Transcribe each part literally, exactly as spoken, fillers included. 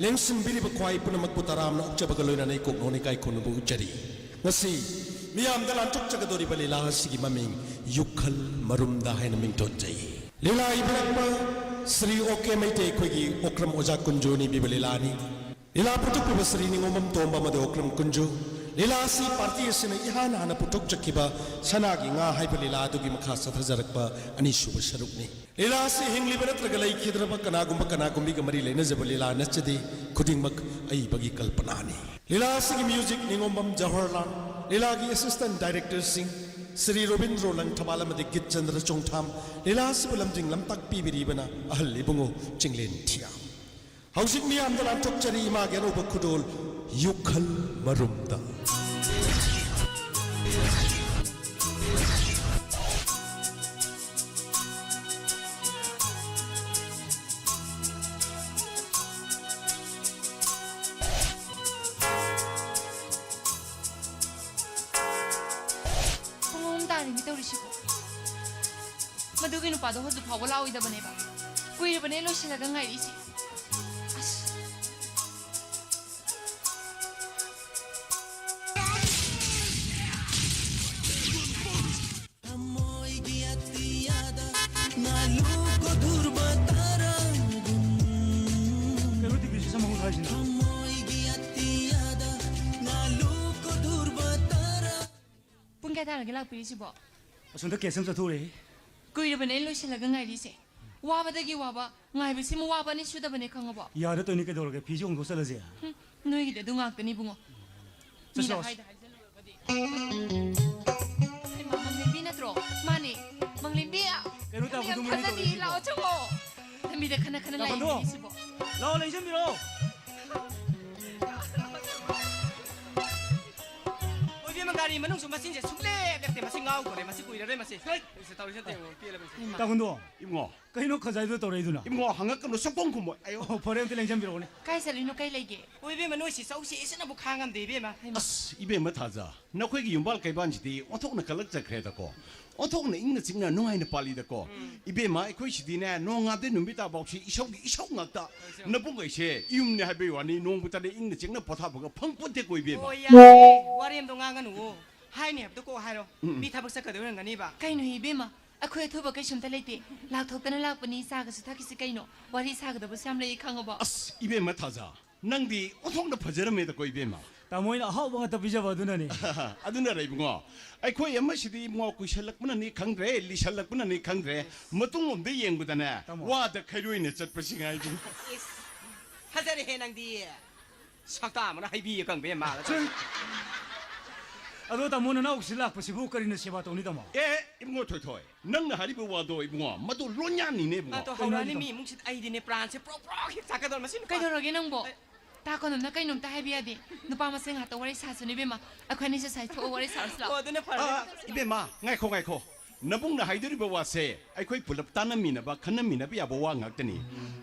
ꯂꯦꯡꯁꯤꯟꯕꯤꯔꯤꯕ ꯈ꯭ꯋꯥꯏ ꯄꯨꯝꯅꯃꯛꯄꯨ ꯇꯔꯥꯝꯅ ꯑꯣꯛꯆꯕꯒ ꯂꯣꯏꯅꯅ ꯑꯩ ꯀꯣꯛꯅꯣꯟ ꯏꯀꯥꯏ ꯈꯨꯝꯅꯕ ꯎꯠꯆꯔꯤ꯫ ꯉꯁꯤ ꯃꯤꯌꯥꯝꯗ ꯂꯥꯟꯊꯣꯛꯆꯒꯗꯧꯔꯤꯕ ꯂꯤꯂꯥ ꯑꯁꯤꯒꯤ ꯃꯃꯤꯡ ꯌꯨꯈꯜ ꯃꯔꯨꯝꯗ ꯍꯥꯏꯅ ꯃꯤꯡꯊꯣꯟꯖꯩ꯫ ꯂꯤꯂꯥ ꯏꯕꯤꯔꯛꯄ ꯁ꯭ꯔꯤ ꯑꯣ ꯀꯦ ꯃꯩꯇꯩ, ꯑꯩꯈꯣꯏꯒꯤ ꯑꯣꯀ꯭ꯔꯝ ꯑꯣꯖꯥ ꯀꯨꯟꯖꯨꯅ ꯏꯕꯤꯕ ꯂꯤꯂꯥꯅꯤ꯫ ꯂꯤꯂꯥ ꯄꯨꯊꯣꯛꯄꯤꯕ ꯁ꯭ꯔꯤ ꯅꯤꯉꯣꯝꯕꯝ ꯇꯣꯝꯕ ꯑꯃꯗꯤ ꯑꯣꯀ꯭ꯔꯝ ꯀꯨꯟꯖꯨ꯫ ꯂꯤꯂꯥ ꯑꯁꯤ ꯄꯥꯔꯇꯤ ꯑꯁꯤꯅ ꯏꯍꯥꯟ ꯍꯥꯟꯅ ꯄꯨꯊꯣꯛꯆꯈꯤꯕ ꯁꯅꯥꯒꯤ ꯉꯥ ꯍꯥꯏꯕ ꯂꯤꯂꯥ ꯑꯗꯨꯒꯤ ꯃꯈꯥ ꯆꯠꯊꯖꯔꯛꯄ ꯑꯅꯤꯁꯨꯕ ꯁꯔꯨꯛꯅꯤ꯫ ꯂꯤꯂꯥ ꯑꯁꯤ ꯍꯤꯡꯂꯤꯕ ꯅꯠꯇ꯭ꯔꯒ ꯂꯩꯈꯤꯗ꯭ꯔꯕ ꯀꯅꯥꯒꯨꯝꯕ ꯀꯅꯥꯒꯨꯝꯕꯤꯒ ꯃꯔꯤ ꯂꯩꯅꯖꯕ ꯂꯤꯂꯥ ꯅꯠꯆꯗꯦ, ꯈꯨꯗꯤꯡꯃꯛ ꯑꯏꯕꯒꯤ ꯀꯜꯄꯅꯥꯅꯤ꯫ ꯂꯤꯂꯥ ꯑꯁꯤꯒꯤ ꯃ꯭ꯌꯨꯖꯤꯛ ꯅꯤꯉꯣꯝꯕꯝ ꯖꯋꯍꯔꯂꯥꯜ, ꯂꯤꯂꯥꯒꯤ ꯑꯦꯁꯤꯁꯇꯦꯟꯠ ꯗꯥꯏꯔꯦꯛꯇꯔꯁꯤꯡ ꯁ꯭ꯔꯤ ꯔꯣꯕꯤꯟꯗ꯭ꯔꯣ ꯂꯪꯊꯕꯥꯜ ꯑꯃꯗꯤ ꯒꯤꯠꯆꯟꯗ꯭ꯔ ꯆꯣꯡꯊꯥꯝ, ꯂꯤꯂꯥ ꯑꯁꯤꯕꯨ ꯂꯝꯖꯤꯡ ꯂꯝꯇꯥꯛ ꯄꯤꯕꯤꯔꯤꯕꯅ ꯑꯍꯜ ꯏꯕꯨꯡꯉꯣ ꯆꯤꯡꯂꯦꯟ ꯊꯤꯌꯥꯝ꯫ ꯍꯧꯖꯤꯛ ꯃꯤꯌꯥꯝꯗ ꯂꯥꯟꯊꯣꯛꯆꯔꯤ ꯏꯃꯥꯒꯤ ꯑꯅꯧꯕ ꯈꯨꯗꯣꯜ ꯌꯨꯈꯜ ꯃꯔꯨꯝꯗ꯫ ꯄꯨꯡ ꯑꯍꯨꯝ ꯇꯥꯔꯦꯅꯦ ꯇꯧꯔꯤꯁꯤꯕꯣ꯫ ꯃꯗꯨꯒꯤ ꯅꯨꯄꯥꯗꯣ ꯍꯧꯖꯤꯛ ꯐꯥꯎꯕ ꯂꯥꯛꯑꯣꯏꯗꯕꯅꯦꯕ꯫ ꯀꯨꯏꯔꯕꯅꯦ ꯂꯣꯏꯁꯤꯜꯂꯒ ꯉꯥꯏꯔꯛꯏꯁꯦ꯫ ꯑꯁ꯫ ꯊꯃꯣꯏꯒꯤ ꯑꯇꯤꯌꯥꯗ ꯉꯥꯂꯨ ꯀꯣꯗꯨꯔꯕ ꯇꯥꯔꯥꯒꯨꯝ꯫ ꯀꯩꯅꯣ ꯇꯤꯚꯤꯁꯤ ꯁꯝ ꯃꯈꯣꯡ ꯊꯥꯏꯁꯤꯅ? ꯊꯃꯣꯏꯒꯤ ꯑꯇꯤꯌꯥꯗ ꯉꯥꯂꯨ ꯀꯣꯗꯨꯔꯕ ꯇꯥꯔꯥ꯫ ꯄꯨꯡ ꯀꯌꯥ ꯇꯥꯔꯒꯦ ꯂꯥꯛꯄꯤꯔꯤꯁꯤꯕꯣ? ꯑꯁꯣꯝꯗ ꯀꯦꯁ ꯑꯃ ꯆꯠꯊꯣꯛꯎꯔꯦ꯫ ꯀꯨꯏꯔꯕꯅꯦ ꯑꯩ ꯂꯣꯏꯁꯤꯜꯂꯒ ꯉꯥꯏꯔꯤꯁꯦ꯫ ꯋꯥꯕꯗꯒꯤ ꯋꯥꯕ, ꯉꯥꯏꯕꯁꯤꯃꯨꯛ ꯋꯥꯕ ꯑꯅꯤ ꯁꯨꯗꯕꯅꯦ ꯈꯪꯉꯕꯣ? ꯌꯥꯗ ꯇꯧꯅꯤ ꯀꯩꯗꯧꯔꯒꯦ? ꯐꯤꯁꯦ ꯍꯣꯡꯗꯣꯛ ꯆꯠꯂꯁꯦ꯫ ꯍꯨꯝ, ꯅꯣꯏꯒꯤꯗꯤ ꯑꯗꯨ ꯉꯥꯛꯇꯅꯤ ꯏꯕꯨꯡꯉꯣ꯫ ꯆꯠꯁꯤ ꯃꯤꯅ ꯂꯥꯛꯑꯣꯁꯤ꯫ ꯍꯥꯏꯗ ꯍꯥꯏꯖꯜꯂꯨꯔꯒꯗꯤ꯫ ꯍꯩꯃꯥ, ꯃꯪꯂꯦꯝꯕꯤ ꯅꯠꯇ꯭ꯔꯣ? ꯃꯥꯅꯦ, ꯃꯪꯂꯦꯝꯕꯤ꯫ ꯀꯩꯅꯣ ꯂꯝꯕꯤ ꯌꯥꯝ ꯇꯥꯕꯗꯣ ꯃꯣꯏꯅ ꯊꯥꯖꯗꯦ, ꯇꯧꯔꯤꯁꯤꯕꯣ? ꯂꯥꯛꯑꯣ ꯆꯪꯉꯣ꯫ ꯂꯝꯕꯤꯗ ꯈꯠꯅ ꯈꯠꯅ ꯇꯥꯕꯗꯣ? ꯂꯥꯛꯏꯅꯦ ꯁꯤꯕꯣ꯫ ꯂꯥꯛꯑꯣ, ꯂꯦꯡꯁꯤꯟꯕꯤꯔꯛꯑꯣ꯫ ꯍꯣꯏ, ꯏꯕꯦꯝꯃ, ꯒꯥꯔꯤ ꯃꯅꯨꯡꯁꯨ ꯃꯆꯤꯟꯁꯦ ꯁꯨꯛꯂꯦꯞ ꯂꯦꯞꯇꯦ꯫ ꯃꯁꯤ ꯉꯥꯎꯗꯣꯔꯦ, ꯃꯁꯤ ꯀꯨꯏꯔꯔꯣꯏ ꯃꯁꯤ꯫ ꯍꯩꯠ! ꯁꯤ ꯇꯧꯔꯤꯁꯦ ꯑꯝꯇ ꯌꯦꯡꯉꯣ, ꯄꯦꯜꯂꯕꯅꯤ ꯁꯤ꯫ ꯍꯩꯃꯥ꯫ ꯇꯥ ꯀꯨꯟꯗꯣ꯫ ꯏꯕꯨꯡꯉꯣ꯫ ꯀꯩꯅꯣ ꯈꯖꯥꯏꯗꯨ ꯇꯧꯔꯛꯏꯗꯨꯅ? ꯏꯕꯨꯡꯉꯣ, ꯍꯪꯉꯛꯀꯅꯨ, ꯁꯛꯐꯣꯡ ꯈꯨꯝꯃꯣꯏ꯫ ꯑꯌꯣ꯫ ꯑꯣ, ꯐꯔꯦ, ꯑꯝꯇ ꯂꯦꯡꯖꯟꯕꯤꯔꯛꯑꯣꯅꯦ꯫ ꯀꯥꯏ ꯆꯠꯂꯤꯅꯣ? ꯀꯩ ꯂꯩꯒꯦ? ꯑꯣ, ꯏꯕꯦꯝꯃ, ꯅꯣꯏ ꯁꯤ ꯆꯧꯁꯤ ꯏꯁꯤꯅꯕꯨ ꯈꯥꯡꯉꯝꯗꯦ, ꯏꯕꯦꯝꯃ꯫ ꯍꯩꯃꯥ꯫ ꯑꯁ, ꯏꯕꯦꯝꯃ ꯊꯥꯖ, ꯅꯈꯣꯏꯒꯤ ꯌꯨꯝꯕꯥꯜ ꯀꯩꯕꯥꯜꯁꯤꯗꯤ ꯑꯣꯟꯊꯣꯛꯅ ꯀꯜꯂꯛꯆꯈ꯭ꯔꯦꯗꯀꯣ꯫ ꯑꯣꯟꯊꯣꯛꯅ ꯏꯪꯅ ꯆꯤꯛꯅ ꯅꯨꯡꯉꯥꯏꯅ ꯄꯥꯜꯂꯤꯗꯀꯣ꯫ ꯎꯝ꯫ ꯏꯕꯦꯝꯃ, ꯑꯩꯈꯣꯏꯁꯤꯗꯤꯅꯦ, ꯅꯣꯡꯉꯥꯟꯗꯩ ꯅꯨꯃꯤꯠ ꯇꯥꯐꯥꯎꯁꯤ ꯏꯁꯧꯒꯤ ꯏꯁꯧ ꯉꯥꯛꯇ꯫ ꯏꯁꯧ꯫ ꯅꯕꯨꯡ ꯑꯩꯁꯦ ꯌꯨꯝꯅꯦ ꯍꯥꯏꯕꯩ ꯋꯥꯅꯤ, ꯅꯣꯡꯃꯇꯅꯦ ꯏꯪꯅ ꯆꯤꯛꯅ ꯄꯣꯊꯥꯕꯒ ꯐꯪꯄꯣꯠꯇꯦꯀꯣ, ꯏꯕꯦꯝꯃ꯫ ꯑꯣ, ꯌꯥꯔꯦ, ꯋꯥꯔꯦꯝꯗꯣ ꯉꯥꯡꯒꯅꯨꯋꯣ꯫ ꯍꯥꯏꯅꯤ ꯍꯥꯏꯕꯗꯣ ꯀꯣꯛ ꯍꯥꯏꯔꯣ꯫ ꯎꯝ, ꯎꯝ꯫ ꯃꯤ ꯊꯕꯛ ꯆꯠꯀꯗꯣꯏ ꯑꯣꯏꯔꯝꯒꯅꯤꯕ꯫ ꯀꯩꯅꯣ, ꯏꯕꯦꯝꯃ? ꯑꯩꯈꯣꯏ ꯑꯊꯨꯕ ꯀꯩꯁꯨꯝꯇ ꯂꯩꯇꯦ꯫ ꯂꯥꯛꯊꯣꯛꯇꯅ ꯂꯥꯛꯄꯅꯤ, ꯆꯥꯒꯁꯨ ꯊꯛꯈꯤꯁꯤ ꯀꯩꯅꯣ꯫ ꯋꯥꯔꯤ ꯁꯥꯒꯗꯕꯁꯨ ꯌꯥꯝ ꯂꯩ, ꯈꯪꯉꯕꯣ? ꯑꯁ, ꯏꯕꯦꯝꯃ ꯊꯥꯖ, ꯅꯪꯗꯤ ꯑꯣꯟꯊꯣꯛꯅ ꯐꯖꯔꯝꯃꯦꯗꯀꯣ, ꯏꯕꯦꯝꯃ꯫ ꯇꯥꯃꯣ ꯍꯣꯏꯅ ꯑꯍꯥꯎꯕ ꯉꯥꯛꯇ ꯄꯤꯖꯕ ꯑꯗꯨꯅꯅꯦ꯫ ꯑꯗꯨꯅꯔ ꯏꯕꯨꯡꯉꯣ, ꯑꯩꯈꯣꯏ ꯑꯃꯁꯤꯗꯤ ꯏꯕꯨꯡꯉꯣ ꯀꯨꯏꯁꯜꯂꯛꯄꯅꯅꯤ ꯈꯪꯗ꯭ꯔꯦ, ꯂꯤꯁꯜꯂꯛꯄꯅꯅꯤ ꯈꯪꯗ꯭ꯔꯦ, ꯃꯇꯨꯡꯂꯣꯝꯗ ꯌꯦꯡꯕꯗꯅꯦ, ꯇꯥꯃꯣ꯫ ꯋꯥꯗ ꯈꯩꯔꯣꯏꯅ ꯆꯠꯄꯁꯤ ꯉꯥꯏꯗꯨ꯫ ꯏꯁ, ꯐꯖꯔꯦꯍꯦ ꯅꯪꯗꯤ꯫ ꯁꯛꯇꯥ ꯑꯃꯅ ꯍꯩꯕꯤ ꯑꯀꯪꯕ ꯌꯥꯝ ꯃꯥꯜꯂꯦ꯫ ꯆꯨꯝ꯫ ꯑꯗꯣ ꯇꯥꯃꯣ, ꯅꯅꯥꯎꯁꯤ ꯂꯥꯛꯄꯁꯤꯕꯨ ꯀꯔꯤꯅ ꯁꯦꯕꯥ ꯇꯧꯅꯤ, ꯇꯥꯃꯣ? ꯑꯦ, ꯏꯕꯨꯡꯉꯣ ꯊꯣꯏꯊꯣꯏ, ꯅꯪꯅ ꯍꯥꯏꯔꯤꯕ ꯋꯥꯗꯣ ꯏꯕꯨꯡꯉꯣ, ꯃꯗꯨ ꯂꯣꯟꯌꯥꯟꯅꯤꯅꯦ ꯏꯕꯨꯡꯉꯣ꯫ ꯑꯗꯣ ꯍꯧꯔꯛꯑꯅꯤ ꯀꯩꯅꯣ ꯃꯤ ꯍꯥꯏꯁꯤꯕꯣ? ꯏꯃꯨꯡꯁꯤꯗ, ꯑꯩꯗꯤꯅꯦ ꯄ꯭ꯔꯥꯟꯁꯦ ꯄ꯭ꯔꯣꯛ ꯄ꯭ꯔꯣꯛ ꯍꯦꯛ ꯆꯥꯛꯀꯗꯧꯔꯦ ꯃꯁꯤ ꯅꯨꯄꯥ꯫ ꯀꯩꯗꯧꯔꯒꯦ ꯅꯪꯕꯣ? ꯑꯦ꯫ ꯇꯥ ꯀꯣꯅꯝꯅ ꯀꯩꯅꯣꯝꯇ ꯍꯥꯏꯕ ꯌꯥꯗꯦ꯫ ꯅꯨꯄꯥ ꯃꯁꯦꯟ ꯉꯥꯛꯇ ꯋꯥꯔꯤ ꯁꯥꯁꯅꯨ ꯏꯕꯦꯝꯃ꯫ ꯑꯩꯈꯣꯏ ꯑꯅꯤꯁꯦ ꯁꯥꯏ ꯊꯣꯛꯑ ꯋꯥꯔꯤ ꯁꯥꯔꯁꯤ ꯂꯥꯛꯑꯣ꯫ ꯑꯣ, ꯑꯗꯨꯅ ꯐꯔꯦ꯫ ꯑꯥ, ꯏꯕꯦꯝꯃ, ꯉꯥꯏꯈꯣ, ꯉꯥꯏꯈꯣ꯫ ꯅꯕꯨꯡꯅ ꯍꯥꯏꯗꯣꯔꯤꯕ ꯋꯥꯁꯦ ꯑꯩꯈꯣꯏ ꯄꯨꯂꯞ ꯇꯥꯟꯅꯃꯤꯟꯅꯕ, ꯈꯟꯅꯃꯤꯟꯅꯕ ꯌꯥꯕ ꯋꯥ ꯉꯥꯛꯇꯅꯤ꯫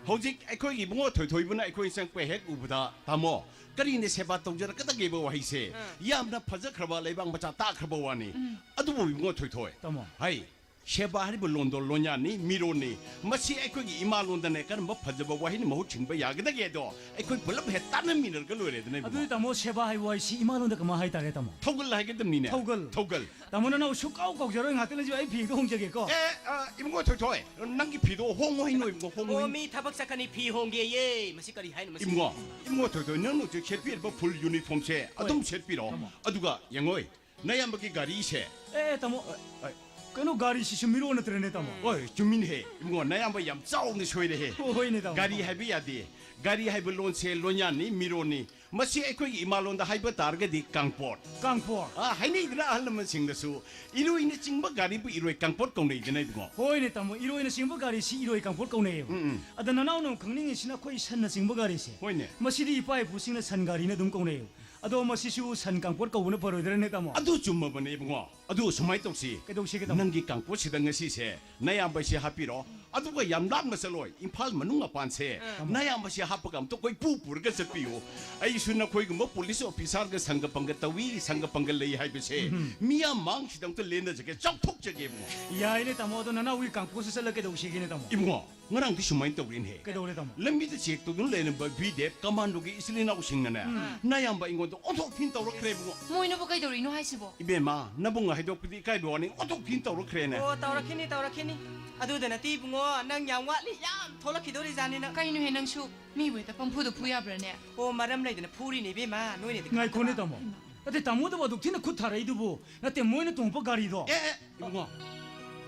ꯍꯧꯖꯤꯛ ꯑꯩꯈꯣꯏꯒꯤ ꯏꯕꯨꯡꯉꯣ ꯊꯣꯏꯊꯣꯏꯕꯅ ꯑꯩꯈꯣꯏ ꯆꯪꯉꯛꯄ ꯍꯦꯛ ꯎꯕꯗ, ꯇꯥꯃꯣ, ꯀꯔꯤꯅ ꯁꯦꯕꯥ ꯇꯧꯖꯔꯛꯀꯗꯒꯦꯕ ꯋꯥꯍꯩꯁꯦ? ꯑꯥ꯫ ꯌꯥꯝꯅ ꯐꯖꯈ꯭ꯔꯕ, ꯂꯩꯕꯥꯛ ꯃꯆꯥ ꯇꯥꯈ꯭ꯔꯕ ꯋꯥꯅꯤ꯫ ꯎꯝ꯫ ꯑꯗꯨꯕꯨ ꯏꯕꯨꯡꯉꯣ ꯊꯣꯏꯊꯣꯏ, ꯇꯥꯃꯣ꯫ ꯍꯩ, ꯁꯦꯕꯥ ꯍꯥꯏꯔꯤꯕ ꯂꯣꯟꯗꯣ ꯂꯣꯟꯌꯥꯟꯅꯤ, ꯃꯤꯔꯣꯟꯅꯤ꯫ ꯃꯁꯤ ꯑꯩꯈꯣꯏꯒꯤ ꯏꯃꯥ ꯂꯣꯟꯗꯅꯦ ꯀꯔꯝꯕ ꯐꯖꯕ ꯋꯥꯍꯩꯅ ꯃꯍꯨꯠ ꯁꯤꯟꯕ ꯌꯥꯒꯗꯒꯦꯗꯣ ꯑꯩꯈꯣꯏ ꯄꯨꯂꯞ ꯍꯦꯛ ꯇꯥꯟꯅꯃꯤꯟꯅꯔꯒ ꯂꯣꯏꯔꯦꯗꯅ, ꯏꯕꯨꯡꯉꯣ꯫ ꯑꯗꯨꯗꯤ ꯇꯥꯃꯣ, ꯁꯦꯕꯥ ꯍꯥꯏꯕ ꯋꯥꯍꯩꯁꯤ ꯏꯃꯥ ꯂꯣꯟꯗ ꯀꯃꯥꯏ ꯍꯥꯏꯇꯥꯔꯦ, ꯇꯥꯃꯣ? ꯊꯧꯒꯜ ꯍꯥꯏꯒꯗꯕꯅꯤꯅꯦ꯫ ꯊꯧꯒꯜ꯫ ꯊꯧꯒꯜ꯫ ꯇꯥꯃꯣ, ꯅꯅꯥꯎ ꯁꯨꯛꯀꯥꯎ ꯀꯥꯎꯖꯔꯣꯏ, ꯉꯥꯛꯇꯪ ꯂꯩꯖꯧ, ꯑꯩ ꯐꯤꯗꯣ ꯍꯣꯡꯖꯒꯦꯀꯣ꯫ ꯑꯦ, ꯑ, ꯏꯕꯨꯡꯉꯣ ꯊꯣꯏꯊꯣꯏ, ꯅꯪꯒꯤ ꯐꯤꯗꯣ ꯍꯣꯡꯉꯣ ꯍꯥꯏꯅꯣ, ꯏꯕꯨꯡꯉꯣ, ꯍꯣꯡꯉꯣ ꯑꯣ, ꯍꯥꯏꯅꯣ꯫ ꯃꯤ ꯊꯕꯛ ꯆꯠꯀꯅꯤ, ꯐꯤ ꯍꯣꯡꯒꯦꯌꯦ꯫ ꯃꯁꯤ ꯀꯔꯤ ꯍꯥꯏꯅꯣ, ꯃꯁꯤ? ꯏꯕꯨꯡꯉꯣ, ꯏꯕꯨꯡꯉꯣ ꯊꯣꯏꯊꯣꯏ, ꯅꯪꯅ ꯍꯧꯖꯤꯛ ꯁꯦꯠꯄꯤꯔꯤꯕ ꯐꯨꯜ ꯌꯨꯅꯤꯐꯣꯔꯝꯁꯦ ꯑꯗꯨꯝ ꯍꯣꯏ꯫ ꯁꯦꯠꯄꯤꯔꯣ꯫ ꯇꯥꯃꯣ꯫ ꯑꯗꯨꯒ ꯌꯦꯡꯉꯣꯏ, ꯅꯌꯥꯝꯕꯒꯤ ꯒꯥꯔꯤꯁꯦ꯫ ꯑꯦ, ꯑꯦ, ꯇꯥꯃꯣ, ꯑ, ꯑ, ꯀꯩꯅꯣ, ꯒꯥꯔꯤꯁꯤꯁꯨ ꯃꯤꯔꯣꯟ ꯅꯠꯇ꯭ꯔꯅꯦ, ꯇꯥꯃꯣ? ꯍꯣꯏ, ꯆꯨꯝꯃꯤꯅꯦꯍꯦ, ꯏꯕꯨꯡꯉꯣ, ꯅꯌꯥꯝꯕ ꯌꯥꯝ ꯆꯥꯎꯅ ꯁꯣꯏꯔꯦꯍꯦ꯫ ꯍꯣ-, ꯍꯣꯏꯅꯦ, ꯇꯥꯃꯣ꯫ ꯒꯥꯔꯤ ꯍꯥꯏꯕ ꯌꯥꯗꯦ꯫ ꯒꯥꯔꯤ ꯍꯥꯏꯕ ꯂꯣꯟꯁꯦ ꯂꯣꯟꯌꯥꯟꯅꯤ, ꯃꯤꯔꯣꯟꯅꯤ꯫ ꯃꯁꯤ ꯑꯩꯈꯣꯏꯒꯤ ꯏꯃꯥꯂꯣꯟꯗ ꯍꯥꯏꯕ ꯇꯥꯔꯒꯗꯤ ꯀꯥꯡꯄꯣꯠ꯫ ꯀꯥꯡꯄꯣꯠ꯫ ꯑꯥ, ꯍꯥꯏꯅꯩꯗꯅ ꯑꯍꯜ ꯂꯃꯟꯁꯤꯡꯅꯁꯨ, ꯏꯔꯣꯏꯅ ꯆꯤꯡꯕ ꯒꯥꯔꯤꯕꯨ ꯏꯔꯣꯏ ꯀꯥꯡꯄꯣꯠ ꯀꯧꯅꯩꯗꯅ, ꯏꯕꯨꯡꯉꯣ꯫ ꯍꯣꯏꯅꯦ, ꯇꯥꯃꯣ, ꯏꯔꯣꯏꯅ ꯆꯤꯡꯕ ꯒꯥꯔꯤꯁꯤ ꯏꯔꯣꯏ ꯀꯥꯡꯄꯣꯠ ꯀꯧꯅꯩꯌꯦꯕ꯫ ꯎꯝ, ꯎꯝ꯫ ꯑꯗ ꯅꯅꯥꯎꯅ ꯑꯃꯨꯛ ꯈꯪꯅꯤꯡꯉꯤꯁꯤꯅ ꯑꯩꯈꯣꯏ ꯁꯟꯅ ꯆꯤꯡꯕ ꯒꯥꯔꯤꯁꯦ꯫ ꯍꯣꯏꯅꯦ꯫ ꯃꯁꯤꯗꯤ ꯏꯄꯥ ꯏꯄꯨꯁꯤꯡꯅ ꯁꯟ ꯒꯥꯔꯤꯅ ꯑꯗꯨꯝ ꯀꯧꯅꯩꯌꯦꯕ꯫ ꯑꯗꯣ ꯃꯁꯤꯁꯨ ꯁꯟ ꯀꯥꯡꯄꯣꯠ ꯀꯧꯕꯅ ꯐꯔꯣꯏꯗ꯭ꯔꯅꯦ, ꯇꯥꯃꯣ? ꯑꯗꯨ ꯆꯨꯝꯃꯕꯅꯦ, ꯏꯕꯨꯡꯉꯣ꯫ ꯑꯗꯨ ꯁꯨꯃꯥꯏꯅ ꯇꯧꯁꯤ꯫ ꯀꯩꯗꯧꯁꯤꯒꯦ, ꯇꯥꯃꯣ? ꯅꯪꯒꯤ ꯀꯥꯡꯄꯣꯠꯁꯤꯗ ꯉꯁꯤꯁꯦ ꯅꯌꯥꯝꯕꯁꯦ ꯍꯥꯞꯄꯤꯔꯣ, ꯑꯗꯨꯒ ꯌꯥꯝ ꯂꯥꯞꯅ ꯆꯠꯂꯣꯏ, ꯏꯝꯐꯥꯜ ꯃꯅꯨꯡ ꯃꯄꯥꯟꯁꯦ ꯑꯥ꯫ ꯅꯌꯥꯝꯕꯁꯦ ꯍꯥꯞꯄꯒ ꯑꯝꯇ ꯀꯣꯏꯄꯨ ꯄꯨꯔꯒ ꯆꯠꯄꯤꯌꯨ꯫ ꯑꯩꯁꯨ ꯅꯈꯣꯏꯒꯨꯝꯕ ꯄꯨꯂꯤꯁ ꯑꯣꯐꯤꯁꯥꯔꯒ ꯁꯪꯒ ꯄꯪꯒ ꯇꯧꯏ, ꯁꯪꯒ ꯄꯪꯒ ꯂꯩ ꯍꯥꯏꯕꯁꯦ ꯎꯝ꯫ ꯃꯤꯌꯥꯝ ꯃꯥꯡꯁꯤꯗ ꯑꯝꯇ ꯂꯦꯟꯅꯖꯒꯦ, ꯆꯥꯎꯊꯣꯛꯆꯒꯦ ꯏꯕꯨꯡꯉꯣ꯫ ꯌꯥꯏꯅꯦ, ꯇꯥꯃꯣ, ꯑꯗꯣ ꯅꯅꯥꯎꯒꯤ ꯀꯥꯡꯄꯣꯠꯁꯤ ꯆꯠꯂ ꯀꯩꯗꯧꯁꯤꯒꯦꯅꯦ, ꯇꯥꯃꯣ? ꯏꯕꯨꯡꯉꯣ, ꯉꯔꯥꯡꯗꯤ ꯁꯨꯃꯥꯏꯅ ꯇꯧꯔꯤꯅꯦꯍꯦ꯫ ꯀꯩꯗꯧꯔꯦ, ꯇꯥꯃꯣ? ꯂꯝꯕꯤꯗ ꯆꯦꯛ ꯇꯧꯗꯨꯅ ꯂꯩꯔꯝꯕ ꯚꯤ ꯗꯦꯕ ꯀꯃꯥꯟꯗꯣꯒꯤ ꯏꯆꯤꯜ ꯏꯅꯥꯎꯁꯤꯡꯅꯅꯦ, ꯎꯝ꯫ ꯅꯌꯥꯝꯕ ꯑꯩꯉꯣꯟꯗ ꯑꯣꯟꯊꯣꯛ ꯊꯤꯅ ꯇꯧꯔꯛꯈ꯭ꯔꯦ, ꯏꯕꯨꯡꯉꯣ꯫ ꯃꯣꯏꯅꯕꯨ ꯀꯩꯗꯧꯔꯤꯅꯣ ꯍꯥꯏꯁꯤꯕꯣ? ꯏꯕꯦꯝꯃ, ꯅꯕꯨꯡ ꯍꯥꯏꯗꯣꯛꯄꯗꯤ ꯏꯀꯥꯏꯕ ꯋꯥꯅꯤ, ꯑꯣꯟꯊꯣꯛ ꯊꯤꯅ ꯇꯧꯔꯛꯈ꯭ꯔꯦꯅꯦ꯫ ꯑꯣ, ꯇꯧꯔꯛꯈꯤꯅꯤ, ꯇꯧꯔꯛꯈꯤꯅꯤ꯫ ꯑꯗꯨꯗ ꯅꯠꯇꯦ, ꯏꯕꯨꯡꯉꯣ, ꯅꯪ ꯌꯥꯝ ꯋꯥꯠꯂꯤ, ꯌꯥꯝ ꯊꯣꯛꯂꯛꯈꯤꯗꯧꯔꯤꯖꯥꯠꯅꯤ ꯅꯪ꯫ ꯀꯩꯅꯣꯍꯦ, ꯅꯪꯁꯨ ꯃꯤꯕꯨ ꯍꯦꯛꯇ ꯄꯪꯐꯨꯗ ꯐꯨ ꯌꯥꯕ꯭ꯔꯥꯅꯦ? ꯑꯣ, ꯃꯔꯝ ꯂꯩꯗꯅ ꯐꯨꯔꯤꯅꯦ, ꯏꯕꯦꯝꯃ, ꯅꯣꯏꯅꯗꯤ ꯉꯥꯏꯈꯣꯅꯦ, ꯈꯪꯗꯕ꯫ ꯇꯥꯃꯣ꯫ ꯅꯠꯇꯦ, ꯇꯥꯃꯣꯗꯕꯨ ꯑꯗꯨꯛ ꯊꯤꯅ ꯈꯨꯠ ꯊꯥꯔꯛꯏꯗꯨꯕꯨ꯫ ꯅꯠꯇꯦ, ꯃꯣꯏꯅ ꯇꯣꯡꯉꯛꯄ ꯒꯥꯔꯤꯗꯣ꯫ ꯑꯦ, ꯑꯦ, ꯏꯕꯨꯡꯉꯣ꯫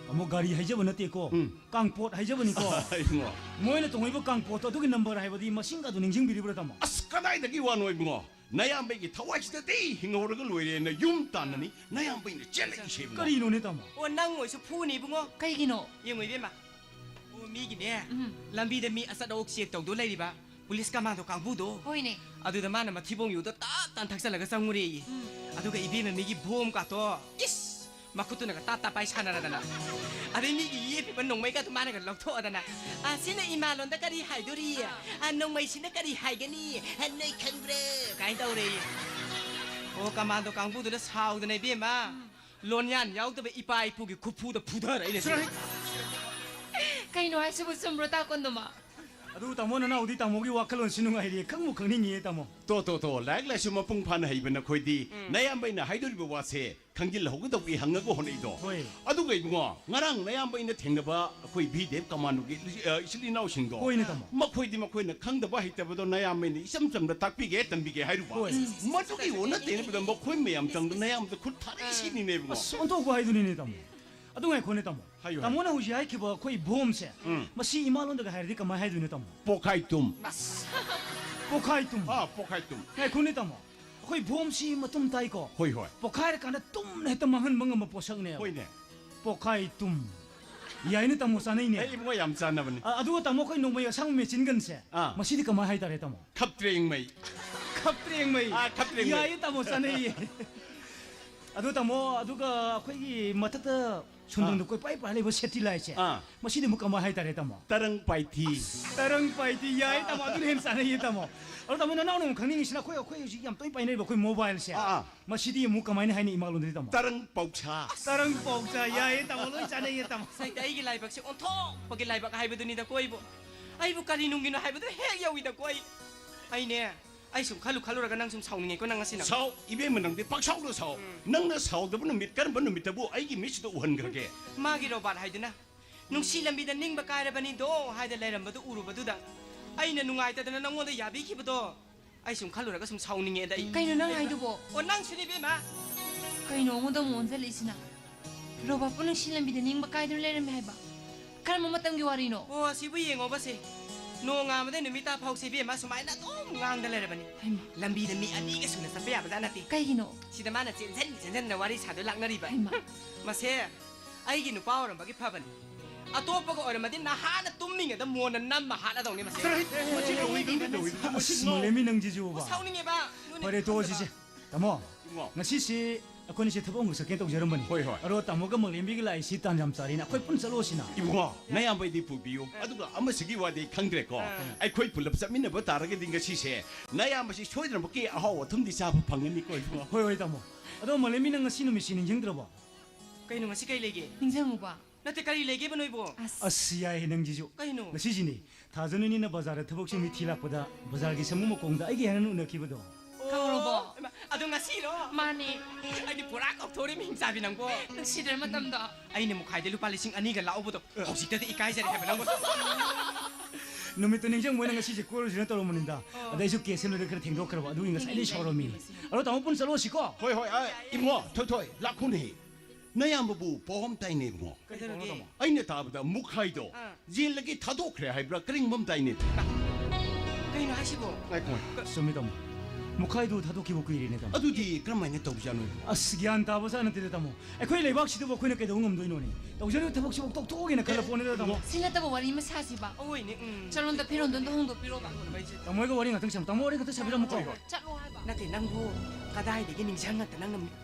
ꯇꯥꯃꯣ, ꯒꯥꯔꯤ ꯍꯥꯏꯖꯕ ꯅꯠꯇꯦꯀꯣ꯫ ꯎꯝ꯫ ꯀꯥꯡꯄꯣꯠ ꯍꯥꯏꯖꯕꯅꯤꯀꯣ꯫ ꯏꯕꯨꯡꯉꯣ꯫ ꯃꯣꯏꯅ ꯇꯣꯡꯉꯤꯕ ꯀꯥꯡꯄꯣꯠꯇꯣ, ꯑꯗꯨꯒꯤ ꯅꯝꯕꯔ ꯍꯥꯏꯕꯗꯤ ꯃꯁꯤꯡꯒꯗꯣ ꯅꯤꯡꯁꯤꯡꯕꯤꯔꯤꯕ꯭ꯔꯥ, ꯇꯥꯃꯣ? ꯑꯁ, ꯀꯗꯥꯏꯗꯒꯤ ꯋꯥꯅꯣ, ꯏꯕꯨꯡꯉꯣ? ꯅꯌꯥꯝꯕꯒꯤ ꯊꯋꯥꯏꯁꯤꯗꯗꯤ ꯍꯤꯡꯍꯧꯔꯒ ꯂꯣꯏꯔꯦꯅ ꯌꯨꯝ ꯇꯥꯟꯅꯅꯤ꯫ ꯅꯌꯥꯝꯕꯩꯅ ꯆꯦꯜꯂꯛꯏꯁꯦ, ꯏꯕꯨꯡꯉꯣ꯫ ꯀꯔꯤꯅꯣꯅꯦ, ꯇꯥꯃꯣ? ꯑꯣ, ꯅꯪ ꯑꯣꯏꯁꯨ ꯐꯨꯅꯤ, ꯏꯕꯨꯡꯉꯣ꯫ ꯀꯩꯒꯤꯅꯣ? ꯌꯦꯡꯉꯣ, ꯏꯕꯦꯝꯃ꯫ ꯑꯣ, ꯃꯤꯒꯤꯅꯦ, ꯎꯝ꯫ ꯂꯝꯕꯤꯗ ꯃꯤ ꯑꯆꯠ ꯑꯋꯣꯛ ꯆꯦꯛ ꯇꯧꯗꯣ ꯂꯩꯔꯤꯕ ꯄꯨꯂꯤꯁ ꯀꯃꯥꯟꯗꯣ ꯀꯥꯡꯕꯨꯗꯣ꯫ ꯍꯣꯏꯅꯦ꯫ ꯑꯗꯨꯗ ꯃꯥꯅ ꯃꯊꯤꯕꯣꯡ ꯌꯨꯗꯣ ꯇꯞ ꯇꯥꯅ ꯊꯛꯆꯜꯂꯒ ꯆꯪꯉꯨꯔꯦꯌꯦ꯫ ꯎꯝ꯫ ꯑꯗꯨꯒ ꯏꯕꯦꯝꯃ, ꯃꯤꯒꯤ ꯕꯣꯝ ꯀꯥꯇꯣ, ꯏꯁ! ꯃꯈꯨꯠꯇꯨꯅꯒ ꯇꯥꯞ ꯇꯥꯞ ꯄꯥꯏ ꯁꯥꯟꯅꯔꯗꯅ꯫ ꯑꯗꯩ ꯃꯤꯒꯤ ꯌꯦꯞꯄꯤꯕ ꯅꯣꯡꯃꯩꯒꯗꯣ ꯃꯥꯅꯒ ꯂꯧꯊꯣꯛꯑꯗꯅ, "ꯑ, ꯁꯤꯅ ꯏꯃꯥꯂꯣꯟꯗ ꯀꯔꯤ ꯍꯥꯏꯗꯣꯔꯤ? ꯑ, ꯅꯣꯡꯃꯩꯁꯤꯅ ꯀꯔꯤ ꯍꯥꯏꯒꯅꯤ? ꯑ, ꯅꯣꯏ ꯈꯪꯕ꯭ꯔꯣ?" ꯀꯥꯏꯅ ꯇꯧꯔꯦꯌꯦ꯫ ꯑꯣ, ꯀꯃꯥꯟꯗꯣ ꯀꯥꯡꯕꯨꯗꯨꯅ ꯁꯥꯎꯗꯅ, ꯏꯕꯦꯝꯃ, ꯂꯣꯟꯌꯥꯟ ꯌꯥꯎꯗꯕ ꯏꯄꯥ ꯏꯄꯨꯒꯤ ꯈꯨꯐꯨꯗ ꯐꯨꯊꯔꯛꯏꯅꯦ꯫ ꯀꯩꯅꯣ ꯍꯥꯏꯁꯤꯕꯨ, ꯆꯨꯝꯕ꯭ꯔꯣ, ꯇꯥ ꯀꯣꯟꯗꯨꯃ? ꯑꯗꯨ ꯇꯥꯃꯣ, ꯅꯅꯥꯎꯗꯤ ꯇꯥꯃꯣꯒꯤ ꯋꯥꯈꯜꯂꯣꯟꯁꯤ ꯅꯨꯡꯉꯥꯏꯔꯤꯌꯦ, ꯈꯪꯕꯨ ꯈꯪꯅꯤꯡꯉꯤꯌꯦ, ꯇꯥꯃꯣ꯫ ꯇꯣ, ꯇꯣ, ꯇꯣ, ꯂꯥꯏꯔꯤꯛ ꯂꯥꯏꯁꯨ ꯃꯄꯨꯡ ꯐꯥꯅ ꯍꯩꯕ ꯅꯈꯣꯏꯗꯤ ꯎꯝ꯫ ꯅꯌꯥꯝꯕ ꯑꯩꯅ ꯍꯥꯏꯗꯣꯔꯤꯕ ꯋꯥꯁꯦ ꯈꯪꯖꯤꯜꯍꯧꯒꯗꯧꯕꯒꯤ ꯍꯪꯉꯒ ꯍꯣꯠꯅꯩꯗꯣ꯫ ꯍꯣꯏ꯫ ꯑꯗꯨꯒ ꯏꯕꯨꯡꯉꯣ, ꯉꯔꯥꯡ ꯅꯌꯥꯝꯕ ꯑꯩꯅ ꯊꯦꯡꯅꯕ ꯑꯩꯈꯣꯏ ꯚꯤ ꯗꯦꯕ ꯀꯃꯥꯟꯗꯣꯒꯤ ꯏ-, ꯑ, ꯏꯆꯤꯜ ꯏꯅꯥꯎꯁꯤꯡꯗꯣ, ꯍꯣꯏꯅꯦ, ꯇꯥꯃꯣ꯫ ꯃꯈꯣꯏꯗꯤ ꯃꯈꯣꯏꯅ ꯈꯪꯗꯕ ꯍꯩꯇꯕꯗꯣ ꯅꯌꯥꯝꯕ ꯑꯩꯅ ꯏꯆꯝ ꯆꯝꯅ ꯇꯥꯛꯄꯤꯒꯦ, ꯇꯝꯕꯤꯒꯦ ꯍꯥꯏꯔꯨꯕ꯫ ꯍꯣꯏ꯫ ꯃꯗꯨꯒꯤ ꯑꯣꯟꯅ ꯇꯩꯅꯕꯗ ꯃꯈꯣꯏ ꯃꯌꯥꯝ ꯆꯪꯗꯅ ꯅꯌꯥꯝꯕꯗ ꯈꯨꯠ ꯊꯥꯔꯛꯏꯁꯤꯅꯤꯅꯦ, ꯏꯕꯨꯡꯉꯣ꯫ ꯑꯁ, ꯑꯣꯟꯊꯣꯛꯄ ꯍꯥꯏꯗꯨꯅꯤꯅꯦ, ꯇꯥꯃꯣ꯫ ꯑꯗꯨ ꯉꯥꯏꯈꯣꯅꯦ, ꯇꯥꯃꯣ꯫ ꯍꯥꯏꯌꯨ, ꯍꯥꯏꯌꯨ꯫ ꯇꯥꯃꯣꯅ ꯍꯧꯖꯤꯛ ꯍꯥꯏꯈꯤꯕ ꯑꯩꯈꯣꯏ ꯕꯣꯝꯁꯦ, ꯎꯝ꯫ ꯃꯁꯤ ꯏꯃꯥꯂꯣꯟꯗꯒ ꯍꯥꯏꯔꯗꯤ ꯀꯃꯥꯏ ꯍꯥꯏꯗꯣꯏꯅꯣ, ꯇꯥꯃꯣ? ꯄꯣꯈꯥꯏ ꯇꯨꯝ꯫ ꯄꯣꯈꯥꯏ ꯇꯨꯝ꯫ ꯑꯥ, ꯄꯣꯈꯥꯏ ꯇꯨꯝ꯫ ꯉꯥꯏꯈꯣꯅꯦ, ꯇꯥꯃꯣ꯫ ꯑꯩꯈꯣꯏ ꯕꯣꯝꯁꯤ ꯃꯇꯨꯝ ꯇꯥꯏꯀꯣ? ꯍꯣꯏ, ꯍꯣꯏ꯫ ꯄꯣꯈꯥꯏꯔꯀꯥꯟꯗ ꯇꯨꯝꯅ ꯍꯦꯛꯇ ꯃꯥꯡꯍꯟꯕ ꯉꯝꯕ ꯄꯣꯠꯁꯛꯅꯦꯕ꯫ ꯍꯣꯏꯅꯦ꯫ ꯄꯣꯈꯥꯏ ꯇꯨꯝ꯫ ꯌꯥꯏꯅꯦ, ꯇꯥꯃꯣ, ꯆꯥꯅꯩꯅꯦ꯫ ꯑꯩ ꯏꯕꯨꯡꯉꯣ ꯌꯥꯝ ꯆꯥꯟꯅꯕꯅꯤ꯫ ꯑ, ꯑꯗꯨꯒ ꯇꯥꯃꯣ, ꯑꯩꯈꯣꯏ ꯅꯣꯡꯃꯩ ꯑꯁꯥꯡꯕ ꯃꯦꯆꯤꯟ ꯒꯟꯁꯦ, ꯑꯥ꯫ ꯃꯁꯤꯗꯤ ꯀꯃꯥꯏ ꯍꯥꯏꯇꯥꯔꯦ, ꯇꯥꯃꯣ? ꯈꯞꯇ꯭ꯔꯦꯡꯃꯩ꯫ ꯈꯞꯇ꯭ꯔꯦꯡꯃꯩ꯫ ꯑꯥ, ꯈꯞꯇ꯭ꯔꯦꯡꯃꯩ꯫ ꯌꯥꯏꯌꯦ, ꯇꯥꯃꯣ, ꯆꯥꯅꯩꯌꯦ꯫ ꯑꯗꯨ ꯇꯥꯃꯣ, ꯑꯗꯨꯒ ꯑꯩꯈꯣꯏꯒꯤ ꯃꯊꯛꯇ ꯁꯨꯟꯗꯪꯗ ꯑꯥ꯫ ꯀꯣꯏꯄꯥꯏ ꯄꯥꯏ ꯂꯩꯕ ꯁꯦꯇꯤꯂꯥꯏꯠꯁꯦ, ꯑꯥ꯫ ꯃꯁꯤꯗꯤ ꯑꯃꯨꯛ ꯀꯃꯥꯏ ꯍꯥꯏꯇꯥꯔꯦ, ꯇꯥꯃꯣ? ꯇꯔꯪ ꯄꯥꯏꯊꯤ꯫ ꯇꯔꯪ ꯄꯥꯏꯊꯤ ꯌꯥꯏ, ꯇꯥꯃꯣ, ꯑꯗꯨꯅ ꯍꯦꯟꯅ ꯆꯥꯅꯩꯌꯦ, ꯇꯥꯃꯣ꯫ ꯑꯗꯣ ꯇꯥꯃꯣ, ꯅꯅꯥꯎꯅ ꯑꯃꯨꯛ ꯈꯪꯅꯤꯡꯉꯤꯁꯤꯅ ꯑꯩꯈꯣꯏ, ꯑꯩꯈꯣꯏ ꯍꯧꯖꯤꯛ ꯌꯥꯝ ꯇꯣꯏꯅ ꯄꯥꯏꯅꯔꯤꯕ ꯑꯩꯈꯣꯏ ꯃꯣꯕꯥꯏꯜꯁꯦ, ꯑꯥ, ꯑꯥ꯫ ꯃꯁꯤꯗꯤ ꯑꯃꯨꯛ ꯀꯃꯥꯏꯅ ꯍꯥꯏꯅꯤ ꯏꯃꯥꯂꯣꯟꯗꯗꯤ, ꯇꯥꯃꯣ? ꯇꯔꯪ ꯄꯥꯎꯁꯥ꯫ ꯇꯔꯪ ꯄꯥꯎꯁꯥ ꯌꯥꯏꯌꯦ, ꯇꯥꯃꯣ, ꯂꯣꯏ ꯆꯥꯅꯩꯌꯦ, ꯇꯥꯃꯣ꯫ ꯁꯩꯇ, ꯑꯩꯒꯤ ꯂꯥꯏꯕꯛꯁꯦ ꯑꯣꯟꯊꯣꯛꯄꯒꯤ ꯂꯥꯏꯕꯛ ꯍꯥꯏꯕꯗꯨꯅꯤꯗꯀꯣ ꯑꯩꯕꯨ꯫ ꯑꯩꯕꯨ ꯀꯔꯤ ꯅꯨꯡꯒꯤꯅꯣ ꯍꯥꯏꯕꯗꯨ ꯍꯦꯛ ꯌꯧꯏꯗꯀꯣ ꯑꯩ꯫ ꯑꯩꯅꯦ, ꯑꯩ ꯁꯨꯝ ꯈꯜꯂꯨ ꯈꯜꯂꯨꯔꯒ ꯅꯪ ꯁꯨꯝ ꯁꯥꯎꯅꯤꯡꯉꯦꯀꯣ ꯅꯪ ꯉꯁꯤ ꯅꯪ꯫ ꯁꯥꯎ, ꯏꯕꯦꯝꯃ, ꯅꯪꯗꯤ ꯄꯪꯁꯥꯎꯗ ꯁꯥꯎ꯫ ꯎꯝ꯫ ꯅꯪꯅ ꯁꯥꯎꯗꯕ ꯅꯨꯃꯤꯠ ꯀꯔꯝꯕ ꯅꯨꯃꯤꯠꯇꯕꯨ ꯑꯩꯒꯤ ꯃꯤꯠꯁꯤꯗ ꯎꯍꯟꯈ꯭ꯔꯒꯦ? ꯃꯥꯒꯤ ꯔꯣꯕꯥꯠ ꯍꯥꯏꯗꯨꯅ ꯅꯨꯡꯁꯤ ꯂꯝꯕꯤꯗ ꯅꯤꯡꯕ ꯀꯥꯏꯔꯕꯅꯤꯗꯣ ꯍꯥꯏꯗ ꯂꯩꯔꯝꯕꯗꯨ ꯎꯔꯨꯕꯗꯨꯗ ꯑꯩꯅ ꯅꯨꯡꯉꯥꯏꯇꯗꯅ ꯅꯪꯉꯣꯟꯗ ꯌꯥꯕꯤꯈꯤꯕꯗꯣ ꯑꯩ ꯁꯨꯝ ꯈꯜꯂꯨꯔꯒ ꯁꯨꯝ ꯁꯥꯎꯅꯤꯡꯉꯦꯗ ꯑꯩ꯫ ꯀꯩꯅꯣ ꯅꯪ ꯍꯥꯏꯗꯨꯕꯣ? ꯑꯣ, ꯅꯪꯁꯨꯅꯤ ꯏꯕꯦꯝꯃ꯫ ꯀꯩꯅꯣ ꯑꯩꯉꯣꯟꯗ ꯑꯃꯨꯛ ꯑꯣꯟꯁꯤꯜꯂꯛꯏꯁꯤꯅ? ꯔꯣꯕꯥꯠꯄꯨ ꯅꯨꯡꯁꯤ ꯂꯝꯕꯤꯗ ꯅꯤꯡꯕ ꯀꯥꯏꯗꯨꯅ ꯂꯩꯔꯝꯃꯦ ꯍꯥꯏꯕ? ꯀꯔꯝꯕ ꯃꯇꯝꯒꯤ ꯋꯥꯔꯤꯅꯣ? ꯑꯣ, ꯑꯁꯤꯕꯨ ꯌꯦꯡꯉꯣꯕꯁꯦ꯫ ꯅꯣꯡꯉꯥꯟꯕꯗꯩ ꯅꯨꯃꯤꯠ ꯇꯥ ꯐꯥꯎꯁꯦ ꯏꯕꯦꯝꯃ ꯁꯨꯃꯥꯏꯅ ꯑꯗꯨꯝ ꯉꯥꯡꯗ ꯂꯩꯔꯕꯅꯤ꯫ ꯍꯩꯃꯥ꯫ ꯂꯝꯕꯤꯗ ꯃꯤ ꯑꯅꯤꯒ ꯁꯨꯅ ꯆꯠꯄ ꯌꯥꯕꯖꯥꯠ ꯅꯠꯇꯦ꯫ ꯀꯩꯒꯤꯅꯣ? ꯁꯤꯗ ꯃꯥꯅ ꯆꯦꯟꯁꯤꯟ ꯆꯦꯟꯁꯤꯟꯅ ꯋꯥꯔꯤ ꯁꯥꯗꯣꯏ ꯂꯥꯛꯅꯔꯤꯕ꯫ ꯍꯩꯃꯥ꯫ ꯃꯁꯦ ꯑꯩꯒꯤ ꯅꯨꯄꯥ ꯑꯣꯏꯔꯝꯕꯒꯤ ꯐꯕꯅꯤ꯫ ꯑꯇꯣꯞꯄꯒ ꯑꯣꯏꯔꯝꯃꯗꯤ ꯅꯍꯥꯟꯅ ꯇꯨꯝꯃꯤꯉꯩꯗ ꯃꯣꯟꯅ ꯅꯝꯃ ꯍꯥꯠꯂꯗꯧꯅꯤ ꯃꯁꯦ꯫ ꯆꯠꯂꯣꯍꯦ, ꯃꯁꯤ ꯂꯧꯏꯗꯧꯅꯤ, ꯂꯧꯏꯗꯧꯅꯤ꯫ ꯑꯁ, ꯃꯥꯂꯦꯝꯕꯤ ꯅꯪꯁꯤꯁꯨꯕ꯫ ꯁꯥꯎꯅꯤꯡꯉꯦꯕ꯫ ꯅꯣꯏꯅ ꯐꯔꯦ, ꯇꯣꯛꯑꯁꯤꯁꯦ꯫ ꯈꯪꯗꯕ꯫ ꯇꯥꯃꯣ, ꯏꯕꯨꯡꯉꯣ꯫ ꯉꯁꯤꯁꯦ ꯑꯩꯈꯣꯏꯅꯤꯁꯦ ꯊꯕꯛ ꯑꯃꯈꯛ ꯆꯠꯀꯦ ꯇꯧꯖꯔꯝꯕꯅꯤ꯫ ꯍꯣꯏ, ꯍꯣꯏ꯫ ꯑꯗꯣ ꯇꯥꯃꯣꯒ ꯃꯥꯂꯦꯝꯕꯤꯒ ꯂꯥꯛꯏꯁꯤ ꯇꯥꯟ ꯌꯥꯝ ꯆꯥꯔꯦꯅ ꯑꯩꯈꯣꯏ ꯄꯨꯟꯅ ꯆꯠꯂꯨꯁꯤꯅ꯫ ꯏꯕꯨꯡꯉꯣ, ꯅꯌꯥꯝꯕꯩꯗꯤ ꯄꯨꯕꯤꯌꯨ꯫ ꯑꯗꯨꯒ ꯑꯃꯁꯤꯒꯤ ꯋꯥꯗꯤ ꯈꯪꯗ꯭ꯔꯦꯀꯣ꯫ ꯑꯥ꯫ ꯑꯩꯈꯣꯏ ꯄꯨꯂꯞ ꯆꯠꯃꯤꯟꯅꯕ ꯇꯥꯔꯒꯗꯤ ꯉꯁꯤꯁꯦ ꯅꯌꯥꯝꯕꯁꯤ ꯁꯣꯏꯗꯅꯃꯛꯀꯤ ꯑꯍꯥꯎ ꯑꯊꯨꯝꯗꯤ ꯆꯥꯕ ꯐꯪꯒꯅꯤꯀꯣ, ꯏꯕꯨꯡꯉꯣ꯫ ꯍꯣꯏ, ꯍꯣꯏ, ꯇꯥꯃꯣ꯫ ꯑꯗꯣ ꯃꯥꯂꯦꯝꯕꯤ, ꯅꯪ ꯉꯁꯤ ꯅꯨꯃꯤꯠꯁꯤ ꯅꯤꯡꯁꯤꯡꯗ꯭ꯔꯕꯣ? ꯀꯩꯅꯣ, ꯉꯁꯤ ꯀꯩ ꯂꯩꯒꯦ? ꯅꯤꯡꯁꯤꯡꯉꯨꯕ꯫ ꯅꯠꯇꯦ, ꯀꯔꯤ ꯂꯩꯒꯦꯕ ꯅꯣꯏꯕꯣ? ꯑꯁ꯫ ꯑꯁ, ꯌꯥꯏꯍꯦ ꯅꯪꯁꯤꯁꯨ꯫ ꯀꯩꯅꯣ? ꯉꯁꯤꯁꯤꯅꯦ, ꯊꯥꯖꯅꯨꯅꯤꯅ ꯕꯖꯥꯔꯗ ꯊꯕꯛ ꯁꯨꯃꯤ ꯊꯤ ꯂꯥꯛꯄꯗ ꯕꯖꯥꯔꯒꯤ ꯁꯃꯨ ꯃꯈꯣꯡꯗ ꯑꯩꯒꯤ ꯍꯦꯟꯅ ꯎꯅꯈꯤꯕꯗꯣ꯫ ꯀꯥꯎꯔꯕꯣ? ꯍꯩꯃꯥ, ꯑꯗꯨ ꯉꯁꯤꯔꯣ? ꯃꯥꯅꯦ꯫ ꯑꯩꯗꯤ ꯄꯨꯔꯥ ꯀꯥꯎꯊꯣꯛꯔꯦ, ꯃꯤ ꯍꯤꯡꯆꯥꯕꯤ ꯅꯪꯕꯣ꯫ ꯅꯨꯡꯁꯤꯗ꯭ꯔ ꯃꯇꯝꯗꯣ? ꯑꯩꯅ ꯃꯨꯈꯥꯏꯗ ꯂꯨꯄꯥ ꯂꯤꯁꯤꯡ ꯑꯅꯤꯒ ꯂꯥꯛꯎꯕꯗꯣ, ꯑꯦ꯫ ꯍꯧꯖꯤꯛꯇꯗꯤ ꯏꯀꯥꯏꯖꯔꯦ ꯍꯥꯏꯕ ꯅꯪꯕꯣ꯫ ꯅꯨꯃꯤꯠꯇꯨ ꯅꯤꯡꯁꯤꯡꯕ ꯑꯣꯏꯅ ꯉꯁꯤꯁꯦ ꯀꯣꯏꯔꯨꯁꯤꯅ ꯇꯧꯔꯝꯕꯅꯤꯗ꯫ ꯑꯣ꯫ ꯑꯗ ꯑꯩꯁꯨ ꯀꯦꯁ ꯁꯦꯝꯕꯗ ꯈꯔ ꯊꯦꯡꯗꯣꯛꯈ꯭ꯔꯕ, ꯑꯗꯨꯒꯤ ꯉꯁꯥꯏꯗꯩ ꯁꯥꯎꯔꯝꯃꯤꯅꯤ꯫ ꯑꯗꯣ ꯇꯥꯃꯣ ꯄꯨꯟꯅ ꯆꯠꯂꯨꯁꯤꯀꯣ꯫ ꯍꯣꯏ, ꯍꯣꯏ, ꯑ, ꯏꯕꯨꯡꯉꯣ, ꯊꯣꯏ, ꯊꯣꯏ, ꯂꯥꯛꯈꯣꯅꯦ꯫ ꯅꯌꯥꯝꯕꯕꯨ ꯄꯥꯎ ꯑꯃ ꯇꯥꯏꯅꯦ, ꯏꯕꯨꯡꯉꯣ꯫ ꯀꯩꯗꯧꯔꯒꯦ? ꯑꯩꯅ ꯇꯥꯕꯗ ꯃꯨꯈꯥꯏꯗꯣ ꯑꯥ꯫ ꯖꯦꯜꯗꯒꯤ ꯊꯥꯗꯣꯛꯈ꯭ꯔꯦ ꯍꯥꯏꯕ꯭ꯔꯥ, ꯀꯔꯤꯒꯨꯝꯕ ꯑꯃ ꯇꯥꯏꯅꯦ꯫ ꯀꯩꯅꯣ ꯍꯥꯏꯁꯤꯕꯣ? ꯉꯥꯏꯈꯣ, ꯉꯥꯏꯈꯣ꯫ ꯆꯨꯝꯃꯤ, ꯇꯥꯃꯣ꯫ ꯃꯨꯈꯥꯏꯗꯣ ꯊꯥꯗꯣꯛꯈꯤꯕ ꯀꯨꯏꯔꯦꯅꯦ, ꯇꯥꯃꯣ꯫ ꯑꯗꯨꯗꯤ ꯀꯔꯝꯍꯥꯏꯅ ꯇꯧꯖꯥꯠꯅꯣ? ꯑꯁ, ꯒ꯭ꯌꯥꯟ ꯇꯥꯕ ꯖꯥꯠ ꯅꯠꯇꯦꯗ, ꯇꯥꯃꯣ꯫ ꯑꯩꯈꯣꯏ ꯂꯩꯕꯥꯛꯁꯤꯗꯕꯨ ꯑꯩꯈꯣꯏꯅ ꯀꯩꯗꯧꯕ ꯉꯝꯗꯣꯏꯅꯣꯅꯦ? ꯇꯧꯖꯔꯤꯕ ꯊꯕꯛꯁꯤꯕꯨ ꯇꯣꯛꯊꯣꯛꯑꯒꯦꯅ ꯈꯜꯂ ꯄꯣꯠꯅꯤꯗ, ꯇꯥꯃꯣ꯫ ꯁꯤ ꯅꯠꯇꯕ ꯋꯥꯔꯤ ꯑꯃ ꯁꯥꯁꯤꯕ꯫ ꯑꯑꯣꯏꯅꯦ, ꯎꯝ꯫ ꯆꯠꯂꯣꯟꯗ ꯐꯤꯔꯣꯟꯗꯣ ꯑꯝꯇ ꯍꯣꯡꯗꯣꯛꯄꯤꯔꯣꯕ꯫ ꯇꯥꯃꯣ ꯍꯣꯏꯒ ꯋꯥꯔꯤ ꯉꯥꯛꯇꯪ ꯁꯥꯟꯅ-, ꯇꯥꯃꯣ ꯋꯥꯔꯤ ꯉꯥꯛꯇꯪ ꯁꯥꯕꯤꯔꯝꯃꯨꯀꯣ꯫ ꯍꯣꯏ, ꯍꯣꯏ꯫ ꯆꯠꯂꯣ ꯍꯥꯏꯕ꯫ ꯅꯠꯇꯦ, ꯅꯪꯕꯨ ꯀꯗꯥꯏꯗꯒꯤ ꯅꯤꯡꯁꯤꯡꯉꯛꯇ ꯅꯪꯅ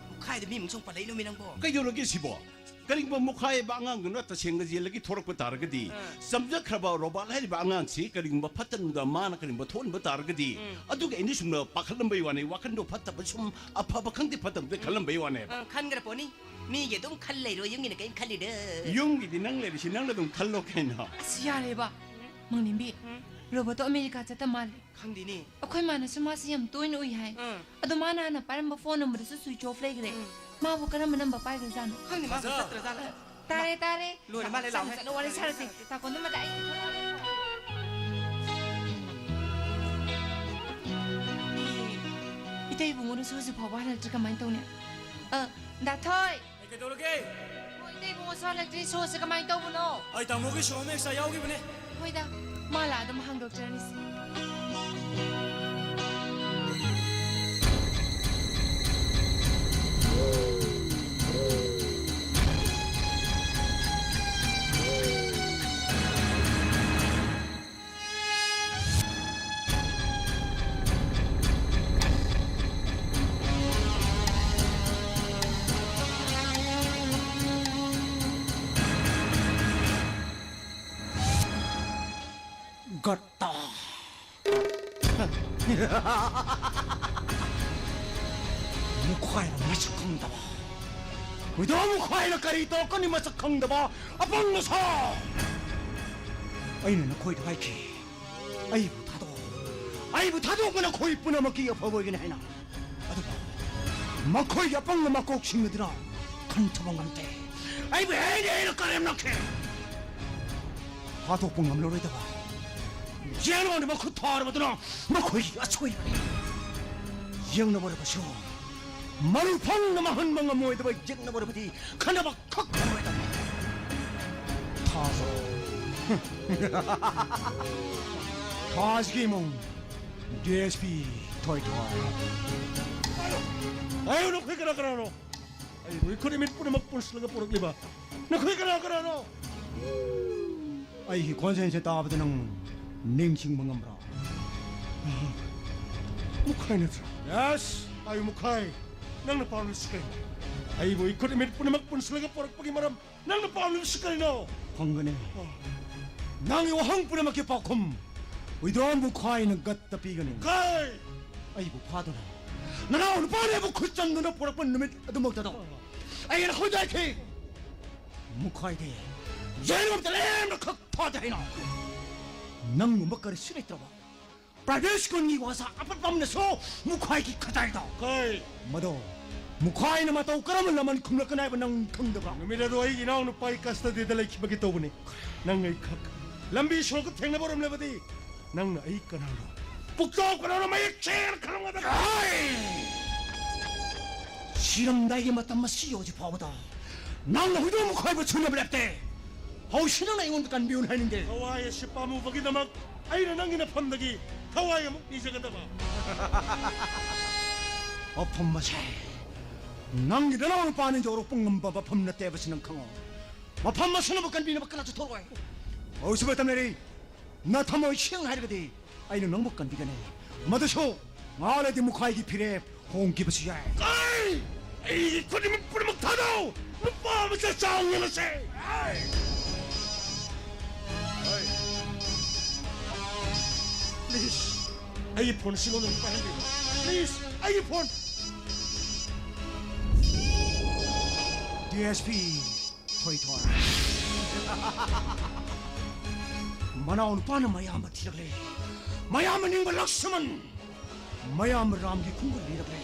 ꯈꯥꯏꯗ ꯃꯤ ꯑꯃꯨꯛ ꯁꯨꯝ ꯄꯜꯂꯛꯏꯅꯣꯃꯤ ꯅꯪꯕꯣ? ꯀꯩꯗꯧꯔꯒꯦ ꯁꯤꯕꯣ? ꯀꯔꯤꯒꯨꯝꯕ ꯃꯨꯈꯥꯏꯕ ꯑꯉꯥꯡꯗꯨꯅ ꯇꯁꯦꯡꯅ ꯖꯦꯜꯗꯒꯤ ꯊꯣꯔꯛꯄ ꯇꯥꯔꯒꯗꯤ, ꯑꯥ꯫ ꯆꯝꯖꯈ꯭ꯔꯕ ꯔꯣꯕꯥꯔꯠ ꯍꯥꯏꯔꯤꯕ ꯑꯉꯥꯡꯁꯤ ꯀꯔꯤꯒꯨꯝꯕ ꯐꯠꯇꯅꯨꯡꯗ ꯃꯥꯅ ꯀꯔꯤꯒꯨꯝꯕ ꯊꯣꯛꯍꯟꯕ ꯇꯥꯔꯒꯗꯤ, ꯎꯝ꯫ ꯑꯗꯨꯒꯤ ꯑꯩꯅ ꯁꯨꯝ ꯄꯥꯈꯠꯂꯝꯕꯩ ꯋꯥꯅꯤ, ꯋꯥꯈꯟꯗꯣ ꯐꯠꯇꯕ ꯁꯨꯝ ꯑꯐꯕ ꯈꯪꯗꯦ ꯐꯠꯇꯕꯗ ꯈꯜꯂꯝꯕꯩ ꯋꯥꯅꯦꯕ꯫ ꯑꯪ, ꯈꯟꯈ꯭ꯔ ꯄꯣꯠꯅꯤ꯫ ꯃꯤꯒꯤ ꯑꯗꯨꯝ ꯈꯜ ꯂꯩꯔꯣ, ꯌꯨꯝꯒꯤꯅ ꯀꯔꯤꯝ ꯈꯜꯂꯤꯗ꯫ ꯌꯨꯝꯒꯤꯗꯤ ꯅꯪ ꯂꯩꯔꯤꯁꯤ ꯅꯪꯅ ꯑꯗꯨꯝ ꯈꯜꯂꯣ ꯀꯩꯅꯣ꯫ ꯑꯁ, ꯌꯥꯔꯦꯕ꯫ ꯃꯪꯂꯦꯝꯕꯤ, ꯔꯣꯕꯣꯠꯇꯣ ꯑꯃꯦꯔꯤꯀꯥ ꯆꯠꯇ ꯃꯥꯜꯂꯦ꯫ ꯈꯪꯗꯦꯅꯦ꯫ ꯑꯩꯈꯣꯏ ꯃꯥꯅꯁꯨ ꯃꯥꯁꯤ ꯌꯥꯝ ꯇꯣꯏꯅ ꯎꯏ ꯍꯥꯏ꯫ ꯎꯝ꯫ ꯑꯗꯣ ꯃꯥꯅ ꯍꯥꯟꯅ ꯄꯥꯏꯔꯝꯕ ꯐꯣꯟ ꯅꯝꯕꯔꯗꯨꯁꯨ ꯁ꯭ꯋꯤꯆ ꯑꯣꯐ ꯂꯩꯈ꯭ꯔꯦ꯫ ꯎꯝ꯫ ꯃꯥꯕꯨ ꯀꯔꯝꯕ ꯅꯝꯕꯔ ꯄꯥꯏꯈ꯭ꯔꯖꯥꯠꯅꯣ? ꯈꯪꯗꯦ, ꯃꯥꯁꯨ ꯆꯠꯇ꯭ꯔꯖꯥꯠꯂ? ꯇꯥꯔꯦ, ꯇꯥꯔꯦ꯫ ꯂꯣꯏꯔ ꯃꯥꯜꯂꯦ, ꯆꯠꯂꯣ, ꯂꯥꯛꯑꯣꯍꯦ꯫ ꯆꯠꯂꯣ, ꯋꯥꯔꯤ ꯁꯥꯔꯁꯤ꯫ ꯇꯥꯀꯣꯟꯗ ꯃꯇꯥꯏ꯫ ꯏꯇꯩ ꯏꯕꯨꯡꯉꯣꯗꯨꯁꯨ ꯍꯧꯖꯤꯛ ꯐꯥꯎꯕ ꯍꯜꯂꯛꯇ꯭ꯔꯤ, ꯀꯃꯥꯏꯅ ꯇꯧꯅꯤ? ꯑ, ꯗꯥꯊꯣꯏ꯫ ꯑꯩ ꯀꯩꯗꯧꯔꯒꯦ? ꯍꯣꯏ, ꯏꯇꯩ ꯏꯕꯨꯡꯉꯣꯁꯨ ꯍꯜꯂꯛꯇ꯭ꯔꯤ, ꯁꯣꯁꯦ ꯀꯃꯥꯏꯅ ꯇꯧꯕꯅꯣ? ꯑꯩ ꯇꯥꯃꯣꯒꯤ ꯁꯣ ꯑꯃ ꯑꯦꯛꯁꯇ꯭ꯔꯥ ꯌꯥꯎꯈꯤꯕꯅꯦ꯫ ꯍꯣꯏꯗ, ꯃꯥ ꯂꯥꯛꯑ ꯑꯗꯨꯝ ꯍꯥꯡꯗꯣꯛꯆꯔꯅꯤꯁꯦ꯫ ꯒꯠꯇꯥ꯫ ꯃꯨꯈꯥꯏꯅ ꯃꯁꯛ ꯈꯪꯗꯕ꯫ ꯍꯨꯏꯗꯣ ꯃꯨꯈꯥꯏꯅ ꯀꯔꯤ ꯇꯧꯔꯛꯀꯅꯤ ꯃꯁꯛ ꯈꯪꯗꯕ ꯑꯄꯪꯕ ꯁꯥ! ꯑꯩꯅ ꯅꯈꯣꯏꯗ ꯍꯥꯏꯈꯤ, ꯑꯩꯕꯨ ꯊꯥꯗꯣꯛꯑꯣ, ꯑꯩꯕꯨ ꯊꯥꯗꯣꯛꯄꯅ ꯅꯈꯣꯏ ꯄꯨꯝꯅꯃꯛꯀꯤ ꯑꯐꯕ ꯑꯣꯏꯒꯅꯤ ꯍꯥꯏꯅ꯫ ꯑꯗꯨꯕꯨ ꯃꯈꯣꯏꯒꯤ ꯑꯄꯪꯕ ꯃꯀꯣꯛꯁꯤꯡ ꯑꯗꯨꯅ ꯈꯟꯊꯕ ꯉꯝꯗꯦ꯫ ꯑꯩꯕꯨ ꯍꯦꯟꯅ ꯍꯦꯟꯅ ꯀꯔꯦꯝꯅꯈꯤ꯫ ꯍꯥꯠꯇꯣꯛꯄ ꯉꯝꯂꯔꯣꯏꯗꯕ ꯌꯦꯡꯂꯣꯟꯗ ꯃꯈꯨꯠ ꯊꯥꯔꯕꯗꯨꯅ ꯃꯈꯣꯏꯒꯤ ꯑꯁꯣꯏꯕꯅꯤ꯫ ꯌꯦꯡꯅꯕ ꯑꯣꯏꯔꯕꯁꯨ, ꯃꯔꯨ ꯐꯪꯅ ꯃꯥꯡꯍꯟꯕ ꯉꯝꯃꯣꯏꯗꯕ ꯌꯦꯡꯅꯕ ꯑꯣꯏꯔꯕꯗꯤ ꯈꯟꯅꯕ ꯈꯛ ꯉꯝꯂꯣꯏꯗꯕꯅꯤ꯫ ꯊꯥꯖ꯫ ꯊꯥꯖꯒꯤ ꯏꯃꯨꯡ꯫ D S P ꯊꯣꯏꯊꯣꯏ꯫ ꯑꯩ ꯅꯈꯣꯏ ꯀꯅꯥ ꯀꯅꯥꯅꯣ? ꯑꯩꯕꯨ ꯑꯩꯈꯣꯏ ꯃꯤꯠ ꯄꯨꯝꯅꯃꯛ ꯄꯨꯟꯁꯤꯜꯂꯒ ꯄꯨꯔꯛꯂꯤꯕ ꯅꯈꯣꯏ ꯀꯅꯥ ꯀꯅꯥꯅꯣ? ꯑꯩꯒꯤ ꯈꯣꯟꯖꯦꯜꯁꯦ ꯇꯥꯕꯗ ꯅꯪ ꯅꯤꯡꯁꯤꯡꯕ ꯉꯝꯕ꯭ꯔꯥ? ꯃꯨꯈꯥꯏ ꯅꯠꯇ꯭ꯔꯥ? Yes, ꯑꯩ ꯃꯨꯈꯥꯏ꯫ ꯅꯪꯅ ꯄꯥꯝꯂꯤꯕꯁꯤ ꯀꯔꯤꯅꯣ? ꯑꯩꯕꯨ ꯏꯈꯨꯠ ꯏꯃꯤꯠ ꯄꯨꯝꯅꯃꯛ ꯄꯨꯟꯁꯤꯜꯂꯒ ꯄꯣꯔꯛꯄꯒꯤ ꯃꯔꯝ ꯅꯪꯅ ꯄꯥꯝꯂꯤꯕꯁꯤ ꯀꯔꯤꯅꯣ? ꯐꯪꯒꯅꯤ꯫ ꯑꯣ꯫ ꯅꯪꯒꯤ ꯋꯥꯍꯪ ꯄꯨꯝꯅꯃꯛꯀꯤ ꯄꯥꯎꯈꯨꯝ ꯍꯨꯏꯗ꯭ꯔꯣꯝ ꯃꯨꯈꯥꯏꯅ ꯒꯠꯇ ꯄꯤꯒꯅꯤ꯫ ꯀꯩ? ꯑꯩꯕꯨ ꯐꯥꯗꯨꯅ ꯅꯅꯥꯎ ꯅꯨꯄꯥꯅ ꯑꯩꯕꯨ ꯈꯨꯠ ꯆꯟꯗꯨꯅ ꯄꯨꯔꯛꯄ ꯅꯨꯃꯤꯠ ꯑꯗꯨꯃꯛꯇꯗ ꯑꯩꯅ ꯈꯣꯏꯗꯥꯏꯈꯤ꯫ ꯃꯨꯈꯥꯏꯗꯤ ꯌꯦꯡꯉꯝꯇ ꯂꯦꯝꯅ ꯈꯛ ꯊꯥꯗꯦ ꯍꯥꯏꯅ꯫ ꯅꯪꯒꯨꯝꯕ ꯀꯔꯤꯁꯨ ꯂꯩꯇ꯭ꯔꯕ ꯄ꯭ꯔꯥꯏꯚꯦꯠ ꯁ꯭ꯀꯨꯜꯒꯤ ꯑꯣꯖꯥ ꯑꯄꯠꯄ ꯑꯃꯅꯁꯨ ꯃꯨꯈꯥꯏꯒꯤ ꯈꯗꯥꯏꯗ꯫ ꯀꯩ? ꯃꯗꯣ ꯃꯨꯈꯥꯏꯅ ꯃꯇꯧ ꯀꯔꯝꯅ ꯂꯃꯟ ꯈꯨꯝꯂꯛꯀꯅꯤ ꯍꯥꯏꯕ ꯅꯪ ꯈꯪꯗꯕ꯭ꯔꯥ? ꯅꯨꯃꯤꯠ ꯑꯗꯨ ꯑꯩꯒꯤ ꯏꯅꯥꯎ ꯅꯨꯄꯥꯒꯤ ꯀꯁꯇꯗꯤꯗ ꯂꯩꯈꯤꯕꯒꯤ ꯇꯧꯕꯅꯤ꯫ ꯅꯪ ꯑꯩ ꯈꯛ ꯂꯝꯕꯤ ꯁꯣꯔꯣꯛꯇ ꯊꯦꯡꯅꯕ ꯑꯣꯏꯔꯝꯂꯕꯗꯤ ꯅꯪꯅ ꯑꯩ ꯀꯅꯥꯅꯣ, ꯄꯨꯛꯆꯥꯎ ꯀꯅꯥꯅꯣ ꯃꯌꯦꯛ ꯁꯦꯡꯅ ꯈꯪꯂꯝꯒꯗꯕ꯫ ꯁꯤꯔꯝꯗꯥꯏꯒꯤ ꯃꯇꯝ ꯑꯁꯤ ꯌꯧꯗ꯭ꯔꯤ ꯐꯥꯎꯕꯗ ꯅꯪꯅ ꯍꯨꯏꯗꯣ ꯃꯈꯣꯏꯕꯨ ꯁꯨꯅꯕ ꯂꯦꯞꯇꯦ꯫ ꯍꯧꯖꯤꯛ ꯅꯪꯅ ꯑꯩꯉꯣꯟꯗ ꯀꯟꯕꯤꯌꯨ ꯍꯥꯏꯅꯤꯡꯗꯦ꯫ ꯊꯋꯥꯏ ꯑꯁꯤ ꯄꯥꯝꯃꯨꯕꯒꯤꯗꯃꯛ ꯑꯩꯅ ꯅꯪꯒꯤ ꯅꯐꯝꯗꯒꯤ ꯊꯋꯥꯏ ꯑꯃꯨꯛ ꯅꯤꯖꯒꯗꯕ꯫ ꯃꯐꯝ ꯑꯁꯦ ꯅꯪꯒꯤ ꯅꯅꯥꯎ ꯅꯨꯄꯥꯅ ꯌꯧꯔꯛꯄ ꯉꯝꯕ ꯃꯐꯝ ꯅꯠꯇꯦ ꯍꯥꯏꯕꯁꯤ ꯅꯪ ꯈꯪꯉꯣ꯫ ꯃꯐꯝ ꯑꯁꯤꯅꯕꯨ ꯀꯟꯕꯤꯅꯕ ꯀꯅꯥꯁꯨ ꯊꯣꯛꯂꯣꯏ꯫ ꯍꯧꯖꯤꯛ ꯃꯇꯝ ꯂꯩꯔꯤ꯫ ꯅꯊꯝꯃꯣꯏ ꯁꯦꯡꯅ ꯍꯥꯏꯔꯒꯗꯤ ꯑꯩꯅ ꯅꯪꯕꯨ ꯀꯟꯕꯤꯒꯅꯤ꯫ ꯃꯗꯨꯁꯨ ꯉꯥꯛ ꯂꯩꯔꯗꯤ ꯃꯨꯈꯥꯏꯒꯤ ꯐꯤꯔꯦꯞ ꯍꯣꯡꯈꯤꯕꯁꯨ ꯌꯥꯏ꯫ ꯀꯩ? ꯑꯩꯒꯤ ꯈꯨꯗꯤꯡꯃꯛ ꯄꯨꯝꯅꯃꯛ ꯊꯥꯗꯧ! ꯅꯨꯄꯥ ꯃꯆꯥ ꯆꯥꯡ ꯌꯦꯡꯉꯁꯦ! ꯄ꯭ꯂꯤꯖ, ꯑꯩꯒꯤ ꯐꯣꯟ ꯁꯤꯉꯣꯟꯗ ꯑꯃꯨꯛ ꯄꯥꯏꯍꯟꯕꯤꯌꯨ꯫ ꯄ꯭ꯂꯤꯖ, ꯑꯩꯒꯤ ꯐꯣꯟ! D S P ꯊꯣꯏꯊꯣꯏ꯫ ꯃꯅꯥꯎ ꯅꯨꯄꯥꯅ ꯃꯌꯥꯝꯕ ꯊꯤꯔꯛꯂꯦ꯫ ꯃꯌꯥꯝꯕ ꯅꯤꯡꯕ ꯂꯛꯁꯃꯟ꯫ ꯃꯌꯥꯝꯕ ꯔꯥꯝꯒꯤ ꯈꯣꯡꯒꯨꯜ ꯂꯤꯔꯛꯂꯦ꯫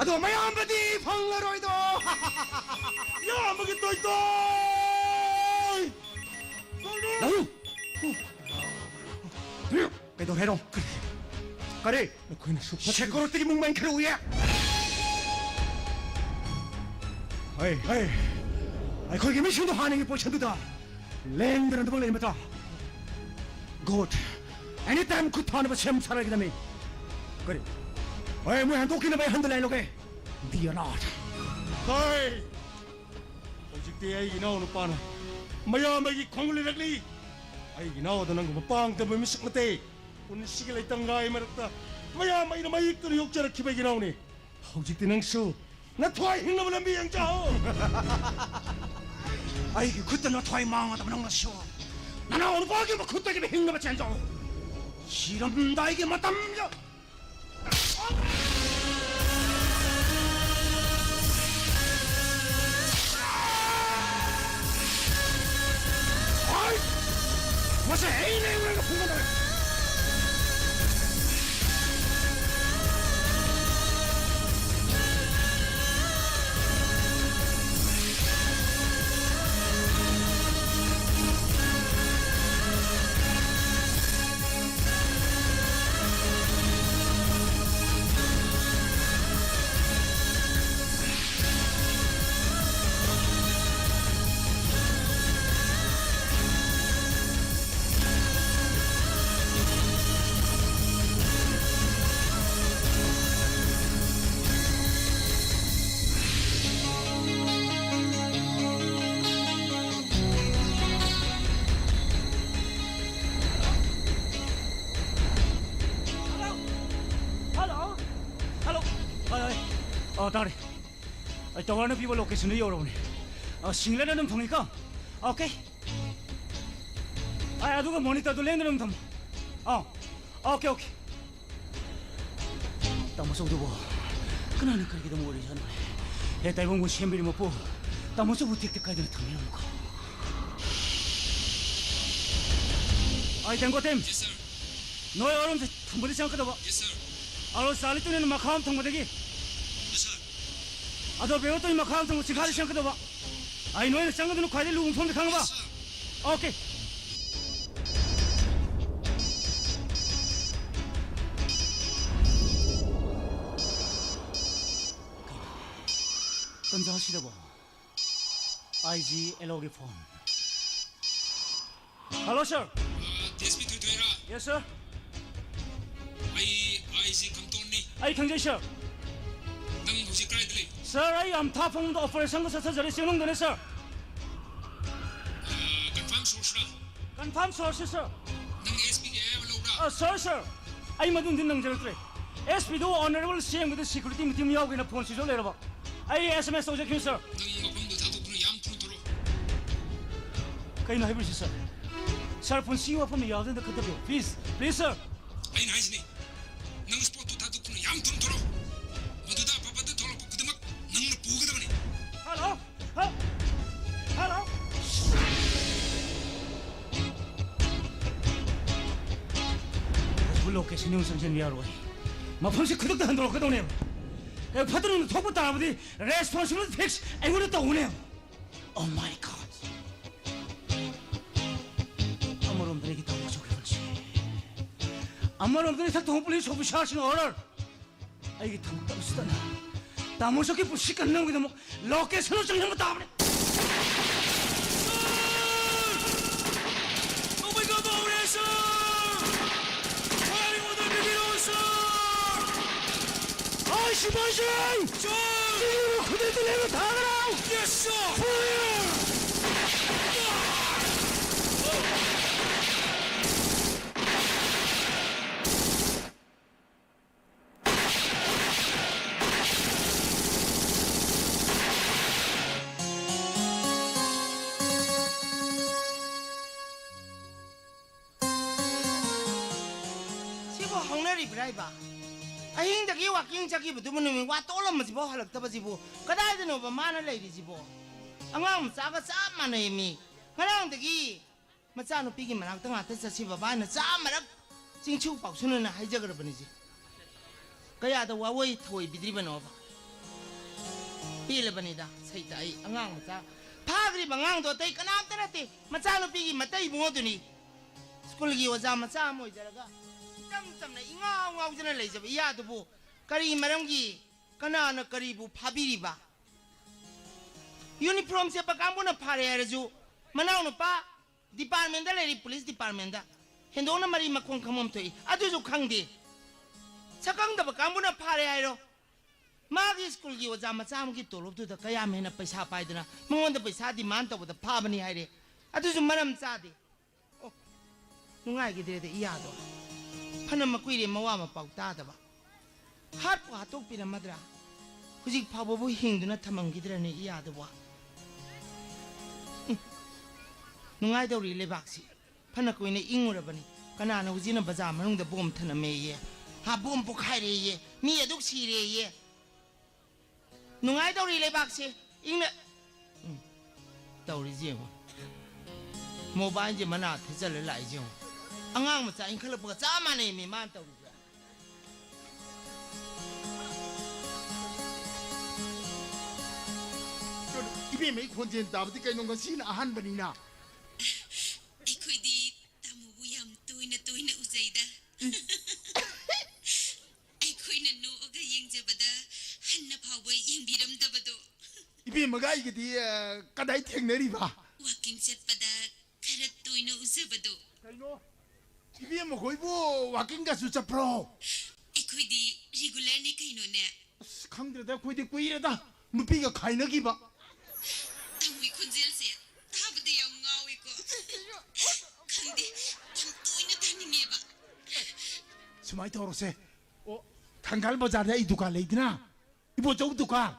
ꯑꯗꯣ ꯃꯌꯥꯝꯕꯗꯤ ꯐꯪꯂꯔꯣꯏꯗꯣ꯫ ꯏꯌꯥꯝꯕꯒꯤ ꯇꯣꯏꯇꯣꯏ! ꯂꯧ! ꯀꯩꯗꯧꯔꯦ ꯍꯥꯏꯔꯣ? ꯀꯔꯤ? ꯅꯈꯣꯏꯅ ꯁꯨꯛ ꯐꯠ- ꯁꯦꯀꯨꯔꯤꯇꯤꯒꯤ ꯃꯨꯛ ꯃꯦꯟ ꯈꯔ ꯎꯏꯌꯦ꯫ ꯍꯩ, ꯍꯩ꯫ ꯑꯩꯈꯣꯏꯒꯤ ꯃꯤꯁꯤꯡꯗꯣ ꯍꯥꯟꯅꯒꯤ ꯄꯣꯖꯤꯁꯟꯗꯨꯗ ꯂꯦꯡꯗꯅ ꯑꯗꯨꯃꯛ ꯂꯩꯔꯝꯕꯗꯣ꯫ ꯒꯨꯗ꯫ ꯑꯦꯅꯤ ꯇꯥꯏꯝ ꯈꯨꯠ ꯊꯥꯅꯕ ꯁꯦꯝ ꯁꯥꯔꯒꯗꯕꯅꯤ꯫ ꯀꯔꯤ? ꯍꯣꯏ, ꯃꯣꯏ ꯍꯟꯗꯣꯛꯈꯤꯅꯕ ꯑꯩ ꯍꯟꯗ ꯂꯥꯏꯟ ꯂꯧꯒꯦ꯫ D N R. ꯍꯣꯏ꯫ ꯍꯧꯖꯤꯛꯇꯤ ꯑꯩꯒꯤ ꯏꯅꯥꯎ ꯅꯨꯄꯥꯅ ꯃꯌꯥꯝꯕꯒꯤ ꯈꯣꯡ ꯂꯤꯔꯛꯂꯤ꯫ ꯑꯩꯒꯤ ꯏꯅꯥꯎ ꯑꯗꯣ ꯅꯪꯒꯨꯝꯕ ꯄꯥꯡꯗꯕ ꯃꯤꯁꯛ ꯅꯠꯇꯦ꯫ ꯄꯨꯟꯁꯤꯒꯤ ꯂꯩꯇꯪꯒꯥꯏ ꯃꯔꯛꯇ ꯃꯌꯥꯝ ꯑꯩꯅ ꯃꯌꯦꯛꯇꯨꯅ ꯌꯣꯛꯆꯔꯛꯈꯤꯕ ꯏꯅꯥꯎꯅꯤ꯫ ꯍꯧꯖꯤꯛꯇꯤ ꯅꯪꯁꯨ ꯅꯊ꯭ꯋꯥꯏ ꯍꯤꯡꯅꯕ ꯂꯝꯕꯤ ꯌꯦꯡꯖꯧ꯫ ꯑꯩꯒꯤ ꯈꯨꯠꯇ ꯅꯊ꯭ꯋꯥꯏ ꯃꯥꯡꯉꯗꯕ ꯅꯪꯅꯁꯨ ꯅꯅꯥꯎ ꯅꯨꯄꯥꯒꯤ ꯃꯈꯨꯠꯇꯒꯤ ꯍꯤꯡꯅꯕ ꯆꯦꯟꯖꯧ꯫ ꯁꯤꯔꯝꯗꯥꯏꯒꯤ ꯃꯇꯝ ꯌꯧ- ꯍꯣꯏ! ꯃꯁꯤ ꯑꯩꯅ ꯑꯩꯉꯣꯟꯗ ꯐꯨꯒꯗꯕꯅꯤ꯫ ꯍꯜꯂꯣ꯫ ꯍꯜꯂꯣ꯫ ꯍꯣꯏ, ꯍꯣꯏ꯫ ꯑꯣ, ꯇꯥꯔꯦ꯫ ꯑꯩ ꯇꯋꯥꯔꯅ ꯄꯤꯕ ꯂꯣꯀꯦꯁꯟꯗꯨ ꯌꯧꯔꯕꯅꯦ꯫ ꯑ, ꯁꯤꯡꯂꯅ ꯑꯗꯨꯝ ꯐꯪꯉꯤꯀꯣ? ꯑꯣꯀꯦ꯫ ꯑꯩ ꯑꯗꯨꯒ ꯃꯣꯅꯤꯇꯔꯗꯨ ꯂꯦꯡꯗꯅ ꯑꯗꯨꯝ ꯊꯝꯃꯣ꯫ ꯑꯥ꯫ Okay, okay. ꯇꯥꯃꯣ ꯆꯧꯗꯨꯕꯣ ꯀꯅꯥꯅ ꯀꯔꯤꯒꯤꯗꯃꯛ ꯑꯣꯏꯔꯤꯖꯥꯠꯅꯣ? ꯍꯦ, ꯇꯥꯏꯕꯪꯕꯨ ꯁꯦꯝꯕꯤꯔꯤ ꯃꯄꯨ, ꯇꯥꯃꯣ ꯆꯧꯕꯨ ꯇꯦꯛꯇ ꯀꯥꯏꯗꯅ ꯊꯝꯕꯤꯔꯝꯃꯨꯀꯣ꯫ ꯑꯩ ꯇꯦꯡꯀꯣꯇꯦꯝ꯫ Yes, sir. ꯅꯣꯏ ꯑꯔꯣꯝꯁꯦ ꯊꯝꯕꯗꯤ ꯆꯪꯉꯛꯀꯗꯕ꯫ Yes, sir. ꯑꯗꯣ ꯆꯥꯂꯤꯇꯨꯅ ꯃꯈꯥ ꯑꯃ ꯊꯝꯕꯗꯒꯤ꯫ Yes, sir. ꯑꯗꯣ ꯕꯦꯔꯣꯠꯇꯨꯒꯤ ꯃꯈꯥ ꯑꯃ ꯊꯝꯕ ꯆꯤꯡꯈꯥꯗ ꯆꯪꯉꯛꯀꯗꯕ꯫ ꯑꯩ ꯅꯣꯏꯅ ꯆꯪꯒꯗꯕ ꯈ꯭ꯋꯥꯏꯗꯒꯤ ꯂꯨꯕ ꯃꯐꯝꯗ ꯈꯪꯉꯕ? Yes, sir. ꯑꯣꯀꯦ꯫ ꯇꯟꯖꯥꯁꯤꯗꯕꯣ꯫ ꯑꯥꯏ ꯖꯤ ꯑꯦꯜ ꯑꯣꯒꯤ ꯐꯣꯟ꯫ Hello, sir. ꯑ, D S P ꯊꯣꯏꯊꯣꯏꯔꯥ? Yes, sir. ꯑꯩ ꯑꯥꯏ ꯖꯤ ꯀꯝꯇꯣꯟꯅꯤ꯫ ꯑꯩ ꯈꯪꯖꯩ, ꯁꯔ꯫ ꯅꯪ ꯍꯧꯖꯤꯛ ꯀꯗꯥꯏꯗ ꯂꯩ? ꯁꯔ, ꯑꯩ ꯑꯝꯊꯥ ꯐꯪꯕꯗ ꯑꯣꯄꯔꯦꯁꯟꯒ ꯆꯠꯊꯖꯔꯤ, ꯆꯦꯡꯅꯨꯡꯗꯅꯦ, ꯁꯔ꯫ ꯑ, ꯀꯟꯐꯥꯔꯝ ꯁꯣꯔꯁꯔꯥ? ꯀꯟꯐꯥꯔꯝ ꯁꯣꯔꯁꯅꯤ, ꯁꯔ꯫ ꯅꯪ ꯑꯦꯁ ꯄꯤꯒꯤ ꯑꯌꯥꯕ ꯂꯧꯕ꯭ꯔꯥ? ꯑ, ꯁꯔ, ꯁꯔ, ꯑꯩ ꯃꯗꯨꯝꯗꯤ ꯅꯪꯖꯔꯛꯇ꯭ꯔꯦ꯫ ꯑꯦꯁ ꯄꯤꯗꯨ ꯑꯣꯅꯔꯦꯕꯜ ꯁꯤ ꯑꯦꯝꯒꯤꯗ ꯁꯦꯀ꯭ꯌꯨꯔꯤꯇꯤ ꯃꯤꯇꯤꯡ ꯌꯥꯎꯒꯦꯅ ꯐꯣꯟ ꯁ꯭ꯋꯤꯆ ꯑꯣꯐ ꯂꯩꯔꯕ? ꯑꯩ ꯑꯦꯁ ꯑꯦꯝ ꯑꯦꯁ ꯇꯧꯖꯈꯤꯕꯅꯤ, ꯁꯥꯔ꯫ ꯅꯪ ꯃꯐꯝꯗꯨ ꯊꯥꯗꯣꯛꯇꯨꯅ ꯌꯥꯝ ꯊꯨꯅ ꯊꯣꯛꯂꯛꯑꯣ꯫ ꯀꯩꯅꯣ ꯍꯥꯏꯕꯤꯔꯤꯁꯤ, ꯁꯥꯔ? ꯁꯥꯔ, ꯄꯨꯟꯁꯤꯒꯤ ꯋꯥꯐꯝ ꯌꯥꯎꯗꯅ ꯈꯟꯊꯕꯤꯌꯨ꯫ ꯄ꯭ꯂꯤꯖ, ꯄ꯭ꯂꯤꯖ, ꯁꯥꯔ꯫ ꯑꯩꯅ ꯍꯥꯏꯁꯤꯅꯤ, ꯅꯪ ꯁ꯭ꯄꯣꯠꯇꯨ ꯊꯥꯗꯣꯛꯇꯨꯅ ꯌꯥꯝ ꯊꯨꯅ ꯊꯣꯛꯂꯛꯑꯣ꯫ ꯃꯗꯨꯗ ꯑꯐꯕꯗ ꯊꯣꯛꯂꯛꯄ ꯈꯨꯗꯤꯡꯃꯛ ꯅꯪꯅ ꯄꯨꯒꯗꯕꯅꯤ꯫ ꯍꯜꯂꯣ? ꯍ-, ꯍꯜꯂꯣ? ꯍꯧꯖꯤꯛ ꯂꯣꯀꯦꯁꯟ ꯌꯧꯅ ꯆꯪꯁꯤꯟꯕ ꯌꯥꯔꯣꯏ꯫ ꯃꯐꯝꯁꯤ ꯈꯨꯗꯛꯇ ꯍꯟꯗꯣꯔꯛꯀꯗꯧꯅꯦꯕ꯫ ꯀꯩ ꯐꯠꯇ ꯅꯨꯡꯗ ꯊꯣꯛꯄ ꯇꯥꯔꯕꯗꯤ ꯔꯦꯁꯄꯣꯟꯁꯤꯕꯤꯂꯤꯇꯤ ꯐꯤꯛꯁ ꯑꯩꯉꯣꯟꯗ ꯇꯧꯒꯅꯦꯕ꯫ Oh my God! ꯑꯃꯔꯣꯝꯗ ꯑꯩꯒꯤ ꯇꯥꯃꯣ ꯑꯆꯧꯕꯒꯤ ꯄꯨꯟꯁꯤ, ꯑꯃꯔꯣꯝꯗ ꯏꯊꯛ ꯊꯣꯡꯕ ꯄꯨꯂꯤꯁ ꯑꯣꯐꯤꯁꯥꯔꯁꯤꯡ ꯑꯣꯔꯗꯔ꯫ ꯑꯩꯒꯤ ꯊꯕꯛꯇ ꯑꯁꯤꯗꯅ ꯇꯥꯃꯣ ꯑꯆꯧꯒꯤ ꯄꯨꯟꯁꯤ ꯀꯟꯅꯕꯒꯤꯗꯃꯛ ꯂꯣꯀꯦꯁꯟꯗ ꯆꯪꯁꯤꯟꯕ ꯇꯥꯕꯅꯤ꯫ Oh my God, ꯃꯧꯔꯦ, ꯁꯥꯔ! ꯐꯥꯏꯌꯔꯤꯡ ꯑꯣꯔꯗꯔ ꯄꯤꯕꯤꯔꯛꯑꯣ, ꯁꯥꯔ! ꯑꯩ ꯁꯤꯐꯥꯏꯁꯤꯡ! ꯁꯥꯔ! ꯆꯤꯡꯅꯕ ꯈꯨꯗꯤꯡꯗ ꯂꯦꯞꯅ ꯊꯥꯒꯅꯧ! Yes, sir! Fire! ꯁꯤꯕꯨ ꯍꯧꯅꯔꯤꯕ꯭ꯔꯥ ꯏꯕ? ꯑꯍꯤꯡꯗꯒꯤ ꯋꯥꯀꯤꯡ ꯆꯠꯈꯤꯕꯗꯨꯕꯨ ꯅꯨꯃꯤꯠ ꯋꯥ ꯇꯣꯛꯂꯝꯕꯁꯤꯐꯥꯎ ꯍꯜꯂꯛꯇꯕꯁꯤꯕꯨ ꯀꯗꯥꯏꯗꯅꯣꯕ ꯃꯥꯅ ꯂꯩꯔꯤꯁꯤꯕꯣ? ꯑꯉꯥꯡ ꯃꯆꯥꯒ ꯆꯞ ꯃꯥꯟꯅꯩ ꯃꯤ꯫ ꯉꯔꯥꯡꯗꯒꯤ ꯃꯆꯥꯅꯨꯄꯤꯒꯤ ꯃꯅꯥꯛꯇ ꯉꯥꯛꯇ ꯆꯠꯁꯤ ꯕꯕꯥꯅ ꯆꯥꯝꯃꯔꯛ ꯆꯤꯡꯁꯨ ꯄꯥꯎꯁꯨꯅꯅ ꯍꯥꯏꯖꯈ꯭ꯔꯕꯅꯤꯁꯦ꯫ ꯀꯌꯥꯗ ꯋꯥꯑꯣꯏ ꯊꯑꯣꯏꯕꯤꯗ꯭ꯔꯤꯕꯅꯣꯕ? ꯄꯦꯜꯂꯕꯅꯤꯗ ꯁꯩꯇ ꯑꯩ꯫ ꯑꯉꯥꯡ ꯃꯆꯥ ꯐꯥꯈ꯭ꯔꯤꯕ ꯑꯉꯥꯡꯗꯣ ꯑꯇꯩ ꯀꯅꯥꯝꯇ ꯅꯠꯇꯦ, ꯃꯆꯥꯅꯨꯄꯤꯒꯤ ꯃꯇꯩ ꯏꯕꯨꯡꯉꯣꯗꯨꯅꯤ꯫ ꯁ꯭ꯀꯨꯜꯒꯤ ꯑꯣꯖꯥ ꯃꯆꯥ ꯑꯃ ꯑꯣꯏꯖꯔꯒ ꯏꯆꯝ ꯆꯝꯅ ꯏꯉꯥꯎ ꯉꯥꯎꯖꯅ ꯂꯩꯖꯕ ꯏꯌꯥꯗꯨꯕꯨ ꯀꯔꯤ ꯃꯔꯝꯒꯤ, ꯀꯅꯥꯅ ꯀꯔꯤꯕꯨ ꯐꯥꯕꯤꯔꯤꯕ? ꯌꯨꯅꯤꯐꯣꯔꯝ ꯁꯦꯠꯄ ꯀꯥꯡꯕꯨꯅ ꯐꯥꯔꯦ ꯍꯥꯏꯔꯁꯨ, ꯃꯅꯥꯎꯅꯨꯄꯥ ꯗꯤꯄꯥꯔꯠꯃꯦꯟꯗ ꯂꯩꯔꯤ, ꯄꯨꯂꯤꯁ ꯗꯤꯄꯥꯔꯠꯃꯦꯟꯗ꯫ ꯍꯦꯟꯗꯣꯛꯅ ꯃꯔꯤ ꯃꯈꯣꯡ ꯈꯪꯐꯝ ꯊꯣꯛꯏ, ꯑꯗꯨꯁꯨ ꯈꯪꯗꯦ꯫ ꯁꯛꯈꯪꯗꯕ ꯀꯥꯡꯕꯨꯅ ꯐꯥꯔꯦ ꯍꯥꯏꯔꯣ? ꯃꯥꯒꯤ ꯁ꯭ꯀꯨꯜꯒꯤ ꯑꯣꯖꯥ ꯃꯆꯥ ꯑꯃꯒꯤ ꯇꯣꯂꯣꯞꯇꯨꯗ ꯀꯌꯥꯝ ꯍꯦꯟꯅ ꯄꯩꯁꯥ ꯄꯥꯏꯗꯅ ꯃꯉꯣꯟꯗ ꯄꯩꯁꯥ ꯗꯤꯃꯥꯟ ꯇꯧꯕꯗ ꯐꯥꯕꯅꯤ ꯍꯥꯏꯔꯦ, ꯑꯗꯨꯁꯨ ꯃꯔꯝ ꯆꯥꯗꯦ꯫ ꯑꯣ, ꯅꯨꯡꯉꯥꯏꯈꯤꯗ꯭ꯔꯦꯗ ꯏꯌꯥꯗꯣ꯫ ꯐꯅ ꯀꯨꯏꯔꯦ ꯃꯋꯥ ꯃꯄꯥꯎ ꯇꯥꯗꯕ꯫ ꯍꯥꯠꯄꯨ ꯍꯥꯠꯇꯣꯛꯄꯤꯔꯝꯃꯗ꯭ꯔꯥ? ꯍꯧꯖꯤꯛ ꯐꯥꯎꯕꯕꯨ ꯍꯤꯡꯗꯨꯅ ꯊꯝꯃꯝꯈꯤꯗ꯭ꯔꯅꯦ ꯏꯌꯥꯗꯨꯕꯣ? ꯎꯝ꯫ ꯅꯨꯡꯉꯥꯏꯗꯧꯔꯤ ꯂꯩꯕꯥꯛꯁꯤ꯫ ꯐꯅ ꯀꯨꯏꯅ ꯏꯪꯉꯨꯔꯕꯅꯤ꯫ ꯀꯅꯥꯅ ꯍꯧꯖꯤꯛꯅ ꯕꯖꯥꯔ ꯃꯅꯨꯡꯗ ꯕꯣꯝ ꯊꯅꯝꯃꯦꯌꯦ? ꯍꯥ, ꯕꯣꯝ ꯄꯣꯈꯥꯏꯔꯦꯌꯦ? ꯃꯤ ꯑꯗꯨꯛ ꯁꯤꯔꯦꯌꯦ? ꯅꯨꯡꯉꯥꯏꯗꯧꯔꯤ ꯂꯩꯕꯥꯛꯁꯦ꯫ ꯏꯪꯅ, ꯎꯝ, ꯇꯧꯔꯤꯁꯤ ꯌꯦꯡꯉꯣ꯫ ꯃꯣꯕꯥꯏꯜꯁꯦ ꯃꯅꯥ ꯊꯦꯠꯆꯜꯂ ꯂꯥꯛꯏꯁꯤ ꯌꯦꯡꯉꯣ꯫ ꯑꯉꯥꯡ ꯃꯆꯥ ꯏꯟꯈꯠꯂꯛꯄꯒ ꯆꯞ ꯃꯥꯟꯅꯩꯃꯤ ꯃꯥꯅ ꯇꯧꯔꯤꯁꯦ꯫ ꯏꯕꯦꯝꯃꯩ ꯈꯣꯟꯖꯦꯜ ꯇꯥꯕꯗꯤ ꯀꯩꯅꯣ ꯉꯁꯤꯅ ꯑꯍꯥꯟꯕꯅꯤꯅ꯫ ꯑꯩꯈꯣꯏꯗꯤ ꯇꯥꯃꯣꯕꯨ ꯌꯥꯝ ꯇꯣꯏꯅ ꯇꯣꯏꯅ ꯎꯖꯩꯗ꯫ ꯑꯩꯈꯣꯏꯅ ꯅꯣꯛꯑꯒ ꯌꯦꯡꯖꯕꯗ ꯍꯟꯅ ꯐꯥꯎꯕ ꯌꯦꯡꯕꯤꯔꯝꯗꯕꯗꯣ꯫ ꯏꯕꯦꯝꯃꯒ ꯑꯩꯒꯗꯤ, ꯑ, ꯀꯗꯥꯏ ꯊꯦꯡꯅꯔꯤꯕ? ꯋꯥꯀꯤꯡ ꯆꯠꯄꯗ ꯈꯔ ꯇꯣꯏꯅ ꯎꯖꯕꯗꯣ꯫ ꯀꯩꯅꯣ? ꯏꯕꯦꯝꯃ ꯈꯣꯏꯕꯨ ꯋꯥꯀꯤꯡꯒꯁꯨ ꯆꯠꯄ꯭ꯔꯣ? ꯑꯩꯈꯣꯏꯗꯤ ꯔꯤꯒꯨꯂꯔꯅꯤ ꯀꯩꯅꯣꯅꯦ꯫ ꯑꯁ, ꯈꯪꯗ꯭ꯔꯦꯗ, ꯑꯩꯈꯣꯏꯗꯤ ꯀꯨꯏꯔꯦꯗ ꯅꯨꯄꯤꯒ ꯈꯥꯏꯅꯈꯤꯕ꯫ ꯇꯥꯃꯣꯒꯤ ꯈꯣꯟꯖꯦꯜꯁꯦ ꯇꯥꯕꯗ ꯌꯥꯝ ꯉꯥꯎꯏꯀꯣ꯫ ꯈꯪꯗꯦ, ꯌꯥꯝ ꯇꯣꯏꯅ ꯇꯥꯅꯤꯡꯉꯦꯕ꯫ ꯁꯨꯃꯥꯏꯅ ꯇꯧꯔꯁꯦ꯫ ꯑꯣ, ꯊꯪꯒꯥꯜ ꯕꯖꯥꯔꯗ ꯑꯩ ꯗꯨꯀꯥꯟ ꯂꯩꯗꯅ, ꯏꯕꯣꯆꯧ ꯗꯨꯀꯥꯟ꯫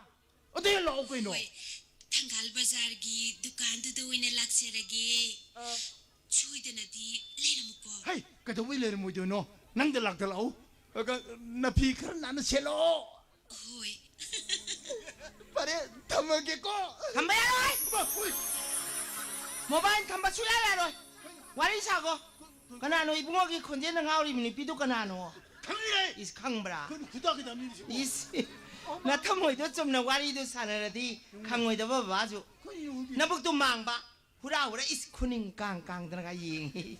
ꯑꯗꯨ ꯍꯦꯛ ꯂꯥꯛꯑꯣ ꯀꯩꯅꯣ꯫ ꯍꯣꯏ, ꯊꯪꯒꯥꯜ ꯕꯖꯥꯔꯒꯤ ꯗꯨꯀꯥꯟꯗꯨꯗ ꯑꯣꯏꯅ ꯂꯥꯛꯆꯔꯒꯦ꯫ ꯑ꯫ ꯁꯣꯏꯗꯅꯗꯤ ꯂꯩꯔꯝꯃꯨꯀꯣ꯫ ꯍꯩ, ꯀꯩꯗꯧꯕꯩ ꯂꯩꯔꯝꯃꯣꯏꯗꯣꯏꯅꯣ? ꯅꯪꯗ ꯂꯥꯛꯇ ꯂꯥꯛꯎ꯫ ꯑ, ꯀ-, ꯅꯐꯤ ꯈꯔ ꯅꯥꯟꯅ ꯁꯦꯠꯂꯛꯑꯣ꯫ ꯍꯣꯏ꯫ ꯐꯔꯦ, ꯊꯝꯃꯒꯦꯀꯣ꯫ ꯊꯝꯕ ꯌꯥꯔꯣꯏ꯫ ꯏꯃꯥ, ꯍꯣꯏ꯫ ꯃꯣꯕꯥꯏꯜ ꯊꯝꯕ ꯁꯨꯡꯌꯥ ꯌꯥꯔꯣꯏ꯫ ꯋꯥꯔꯤ ꯁꯥꯒꯣ꯫ ꯀꯅꯥꯅꯣ ꯏꯕꯨꯡꯉꯣꯒꯤ ꯈꯣꯟꯖꯦꯜꯗ ꯉꯥꯎꯔꯤꯕ ꯅꯨꯄꯤꯗꯨ ꯀꯅꯥꯅꯣ? ꯈꯪꯉꯤꯅꯦ꯫ ꯏꯁ, ꯈꯪꯕ꯭ꯔꯥ? ꯀꯩꯅꯣ ꯈꯨꯗꯥ ꯈꯨꯗꯥ ꯃꯤꯅꯤ ꯁꯤꯕꯣ꯫ ꯏꯁ, ꯅꯊꯃꯣꯏꯗꯣ ꯆꯨꯝꯅ ꯋꯥꯔꯤꯗꯨ ꯁꯥꯟꯅꯔꯗꯤ ꯎꯝ꯫ ꯈꯪꯉꯣꯏꯗꯕ ꯕꯕꯥꯁꯨ꯫ ꯀꯩꯅꯣ ꯈꯪꯗꯦ꯫ ꯅꯕꯨꯛꯇꯨ ꯃꯥꯡꯕ, ꯍꯨꯔꯥ ꯍꯨꯔꯥ, ꯏꯁ, ꯈꯨꯅꯤꯡ ꯀꯥꯡ ꯀꯥꯡꯗꯅꯒ ꯌꯦꯡꯉꯤ꯫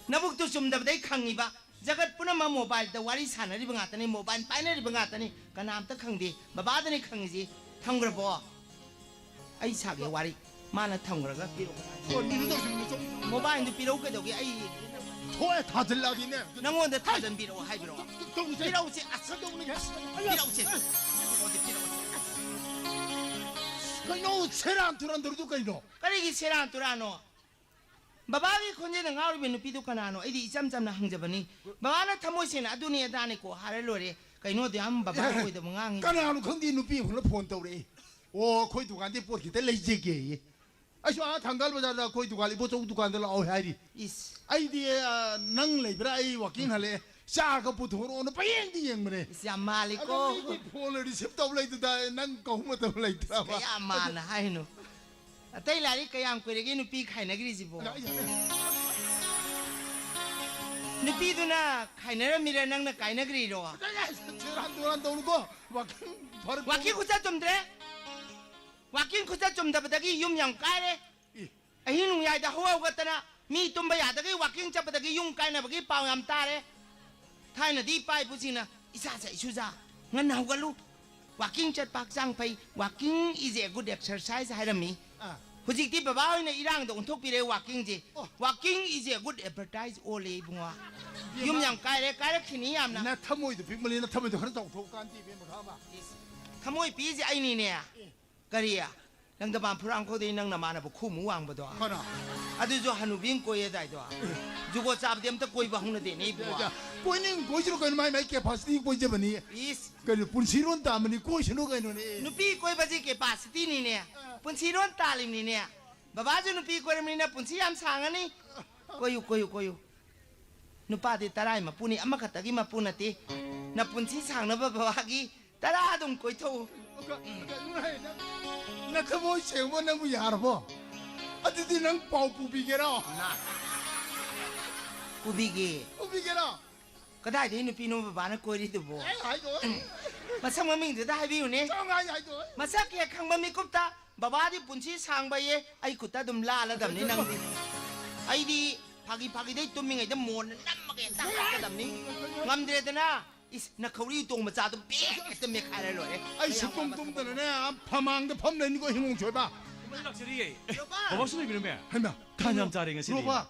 ꯅꯕꯨꯛꯇꯨ ꯆꯨꯝꯗꯕꯗꯩ ꯈꯪꯉꯤꯕ꯫ ꯖꯒꯠ ꯄꯨꯝꯅꯃꯛ ꯃꯣꯕꯥꯏꯜꯗ ꯋꯥꯔꯤ ꯁꯥꯟꯅꯔꯤꯕ ꯉꯥꯛꯇꯅꯤ, ꯃꯣꯕꯥꯏꯜ ꯄꯥꯏꯅꯔꯤꯕ ꯉꯥꯛꯇꯅꯤ, ꯀꯅꯥꯝꯇ ꯈꯪꯗꯦ꯫ ꯕꯕꯥꯗꯅꯤ ꯈꯪꯉꯤꯁꯤ꯫ ꯊꯝꯈ꯭ꯔꯕꯣ? ꯑꯩ ꯁꯥꯒꯦ ꯋꯥꯔꯤ꯫ ꯃꯥꯅ ꯊꯝꯈ꯭ꯔꯒ ꯄꯤꯔꯛꯑꯣ꯫ ꯀꯔꯤꯅꯣ ꯇꯧꯔꯤꯁꯤꯕꯣ? ꯃꯣꯕꯥꯏꯜꯗꯨ ꯄꯤꯔꯛꯎ ꯀꯩꯗꯧꯒꯦ? ꯑꯩ ꯊꯣꯛꯑꯦ, ꯊꯥꯖꯤꯜꯂꯛꯑꯗꯤꯅꯦ꯫ ꯅꯪꯉꯣꯟꯗ ꯊꯥꯖꯤꯟꯕꯤꯔꯛꯑꯣ ꯍꯥꯏꯕꯤꯔꯛꯑꯣ꯫ ꯇꯧ-, ꯇꯧ-, ꯇꯧꯅꯨꯁꯦ꯫ ꯄꯤꯔꯛꯎꯁꯦ, ꯑꯁ, ꯇꯧꯅꯨꯁꯦ꯫ ꯄꯤꯔꯛꯎꯁꯦ꯫ ꯄꯤꯔꯛꯑꯣꯁꯦ, ꯄꯤꯔꯛꯑꯣꯁꯦ꯫ ꯀꯩꯅꯣ ꯁꯦꯔꯥꯟ ꯇꯨꯔꯥꯟ ꯇꯧꯔꯤꯗꯨ ꯀꯩꯅꯣ? ꯀꯔꯤꯒꯤ ꯁꯦꯔꯥꯟ ꯇꯨꯔꯥꯟꯅꯣ? ꯕꯕꯥꯒꯤ ꯈꯣꯟꯖꯦꯜꯗ ꯉꯥꯎꯔꯤꯕ ꯅꯨꯄꯤꯗꯨ ꯀꯅꯥꯅꯣ? ꯑꯩꯗꯤ ꯏꯆꯝ ꯆꯝꯅ ꯍꯪꯖꯕꯅꯤ꯫ ꯕꯕꯥꯅ ꯊꯃꯣꯏ ꯁꯦꯡꯅ "ꯑꯗꯨꯅꯤ ꯑꯗꯥꯅꯤꯀꯣ" ꯍꯥꯏꯔ ꯂꯣꯏꯔꯦ꯫ ꯀꯩꯅꯣ ꯑꯗꯨ ꯌꯥꯝ ꯕꯕꯥ ꯑꯣꯏꯗꯕ ꯉꯥꯡꯉꯤ? ꯀꯅꯥꯅꯣ ꯈꯪꯗꯦ, ꯅꯨꯄꯤ ꯑꯃꯅ ꯐꯣꯟ ꯇꯧꯔꯛꯏ꯫ "ꯑꯣ, ꯑꯩꯈꯣꯏ ꯗꯨꯀꯥꯟꯗꯩ ꯄꯣꯠ ꯈꯤꯇ ꯂꯩꯖꯒꯦꯌꯦ"꯫ ꯑꯩꯁꯨ ꯑꯥ ꯊꯪꯒꯥꯜ ꯕꯖꯥꯔꯗ ꯑꯩꯈꯣꯏ ꯗꯨꯀꯥꯟ, ꯏꯕꯣꯆꯧ ꯗꯨꯀꯥꯟꯗ ꯂꯥꯛꯑꯣ ꯍꯥꯏꯔꯤ꯫ ꯏꯁ꯫ ꯑꯩꯗꯤ, ꯑ, "ꯅꯪ ꯂꯩꯕ꯭ꯔꯥ? ꯑꯩ ꯋꯥꯀꯤꯡ ꯍꯜꯂꯛꯑꯦ꯫ ꯆꯥꯒ ꯄꯨꯊꯣꯔꯛꯑꯣꯅ" ꯄꯪꯌꯦꯡꯗꯤ ꯌꯦꯡꯕꯅꯦ꯫ ꯏꯁ, ꯌꯥꯝ ꯃꯥꯜꯂꯤꯀꯣ꯫ ꯑꯗꯣ ꯃꯤꯒꯤ ꯐꯣꯟ ꯂꯩꯔꯗꯤ ꯁꯤꯞ ꯇꯧ ꯂꯩꯗꯨꯗ ꯅꯪ ꯀꯧ ꯃꯇꯝ ꯂꯩꯇ꯭ꯔꯕ? ꯀꯌꯥ ꯃꯥꯟꯅ ꯍꯥꯏꯅꯣ? ꯑꯇꯩ ꯂꯥꯏꯔꯤꯛ ꯀꯌꯥꯝ ꯀꯨꯏꯔꯒꯦ ꯅꯨꯄꯤ ꯈꯥꯏꯅꯈ꯭ꯔꯤꯁꯤꯕꯣ? ꯅꯨꯄꯤꯗꯨꯅ ꯈꯥꯏꯅꯔꯝꯃꯤꯔ ꯅꯪꯅ ꯀꯥꯏꯅꯈ꯭ꯔꯤꯔꯣ? ꯁꯦꯔꯥꯟ ꯇꯨꯔꯥꯟ ꯇꯧꯅꯨꯀꯣ꯫ ꯋꯥꯀꯤꯡ ꯐꯔꯛ ꯋꯥꯀꯤꯡ ꯈꯨꯆꯠ ꯆꯨꯝꯗ꯭ꯔꯦ꯫ ꯋꯥꯀꯤꯡ ꯈꯨꯆꯠ ꯆꯨꯝꯗꯕꯗꯒꯤ ꯌꯨꯝ ꯌꯥꯝ ꯀꯥꯏꯔꯦ꯫ ꯏ꯫ ꯑꯍꯤꯡ ꯅꯣꯡꯌꯥꯏꯗ ꯍꯧ ꯍꯧꯒꯠꯇꯅ ꯃꯤ ꯇꯨꯝꯕ ꯌꯥꯗꯒꯩ ꯋꯥꯀꯤꯡ ꯆꯠꯄꯗꯒꯤ ꯌꯨꯝ ꯀꯥꯏꯅꯕꯒꯤ ꯄꯥꯎ ꯌꯥꯝ ꯇꯥꯔꯦ꯫ ꯊꯥꯏꯅꯗꯤ ꯏꯄꯥ ꯏꯄꯨꯁꯤꯡꯅ, "ꯏꯆꯥꯁꯦ, ꯏꯁꯨꯖꯥ, ꯉꯟꯅ ꯍꯧꯒꯠꯂꯨ꯫ ꯋꯥꯀꯤꯡ ꯆꯠꯄ ꯍꯛꯆꯥꯡ ꯐꯩ꯫ Walking is a good exercise" ꯍꯥꯏꯔꯝꯃꯤ꯫ ꯑꯥ꯫ ꯍꯧꯖꯤꯛꯇꯤ ꯕꯕꯥ ꯍꯣꯏꯅ ꯏꯔꯥꯡꯗ ꯑꯣꯟꯊꯣꯛꯄꯤꯔꯦ ꯋꯥꯀꯤꯡꯁꯦ꯫ ꯑꯣ꯫ "Walking is a good advertise" ꯑꯣꯜꯂꯦ ꯏꯕꯨꯡꯉꯣ꯫ ꯏꯕꯦꯝꯃ꯫ ꯌꯨꯝ ꯌꯥꯝ ꯀꯥꯏꯔꯦ, ꯀꯥꯏꯔꯛꯈꯤꯅꯤ ꯌꯥꯝꯅ꯫ ꯅꯊꯃꯣꯏꯗꯣ ꯄꯤꯛꯃꯜꯂꯤ, ꯅꯊꯃꯣꯏꯗꯣ ꯈꯔ ꯆꯥꯎꯊꯣꯛꯑꯀꯥꯟꯗꯤ ꯏꯕꯦꯝꯃ ꯈꯥꯕ꯫ ꯏꯁ, ꯊꯃꯣꯏ ꯄꯤꯁꯦ ꯑꯩꯅꯤꯅꯦ꯫ ꯑꯦ꯫ ꯀꯔꯤ? ꯂꯪꯗꯕꯥꯝ ꯐꯨꯔꯥꯡꯈꯣꯡꯗꯩ ꯅꯪ ꯅꯃꯥꯟꯅꯕ ꯈꯨꯃꯨ ꯋꯥꯡꯕꯗꯣ? ꯀꯅꯥ? ꯑꯗꯨꯁꯨ ꯍꯅꯨꯕꯤ ꯑꯃ ꯀꯣꯏꯌꯦ ꯑꯗꯥꯏꯗꯣ꯫ ꯖꯨꯒꯣꯠ ꯆꯥꯕꯗꯤ ꯑꯝꯇ ꯀꯣꯏꯕ ꯍꯧꯅꯗꯦꯅꯦ ꯏꯕꯨꯡꯉꯣ꯫ ꯌꯥ, ꯀꯣꯏꯅꯤꯡ ꯀꯣꯏꯁꯅꯨ ꯀꯩꯅꯣ, ꯃꯥꯏ ꯃꯥꯏ capacity ꯀꯣꯏꯖꯕꯅꯤ꯫ ꯏꯁ꯫ ꯀꯩꯅꯣ, ꯄꯨꯟꯁꯤꯔꯣꯟ ꯇꯥꯝꯕꯅꯤ, ꯀꯣꯏꯁꯅꯨ ꯀꯩꯅꯣꯅꯦ꯫ ꯅꯨꯄꯤ ꯀꯣꯏꯕꯁꯤ capacityꯅꯤꯅꯦ꯫ ꯄꯨꯟꯁꯤꯔꯣꯟ ꯇꯥꯜꯂꯤꯕꯅꯤꯅꯦ꯫ ꯕꯕꯥꯁꯨ ꯅꯨꯄꯤ ꯀꯣꯏꯔꯕꯅꯤꯅ ꯄꯨꯟꯁꯤ ꯌꯥꯝ ꯁꯥꯡꯉꯅꯤ꯫ ꯀꯣꯏꯌꯨ, ꯀꯣꯏꯌꯨ, ꯀꯣꯏꯌꯨ꯫ ꯅꯨꯄꯥꯗꯤ ꯇꯔꯥꯏ ꯃꯄꯨꯅꯤ, ꯑꯃꯈꯛꯇꯒꯤ ꯃꯄꯨ ꯅꯠꯇꯦ꯫ ꯅꯄꯨꯟꯁꯤ ꯁꯥꯡꯅꯕ ꯕꯕꯥꯒꯤ ꯇꯔꯥ ꯑꯗꯨꯝ ꯀꯣꯏꯊꯣꯛꯎ꯫ ꯅꯊꯃꯣꯏ ꯁꯦꯡꯕ ꯅꯪꯕꯨ ꯌꯥꯔꯕꯣ? ꯑꯗꯨꯗꯤ ꯅꯪ ꯄꯥꯎ ꯄꯨꯕꯤꯒꯦꯔꯣ? ꯅ-, ꯄꯨꯕꯤꯒꯦ꯫ ꯄꯨꯕꯤꯒꯦꯔꯣ? ꯀꯗꯥꯏꯗꯒꯤ ꯅꯨꯄꯤꯅꯣ ꯕꯕꯥꯅ ꯀꯣꯏꯔꯤꯗꯨꯕꯣ? ꯑꯦ, ꯍꯥꯏꯗꯣꯛꯑꯣ꯫ ꯃꯁꯛ ꯃꯃꯤꯡꯗꯨꯗ ꯍꯥꯏꯕꯤꯌꯨꯅꯦ꯫ ꯆꯥꯝꯃꯉꯥ ꯍꯥꯏꯗꯣꯛꯑꯣ꯫ ꯃꯁꯛ ꯍꯦꯛ ꯈꯪꯕ ꯃꯤꯀꯨꯞꯇ ꯕꯕꯥꯗꯤ ꯄꯨꯟꯁꯤ ꯁꯥꯡꯕꯌꯦ, ꯑꯩ ꯈꯨꯠꯇ ꯑꯗꯨꯝ ꯂꯥꯜꯂꯗꯕꯅꯤ ꯅꯪꯗꯤ꯫ ꯑꯩꯗꯤ ꯐꯥꯒꯤ ꯐꯥꯒꯤꯗꯩ ꯇꯨꯝꯃꯤꯉꯩꯗ ꯃꯣꯟꯅ ꯅꯝꯃꯒ ꯍꯦꯛꯇ ꯍꯥꯠꯀꯗꯕꯅꯤ꯫ ꯉꯝꯗ꯭ꯔꯦꯗꯅ, ꯏꯁ, ꯅꯈꯧꯔꯤ ꯎꯇꯣꯡ ꯃꯆꯥꯗꯨ ꯕꯦꯛ ꯍꯦꯛꯇ ꯃꯦꯠꯈꯥꯏꯔ ꯂꯣꯏꯔꯦ꯫ ꯑꯩ ꯁꯨꯛꯇꯨꯝ ꯇꯨꯝꯗꯅꯅꯦ, ꯑꯥ ꯐꯃꯥꯡꯗ ꯐꯝ ꯂꯩꯅꯤꯀꯣ, ꯍꯤꯡꯉꯣꯡ ꯁꯣꯏꯕ꯫ ꯂꯥꯛꯆꯔꯤꯌꯦ꯫ ꯔꯣꯕꯥ! ꯕꯕꯥꯁꯨ ꯂꯩꯕꯤꯔꯝꯃꯦ? ꯍꯩꯃꯥ, ꯇꯥꯟ ꯌꯥꯝ ꯆꯥꯔꯦ ꯉꯁꯤꯗꯤ꯫ ꯔꯣꯕꯥ!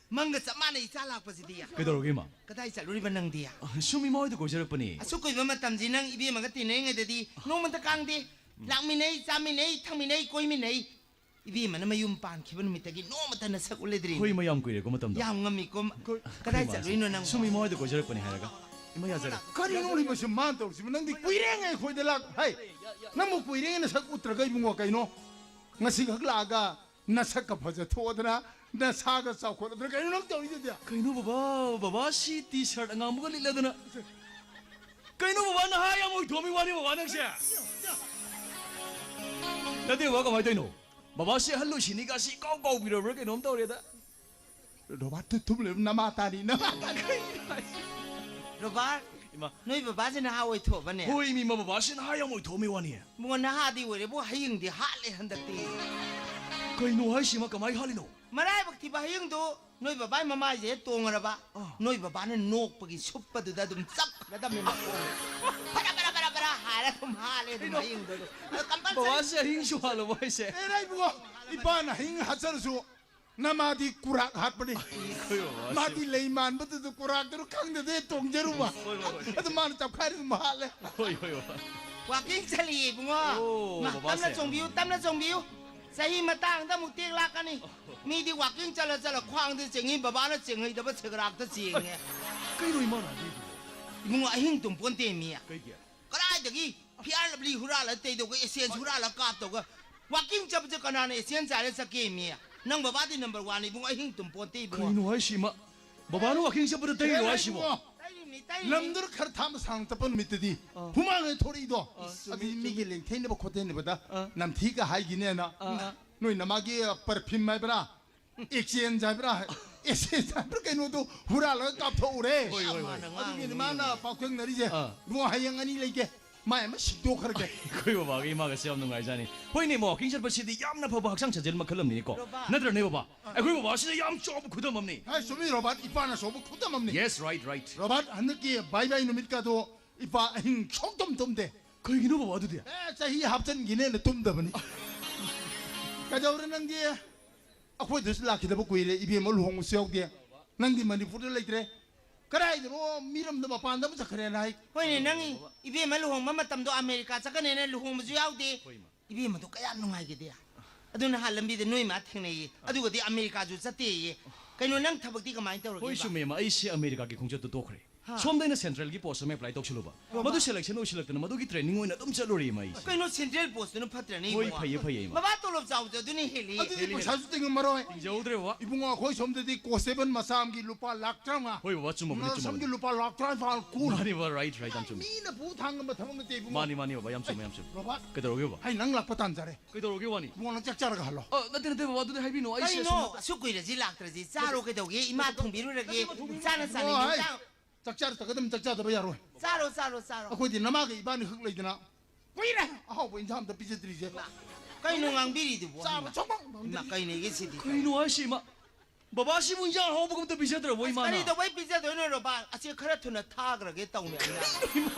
ꯃꯪꯒ ꯆꯞ ꯃꯥꯟꯅꯩ ꯏꯆꯥ ꯂꯥꯛꯄꯁꯤꯗꯤ꯫ ꯀꯩꯗꯧꯔꯒꯦ, ꯏꯃꯥ? ꯀꯗꯥꯏ ꯆꯠꯂꯨꯔꯤꯕ ꯅꯪꯗꯤ? ꯑ, ꯁꯨꯝ ꯏꯃꯥ ꯍꯣꯏꯗ ꯀꯣꯏꯖꯔꯛꯄꯅꯦ꯫ ꯑꯁꯨꯛ ꯀꯨꯏꯕ ꯃꯇꯝꯁꯤ ꯅꯪ ꯏꯕꯦꯝꯃꯒ ꯇꯤꯟꯅꯔꯤꯉꯩꯗꯗꯤ ꯅꯣꯡꯃꯇ ꯀꯥꯡꯗꯦ꯫ ꯂꯥꯛꯃꯤꯟꯅꯩ, ꯆꯥꯃꯤꯟꯅꯩ, ꯊꯛꯃꯤꯟꯅꯩ, ꯀꯣꯏꯃꯤꯟꯅꯩ꯫ ꯏꯕꯦꯝꯃꯅ ꯃꯌꯨꯝ ꯄꯥꯟꯈꯤꯕ ꯅꯨꯃꯤꯠꯇꯒꯤ ꯅꯣꯡꯃꯇ ꯅꯁꯛ ꯎꯠꯂꯗ꯭ꯔꯤ꯫ ꯍꯣꯏ, ꯏꯃꯥ, ꯌꯥꯝ ꯀꯨꯏꯔꯦꯀꯣ ꯃꯇꯝꯗꯣ꯫ ꯌꯥꯝ ꯉꯝꯃꯤꯀꯣ꯫ ꯑꯩꯈꯣꯏ ꯀꯗꯥꯏ ꯏꯃꯥꯁꯦ ꯆꯠꯂꯨꯏꯅꯣ ꯅꯪꯕꯣ? ꯁꯨꯝ ꯏꯃꯥ ꯍꯣꯏꯗ ꯀꯣꯏꯖꯔꯛꯄꯅꯦ ꯍꯥꯏꯔꯒ꯫ ꯏꯃꯥ, ꯌꯥꯖꯔꯦ꯫ ꯀꯔꯤꯅꯣ ꯂꯩꯕꯁꯤ ꯃꯥꯅ ꯇꯧꯔꯤꯁꯤꯕꯨ? ꯅꯪꯗꯤ ꯀꯨꯏꯔꯦꯉꯩ ꯑꯩꯈꯣꯏꯗ ꯂꯥꯛ-, ꯍꯩ, ꯅꯪꯕꯨ ꯀꯨꯏꯔꯦ ꯅꯁꯛ ꯎꯠꯇ꯭ꯔꯒ ꯏꯕꯨꯡꯉꯣ, ꯀꯩꯅꯣ? ꯉꯁꯤ ꯈꯛ ꯂꯥꯛꯑꯒ ꯅꯁꯛꯀ ꯐꯖ ꯊꯣꯛꯑꯗꯅ ꯅꯁꯥꯒ ꯆꯥꯎꯈꯠꯂꯗꯅ ꯀꯩꯅꯣ ꯅꯪ ꯇꯧꯔꯤꯗꯨꯗꯤ? ꯀꯩꯅꯣ ꯕꯕꯥ, ꯕꯕꯥ ꯁꯤ ꯇꯤ ꯁꯔꯠ ꯑꯉꯥꯡꯕꯒ ꯂꯤꯠꯂꯗꯅ? ꯀꯩꯅꯣ ꯕꯕꯥ, ꯅꯍꯥ ꯌꯥꯝ ꯑꯣꯏꯊꯣꯛꯑꯝꯃꯤ ꯋꯥꯅꯤ ꯕꯕꯥ ꯅꯪꯁꯦ? ꯅꯠꯇꯦ ꯕꯕꯥ, ꯀꯃꯥꯏꯅ ꯇꯧꯔꯤꯅꯣ? ꯕꯕꯥꯁꯦ ꯑꯍꯜ ꯑꯣꯏꯁꯤꯅꯤꯒ ꯁꯤ ꯏꯀꯥꯎ ꯀꯥꯎꯕꯤꯔꯕ꯭ꯔꯥ ꯀꯩꯅꯣꯝ ꯇꯧꯔꯦꯗ꯫ ꯔꯣꯕꯥꯔꯠ, ꯇꯨ ꯊꯨꯝ ꯂꯩꯕ ꯅꯃꯥ ꯇꯥꯅꯤ, ꯅꯃꯥ ꯇꯥꯅꯤ꯫ ꯔꯣꯕꯥꯔꯠ, ꯏꯃꯥ꯫ ꯅꯣꯏ ꯕꯕꯥꯁꯦ ꯅꯍꯥ ꯑꯣꯏꯊꯣꯛꯑꯕꯅꯦ? ꯍꯣꯏ, ꯃꯤ ꯃꯥ ꯕꯕꯥꯁꯦ ꯅꯍꯥ ꯌꯥꯝ ꯑꯣꯏꯊꯣꯛꯑꯝꯃꯤ ꯋꯥꯅꯤ꯫ ꯏꯕꯨꯡꯉꯣ, ꯅꯍꯥꯗꯤ ꯑꯣꯏꯔꯦꯕꯨ, ꯍꯌꯦꯡꯗꯤ ꯍꯥꯠꯂꯦ ꯍꯟꯗꯛꯇꯤ꯫ ꯀꯩꯅꯣ ꯍꯥꯏꯁꯤꯃ, ꯀꯃꯥꯏ ꯍꯥꯠꯂꯤꯅꯣ? ꯃꯔꯥꯏꯕꯛ ꯊꯤꯕ ꯍꯌꯦꯡꯗꯣ ꯅꯣꯏ ꯕꯕꯥꯒꯤ ꯃꯃꯥꯏꯁꯦ ꯍꯦꯛ ꯇꯣꯡꯉꯔꯕ, ꯑꯥ꯫ ꯅꯣꯏ ꯕꯕꯥꯅ ꯅꯣꯛꯄꯒꯤ ꯁꯨꯞꯄꯗꯨꯗ ꯑꯗꯨꯝ ꯆꯞꯈ꯭ꯔꯗꯕꯅꯤ ꯃꯈꯣꯡ꯫ ꯐꯔꯥ, ꯐꯔꯥ, ꯐꯔꯥ, ꯐꯔꯥ ꯍꯥꯏꯔ ꯑꯗꯨꯝ ꯍꯥꯠꯂꯦ ꯑꯗꯨꯝ ꯀꯩꯅꯣ? ꯍꯌꯦꯡꯗꯣ ꯑꯗꯨꯝ꯫ ꯑꯗꯣ compulsory ꯕꯕꯥꯁꯦ ꯑꯍꯤꯡꯁꯨ ꯍꯥꯠꯂꯕꯣ ꯍꯥꯏꯁꯦ? ꯑꯦ, ꯏꯕꯨꯡꯉꯣ, ꯏꯄꯥꯅ ꯑꯍꯤꯡ ꯍꯥꯠꯆꯔꯁꯨ ꯅꯃꯥꯗꯤ ꯀꯨꯔꯥꯛ ꯍꯥꯠꯄꯅꯤ꯫ ꯑꯩꯈꯣꯏ ꯕꯕꯥꯁꯦ꯫ ꯃꯥꯗꯤ ꯂꯩ ꯃꯥꯟꯕꯗꯨꯗ ꯀꯨꯔꯥꯛꯇꯨꯅ ꯈꯪꯗꯗꯦ ꯇꯣꯡꯖꯔꯨꯕ꯫ ꯍꯣꯏ, ꯍꯣꯏ, ꯍꯣꯏ꯫ ꯑꯗꯨ ꯃꯥꯅ ꯇꯞꯈꯥꯏꯔ ꯑꯗꯨꯝ ꯍꯥꯠꯂꯦ꯫ ꯍꯣꯏ, ꯍꯣꯏ, ꯍꯣꯏ꯫ Walking ꯆꯠꯂꯤꯌꯦ ꯏꯕꯨꯡꯉꯣ꯫ ꯑꯣ, ꯃꯥ, ꯕꯕꯥꯁꯦ꯫ ꯇꯞꯅ ꯆꯣꯡꯕꯤꯌꯨ, ꯇꯞꯅ ꯆꯣꯡꯕꯤꯌꯨ꯫ ꯆꯍꯤ ꯃꯇꯥꯡꯗ ꯑꯃꯨꯛ ꯇꯦꯛ ꯂꯥꯛꯀꯅꯤ꯫ ꯃꯤꯗꯤ walking ꯆꯠꯂ ꯆꯠꯂ ꯈ꯭ꯋꯥꯡꯗ ꯆꯦꯡꯉꯤ, ꯕꯕꯥꯅ ꯆꯦꯡꯍꯩꯗꯕ ꯁꯦꯒ꯭ꯔꯥꯛꯇ ꯆꯦꯡꯉꯦ꯫ ꯀꯩꯅꯣ ꯏꯃꯥꯅ ꯍꯥꯏꯕꯤꯔꯤꯗꯨꯕꯣ? ꯏꯕꯨꯡꯉꯣ, ꯑꯍꯤꯡ ꯇꯨꯝ ꯄꯣꯟꯇꯦ ꯃꯤ꯫ ꯀꯩꯒꯤ? ꯀꯗꯥꯏꯗꯒꯤ Fair Lovely ꯍꯨꯔꯥꯜꯂ ꯇꯩꯗꯧꯒ, Essence ꯍꯨꯔꯥꯜꯂ ꯀꯥꯞꯇꯧꯒ? Walking ꯆꯠꯄꯁꯦ ꯀꯅꯥꯅ essence ꯆꯥꯏꯔ ꯆꯠꯀꯦ ꯃꯤ? ꯅꯪ ꯕꯕꯥꯗꯤ number one ꯏꯕꯨꯡꯉꯣ, ꯑꯍꯤꯡ ꯇꯨꯝ ꯄꯣꯟꯇꯦ ꯏꯕꯨꯡꯉꯣ꯫ ꯀꯩꯅꯣ ꯍꯥꯏꯁꯤꯃ? ꯕꯕꯥꯅ walking ꯆꯠꯄꯗ ꯇꯩꯔꯤꯔꯣ ꯍꯥꯏꯁꯤꯕꯣ? ꯇꯩꯔꯤꯕꯅꯤ, ꯇꯩꯔꯤꯕꯅꯤ꯫ ꯂꯝꯗꯨꯗ ꯈꯔ ꯊꯥꯝꯕ ꯁꯥꯡꯅ ꯆꯠꯄ ꯅꯨꯃꯤꯠꯇꯗꯤ ꯑꯥ꯫ ꯍꯨꯃꯥꯡ ꯍꯦꯛ ꯊꯣꯔꯛꯏꯗꯣ꯫ ꯑꯥ, ꯆꯨꯝꯃꯤ, ꯑꯗꯨꯗꯤ ꯆꯨꯝꯃꯤ꯫ ꯃꯤꯒꯤ ꯂꯦꯡꯊꯩꯅꯕ ꯈꯣꯠꯊꯩꯅꯕꯗ ꯑꯥ꯫ ꯅꯝꯊꯤꯒ ꯍꯥꯏꯈꯤꯅꯦꯅ꯫ ꯑꯥ, ꯑꯥ꯫ ꯅꯣꯏ ꯅꯃꯥꯒꯤ perfume ꯍꯥꯏꯕ꯭ꯔꯥ? Exchange ꯍꯥꯏꯕ꯭ꯔꯥ? Essence ꯍꯥꯏꯕ꯭ꯔꯥ ꯀꯩꯅꯣꯗꯣ ꯍꯨꯔꯥꯜꯂꯒ ꯀꯥꯞꯊꯣꯛꯎꯔꯦ꯫ ꯍꯣꯏ, ꯍꯣꯏ, ꯍꯣꯏ꯫ ꯑꯗꯨꯒꯤꯅꯤ ꯃꯥꯅ ꯄꯥꯎꯊꯦꯡꯅꯔꯤꯁꯦ꯫ ꯑꯥ꯫ ꯏꯕꯨꯡꯉꯣ, ꯍꯌꯦꯡ ꯑꯅꯤ ꯂꯩꯒꯦ꯫ ꯃꯥꯏ ꯑꯃ ꯁꯤꯟꯗꯣꯛꯈ꯭ꯔꯒꯦ꯫ ꯑꯩꯈꯣꯏ ꯕꯕꯥꯒ ꯏꯃꯥꯒꯁꯦ ꯌꯥꯝ ꯅꯨꯡꯉꯥꯏꯖꯥꯠꯅꯤ꯫ ꯍꯣꯏꯅꯦ, ꯏꯃꯥ, walking ꯆꯠꯄꯁꯤꯗꯤ ꯌꯥꯝꯅ ꯐꯕ ꯍꯛꯆꯥꯡ ꯁꯥꯖꯦꯜ ꯃꯈꯜ ꯑꯃꯅꯤꯅꯦꯀꯣ꯫ ꯔꯣꯕꯥ꯫ ꯅꯠꯇ꯭ꯔꯅꯦ ꯕꯕꯥ? ꯑꯩꯈꯣꯏ ꯕꯕꯥꯁꯤꯅ ꯌꯥꯝ ꯆꯥꯎꯕ ꯈꯨꯗꯝ ꯑꯃꯅꯤ꯫ ꯍꯥꯏ, ꯆꯨꯝꯃꯤ, ꯔꯣꯕꯥꯔꯠ, ꯏꯄꯥꯅ ꯆꯥꯎꯕ ꯈꯨꯗꯝ ꯑꯃꯅꯤ꯫ Yes, right, right. ꯔꯣꯕꯥꯔꯠ, ꯍꯟꯗꯛꯀꯤ ꯕꯥꯏ ꯕꯥꯏ ꯅꯨꯃꯤꯠꯀꯥꯗꯣ ꯏꯄꯥ ꯑꯍꯤꯡ ꯁꯨꯡꯇꯨꯝ ꯇꯨꯝꯗꯦ꯫ ꯀꯩꯒꯤꯅꯣ ꯕꯕꯥ ꯑꯗꯨꯗꯤ? ꯑꯦ, ꯆꯍꯤ ꯍꯥꯞꯆꯤꯟꯈꯤꯅꯦꯅ ꯇꯨꯝꯗꯕꯅꯤ꯫ ꯀꯩꯗꯧꯔꯦ ꯅꯪꯗꯤ? ꯑꯩꯈꯣꯏꯗꯁꯨ ꯂꯥꯛꯈꯤꯗꯕ ꯀꯨꯏꯔꯦ, ꯏꯕꯦꯝꯃ ꯂꯨꯍꯣꯡꯕꯁꯨ ꯌꯥꯎꯗꯦ꯫ ꯅꯪꯗꯤ ꯃꯅꯤꯄꯨꯔꯗ ꯂꯩꯇ꯭ꯔꯦ꯫ ꯀꯗꯥꯏꯗꯅꯣ ꯃꯤꯔꯝꯗ ꯃꯄꯥꯟꯗ ꯑꯃ ꯆꯠꯈ꯭ꯔꯦꯅ ꯍꯥꯏ꯫ ꯍꯣꯏꯅꯦ, ꯅꯪ ꯏꯕꯦꯝꯃ ꯂꯨꯍꯣꯡꯕ ꯃꯇꯝꯗꯣ ꯑꯃꯦꯔꯤꯀꯥ ꯆꯠꯀꯅꯦꯅ ꯂꯨꯍꯣꯡꯕꯁꯨ ꯌꯥꯎꯗꯦ꯫ ꯍꯣꯏ, ꯏꯃꯥ꯫ ꯏꯕꯦꯝꯃꯗꯣ ꯀꯌꯥꯝ ꯅꯨꯡꯉꯥꯏꯒꯦꯗꯤ꯫ ꯑꯗꯨ ꯅꯍꯥꯟ ꯂꯝꯕꯤꯗ ꯅꯣꯏ ꯃꯥ ꯊꯦꯡꯅꯩꯌꯦ꯫ ꯑꯗꯨꯒꯗꯤ ꯑꯃꯦꯔꯤꯀꯥꯁꯨ ꯆꯠꯇꯦꯌꯦ꯫ ꯀꯩꯅꯣ, ꯅꯪ ꯊꯕꯛꯇꯤ ꯀꯃꯥꯏꯅ ꯇꯧꯔꯒꯦꯕ? ꯍꯣꯏ, ꯆꯨꯝꯃꯦ, ꯏꯃꯥ꯫ ꯑꯩꯁꯦ ꯑꯃꯦꯔꯤꯀꯥꯒꯤ ꯈꯣꯡꯆꯠꯇꯨ ꯇꯣꯛꯈ꯭ꯔꯦ꯫ ꯁꯣꯝꯗ ꯑꯩꯅ centralꯒꯤ post ꯑꯃ apply ꯇꯧꯁꯜꯂꯨꯕ꯫ ꯃꯗꯨ selection ꯑꯣꯏꯁꯤꯜꯂꯛꯇꯅ ꯃꯗꯨꯒꯤ training ꯑꯣꯏꯅ ꯑꯗꯨꯝ ꯆꯠꯂꯨꯔꯦ ꯏꯃꯥ ꯑꯩꯁꯦ꯫ ꯀꯩꯅꯣ central postꯇꯨꯅ ꯐꯠꯇ꯭ꯔꯅꯦ ꯍꯣꯏ, ꯏꯕꯨꯡꯉꯣ? ꯐꯩꯌꯦ, ꯐꯩꯌꯦ, ꯏꯃꯥ꯫ ꯕꯕꯥ ꯇꯣꯂꯣꯞ ꯆꯥꯎꯕꯗꯣ ꯑꯗꯨꯅ ꯍꯦꯜꯂꯤ꯫ ꯑꯗꯨꯗꯤ ꯍꯦꯜꯂꯤ, ꯄꯩꯁꯥꯁꯨ ꯇꯤꯡꯉꯝꯃꯔꯣꯏ꯫ ꯇꯤꯡꯖꯍꯧꯗ꯭ꯔꯦ ꯕꯕꯥ꯫ ꯏꯕꯨꯡꯉꯣ, ꯑꯩꯈꯣꯏ ꯁꯣꯝꯗꯗꯤ constable ꯃꯆꯥ ꯑꯃꯒꯤ ꯂꯨꯄꯥ ꯂꯥꯛ ꯇꯔꯥꯃꯉꯥ꯫ ꯍꯣꯏ ꯕꯕꯥ, ꯆꯨꯝꯃꯕꯅꯤ, ꯅꯪ ꯆꯨꯝꯃꯕꯅꯤ꯫ ꯁꯣꯝꯒꯤ ꯂꯨꯄꯥ ꯂꯥꯛ ꯇꯔꯥꯅꯤꯄꯥꯜ, ꯀꯨꯟ꯫ ꯃꯥꯅꯤ ꯕꯕꯥ, right, right, ꯌꯥꯝ ꯆꯨꯝꯃꯤ꯫ ꯃꯤꯅ ꯄꯨ ꯊꯥꯡꯉꯝꯕ ꯊꯕꯛ ꯅꯠꯇꯦ ꯏꯕꯨꯡꯉꯣ꯫ ꯃꯥꯅꯤ, ꯃꯥꯅꯤ ꯕꯕꯥ, ꯌꯥꯝ ꯆꯨꯝꯃꯦ, ꯌꯥꯝ ꯆꯨꯝꯃꯦ꯫ ꯔꯣꯕꯥꯔꯠ꯫ ꯀꯩꯗꯧꯔꯒꯦ ꯕꯕꯥ? ꯑꯩ ꯅꯪ ꯂꯥꯛꯄ ꯇꯥꯟꯖꯔꯦ꯫ ꯀꯩꯗꯧꯔꯒꯦ ꯋꯥꯅꯤ? ꯏꯕꯨꯡꯉꯣ, ꯅꯪ ꯆꯥꯛ ꯆꯥꯔꯒ ꯍꯜꯂꯣ꯫ ꯑ, ꯅꯠꯇꯦ, ꯅꯠꯇꯦ ꯕꯕꯥ, ꯑꯗꯨꯗꯤ ꯍꯥꯏꯕꯤꯅꯣ, ꯑꯩꯁꯦ ꯀꯩꯅꯣ? ꯁꯨꯝ ꯑꯁꯨꯛ ꯀꯨꯏꯔꯁꯤ ꯂꯥꯛꯇ꯭ꯔꯁꯤ? ꯆꯥꯔꯣ ꯀꯩꯗꯧꯒꯦ? ꯏꯃꯥ ꯊꯣꯡꯕꯤꯔꯨꯔꯒꯦ꯫ ꯏꯆꯥꯅ ꯆꯥꯅꯤꯡꯕ ꯍꯣꯏ꯫ ꯏꯟꯁꯥꯡ꯫ ꯆꯥꯛ ꯆꯥꯔ ꯆꯠꯀꯗꯕꯅꯤ, ꯆꯥꯛ ꯆꯥꯗꯕ ꯌꯥꯔꯣꯏ꯫ ꯆꯥꯔꯣ, ꯆꯥꯔꯣ, ꯆꯥꯔꯣ꯫ ꯑꯩꯈꯣꯏꯗꯤ ꯅꯃꯥꯒ ꯏꯕꯥꯅꯤ ꯈꯛ ꯂꯩꯗꯅ ꯀꯨꯏꯔꯦ ꯑꯍꯥꯎꯕ ꯏꯟꯁꯥꯡ ꯑꯝꯇ ꯄꯤꯖꯗ꯭ꯔꯤꯁꯦ꯫ ꯏꯃꯥ, ꯀꯩꯅꯣ ꯉꯥꯡꯕꯤꯔꯤꯗꯨꯕꯣ? ꯆꯥꯕ ꯏꯃꯥ꯫ ꯁꯨꯡꯐꯪ ꯐꯪꯗ꯭ꯔꯤ꯫ ꯏꯃꯥ, ꯀꯩꯅꯣꯒꯤ ꯁꯤꯗꯤ? ꯀꯩꯅꯣ ꯍꯥꯏꯁꯤ, ꯏꯃꯥ? ꯕꯕꯥꯁꯤꯕꯨ ꯏꯟꯖꯥꯡ ꯑꯍꯥꯎꯕꯒ ꯑꯝꯇ ꯄꯤꯖꯗ꯭ꯔꯕꯣ, ꯑꯁ, ꯏꯃꯥꯅ? ꯀꯔꯤ ꯇꯧꯕꯩ ꯄꯤꯖꯗꯣꯏꯅꯣ, ꯔꯣꯕꯥ? ꯑꯁꯤ ꯈꯔ ꯊꯨꯅ ꯊꯥꯈ꯭ꯔꯒꯦ ꯇꯧꯅꯦ ꯑꯩꯅ꯫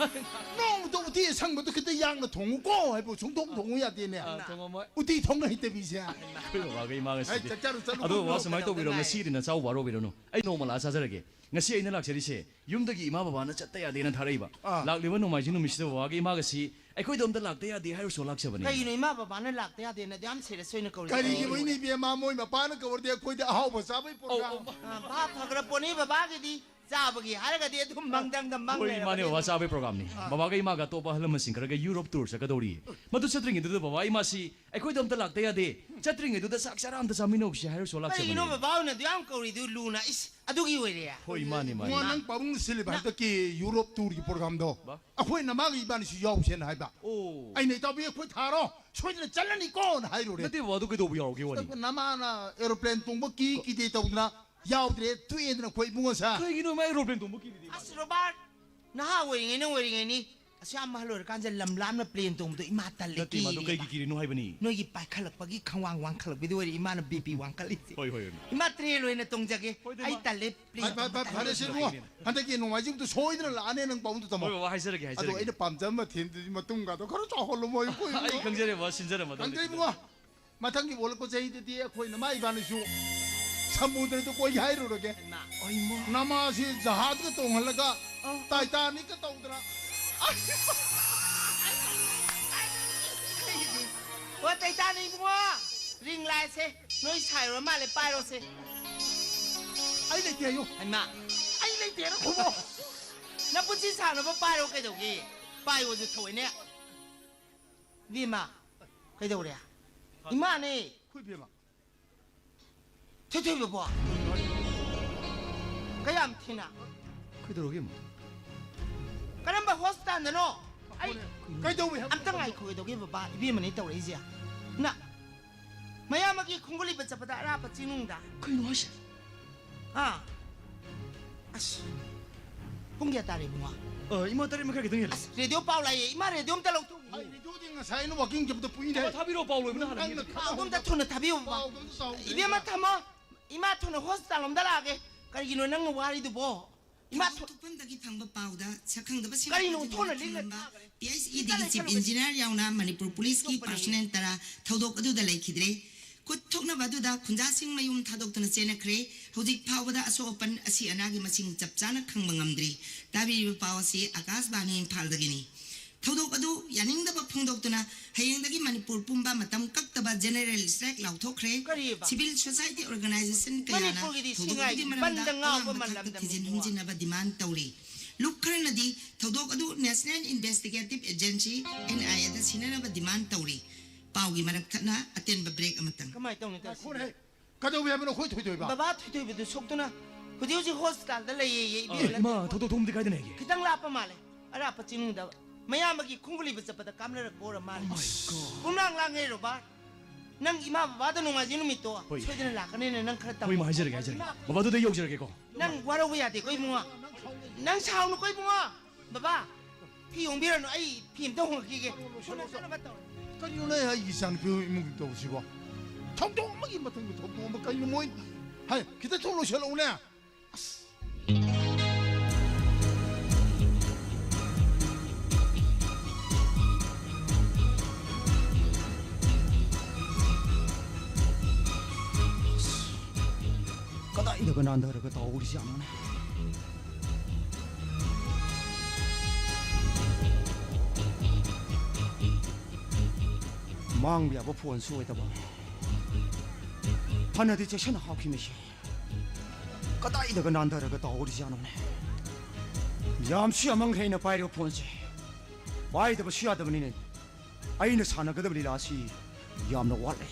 ꯅꯣꯡꯃꯇ ꯎꯇꯤ ꯑꯁꯪꯕꯗꯣ ꯈꯤꯇ ꯌꯥꯡꯅ ꯊꯣꯡꯉꯨꯀꯣ ꯍꯥꯏꯕꯨ ꯁꯨꯡꯊꯣꯡ ꯊꯣꯡꯉꯨ ꯌꯥꯗꯦꯅꯦ꯫ ꯑꯥ, ꯊꯣꯡꯉꯝꯃꯣꯏ꯫ ꯎꯇꯤ ꯊꯣꯡꯅ ꯍꯩꯇꯕꯤꯁꯦ꯫ ꯑꯩꯈꯣꯏ ꯕꯕꯥꯒ ꯏꯃꯥꯒ ꯑꯩ ꯁꯤꯗꯤ꯫ ꯆꯠꯆꯔꯨ, ꯆꯠꯂꯨ, ꯑꯗꯣ ꯕꯕꯥ, ꯀꯩꯗꯧꯗꯅ ꯁꯨꯃꯥꯏꯅ ꯇꯧꯕꯤꯔꯣ, ꯉꯥꯏ꯫ ꯉꯁꯤꯗꯤ ꯅꯆꯥꯎ ꯋꯥꯔꯧꯕꯤꯔꯅꯨ꯫ ꯑꯩ ꯅꯣꯡꯃ ꯂꯥꯛꯑ ꯆꯥꯖꯔꯒꯦ꯫ ꯉꯁꯤ ꯑꯩꯅ ꯂꯥꯛꯆꯔꯤꯁꯦ ꯌꯨꯝꯗꯒꯤ ꯏꯃꯥ ꯕꯕꯥꯅ ꯆꯠꯇ ꯌꯥꯗꯦꯅ ꯊꯥꯔꯛꯏꯕ꯫ ꯑꯥ꯫ ꯂꯥꯛꯂꯤꯕ ꯅꯣꯡꯃꯥꯏꯖꯤꯡ ꯅꯨꯃꯤꯠꯁꯤꯗ ꯕꯕꯥꯒ ꯏꯃꯥꯒꯁꯤ ꯑꯩꯈꯣꯏꯗ ꯑꯝꯇ ꯂꯥꯛꯇ ꯌꯥꯗꯦ ꯍꯥꯏꯔꯨꯁꯣ ꯂꯥꯛꯆꯕꯅꯤ꯫ ꯀꯩꯒꯤꯅꯣ ꯏꯃꯥ ꯕꯕꯥꯅ ꯂꯥꯛꯇ ꯌꯥꯗꯦꯅ ꯑꯗꯨ ꯌꯥꯝ serious ꯑꯣꯏꯅ ꯀꯧꯔꯤꯗꯣ? ꯀꯔꯤꯒꯤꯅꯣ ꯏꯅꯦ ꯏꯕꯦꯝꯃ, ꯃꯣꯏ ꯃꯄꯥꯅ ꯀꯧꯔꯗꯤ ꯑꯩꯈꯣꯏꯗꯤ ꯑꯍꯥꯎꯕ ꯆꯥꯕꯩ ꯑꯧ, program꯫ ꯑꯧ, ꯃꯥ- ꯑꯥ, ꯚꯥꯞ ꯐꯈ꯭ꯔ ꯄꯣꯠꯅꯤ ꯕꯕꯥꯒꯤꯗꯤ꯫ ꯆꯥꯕꯒꯤ ꯍꯥꯏꯔꯒꯗꯤ ꯑꯗꯨꯝ ꯃꯪꯗꯪꯗ ꯃꯪ ꯍꯣꯏ, ꯏꯃꯥꯅꯦ ꯂꯩꯔꯕꯅꯤ꯫ ꯕꯕꯥ, ꯆꯥꯕꯩ programꯅꯤ꯫ ꯑꯥ꯫ ꯕꯕꯥꯒ ꯏꯃꯥꯒ ꯑꯇꯣꯞꯄ ꯑꯍꯜ ꯂꯃꯟꯁꯤꯡ ꯈꯔꯒ Europe tour ꯆꯠꯀꯗꯧꯔꯤ꯫ ꯃꯗꯨ ꯆꯠꯇ꯭ꯔꯤꯉꯩꯗꯨꯗ ꯕꯕꯥ ꯏꯃꯥꯁꯤ ꯑꯩꯈꯣꯏꯗ ꯑꯝꯇ ꯂꯥꯛꯇ ꯌꯥꯗꯦ, ꯆꯠꯇ꯭ꯔꯤꯉꯩꯗꯨꯗ ꯆꯥꯛ ꯆꯔꯥ ꯑꯝꯇ ꯆꯥꯃꯤꯟꯅꯧꯁꯤ ꯍꯥꯏꯔꯨꯁꯣ ꯀꯩꯒꯤꯅꯣ ꯂꯥꯛꯆꯕꯅꯤ꯫ ꯕꯕꯥ ꯍꯣꯏꯅ ꯑꯗꯨ ꯌꯥꯝ ꯀꯧꯔꯤꯗꯨ ꯂꯨꯅ? ꯏꯁ, ꯑꯗꯨꯒꯤ ꯑꯣꯏꯔꯦ? ꯍꯣꯏ, ꯃꯥꯅꯦ, ꯃꯥꯅꯦ꯫ ꯏꯕꯨꯡꯉꯣ, ꯅꯪ ꯄꯥꯕꯨꯡꯅ ꯁꯤꯜꯂꯤꯕ ꯍꯣꯏ, ꯏꯃꯥ꯫ ꯍꯟꯗꯛꯀꯤ Europe tourꯒꯤ programꯗꯣ ꯕꯥ? ꯑꯩꯈꯣꯏ ꯅꯃꯥꯒ ꯏꯕꯥꯅꯤꯁꯨ ꯌꯥꯎꯁꯦꯅ ꯍꯥꯏꯕ꯫ ꯑꯣ꯫ ꯑꯩꯅ, "ꯏꯇꯥꯎꯕꯤ, ꯑꯩꯈꯣꯏ ꯊꯥꯔꯣ, ꯁꯣꯏꯗꯅ ꯆꯠꯂꯅꯤꯀꯣꯅ" ꯍꯥꯏꯔꯨꯔꯦ꯫ ꯅꯠꯇꯦ ꯕꯕꯥ, ꯑꯗꯨ ꯀꯩꯗꯧꯕ ꯌꯥꯎꯔꯒꯦ ꯋꯥꯅꯤ? ꯅꯃꯥꯅ aeroplane ꯇꯣꯡꯕ ꯀꯤ ꯀꯤꯗꯦ ꯇꯧꯗꯅ ꯌꯥꯎꯗ꯭ꯔꯦ, ꯇꯣꯛꯑꯦꯗꯅ ꯑꯩꯈꯣꯏ ꯏꯕꯨꯡꯉꯣ ꯁꯥ꯫ ꯀꯩꯒꯤꯅꯣ ꯏꯃꯥ aeroplane ꯇꯣꯡꯕ ꯀꯤꯔꯤꯗꯤ? ꯑꯁ ꯔꯣꯕꯥꯔꯠ, ꯅꯍꯥ ꯑꯣꯏꯔꯤꯉꯩꯅ ꯑꯣꯏꯔꯤꯉꯩꯅꯤ꯫ ꯑꯁꯨꯛ ꯌꯥꯝ ꯑꯍꯜ ꯑꯣꯏꯔꯀꯥꯟꯁꯤꯗ ꯂꯝ ꯂꯥꯞꯅ plane ꯇꯣꯡꯕꯗꯣ ꯏꯃꯥ ꯇꯜꯂꯦ, ꯅꯠꯇꯦ ꯏꯃꯥ, ꯑꯗꯨ ꯀꯤꯔꯦ ꯀꯩꯒꯤ ꯏꯃꯥ꯫ ꯀꯤꯔꯤꯅꯣ ꯍꯥꯏꯕꯅꯤ? ꯅꯣꯏꯒꯤ ꯄꯥꯏꯈꯠꯂꯛꯄꯒꯤ ꯈꯪꯋꯥꯡ ꯋꯥꯡꯈꯠꯂꯛꯄꯤꯗꯣ ꯑꯣꯏꯔꯦ ꯏꯃꯥꯅ BP ꯋꯥꯡꯈꯠꯂꯤꯁꯦ꯫ ꯍꯣꯏ, ꯍꯣꯏ, ꯍꯣꯏ꯫ ꯏꯃꯥ train ꯑꯣꯏꯅ ꯇꯣꯡꯖꯒꯦ꯫ ꯍꯣꯏꯗ, ꯑꯩ ꯏꯃꯥ꯫ ꯇꯜꯂꯦ, plane ꯐꯔꯦ, ꯐꯔꯦ, ꯇꯣꯡꯕ ꯐꯔꯦꯁꯦ ꯇꯜꯂꯦ꯫ ꯏꯕꯨꯡꯉꯣ꯫ ꯍꯟꯗꯛꯀꯤ ꯅꯣꯡꯃꯥꯏꯖꯤꯡꯗꯣ ꯁꯣꯏꯗꯅ ꯂꯥꯛꯑꯅꯦ ꯅꯪ ꯄꯥꯕꯨꯡꯗꯣ ꯇꯝꯃꯣ꯫ ꯍꯣꯏ ꯕꯕꯥ, ꯍꯥꯏꯖꯔꯒꯦ, ꯑꯗꯣ ꯍꯥꯏꯖꯔꯒꯦ꯫ ꯑꯩꯅ ꯄꯥꯝꯖꯕ ꯃꯊꯦꯜꯗꯨꯗꯤ ꯃꯇꯨꯡꯒꯗꯣ ꯈꯔ ꯆꯥꯎꯍꯜꯂꯝꯃꯣ ꯑꯩꯈꯣꯏ ꯑꯩ ꯏꯕꯨꯡꯉꯣ꯫ ꯈꯪꯖꯔꯦ ꯕꯕꯥ, ꯁꯤꯟꯖꯔꯦ ꯃꯗꯨ꯫ ꯈꯪꯖꯩ ꯏꯕꯨꯡꯉꯣ꯫ ꯃꯊꯪꯒꯤ ꯑꯣꯜꯂꯛꯄ ꯆꯍꯤꯗꯗꯤ ꯑꯩꯈꯣꯏ ꯅꯃꯥ ꯏꯕꯥꯅꯤꯁꯨ ꯁꯃꯨꯗ꯭ꯔꯗ ꯀꯣꯏꯒꯦ ꯍꯥꯏꯔꯨꯔꯒꯦ꯫ ꯍꯩꯃꯥ꯫ ꯅꯃꯥꯁꯤ ꯖꯍꯥꯖꯀ ꯇꯣꯡꯍꯜꯂꯒ ꯑ꯫ Titanicꯀ ꯇꯧꯗꯅ꯫ ꯑꯩꯗꯤ꯫ ꯑꯣ, Titanic ꯏꯕꯨꯡꯉꯣ, ring lightꯁꯦ ꯅꯣꯏ ꯁꯥꯏꯔꯨꯔ ꯃꯥꯜꯂꯦ, ꯄꯥꯏꯔꯣꯁꯦ꯫ ꯑꯩ ꯂꯩꯇꯦ ꯍꯥꯏꯌꯨ꯫ ꯍꯩꯃꯥ꯫ ꯑꯩ ꯂꯩꯇꯦꯅ ꯈꯨꯝꯃꯣ꯫ ꯅꯄꯨꯟꯁꯤ ꯁꯥꯡꯅꯕ ꯄꯥꯏꯔꯣ ꯀꯩꯗꯧꯒꯦ? ꯄꯥꯏꯌꯣꯁꯨ ꯊꯧꯑꯣꯏꯅꯦ꯫ ꯏꯕꯦꯝꯃ, ꯀꯩꯗꯧꯔꯦ? ꯏꯃꯥꯅꯦ꯫ ꯑꯩꯈꯣꯏ ꯏꯕꯦꯝꯃ꯫ ꯊꯣꯏꯊꯣꯏꯕꯕꯣ? ꯀꯌꯥꯝ ꯊꯤꯅ? ꯀꯩꯗꯧꯔꯒꯦ, ꯏꯃꯥ? ꯀꯔꯝꯕ ꯍꯣꯁꯄꯤꯇꯥꯜꯗꯅꯣ? ꯑꯩ ꯀꯩꯗꯧꯋꯦ ꯍꯥꯏꯕ? ꯑꯝꯇ ꯉꯥꯏꯈꯣ, ꯀꯩꯗꯧꯒꯦ ꯕꯕꯥ? ꯏꯕꯦꯝꯃꯅꯦ ꯇꯧꯔꯛꯏꯁꯦ꯫ ꯅ, ꯃꯌꯥꯝꯕꯒꯤ ꯈꯣꯡꯒꯨꯜ ꯂꯤꯕ ꯆꯠꯄꯗ ꯑꯔꯥꯞꯄ ꯆꯤꯡꯅꯨꯡꯗ꯫ ꯀꯩꯅꯣ ꯍꯥꯏꯁꯦ? ꯑꯥ꯫ ꯑꯁ꯫ ꯄꯨꯡ ꯀꯌꯥ ꯇꯥꯔꯦ, ꯏꯕꯨꯡꯉꯣ? ꯑ, ꯏꯃꯥ, ꯇꯔꯦꯠ ꯃꯈꯥꯏ ꯈꯤꯇꯪ ꯍꯦꯜꯂꯦ꯫ ꯑꯁ, ꯔꯦꯗꯤꯑꯣ ꯄꯥꯎ ꯂꯥꯛꯑꯦ꯫ ꯏꯃꯥ, ꯔꯦꯗꯤꯑꯣ ꯑꯝꯇ ꯂꯧꯊꯣꯛꯎ꯫ ꯑꯩ ꯔꯦꯗꯤꯑꯣꯗꯤ ꯉꯁꯥꯏ ꯑꯩꯅ ꯋꯥꯀꯤꯡ ꯆꯠꯄꯗ ꯄꯨꯏꯅꯦ꯫ ꯊꯥꯕꯤꯔꯛꯑꯣ, ꯄꯥꯎ ꯂꯣꯏꯕꯅ ꯍꯥꯟꯅ꯫ ꯅꯪꯅ ꯄꯥꯎꯗꯣ ꯑꯝꯇ ꯊꯨꯅ ꯊꯥꯕꯤꯌꯣ, ꯕꯕꯥ꯫ ꯄꯥꯎꯗꯣ ꯑꯝꯇ ꯆꯥꯎꯗꯦ꯫ ꯏꯕꯦꯝꯃ, ꯊꯝꯃꯣ꯫ ꯏꯃꯥ ꯊꯨꯅ ꯍꯣꯁꯄꯤꯇꯥꯜ ꯂꯣꯝꯗ ꯂꯥꯛꯑꯒꯦ꯫ ꯀꯔꯤꯒꯤꯅꯣ ꯅꯪꯅ ꯋꯥꯔꯤꯗꯨꯕꯣ? ꯏꯃꯥ ꯊꯨ- ꯊꯣꯛꯐꯝꯗꯒꯤ ꯐꯪꯕ ꯄꯥꯎꯗ ꯁꯛꯈꯪꯗꯕꯁꯤꯡ ꯀꯔꯤꯅꯣ ꯊꯣꯛꯅ ꯂꯤꯛꯅ ꯊꯝꯕ ꯊꯥꯈ꯭ꯔꯦ? ꯄꯤ ꯑꯩꯆ ꯏꯗꯤꯒꯤ ꯆꯤꯐ ꯏꯟꯖꯤꯅꯤꯌꯥꯔ ꯌꯥꯎꯅ ꯃꯅꯤꯄꯨꯔ ꯄꯨꯂꯤꯁꯀꯤ ꯄꯥꯔꯁꯣꯅꯦꯜ ꯇꯔꯥ ꯊꯧꯗꯣꯛ ꯑꯗꯨꯗ ꯂꯩꯈꯤꯗ꯭ꯔꯦ꯫ ꯈꯨꯠ ꯊꯣꯛꯅꯕ ꯑꯗꯨꯗ ꯈꯨꯟꯖꯥꯁꯤꯡ ꯃꯌꯨꯝ ꯊꯥꯗꯣꯛꯇꯨꯅ ꯆꯦꯟꯅꯈ꯭ꯔꯦ꯫ ꯍꯧꯖꯤꯛ ꯐꯥꯎꯕꯗ ꯑꯁꯣꯛ ꯑꯄꯟ ꯑꯁꯤ ꯑꯅꯥꯒꯤ ꯃꯁꯤꯡ ꯆꯞ ꯆꯥꯅ ꯈꯪꯕ ꯉꯝꯗ꯭ꯔꯤ꯫ ꯇꯥꯕꯤꯔꯤꯕ ꯄꯥꯎ ꯑꯁꯤ ꯑꯀꯥꯁꯕꯥꯅꯤ ꯏꯝꯐꯥꯜꯗꯒꯤꯅꯤ꯫ ꯊꯧꯗꯣꯛ ꯑꯗꯨ ꯌꯥꯅꯤꯡꯗꯕ ꯐꯣꯡꯗꯣꯛꯇꯨꯅ ꯍꯌꯦꯡꯗꯒꯤ ꯃꯅꯤꯄꯨꯔ ꯄꯨꯝꯕ ꯃꯇꯝ ꯀꯛꯇꯕ ꯖꯦꯅꯔꯦꯜ ꯁ꯭ꯇ꯭ꯔꯥꯏꯛ ꯂꯥꯎꯊꯣꯛꯈ꯭ꯔꯦ꯫ ꯀꯔꯤꯕ? ꯁꯤꯚꯤꯜ ꯁꯣꯁꯥꯏꯇꯤ ꯑꯣꯔꯒꯅꯥꯏꯖꯦꯁꯟ ꯀꯌꯥꯅ ꯃꯅꯤꯄꯨꯔꯒꯤꯗꯤ ꯊꯧꯗꯣꯛ ꯁꯤꯡꯉꯥꯏ ꯑꯗꯨꯒꯤ ꯃꯔꯝꯗ ꯕꯟꯗ ꯉꯥꯎꯕ ꯑꯋꯥꯡꯕ ꯊꯥꯛꯇ ꯃꯥꯜꯂꯝꯗꯕꯅꯤ ꯊꯤꯖꯤꯟ ꯏꯕꯨꯡꯉꯣ꯫ ꯍꯨꯝꯖꯤꯟꯅꯕ ꯗꯤꯃꯥꯟ ꯇꯧꯔꯤ꯫ ꯂꯨꯞ ꯈꯔꯅꯗꯤ ꯊꯧꯗꯣꯛ ꯑꯗꯨ ꯅꯦꯁꯅꯦꯜ ꯏꯟꯚꯦꯁꯇꯤꯒꯦꯇꯤꯚ ꯑꯦꯖꯦꯟꯁꯤ, ꯑꯦꯟ ꯑꯥꯏ ꯑꯦꯗ ꯁꯤꯟꯅꯅꯕ ꯗꯤꯃꯥꯟ ꯇꯧꯔꯤ꯫ ꯄꯥꯎꯒꯤ ꯃꯔꯛ ꯊꯠꯅ ꯑꯇꯦꯟꯕ ꯕ꯭ꯔꯦꯛ ꯑꯃꯇꯪ꯫ ꯀꯃꯥꯏꯅ ꯇꯧꯅꯤ ꯇꯧꯔꯤꯁꯤꯗꯤ? ꯉꯥꯏꯈꯣꯅꯦ꯫ ꯀꯩꯗꯧꯋꯦ ꯍꯥꯏꯕꯅꯣ ꯑꯩꯈꯣꯏ ꯊꯣꯏꯊꯣꯏꯕ? ꯕꯕꯥ ꯊꯣꯏꯊꯣꯏꯕꯗꯨ ꯁꯣꯛꯇꯨꯅ ꯍꯧꯖꯤꯛ ꯍꯧꯖꯤꯛ ꯍꯣꯁꯄꯤꯇꯥꯜꯗ ꯂꯩꯌꯦꯌꯦ, ꯑ, ꯏꯕꯦꯝꯃ꯫ ꯏꯃꯥ, ꯊꯧꯗꯣꯛ ꯊꯣꯛꯐꯝꯗꯤ ꯀꯥꯏꯗꯅ ꯍꯦꯛꯒꯦ? ꯈꯤꯇꯪ ꯂꯥꯞꯄ ꯃꯥꯜꯂꯦ, ꯑꯔꯥꯞꯄ ꯆꯤꯡꯅꯨꯡꯗ꯫ ꯃꯌꯥꯝꯕꯒꯤ ꯈꯣꯡꯒꯨꯜ ꯂꯤꯕ ꯆꯠꯄꯗ ꯀꯥꯞꯅꯔꯛꯄ ꯑꯣꯏꯔ ꯃꯥꯜꯂꯦ꯫ Oh my God. ꯄꯨꯝꯂꯥꯡ ꯂꯥꯡꯉꯦ ꯔꯣꯕꯥꯔꯠ꯫ ꯅꯪ ꯏꯃꯥ ꯕꯕꯥꯗ ꯅꯣꯡꯃꯥꯏꯖꯤꯡ ꯅꯨꯃꯤꯠꯇꯣ ꯍꯣꯏ꯫ ꯁꯣꯏꯗꯅ ꯂꯥꯛꯀꯅꯤꯅ ꯅꯪ ꯈꯔ ꯇꯝꯃꯣ꯫ ꯍꯣꯏ, ꯏꯃꯥ, ꯍꯥꯏꯖꯔꯒꯦ, ꯍꯥꯏꯖꯔꯒꯦ꯫ ꯏꯃꯥ꯫ ꯕꯕꯥꯗꯨꯗ ꯑꯩ ꯌꯧꯖꯔꯒꯦꯀꯣ꯫ ꯅꯪ ꯋꯥꯔꯧꯕ ꯌꯥꯗꯦꯀꯣ ꯏꯕꯨꯡꯉꯣ꯫ ꯅꯪ ꯁꯥꯎꯅꯨꯀꯣ ꯏꯕꯨꯡꯉꯣ꯫ ꯕꯕꯥ, ꯐꯤ ꯍꯣꯡꯕꯤꯔꯅꯨ, ꯑꯩ ꯐꯤ ꯑꯝꯇ ꯍꯣꯡꯉꯛꯈꯤꯒꯦ꯫ ꯊꯨꯅ ꯆꯠꯅꯕ ꯇꯧꯔꯣ꯫ ꯀꯔꯤꯅꯣꯅꯦ ꯑꯩꯒꯤ ꯏꯆꯥꯅꯨꯄꯤ ꯏꯃꯨꯡꯒꯤ ꯇꯧꯔꯤꯁꯤꯕꯣ? ꯊꯧꯗꯣꯛ ꯑꯃꯒꯤ ꯃꯊꯪꯗ ꯊꯧꯗꯣꯛ ꯑꯃ ꯀꯔꯤꯅꯣ ꯃꯣꯏ? ꯍꯥꯏ, ꯈꯤꯇ ꯊꯨꯅ ꯂꯣꯏꯁꯤꯜꯂꯛꯎꯅꯦ꯫ ꯑꯁ꯫ ꯀꯗꯥꯏꯗꯒ ꯅꯥꯟꯊꯔꯒ ꯇꯧꯔꯤꯁꯤ ꯌꯥꯝꯅꯅꯦ꯫ ꯃꯥꯡꯕ ꯌꯥꯕ ꯐꯣꯟꯁꯨ ꯑꯣꯏꯗꯕ꯫ ꯐꯅꯗꯤ ꯆꯦꯛꯁꯤꯟꯅ ꯍꯥꯞꯈꯤꯕꯅꯤ ꯁꯤ꯫ ꯀꯗꯥꯏꯗꯒ ꯅꯥꯟꯊꯔꯒ ꯇꯧꯔꯤꯖꯥꯠꯅꯣꯅꯦ? ꯌꯥꯝꯁꯨ ꯌꯥꯝꯃꯟꯈ꯭ꯔꯦ ꯑꯩꯅ ꯄꯥꯏꯔꯤꯕ ꯐꯣꯟꯁꯦ꯫ ꯄꯥꯏꯗꯕꯁꯨ ꯌꯥꯗꯕꯅꯤꯅꯦ꯫ ꯑꯩꯅ ꯁꯥꯟꯅꯒꯗꯕ ꯂꯤꯂꯥꯁꯤ ꯌꯥꯝꯅ ꯋꯥꯠꯂꯦ꯫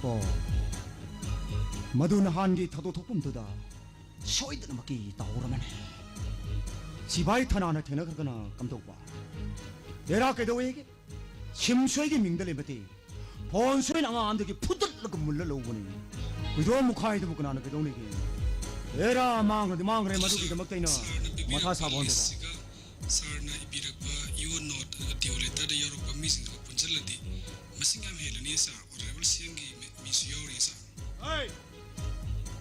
ꯑꯣ, ꯃꯗꯨ ꯅꯍꯥꯟꯒꯤ ꯊꯧꯗꯣꯛ ꯊꯣꯛꯐꯝꯗꯨꯗ ꯁꯣꯏꯗꯅꯃꯛꯀꯤ ꯇꯧꯔꯝꯃꯅꯤ꯫ ꯁꯤꯐꯥꯏ ꯊꯅꯥꯅ ꯊꯦꯡꯅꯈ꯭ꯔꯒꯅ ꯀꯝꯗꯧꯕ? ꯍꯦꯔꯥ, ꯀꯩꯗꯧꯋꯦꯒꯦ? ꯁꯤꯝ ꯁꯣꯏꯒꯤ ꯃꯤꯡꯗ ꯂꯩꯕꯗꯤ ꯐꯣꯟ ꯁꯣꯏꯅ ꯑꯉꯥꯡ ꯑꯃꯗꯒꯤ ꯐꯨꯗꯠꯂꯒ ꯃꯨꯜꯂ ꯂꯧꯕꯅꯤ꯫ ꯍꯨꯏꯗꯣ ꯃꯨꯈꯥꯏꯗꯨꯕꯨ ꯀꯅꯥꯅ ꯀꯩꯗꯧꯅꯤꯒꯦ? ꯍꯦꯔꯥ, ꯃꯥꯡꯉꯗꯤ ꯃꯥꯡꯈ꯭ꯔꯦ, ꯃꯗꯨꯒꯤꯗꯃꯛꯇ ꯑꯩꯅ ꯁꯥꯔꯅ ꯄꯤꯕꯤꯔꯛꯄ ꯃꯊꯥ ꯁꯥꯕ ꯍꯧꯅꯗꯦꯗ꯫ ꯂꯤꯁꯁꯤꯒ ꯁꯥꯔꯅ ꯏꯕꯤꯔꯛꯄ ꯏꯑꯣ ꯅꯣꯠ ꯑꯗꯨꯒ ꯗꯤꯑꯣ ꯂꯦꯇꯔꯗ ꯌꯥꯎꯔꯛꯄ ꯃꯤꯁꯤꯡꯗꯨꯒ ꯄꯨꯟꯁꯤꯜꯂꯗꯤ ꯃꯁꯤꯡ ꯌꯥꯝ ꯍꯦꯜꯂꯅꯤ ꯁꯥꯔ꯫ ꯑꯣꯅꯔꯦꯕꯜ ꯁꯤ ꯑꯦꯝꯒꯤ ꯃꯤ-, ꯃꯤꯁꯨ ꯌꯥꯎꯔꯤ ꯁꯥꯔ꯫ ꯍꯩ!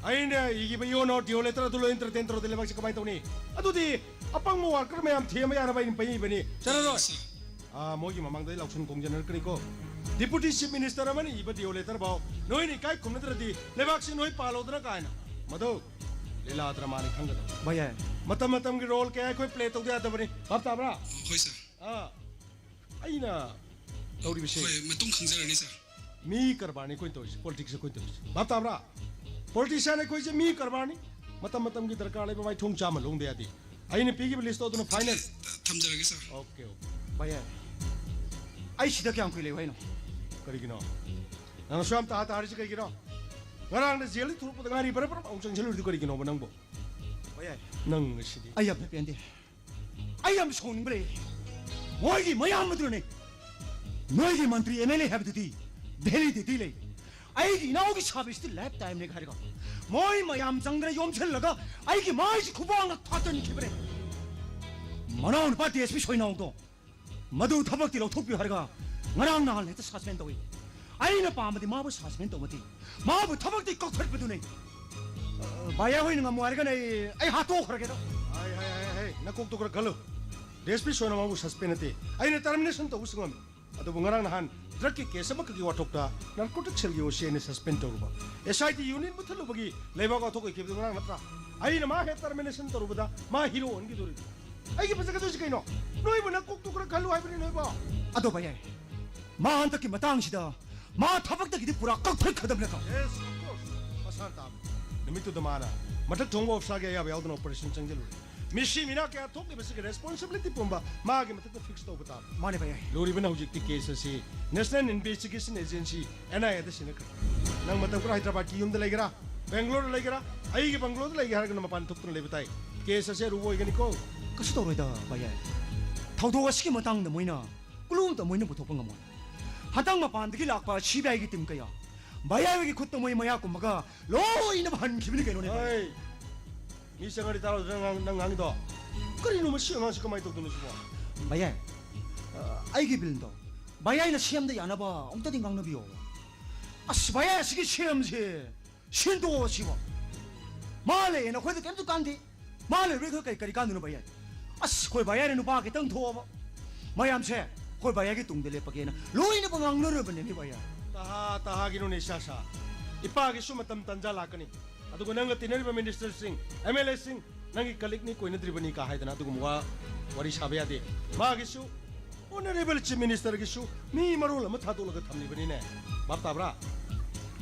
ꯑꯩꯅ ꯏꯈꯤꯕ ꯏꯑꯣ ꯅꯣꯠ ꯗꯤꯑꯣ ꯂꯦꯇꯔ ꯑꯗꯨ ꯂꯣꯏ ꯑꯦꯟꯇꯔꯇꯦꯟ ꯇꯧꯔꯗꯤ ꯂꯩꯕꯥꯛꯁꯦ ꯀꯃꯥꯏꯅ ꯇꯧꯅꯤ? ꯑꯗꯨꯗꯤ ꯑꯄꯪꯕ ꯋꯥꯔꯀꯔ ꯃꯌꯥꯝ ꯊꯦꯝꯕ ꯌꯥꯅꯕ ꯑꯩꯅ ꯄꯩꯕꯅꯤ꯫ ꯆꯠꯂꯔꯣꯏ꯫ ꯁꯥꯔ꯫ ꯑꯥ, ꯃꯣꯏꯒꯤ ꯃꯃꯥꯡꯗ ꯑꯩ ꯂꯥꯎꯁꯟ ꯈꯣꯡꯖꯅꯔꯛꯀꯅꯤꯀꯣ꯫ ꯗꯤꯄꯨꯇꯤ ꯆꯤꯐ ꯃꯤꯅꯤꯁꯇꯔ ꯑꯃꯅ ꯏꯕ ꯗꯤꯑꯣ ꯂꯦꯇꯔ ꯐꯥꯎ ꯅꯣꯏꯅ ꯏꯀꯥꯏ ꯈꯨꯝꯅꯗ꯭ꯔꯗꯤ ꯂꯩꯕꯥꯛꯁꯤ ꯅꯣꯏ ꯄꯥꯜꯂꯧꯗꯅ ꯀꯥꯏꯅ꯫ ꯃꯗꯨ ꯂꯤꯂꯥ ꯗ꯭ꯔꯃꯥꯅꯤ ꯈꯪꯒꯗꯕ꯫ ꯚꯩꯌꯥ꯫ ꯃꯇꯝ ꯃꯇꯝꯒꯤ ꯔꯣꯜ ꯀꯌꯥ ꯑꯩꯈꯣꯏ ꯄ꯭ꯂꯦ ꯇꯧꯗ ꯌꯥꯗꯕꯅꯤ꯫ ꯚꯥꯞ ꯇꯥꯕ꯭ꯔꯥ? ꯍꯣꯏ ꯁꯥꯔ꯫ ꯑꯥ, ꯑꯩꯅ ꯇꯧꯔꯤꯕꯁꯦ ꯍꯣꯏ, ꯃꯇꯨꯡ ꯈꯪꯖꯔꯅꯤ ꯁꯥꯔ꯫ ꯃꯤ ꯀꯔꯕꯥꯔꯅꯤ ꯑꯩꯈꯣꯏꯅ ꯇꯧꯔꯤꯁꯦ, ꯄꯣꯂꯤꯇꯤꯛꯁ ꯑꯩꯈꯣꯏꯅ ꯇꯧꯔꯤꯁꯦ꯫ ꯚꯥꯞ ꯇꯥꯕ꯭ꯔꯥ? ꯄꯣꯂꯤꯇꯤꯁꯤꯌꯥꯟ ꯑꯩꯈꯣꯏꯁꯦ ꯃꯤ ꯀꯔꯕꯥꯔꯅꯤ꯫ ꯃꯇꯝ ꯃꯇꯝꯒꯤ ꯗꯔꯀꯥꯔ ꯂꯩꯕ ꯃꯥꯏ ꯊꯣꯡ ꯆꯥꯝꯃ ꯂꯣꯡꯗ ꯌꯥꯗꯦ꯫ ꯑꯩꯅ ꯄꯤꯈꯤꯕ ꯂꯤꯁꯇꯣ ꯑꯗꯨꯅ ꯐꯥꯏꯅꯦꯜ꯫ ꯊꯝꯖꯔꯒꯦ ꯁꯥꯔ꯫ Okay, okay. ꯚꯩꯌꯥ, ꯑꯩ ꯁꯤꯗ ꯀꯌꯥꯝ ꯀꯨꯏ ꯂꯩꯌꯨ ꯍꯥꯏꯅꯣ? ꯀꯔꯤꯒꯤꯅꯣ? ꯅꯪꯅ ꯁꯨꯌꯥꯝ ꯇꯥ ꯇꯥꯔꯤꯁꯤ ꯀꯔꯤꯒꯤꯅꯣ? ꯉꯔꯥꯡꯅ ꯖꯦꯜꯗꯒꯤ ꯊꯣꯛꯂꯛꯄꯗ ꯉꯥꯏꯔꯤ ꯕꯔ ꯕꯔ ꯑꯃꯨꯛ ꯆꯪꯁꯤꯜꯂꯨꯔꯤꯗꯨ ꯀꯔꯤꯒꯤꯅꯣꯕ ꯅꯪꯕꯨ? ꯚꯩꯌꯥ꯫ ꯅꯪ ꯉꯁꯤꯗꯤ꯫ ꯑꯩ ꯌꯥꯝꯅ ꯄꯦꯟꯗꯦ꯫ ꯑꯩ ꯌꯥꯝ ꯁꯥꯎꯅꯤꯡꯕ ꯂꯩ꯫ ꯃꯣꯏꯒꯤ ꯃꯌꯥꯝ ꯑꯗꯨꯅꯅꯦ꯫ ꯅꯣꯏꯒꯤ ꯃꯟꯇ꯭ꯔꯤ ꯑꯦꯝ ꯑꯦꯜ ꯑꯦ ꯍꯥꯏꯕꯗꯨꯗꯤ ꯚꯦꯂꯤꯗꯤꯇꯤ ꯂꯩ꯫ ꯑꯩꯒꯤ ꯏꯅꯥꯎꯒꯤ ꯁꯥꯔꯚꯤꯁꯇꯤ ꯂꯥꯏꯐ ꯇꯥꯏꯝꯅꯦ ꯍꯥꯏꯔꯒ ꯃꯣꯏ ꯃꯌꯥꯝ ꯆꯪꯗꯅ ꯌꯣꯝꯁꯤꯜꯂꯒ ꯑꯩꯒꯤ ꯃꯥꯏꯁꯤ ꯈꯨꯕꯥꯛꯅ ꯊꯥꯖꯤꯟꯈꯤꯕꯅꯦ꯫ ꯃꯅꯥꯎ ꯅꯨꯄꯥ ꯗꯤ ꯑꯦꯁ ꯄꯤ ꯁꯣꯏꯅꯥꯎꯗꯣ ꯃꯗꯨ ꯊꯕꯛꯇꯤ ꯂꯧꯊꯣꯛꯄꯤꯌꯨ ꯍꯥꯏꯔꯒ ꯉꯔꯥꯡ ꯅꯍꯥꯟ ꯍꯦꯛꯇ ꯁꯁꯄꯦꯟ ꯇꯧꯏ꯫ ꯑꯩꯅ ꯄꯥꯝꯕꯗꯤ ꯃꯥꯕꯨ ꯁꯁꯄꯦꯟ ꯇꯧꯕꯗꯤ ꯃꯥꯕꯨ ꯊꯕꯛꯇꯤ ꯀꯛꯊꯠꯄꯗꯨꯅꯤ꯫ ꯑ, ꯚꯥꯏꯌꯥ ꯍꯣꯏꯅ ꯉꯝꯃꯣ ꯍꯥꯏꯔꯒꯅ ꯑꯩ, ꯑꯩ ꯍꯥꯠꯇꯣꯛꯈ꯭ꯔꯒꯦꯗ꯫ ꯍꯥꯏ, ꯍꯥꯏ, ꯍꯥꯏ, ꯍꯥꯏ, ꯅꯀꯣꯛꯇꯣ ꯈꯔ ꯈꯜꯂꯨ꯫ ꯗꯤ ꯑꯦꯁ ꯄꯤ ꯁꯣꯏꯅꯥꯎꯕꯨ ꯁꯁꯄꯦꯟ ꯅꯠꯇꯦ, ꯑꯩꯅ ꯇꯔꯃꯤꯅꯦꯁꯟ ꯇꯧꯕꯁꯨ ꯉꯝꯃꯤ꯫ ꯑꯗꯨꯕꯨ ꯉꯔꯥꯡ ꯅꯍꯥꯟ ꯗ꯭ꯔꯒꯀꯤ ꯀꯦꯁ ꯑꯃꯈꯛꯀꯤ ꯋꯥꯊꯣꯛꯇ ꯅꯥꯔꯀꯣꯇꯤꯛ ꯁꯦꯜꯒꯤ ꯑꯣ ꯁꯤ ꯑꯩꯅ ꯁꯁꯄꯦꯟ ꯇꯧꯔꯨꯕ, ꯑꯦꯁ ꯑꯥꯏ ꯇꯤ ꯌꯨꯅꯤꯠ ꯃꯨꯠꯊꯠꯂꯨꯕꯒꯤ ꯂꯩꯕꯥꯛ ꯋꯥꯊꯣꯛ ꯑꯣꯏꯈꯤꯕꯗꯨ ꯉꯔꯥꯡ ꯅꯠꯇ꯭ꯔꯥ? ꯑꯩꯅ ꯃꯥ ꯍꯦꯛ ꯇꯔꯃꯤꯅꯦꯁꯟ ꯇꯧꯔꯨꯕꯗ ꯃꯥ ꯍꯤꯔꯣ ꯑꯣꯟꯈꯤꯗꯣꯔꯤꯕꯅꯤ꯫ ꯑꯩꯒꯤ ꯐꯖꯒꯗꯣꯏꯁꯤ ꯀꯩꯅꯣ? ꯅꯣꯏꯕꯨ ꯅꯀꯣꯛꯇꯨ ꯈꯔ ꯈꯜꯂꯨ ꯍꯥꯏꯕꯅꯤ ꯅꯣꯏꯕꯣ꯫ ꯑꯗꯣ ꯚꯩꯌꯥ, ꯃꯥ ꯍꯟꯗꯛꯀꯤ ꯃꯇꯥꯡꯁꯤꯗ ꯃꯥ ꯊꯕꯛꯇꯒꯤꯗꯤ ꯄꯨꯔꯥ ꯀꯛꯊꯠꯈ꯭ꯔꯗꯕ ꯅꯠꯇ꯭ꯔꯣ? Yes, of course. ꯃꯁꯥꯅ ꯇꯥꯕꯅꯤ꯫ ꯅꯨꯃꯤꯠꯇꯨꯗ ꯃꯥꯅ ꯃꯊꯛ ꯊꯣꯡꯕ ꯑꯣꯐꯤꯁꯥꯔꯒꯤ ꯑꯌꯥꯕ ꯌꯥꯎꯗꯅ ꯑꯣꯄꯔꯦꯁꯟ ꯆꯪꯁꯤꯜꯂꯨꯔꯦ꯫ ꯃꯤꯁꯤ ꯃꯤꯅꯥ ꯀꯌꯥ ꯊꯣꯛꯂꯤꯕꯁꯤꯒꯤ ꯔꯦꯁꯄꯣꯟꯁꯤꯕꯤꯂꯤꯇꯤ ꯄꯨꯝꯕ ꯃꯥꯒꯤ ꯃꯊꯛꯇ ꯐꯤꯛꯁ ꯇꯧꯕ ꯇꯥꯕꯅꯤ꯫ ꯃꯥꯅꯦ ꯚꯩꯌꯥ꯫ ꯂꯨꯔꯤꯕꯅ ꯍꯧꯖꯤꯛꯇꯤ ꯀꯦꯁ ꯑꯁꯤ national investigation agency, and I ꯑꯦꯗ ꯁꯤꯟꯅꯈ꯭ꯔꯦ꯫ ꯅꯪ ꯃꯇꯝ ꯈꯔ ꯍꯥꯏꯗ꯭ꯔꯕꯥꯗꯀꯤ ꯌꯨꯝꯗ ꯂꯩꯒꯦꯔꯥ, ꯕꯦꯡꯒ꯭ꯂꯣꯔꯗ ꯂꯩꯒꯦꯔꯥ, ꯑꯩꯒꯤ ꯕꯪꯒ꯭ꯂꯣꯗ ꯂꯩꯒꯦ ꯍꯥꯏꯔꯒꯅ ꯃꯄꯥꯟ ꯊꯣꯛꯇꯨꯅ ꯂꯩꯕ ꯇꯥꯏ꯫ ꯀꯦꯁ ꯑꯁꯤ ꯑꯔꯨꯕ ꯑꯣꯏꯒꯅꯤꯀꯣ꯫ ꯀꯩꯁꯨ ꯇꯧꯔꯣꯏꯗ ꯚꯩꯌꯥ꯫ ꯊꯧꯗꯣꯛ ꯑꯁꯤꯒꯤ ꯃꯇꯥꯡꯗ ꯃꯣꯏꯅ ꯀ꯭ꯂꯨ ꯑꯝꯇ ꯃꯣꯏꯅ ꯄꯨꯊꯣꯛꯄ ꯉꯝꯃꯣꯏ꯫ ꯍꯟꯗꯛ ꯃꯄꯥꯟꯗꯒꯤ ꯂꯥꯛꯄ ꯁꯤ ꯕꯤ ꯑꯥꯏꯒꯤ ꯇꯤꯝ ꯀꯌꯥ ꯚꯩꯌꯥꯒꯤ ꯈꯨꯠꯇ ꯃꯣꯏ ꯃꯌꯥ ꯀꯨꯝꯃꯒ ꯂꯣꯏꯅꯃꯛ ꯍꯟꯈꯤꯕꯅꯤ ꯀꯩꯅꯣꯅꯦ ꯚꯩꯌꯥ꯫ ꯍꯣꯏ꯫ ꯃꯤ ꯆꯪꯉꯗꯤ ꯇꯥꯔꯣꯏꯗ꯭ꯔꯥ ꯅꯪ, ꯅꯪ ꯉꯥꯡꯉꯤꯗꯣ? ꯀꯔꯤꯅꯣ ꯃꯁꯤ ꯑꯉꯥꯡꯁꯤ ꯀꯃꯥꯏꯅ ꯇꯧꯗꯣꯏꯅꯣ ꯁꯤꯕꯣ? ꯚꯩꯌꯥ, ꯑ, ꯑꯩꯒꯤ ꯕꯤꯜꯗꯣ ꯚꯩꯌꯥꯅ ꯁꯦꯝꯗ ꯌꯥꯅꯕ ꯑꯃꯨꯛꯇꯗꯤ ꯉꯥꯡꯅꯕꯤꯌꯣ꯫ ꯑꯁ ꯚꯩꯌꯥ, ꯑꯁꯤꯒꯤ ꯁꯦꯝꯁꯦ ꯁꯤꯟꯗꯣꯛꯑꯣ ꯁꯤꯕꯣ꯫ ꯃꯥ ꯂꯩꯌꯦꯅ ꯑꯩꯈꯣꯏꯗ ꯀꯩꯝꯇ ꯀꯥꯟꯗꯦ꯫ ꯃꯥ ꯂꯩꯔꯨꯏ ꯑꯩꯈꯣꯏ ꯀꯩ, ꯀꯔꯤ ꯀꯥꯟꯗꯣꯏꯅꯣ ꯚꯩꯌꯥ? ꯑꯁ, ꯑꯩꯈꯣꯏ ꯚꯩꯌꯥꯅ ꯅꯨꯄꯥ ꯈꯤꯇꯪ ꯊꯣꯛꯑꯕ ꯃꯌꯥꯝꯁꯦ ꯑꯩꯈꯣꯏ ꯚꯩꯌꯥꯒꯤ ꯇꯨꯡꯗ ꯂꯦꯞꯄꯒꯦꯅ ꯂꯣꯏꯅꯃꯛ ꯉꯥꯡꯅꯔꯕꯅꯤꯅꯦ ꯚꯩꯌꯥ꯫ ꯇꯍꯥ ꯇꯍꯥꯒꯤꯅꯣꯅꯦ ꯏꯁꯥ ꯁꯥ꯫ ꯏꯄꯥꯒꯤꯁꯨ ꯃꯇꯝ ꯇꯟꯖꯥ ꯂꯥꯛꯀꯅꯤ꯫ ꯑꯗꯨꯒ ꯅꯪꯒ ꯇꯤꯟꯅꯔꯤꯕ ꯃꯤꯅꯤꯁꯇꯔꯁꯤꯡ, ꯑꯦꯝ ꯑꯦꯜ ꯑꯦꯁꯤꯡ, ꯅꯪꯒꯤ ꯀꯂꯤꯛꯅꯤ, ꯀꯣꯏꯅꯗ꯭ꯔꯤꯕꯅꯤ ꯀꯥ ꯍꯥꯏꯗꯅ ꯑꯗꯨꯒꯨꯝꯕ ꯋꯥ, ꯋꯥꯔꯤ ꯁꯥꯕ ꯌꯥꯗꯦ꯫ ꯃꯥꯒꯤꯁꯨ, ꯑꯣꯅꯔꯦꯕꯜ ꯆꯤꯐ ꯃꯤꯅꯤꯁꯇꯔꯒꯤꯁꯨ ꯃꯤ ꯃꯔꯣꯜ ꯑꯃ ꯊꯥꯗꯣꯛꯂꯒ ꯊꯝꯂꯤꯕꯅꯤꯅꯦ꯫ ꯚꯥꯞ ꯇꯥꯕ꯭ꯔꯥ?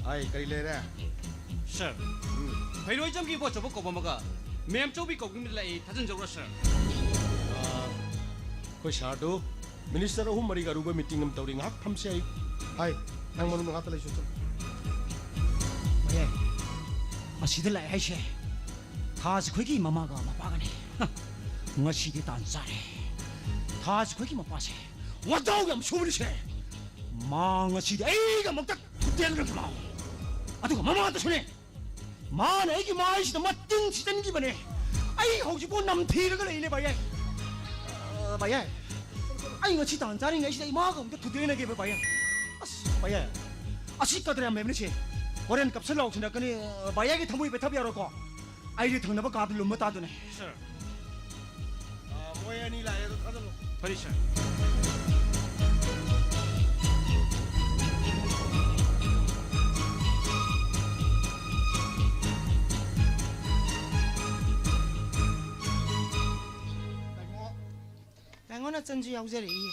ꯑꯩ ꯀꯔꯤ ꯂꯩꯔꯦ? ꯁꯥꯔ, ꯎꯝ꯫ ꯐꯩꯔꯣꯏꯖꯝꯒꯤ ꯏꯕꯣꯆꯧꯕ ꯀꯧꯕ ꯑꯃꯒ ꯃꯦꯝ ꯆꯧꯕꯤ ꯀꯧꯕ ꯑꯃ ꯂꯥꯛꯏ, ꯊꯥꯖꯤꯟꯖꯧꯔꯥ, ꯁꯥꯔ? ꯑꯥ, ꯑꯩꯈꯣꯏ ꯁꯥꯔꯗꯨ ꯃꯤꯅꯤꯁꯇꯔ ꯑꯍꯨꯝ ꯃꯔꯤꯒ ꯑꯔꯨꯕ ꯃꯤꯇꯤꯡ ꯑꯃ ꯇꯧꯔꯤ, ꯉꯥꯏꯍꯥꯛ ꯐꯝꯁꯦ꯫ ꯑꯩ, ꯍꯥꯏ, ꯅꯪ ꯃꯅꯨꯡꯗ ꯉꯥꯛꯇ ꯂꯩꯁꯨ ꯆꯠꯂꯨ꯫ ꯍꯣꯏꯌꯦ, ꯑꯁꯤꯗ ꯂꯥꯛꯑꯦ ꯍꯥꯏꯁꯦ ꯊꯥꯖꯈꯣꯏꯒꯤ ꯃꯃꯥꯒ ꯃꯄꯥꯒꯅꯦ꯫ ꯍ, ꯉꯁꯤꯗꯤ ꯇꯥꯟ ꯆꯥꯔꯦ꯫ ꯊꯥꯖꯈꯣꯏꯒꯤ ꯃꯄꯥꯁꯦ ꯋꯥꯖꯥꯎ ꯌꯥꯝ ꯁꯨꯕꯅꯤꯁꯦ꯫ ꯃꯥ ꯉꯁꯤꯗꯤ ꯑꯩꯒ ꯑꯃꯨꯛꯇ ꯊꯨꯗꯦꯟꯈ꯭ꯔꯒꯦ ꯃꯥ꯫ ꯑꯗꯨꯒ ꯃꯃꯥꯗꯁꯨꯅꯦ, ꯃꯥꯅ ꯑꯩꯒꯤ ꯃꯥꯏꯁꯤꯗ ꯃꯇꯤꯟ ꯁꯤꯠꯆꯟꯈꯤꯕꯅꯦ꯫ ꯑꯩ ꯍꯧꯖꯤꯛꯐꯥꯎ ꯅꯝꯊꯤꯔꯒ ꯂꯩꯅꯦ ꯚꯥꯏꯌꯥꯏ꯫ ꯑ, ꯚꯥꯏꯌꯥꯏ, ꯑꯩ ꯉꯁꯤ ꯇꯥꯟ ꯆꯥꯔꯤꯉꯩꯁꯤꯗ ꯏꯃꯥꯒ ꯑꯃꯨꯛꯇ ꯊꯨꯗꯦꯡꯅꯒꯦꯕ ꯚꯥꯏꯌꯥꯏ꯫ ꯑꯁ, ꯚꯥꯏꯌꯥꯏ, ꯑꯁꯤ ꯀꯗꯔ ꯌꯥꯝ ꯂꯩꯕꯅꯦ ꯁꯦ꯫ ꯍꯣꯔꯦꯟ ꯀꯞꯁꯟ ꯂꯥꯎꯁꯤꯟꯅꯔꯛꯀꯅꯤ꯫ ꯚꯥꯏꯌꯥꯏꯒꯤ ꯊꯃꯣꯏ ꯄꯦꯊꯕ ꯌꯥꯔꯣꯏꯀꯣ꯫ ꯑꯩꯗꯤ ꯊꯪꯅꯕ ꯀꯥꯗ ꯂꯨꯝꯕ ꯇꯥꯗꯨꯅꯦ꯫ ꯁꯥꯔ꯫ ꯑ, ꯃꯣꯏ ꯑꯅꯤ ꯂꯥꯛꯑꯦ, ꯑꯗꯣ ꯊꯥꯖꯜꯂꯣ꯫ ꯐꯔꯦ, ꯁꯥꯔ꯫ ꯇꯥꯃꯣ꯫ ꯇꯥꯃꯣ ꯅꯆꯟꯁꯨ ꯌꯥꯎꯖꯔꯛꯏ꯫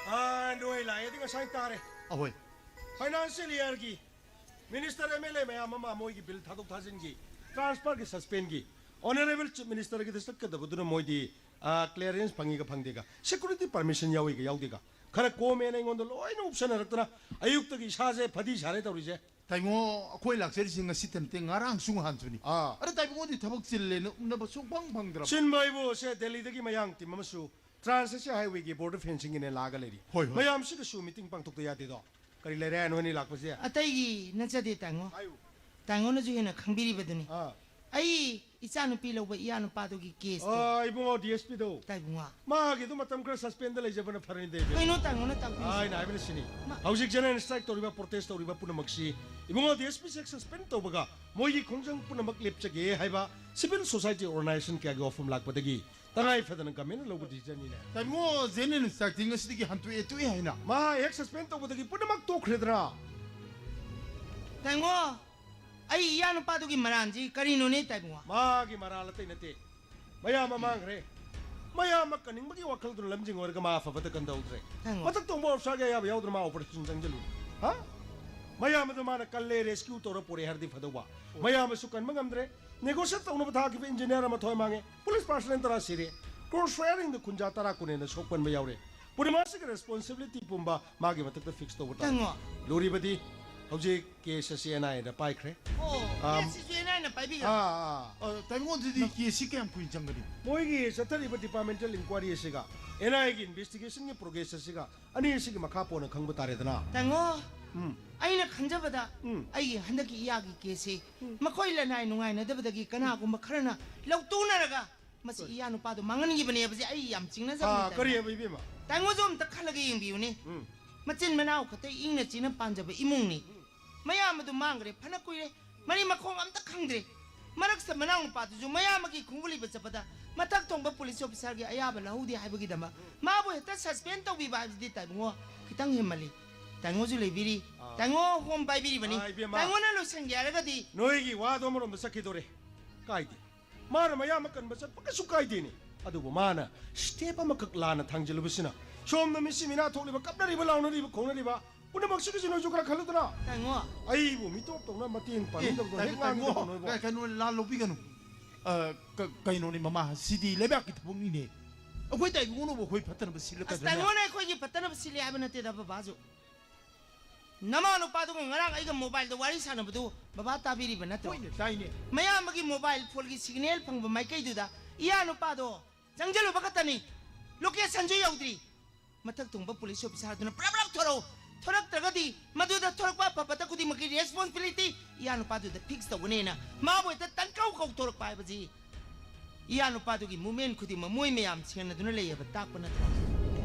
ꯑꯥ, ꯅꯣꯏ ꯂꯥꯛꯑꯦꯗꯤ ꯉꯁꯥꯏ ꯇꯥꯔꯦ꯫ ꯑꯍꯣꯏ꯫ Financial yearꯒꯤ minister, M L A ꯃꯌꯥꯝ ꯑꯃ ꯃꯣꯏꯒꯤ bill ꯊꯥꯗꯣꯛ ꯊꯥꯖꯤꯟꯒꯤ, transferꯒꯤ, suspendꯒꯤ, Honourable Chief Ministerꯒꯤꯗ ꯆꯠꯀꯗꯕꯗꯨꯅ ꯃꯣꯏꯗꯤ, ꯑꯥ, clearance ꯐꯪꯉꯤꯒ ꯐꯪꯗꯦꯒ, security permission ꯌꯥꯎꯏꯒ ꯌꯥꯎꯗꯦꯒ, ꯈꯔ ꯀꯣꯝꯃꯦꯅ ꯑꯩꯉꯣꯟꯗ ꯂꯣꯏꯅ ꯎꯞꯁꯟꯅꯔꯛꯇꯅ ꯑꯌꯨꯛꯇꯒꯤ ꯏꯁꯥꯁꯦ ꯐꯗꯤ ꯁꯥꯔꯦ ꯇꯧꯔꯤꯁꯦ꯫ ꯇꯥꯏꯕꯨꯡꯉꯣ, ꯑꯩꯈꯣꯏ ꯂꯥꯛꯆꯔꯤꯁꯦ ꯉꯁꯤꯇ ꯅꯠꯇꯦ, ꯉꯔꯥꯡꯁꯨ ꯉꯍꯥꯟꯁꯨꯅꯤ꯫ ꯑꯥ꯫ ꯑꯗ ꯇꯥꯏꯕꯨꯡꯉꯣꯗꯤ ꯊꯕꯛ ꯆꯤꯜꯂꯦꯅ ꯎꯅꯕ ꯁꯨꯡꯐꯪ ꯐꯪꯗ꯭ꯔꯕ? ꯆꯤꯟꯕ ꯍꯥꯏꯕꯨ, ꯁꯦ ꯗꯦꯜꯂꯤꯗꯒꯤ ꯃꯌꯥꯡ team ꯑꯃꯁꯨ Trans Asia Highwayꯒꯤ border fencingꯒꯤꯅꯦ ꯂꯥꯛꯑꯒ ꯂꯩꯔꯤ꯫ ꯍꯣꯏ, ꯍꯣꯏ꯫ ꯃꯌꯥꯝꯁꯤꯒꯁꯨ meeting ꯄꯥꯡꯊꯣꯛꯇ ꯌꯥꯗꯦꯗꯣ꯫ ꯀꯔꯤ ꯂꯩꯔꯦ ꯅꯣꯏꯅꯤ ꯂꯥꯛꯄꯁꯦ? ꯑꯇꯩꯒꯤ ꯅꯠꯆꯗꯦ, ꯇꯥꯏꯉꯣ꯫ ꯍꯥꯏꯌꯨ꯫ ꯇꯥꯏꯉꯣꯅꯁꯨ ꯍꯦꯟꯅ ꯈꯪꯕꯤꯔꯤꯕꯗꯨꯅꯤ꯫ ꯑꯥ꯫ ꯑꯩ ꯏꯆꯥꯅꯨꯄꯤ ꯂꯧꯕ ꯏꯌꯥꯅꯨꯄꯥꯗꯨꯒꯤ caseꯇꯣ꯫ ꯑꯥ, ꯏꯕꯨꯡꯉꯣ, DSPꯗꯣ꯫ ꯇꯥꯏꯕꯨꯡꯉꯣ꯫ ꯃꯥꯒꯤꯗꯨ ꯃꯇꯝ ꯈꯔ suspendꯗ ꯂꯩꯖꯕꯅ ꯐꯔꯅꯤꯗ, ꯏꯕꯦꯝꯃ꯫ ꯀꯩꯅꯣ ꯇꯥꯏꯉꯣꯅ ꯇꯥꯛꯄꯤꯔꯤꯁꯦ? ꯑꯩꯅ ꯍꯥꯏꯕꯅ ꯁꯤꯅꯤ꯫ ꯃꯥ- ꯍꯧꯖꯤꯛ general strike ꯇꯧꯔꯤꯕ, protest ꯇꯧꯔꯤꯕ ꯄꯨꯝꯅꯃꯛꯁꯤ ꯏꯕꯨꯡꯉꯣ, DSPꯁꯦ suspend ꯇꯧꯕꯒ ꯃꯣꯏꯒꯤ ꯈꯣꯡꯖꯪ ꯄꯨꯝꯅꯃꯛ ꯂꯦꯞꯆꯒꯦ ꯍꯥꯏꯕ civil society organization ꯀꯌꯥꯒꯤ ꯋꯥꯐꯝ ꯂꯥꯛꯄꯗꯒꯤ ꯇꯉꯥꯏ ꯐꯗꯅ governmentꯅ ꯂꯧꯕ decisionꯅꯤꯅꯦ꯫ ꯇꯥꯏꯕꯨꯡꯉꯣ, general strikeꯇꯤ ꯉꯁꯤꯗꯒꯤ ꯍꯟꯇꯣꯛꯑꯦ ꯇꯣꯛꯑꯦ ꯍꯥꯏꯅ꯫ ꯃꯥ ꯍꯦꯛ suspend ꯇꯧꯕꯗꯒꯤ ꯄꯨꯝꯅꯃꯛ ꯇꯣꯛꯈ꯭ꯔꯦꯗꯅ꯫ ꯇꯥꯏꯕꯨꯡꯉꯣ, ꯑꯩ ꯏꯌꯥꯅꯨꯄꯥꯗꯨꯒꯤ ꯃꯔꯥꯟꯁꯤ ꯀꯔꯤꯅꯣꯅꯦ, ꯇꯥꯏꯕꯨꯡꯉꯣ? ꯃꯥꯒꯤ ꯃꯔꯥꯜ ꯑꯇꯩ ꯅꯠꯇꯦ꯫ ꯃꯌꯥꯝ ꯑꯃ ꯃꯥꯡꯈ꯭ꯔꯦ꯫ ꯃꯌꯥꯝ ꯑꯃ ꯀꯟꯅꯤꯡꯕꯒꯤ ꯋꯥꯈꯜꯗꯨꯅ ꯂꯝꯖꯤꯡ ꯑꯣꯏꯔꯒ ꯃꯥ ꯑꯐꯕꯇ ꯀꯟꯗꯍꯧꯗ꯭ꯔꯦ꯫ ꯇꯥꯏꯕꯨꯡꯉꯣ꯫ ꯃꯊꯛ ꯊꯣꯡꯕ officerꯒꯤ ꯑꯌꯥꯕ ꯌꯥꯎꯗꯅ ꯃꯥ operation ꯆꯪꯁꯤꯜꯂꯨ꯫ ꯍꯥ? ꯃꯌꯥꯝ ꯑꯗꯨ ꯃꯥꯅ ꯀꯜꯂꯦ, rescue ꯇꯧꯔ ꯄꯨꯔꯛꯑꯦ ꯍꯥꯏꯔꯗꯤ ꯐꯗꯧꯕ꯫ ꯃꯌꯥꯝ ꯑꯃꯁꯨ ꯀꯟꯕ ꯉꯝꯗ꯭ꯔꯦ꯫ Negotiate ꯇꯧꯅꯕ ꯊꯥꯈꯤꯕ engineer ꯑꯃ ꯊꯋꯥꯏ ꯃꯥꯡꯉꯦ꯫ Police personnel ꯇꯔꯥ ꯁꯤꯔꯦ꯫ Cross firingꯗ ꯈꯨꯟꯖꯥ ꯇꯔꯥ ꯀꯨꯟ ꯍꯦꯟꯅ ꯁꯣꯛꯄꯟꯕ ꯌꯥꯎꯔꯦ꯫ ꯄꯨꯔꯅꯤꯃꯥꯁꯤꯒꯤ responsibility ꯄꯨꯝꯕ ꯃꯥꯒꯤ ꯃꯊꯛꯇ fix ꯇꯧꯕ ꯇꯥꯔꯦ꯫ ꯇꯥꯏꯕꯨꯡꯉꯣ꯫ ꯂꯨꯔꯤꯕꯗꯤ ꯍꯧꯖꯤꯛ case ꯑꯁꯤ NIAꯗ ꯄꯥꯏꯈ꯭ꯔꯦ꯫ ꯑꯣ, ꯑꯥ, caseꯁꯤꯁꯨ NIAꯅ ꯄꯥꯏꯕꯤꯈ꯭ꯔꯦ? ꯑꯥ, ꯑꯥ꯫ ꯑ, ꯇꯥꯏꯕꯨꯡꯉꯣ, ꯑꯗꯨꯗꯤ caseꯁꯤ ꯀꯌꯥꯝ ꯀꯨꯏꯅ ꯆꯪꯒꯅꯤ? ꯃꯣꯏꯒꯤ ꯆꯠꯊꯔꯤꯕ departmental inquiry ꯑꯁꯤꯒ NIAꯒꯤ investigationꯒꯤ progress ꯑꯁꯤꯒ ꯑꯅꯤ ꯑꯁꯤꯒꯤ ꯃꯈꯥ ꯄꯣꯟꯅ ꯈꯪꯕ ꯇꯥꯔꯦꯗꯅ꯫ ꯇꯥꯏꯕꯨꯡꯉꯣ, ꯎꯝ꯫ ꯑꯩꯅ ꯈꯟꯖꯕꯗ ꯎꯝ꯫ ꯑꯩꯒꯤ ꯍꯟꯗꯛꯀꯤ ꯏꯌꯥꯒꯤ caseꯁꯤ ꯎꯝ꯫ ꯃꯈꯣꯏ ꯂꯅꯥꯏ ꯅꯨꯡꯉꯥꯏꯅꯗꯕꯗꯒꯤ ꯀꯅꯥꯒꯨꯝꯕ ꯈꯔꯅ ꯂꯧꯇꯨꯅꯔꯒ ꯃꯁꯤ ꯏꯌꯥ ꯅꯨꯄꯥꯗꯣ ꯃꯥꯡꯍꯟꯈꯤꯕꯅꯦꯕꯁꯦ ꯑꯩ ꯌꯥꯝ ꯆꯤꯡꯅꯖꯕꯅꯤ, ꯑꯥ, ꯇꯥꯏꯕꯨꯡꯉꯣ꯫ ꯀꯔꯤꯑꯕ, ꯏꯕꯦꯝꯃ? ꯇꯥꯏꯕꯨꯡꯉꯣꯁꯨ ꯑꯝꯇ ꯈꯜꯂꯒ ꯌꯦꯡꯕꯤꯌꯨꯅꯦ꯫ ꯎꯝ꯫ ꯃꯆꯤꯟ ꯃꯅꯥꯎ ꯈꯛꯇ ꯏꯪꯅ ꯆꯤꯛꯅ ꯄꯥꯟꯖꯕ ꯏꯃꯨꯡꯅꯤ꯫ ꯎꯝ꯫ ꯃꯌꯥꯝ ꯑꯗꯨ ꯃꯥꯡꯈ꯭ꯔꯦ, ꯐꯅ ꯀꯨꯏꯔꯦ꯫ ꯃꯔꯤ ꯃꯈꯣꯡ ꯑꯝꯇ ꯈꯪꯗ꯭ꯔꯦ꯫ ꯃꯔꯛꯁꯤꯗ ꯃꯅꯥꯎ ꯅꯨꯄꯥꯗꯨꯁꯨ ꯃꯌꯥꯝꯕꯒꯤ ꯈꯣꯡꯒꯨꯜ ꯏꯕ ꯆꯠꯄꯗ ꯃꯊꯛ ꯊꯣꯡꯕ police officerꯒꯤ ꯑꯌꯥꯕ ꯂꯧꯍꯧꯗꯦ ꯍꯥꯏꯕꯒꯤꯗꯃꯛ ꯃꯥꯕꯨ ꯍꯦꯛꯇ suspend ꯇꯧꯕꯤꯕ ꯍꯥꯏꯕꯁꯤꯗꯤ, ꯇꯥꯏꯕꯨꯡꯉꯣ, ꯈꯤꯇꯪ ꯍꯦꯟꯃꯜꯂꯤ꯫ ꯇꯥꯏꯕꯨꯡꯉꯣꯁꯨ ꯂꯩꯕꯤꯔꯤ꯫ ꯑꯥ꯫ ꯇꯥꯏꯕꯨꯡꯉꯣ ꯍꯣꯝ ꯄꯥꯏꯕꯤꯔꯤꯕꯅꯤ꯫ ꯑꯥ, ꯏꯕꯦꯝꯃ꯫ ꯇꯥꯏꯕꯨꯡꯉꯣꯅ ꯂꯣꯏꯁꯟꯒꯦ ꯍꯥꯏꯔꯒꯗꯤ꯫ ꯅꯣꯏꯒꯤ ꯋꯥꯗꯣ ꯑꯃꯔꯣꯝꯗ ꯆꯠꯈꯤꯗꯣꯔꯦ꯫ ꯀꯥꯏꯗꯦ꯫ ꯃꯥꯅ ꯃꯌꯥꯝ ꯑꯃ ꯀꯟꯕ ꯆꯠꯄ ꯀꯩꯁꯨ ꯀꯥꯏꯗꯦꯅꯦ꯫ ꯑꯗꯨꯕꯨ ꯃꯥꯅ step ꯑꯃꯈꯛ ꯂꯥꯟꯅ ꯊꯥꯡꯖꯤꯜꯂꯨꯕꯁꯤꯅ ꯁꯣꯝꯗ ꯃꯤꯁꯤ ꯃꯤꯅꯥ ꯊꯣꯛꯂꯤꯕ, ꯀꯞꯅꯔꯤꯕ, ꯂꯥꯎꯅꯔꯤꯕ, ꯈꯣꯡꯅꯔꯤꯕ ꯄꯨꯝꯅꯃꯛꯁꯤꯒꯤꯁꯨ ꯅꯣꯏꯁꯨ ꯈꯔ ꯈꯜꯂꯨꯗꯅ꯫ ꯇꯥꯏꯉꯣ꯫ ꯑꯩꯕꯨ ꯃꯤꯇꯣꯞ ꯇꯧꯅ ꯃꯇꯦꯡ ꯄꯥꯡꯅꯤꯡꯗꯕꯗꯣ ꯍꯦꯛ ꯉꯥꯡꯒꯗꯕ ꯅꯣꯏꯕꯣ꯫ ꯀꯩꯅꯣ, ꯂꯥꯜ ꯂꯧꯕꯤꯒꯅꯨ꯫ ꯑ, ꯀ-, ꯀꯩꯅꯣꯅꯦ ꯃꯃꯥ, ꯁꯤꯗꯤ ꯂꯩꯕꯥꯛꯀꯤ ꯊꯕꯛꯅꯤꯅꯦ꯫ ꯑꯩꯈꯣꯏ ꯇꯥꯏꯕꯪꯅꯕꯨ ꯑꯩꯈꯣꯏ ꯐꯠꯇꯅꯕ ꯁꯤꯜꯂꯛꯀꯗ꯭ꯔꯅꯦ? ꯑꯁ, ꯇꯥꯏꯉꯣꯅ ꯑꯩꯈꯣꯏꯒꯤ ꯐꯠꯇꯅꯕ ꯁꯤꯜꯂꯤ ꯍꯥꯏꯕ ꯅꯠꯇꯦꯗ ꯕꯕꯥꯁꯨ꯫ ꯅꯃꯥ ꯅꯨꯄꯥꯗꯨꯒ ꯉꯔꯥꯡ ꯑꯩꯒ mobileꯗ ꯋꯥꯔꯤ ꯁꯥꯟꯅꯕꯗꯨ ꯕꯕꯥ ꯇꯥꯕꯤꯔꯤꯕ ꯅꯠꯇ꯭ꯔꯣ? ꯍꯣꯏꯅꯦ, ꯇꯥꯏꯅꯦ꯫ ꯃꯌꯥꯝꯕꯒꯤ mobile phoneꯒꯤ signal ꯐꯪꯕ ꯃꯥꯏꯀꯩꯗꯨꯗ ꯏꯌꯥ ꯅꯨꯄꯥꯗꯣ ꯆꯪꯁꯤꯜꯂꯨꯕ ꯈꯛꯇꯅꯤ, locationꯁꯨ ꯌꯧꯗ꯭ꯔꯤ꯫ ꯃꯊꯛ ꯊꯣꯡꯕ police officerꯗꯨꯅ ꯄꯨꯔꯞ ꯄꯨꯔꯞ ꯊꯣꯔꯛꯎ, ꯊꯣꯔꯛꯇ꯭ꯔꯒꯗꯤ ꯃꯗꯨꯗ ꯊꯣꯔꯛꯄ ꯑꯐ ꯐꯠꯇ ꯈꯨꯗꯤꯡꯃꯛꯀꯤ responsibility ꯏꯌꯥ ꯅꯨꯄꯥꯗꯨꯗ fix ꯇꯧꯒꯅꯦꯅ ꯃꯥꯕꯨ ꯍꯦꯛꯇ ꯇꯟꯀꯧ ꯀꯧꯊꯣꯔꯛꯄ ꯍꯥꯏꯕꯁꯤ ꯏꯌꯥ ꯅꯨꯄꯥꯗꯨꯒꯤ movement ꯈꯨꯗꯤꯡꯃꯛ ꯃꯣꯏ ꯃꯌꯥꯝ ꯁꯦꯟꯅꯗꯨꯅ ꯂꯩꯌꯦꯕ ꯇꯥꯛꯄ ꯅꯠꯇ꯭ꯔꯣ?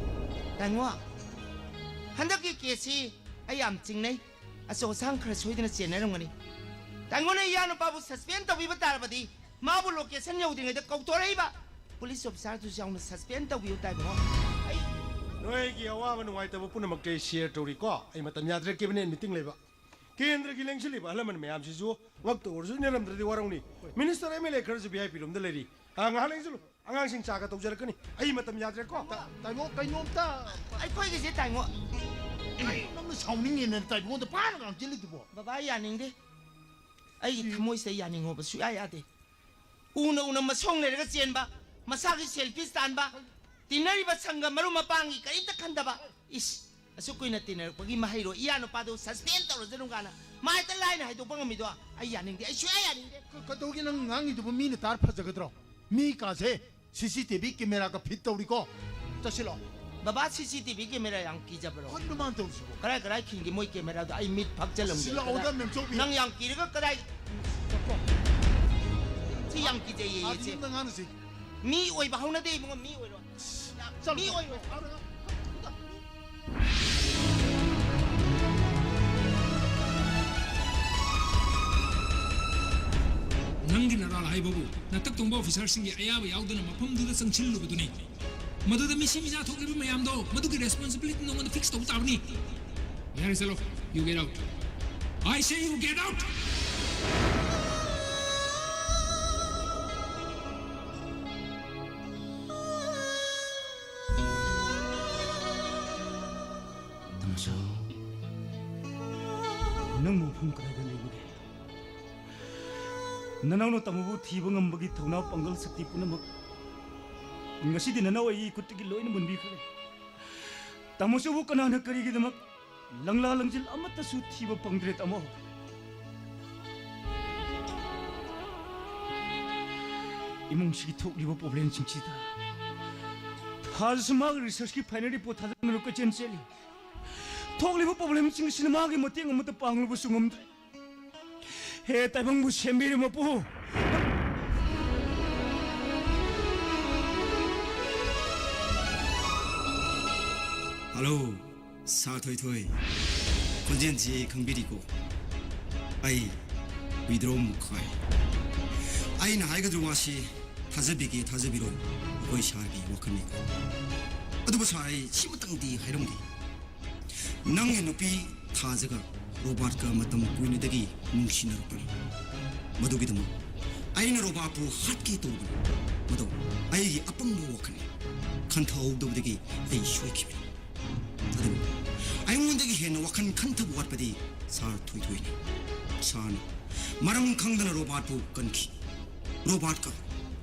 ꯇꯥꯏꯉꯣ, ꯍꯟꯗꯛꯀꯤ caseꯁꯤ ꯑꯩ ꯌꯥꯝ ꯆꯤꯡꯅꯩ꯫ ꯑꯆꯧ ꯑꯁꯥꯡ ꯈꯔ ꯁꯣꯏꯗꯅ ꯆꯦꯟꯅꯔꯝꯒꯅꯤ꯫ ꯇꯥꯏꯉꯣꯅ ꯏꯌꯥ ꯅꯨꯄꯥꯕꯨ suspend ꯇꯧꯕꯤꯕ ꯇꯥꯔꯕꯗꯤ ꯃꯥꯕꯨ location ꯌꯧꯗ꯭ꯔꯤꯉꯩꯗ ꯀꯧꯊꯣꯔꯛꯏꯕ police officerꯗꯨꯁꯨ ꯌꯥꯎꯅ suspend ꯇꯧꯕꯤꯌꯨ ꯇꯥꯏꯕꯉꯣ꯫ ꯑꯩ ꯅꯣꯏꯒꯤ ꯑꯋꯥꯕ ꯅꯨꯡꯉꯥꯏꯇꯕ ꯄꯨꯝꯅꯃꯛꯇꯤ ꯑꯩ share ꯇꯧꯔꯤꯀꯣ꯫ ꯑꯩ ꯃꯇꯝ ꯌꯥꯗ꯭ꯔꯦ, cabinet meeting ꯂꯩꯕ꯫ ꯀꯦꯟꯗ꯭ꯔꯒꯤ ꯂꯦꯡꯁꯤꯜꯂꯤꯕ ꯑꯍꯜ ꯂꯃꯟ ꯃꯌꯥꯝꯁꯤꯁꯨ ꯉꯛꯇ ꯑꯣꯏꯔꯁꯨ ꯏꯟꯅꯔꯝꯗ꯭ꯔꯗꯤ ꯋꯥꯔꯧꯅꯤ꯫ Minister, MLA ꯈꯔꯁꯨ VIP roomꯗ ꯂꯩꯔꯤ꯫ ꯑ, ꯉꯥꯏꯍꯥꯛ ꯂꯦꯡꯁꯤꯜꯂꯨ꯫ ꯑꯉꯥꯡꯁꯤꯡ ꯆꯥꯒ ꯇꯧꯖꯔꯛꯀꯅꯤ꯫ ꯑꯩ ꯃꯇꯝ ꯌꯥꯗ꯭ꯔꯦꯀꯣ꯫ ꯇꯥꯏꯕꯣ, ꯀꯩꯅꯣꯝꯇ꯫ ꯑꯩꯈꯣꯏꯒꯤꯁꯦ ꯇꯥꯏꯉꯣ꯫ ꯀꯩ ꯅꯪꯅ ꯁꯥꯎꯅꯤꯡꯉꯦꯅ ꯇꯥꯏꯕꯣꯗ ꯄꯥꯅ ꯉꯥꯡꯁꯤꯜꯂꯤꯗꯨꯕꯣ? ꯕꯕꯥ, ꯌꯥꯅꯤꯡꯗꯦ꯫ ꯑꯩꯒꯤ ꯊꯃꯣꯏꯁꯤꯗ ꯌꯥꯅꯤꯡꯉꯣꯕ ꯁꯨꯡꯌꯥ ꯌꯥꯗꯦ꯫ ꯎꯅ ꯎꯅ ꯃꯁꯣꯡ ꯂꯩꯔꯒ ꯆꯦꯟꯕ, ꯃꯁꯥꯒꯤ selfish ꯇꯥꯟꯕ, ꯇꯤꯟꯅꯔꯤꯕ ꯁꯪꯒ ꯃꯔꯨꯞ ꯃꯄꯥꯡꯒꯤ ꯀꯔꯤꯝꯇ ꯈꯟꯗꯕ꯫ ꯏꯁ, ꯑꯁꯨꯛ ꯀꯨꯏꯅ ꯇꯤꯟꯅꯔꯛꯄꯒꯤ ꯃꯍꯩꯔꯣꯏ ꯏꯌꯥ ꯅꯨꯄꯥꯗꯨ suspend ꯇꯧꯔꯁꯅꯨ ꯀꯥꯏꯅ ꯃꯥ ꯍꯦꯛꯇ ꯂꯥꯏꯅ ꯍꯥꯏꯗꯣꯛꯄ ꯉꯝꯃꯤꯗꯣ ꯑꯩ ꯌꯥꯅꯤꯡꯗꯦ, ꯑꯩ ꯁꯨꯡꯌꯥ ꯌꯥꯅꯤꯡꯗꯦ꯫ ꯀ-, ꯀꯩꯗꯧꯒꯦ ꯅꯪ ꯉꯥꯡꯉꯤꯗꯨꯕꯨ ꯃꯤꯅ ꯇꯥꯔ ꯐꯖꯒꯗ꯭ꯔꯣ? ꯃꯤ ꯀꯥꯁꯦ CCTV cameraꯒ fit ꯇꯧꯔꯤꯀꯣ꯫ ꯆꯠꯁꯤꯜꯂꯣ꯫ ꯕꯕꯥ, CCTV camera ꯌꯥꯝ ꯀꯤꯖꯕ꯭ꯔꯣ? ꯀꯔꯤꯅꯣ ꯃꯥꯅ ꯇꯧꯔꯤꯁꯤꯕꯣ? ꯀꯗꯥꯏ ꯀꯗꯥꯏ ꯈꯤꯟꯒꯦ ꯃꯣꯏ cameraꯗꯣ? ꯑꯩ ꯃꯤꯠ ꯐꯛꯆꯜꯂꯝꯒꯦ꯫ ꯁꯤꯜꯂꯛꯑꯣꯗ, ꯃꯦꯝꯆꯧꯕꯤ꯫ ꯅꯪ ꯌꯥꯝ ꯀꯤꯔꯒ ꯀꯗꯥꯏ? ꯁꯤ ꯌꯥꯝ ꯀꯤꯖꯩꯌꯦ, ꯑꯥꯗ ꯏꯆꯦ꯫ ꯌꯨꯝꯗ ꯉꯥꯡꯅꯁꯤ꯫ ꯃꯤ ꯑꯣꯏꯕ ꯍꯧꯅꯗꯦ ꯏꯕꯨꯡꯉꯣ, ꯃꯤ ꯑꯣꯏꯔꯣ꯫ ꯆꯠꯂꯣ꯫ ꯃꯤ ꯑꯣꯏꯔꯣ꯫ ꯅꯪꯒꯤ ꯅꯔꯥꯜ ꯍꯥꯏꯕꯕꯨ ꯅꯊꯛ ꯊꯣꯡꯕ officerꯁꯤꯡꯒꯤ ꯑꯌꯥꯕ ꯌꯥꯎꯗꯅ ꯃꯐꯝꯗꯨꯗ ꯆꯪꯁꯤꯜꯂꯨꯕꯗꯨꯅꯤ꯫ ꯃꯗꯨꯗ ꯃꯤꯁꯤ ꯃꯤꯁꯥ ꯊꯣꯛꯂꯤꯕ ꯃꯌꯥꯝꯗꯣ, ꯃꯗꯨꯒꯤ responsibility ꯅꯉꯣꯟꯗ fix ꯇꯧꯕ ꯇꯥꯕꯅꯤ꯫ ꯌꯥꯔꯦ, ꯆꯠꯂꯣ꯫ You get out. I say you get out. ꯀꯗꯥꯏꯗ ꯂꯩꯕꯒꯦ? ꯅꯅꯥꯎꯅ ꯇꯥꯃꯣꯕꯨ ꯊꯤꯕ ꯉꯝꯕꯒꯤ ꯊꯧꯅꯥ ꯄꯥꯡꯒꯜ ꯁꯛꯇꯤ ꯄꯨꯝꯅꯃꯛ ꯉꯁꯤꯗꯤ ꯅꯅꯥꯎ ꯑꯩꯒꯤ ꯈꯨꯠꯇꯒꯤ ꯂꯣꯏꯅ ꯃꯨꯟꯕꯤꯈ꯭ꯔꯦ꯫ ꯇꯥꯃꯣꯁꯤꯕꯨ ꯀꯅꯥꯅ ꯀꯔꯤꯒꯤꯗꯃꯛ ꯂꯪꯂꯥ ꯂꯪꯖꯤꯜ ꯑꯃꯠꯇꯁꯨ ꯊꯤꯕ ꯐꯪꯗ꯭ꯔꯦ, ꯇꯥꯃꯣ꯫ ꯏꯃꯨꯡꯁꯤꯒꯤ ꯊꯣꯛꯂꯤꯕ problemꯁꯤꯡꯁꯤꯗ ꯊꯥꯖꯁꯨ ꯃꯥꯒꯤ researchꯀꯤ final report ꯊꯥꯖꯅꯕ ꯀꯣꯏꯆꯦꯟ ꯆꯦꯜꯂꯤ꯫ ꯊꯣꯛꯂꯤꯕ problemꯁꯤꯡꯁꯤꯅ ꯃꯥꯒꯤ ꯃꯇꯦꯡ ꯑꯃꯠꯇ ꯄꯥꯡꯂꯨꯕꯁꯨ ꯉꯝꯗ꯭ꯔꯦ꯫ ꯍꯦ ꯇꯥꯏꯕꯪꯕꯨ ꯁꯦꯝꯕꯤꯔꯤꯕ ꯃꯄꯨ! Hello꯫ ꯁꯥꯔ ꯊꯣꯏꯊꯣꯏ, ꯈꯣꯟꯖꯦꯜꯁꯤ ꯈꯪꯕꯤꯔꯤꯀꯣ? ꯑꯩ ꯋꯤꯗ꯭ꯔꯣ ꯃꯨꯈꯥꯏ꯫ ꯑꯩꯅ ꯍꯥꯏꯒꯗꯧꯔꯤꯕ ꯋꯥꯁꯤ ꯊꯥꯖꯕꯤꯒꯦ ꯊꯥꯖꯕꯤꯔꯣꯏ, ꯑꯩꯈꯣꯏ ꯁꯥꯔꯒꯤ ꯋꯥꯈꯜꯅꯤꯀꯣ꯫ ꯑꯗꯨꯕꯨ ꯁꯥꯔ, ꯑꯩ ꯁꯤꯃꯇꯪꯗꯤ ꯍꯥꯏꯔꯝꯒꯦ꯫ ꯅꯪꯒꯤ ꯅꯨꯄꯤ ꯊꯥꯖꯒ ꯔꯣꯕꯥꯔꯠꯀ ꯃꯇꯝ ꯀꯨꯏꯅꯗꯒꯤ ꯅꯨꯡꯁꯤꯅꯔꯛꯄꯅꯤ꯫ ꯃꯗꯨꯒꯤꯗꯃꯛ ꯑꯩꯅ ꯔꯣꯕꯥꯔꯠꯄꯨ ꯍꯥꯠꯀꯦ ꯇꯧꯕꯅꯤ꯫ ꯃꯗꯨ ꯑꯩꯒꯤ ꯑꯄꯪꯕ ꯋꯥꯈꯜꯅꯤ꯫ ꯈꯟꯊꯍꯧꯗꯕꯗꯒꯤ ꯑꯩ ꯁꯣꯏꯈꯤꯕꯅꯤ꯫ ꯑꯗꯨꯕꯨ ꯑꯩꯉꯣꯟꯗꯒꯤ ꯍꯦꯟꯅ ꯋꯥꯈꯜ ꯈꯟꯊꯕ ꯋꯥꯠꯄꯗꯤ ꯁꯥꯔ ꯊꯣꯏꯊꯣꯏꯅꯤ꯫ ꯁꯥꯔꯅ ꯃꯔꯝ ꯈꯪꯗꯅ ꯔꯣꯕꯥꯔꯠꯄꯨ ꯀꯟꯈꯤ꯫ ꯔꯣꯕꯥꯔꯠꯀ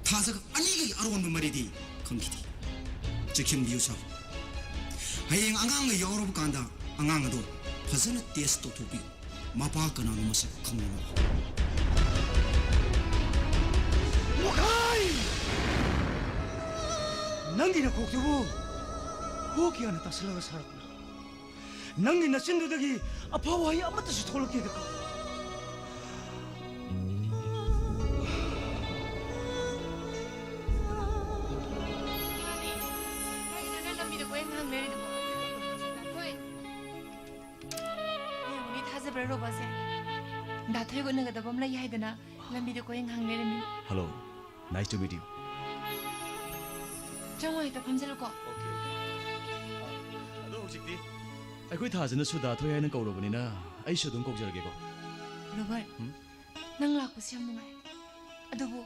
ꯊꯥꯖꯒ ꯑꯅꯤꯒꯤ ꯑꯔꯣꯟꯕ ꯃꯔꯤꯗꯤ ꯈꯪꯈꯤꯗꯦ꯫ ꯆꯦꯛꯁꯤꯟꯕꯤꯌꯨ ꯁꯥꯔ꯫ ꯍꯌꯦꯡ ꯑꯉꯥꯡꯅ ꯌꯥꯎꯔꯕ ꯀꯥꯟꯗ ꯑꯉꯥꯡ ꯑꯗꯣ ꯐꯖꯅ test ꯇꯧꯊꯣꯛꯄꯤꯌꯨ꯫ ꯃꯄꯥ ꯀꯅꯥꯅꯣ ꯃꯁꯛ ꯈꯪꯅꯕ꯫ ꯋꯥꯈꯥꯏ! ꯅꯪꯒꯤ ꯅꯀꯣꯛꯇꯨꯕꯨ ꯍꯨ ꯀꯌꯥꯅ ꯇꯥꯁꯜꯂꯒ ꯁꯥꯔꯛꯄꯅꯣ? ꯅꯪꯒꯤ ꯅꯆꯤꯟꯗꯨꯗꯒꯤ ꯑꯐꯕ ꯋꯥꯍꯩ ꯑꯃꯠꯇꯁꯨ ꯊꯣꯛꯂꯛꯇꯦꯗꯀꯣ꯫ ꯀꯩꯒꯤꯅꯣ ꯅꯪ ꯂꯝꯕꯤꯗ ꯀꯣꯏꯍꯪ ꯍꯪ ꯂꯩꯔꯤꯗꯨꯕꯣ? ꯍꯣꯏ꯫ ꯌꯦꯡꯉꯨꯅꯦ, ꯊꯥꯖꯕ꯭ꯔꯥ ꯔꯣꯕꯣꯠꯁꯦ? ꯗꯥ ꯊꯣꯏꯒ ꯎꯅꯒꯗꯕ ꯑꯃ ꯂꯩ ꯍꯥꯏꯗꯅ ꯂꯝꯕꯤꯗ ꯀꯣꯏꯍꯪ ꯍꯪ ꯂꯩꯔꯝꯃꯤ꯫ Hello, nice to meet you. ꯆꯪꯉꯣ, ꯍꯦꯛꯇ ꯐꯝꯖꯜꯂꯨꯀꯣ꯫ ꯑꯗꯣ ꯍꯧꯖꯤꯛꯇꯤ ꯑꯩꯈꯣꯏ ꯊꯥꯖꯅꯁꯨ ꯗꯥ ꯊꯣꯏ ꯍꯥꯏꯅ ꯀꯧꯔꯕꯅꯤꯅ ꯑꯩꯁꯨ ꯑꯗꯨꯝ ꯀꯧꯖꯔꯒꯦꯀꯣ꯫ ꯔꯣꯕꯔꯠ, ꯎꯝ? ꯅꯪ ꯂꯥꯛꯄꯁꯦ ꯌꯥꯝ ꯅꯨꯡꯉꯥꯏ꯫ ꯑꯗꯨꯕꯨ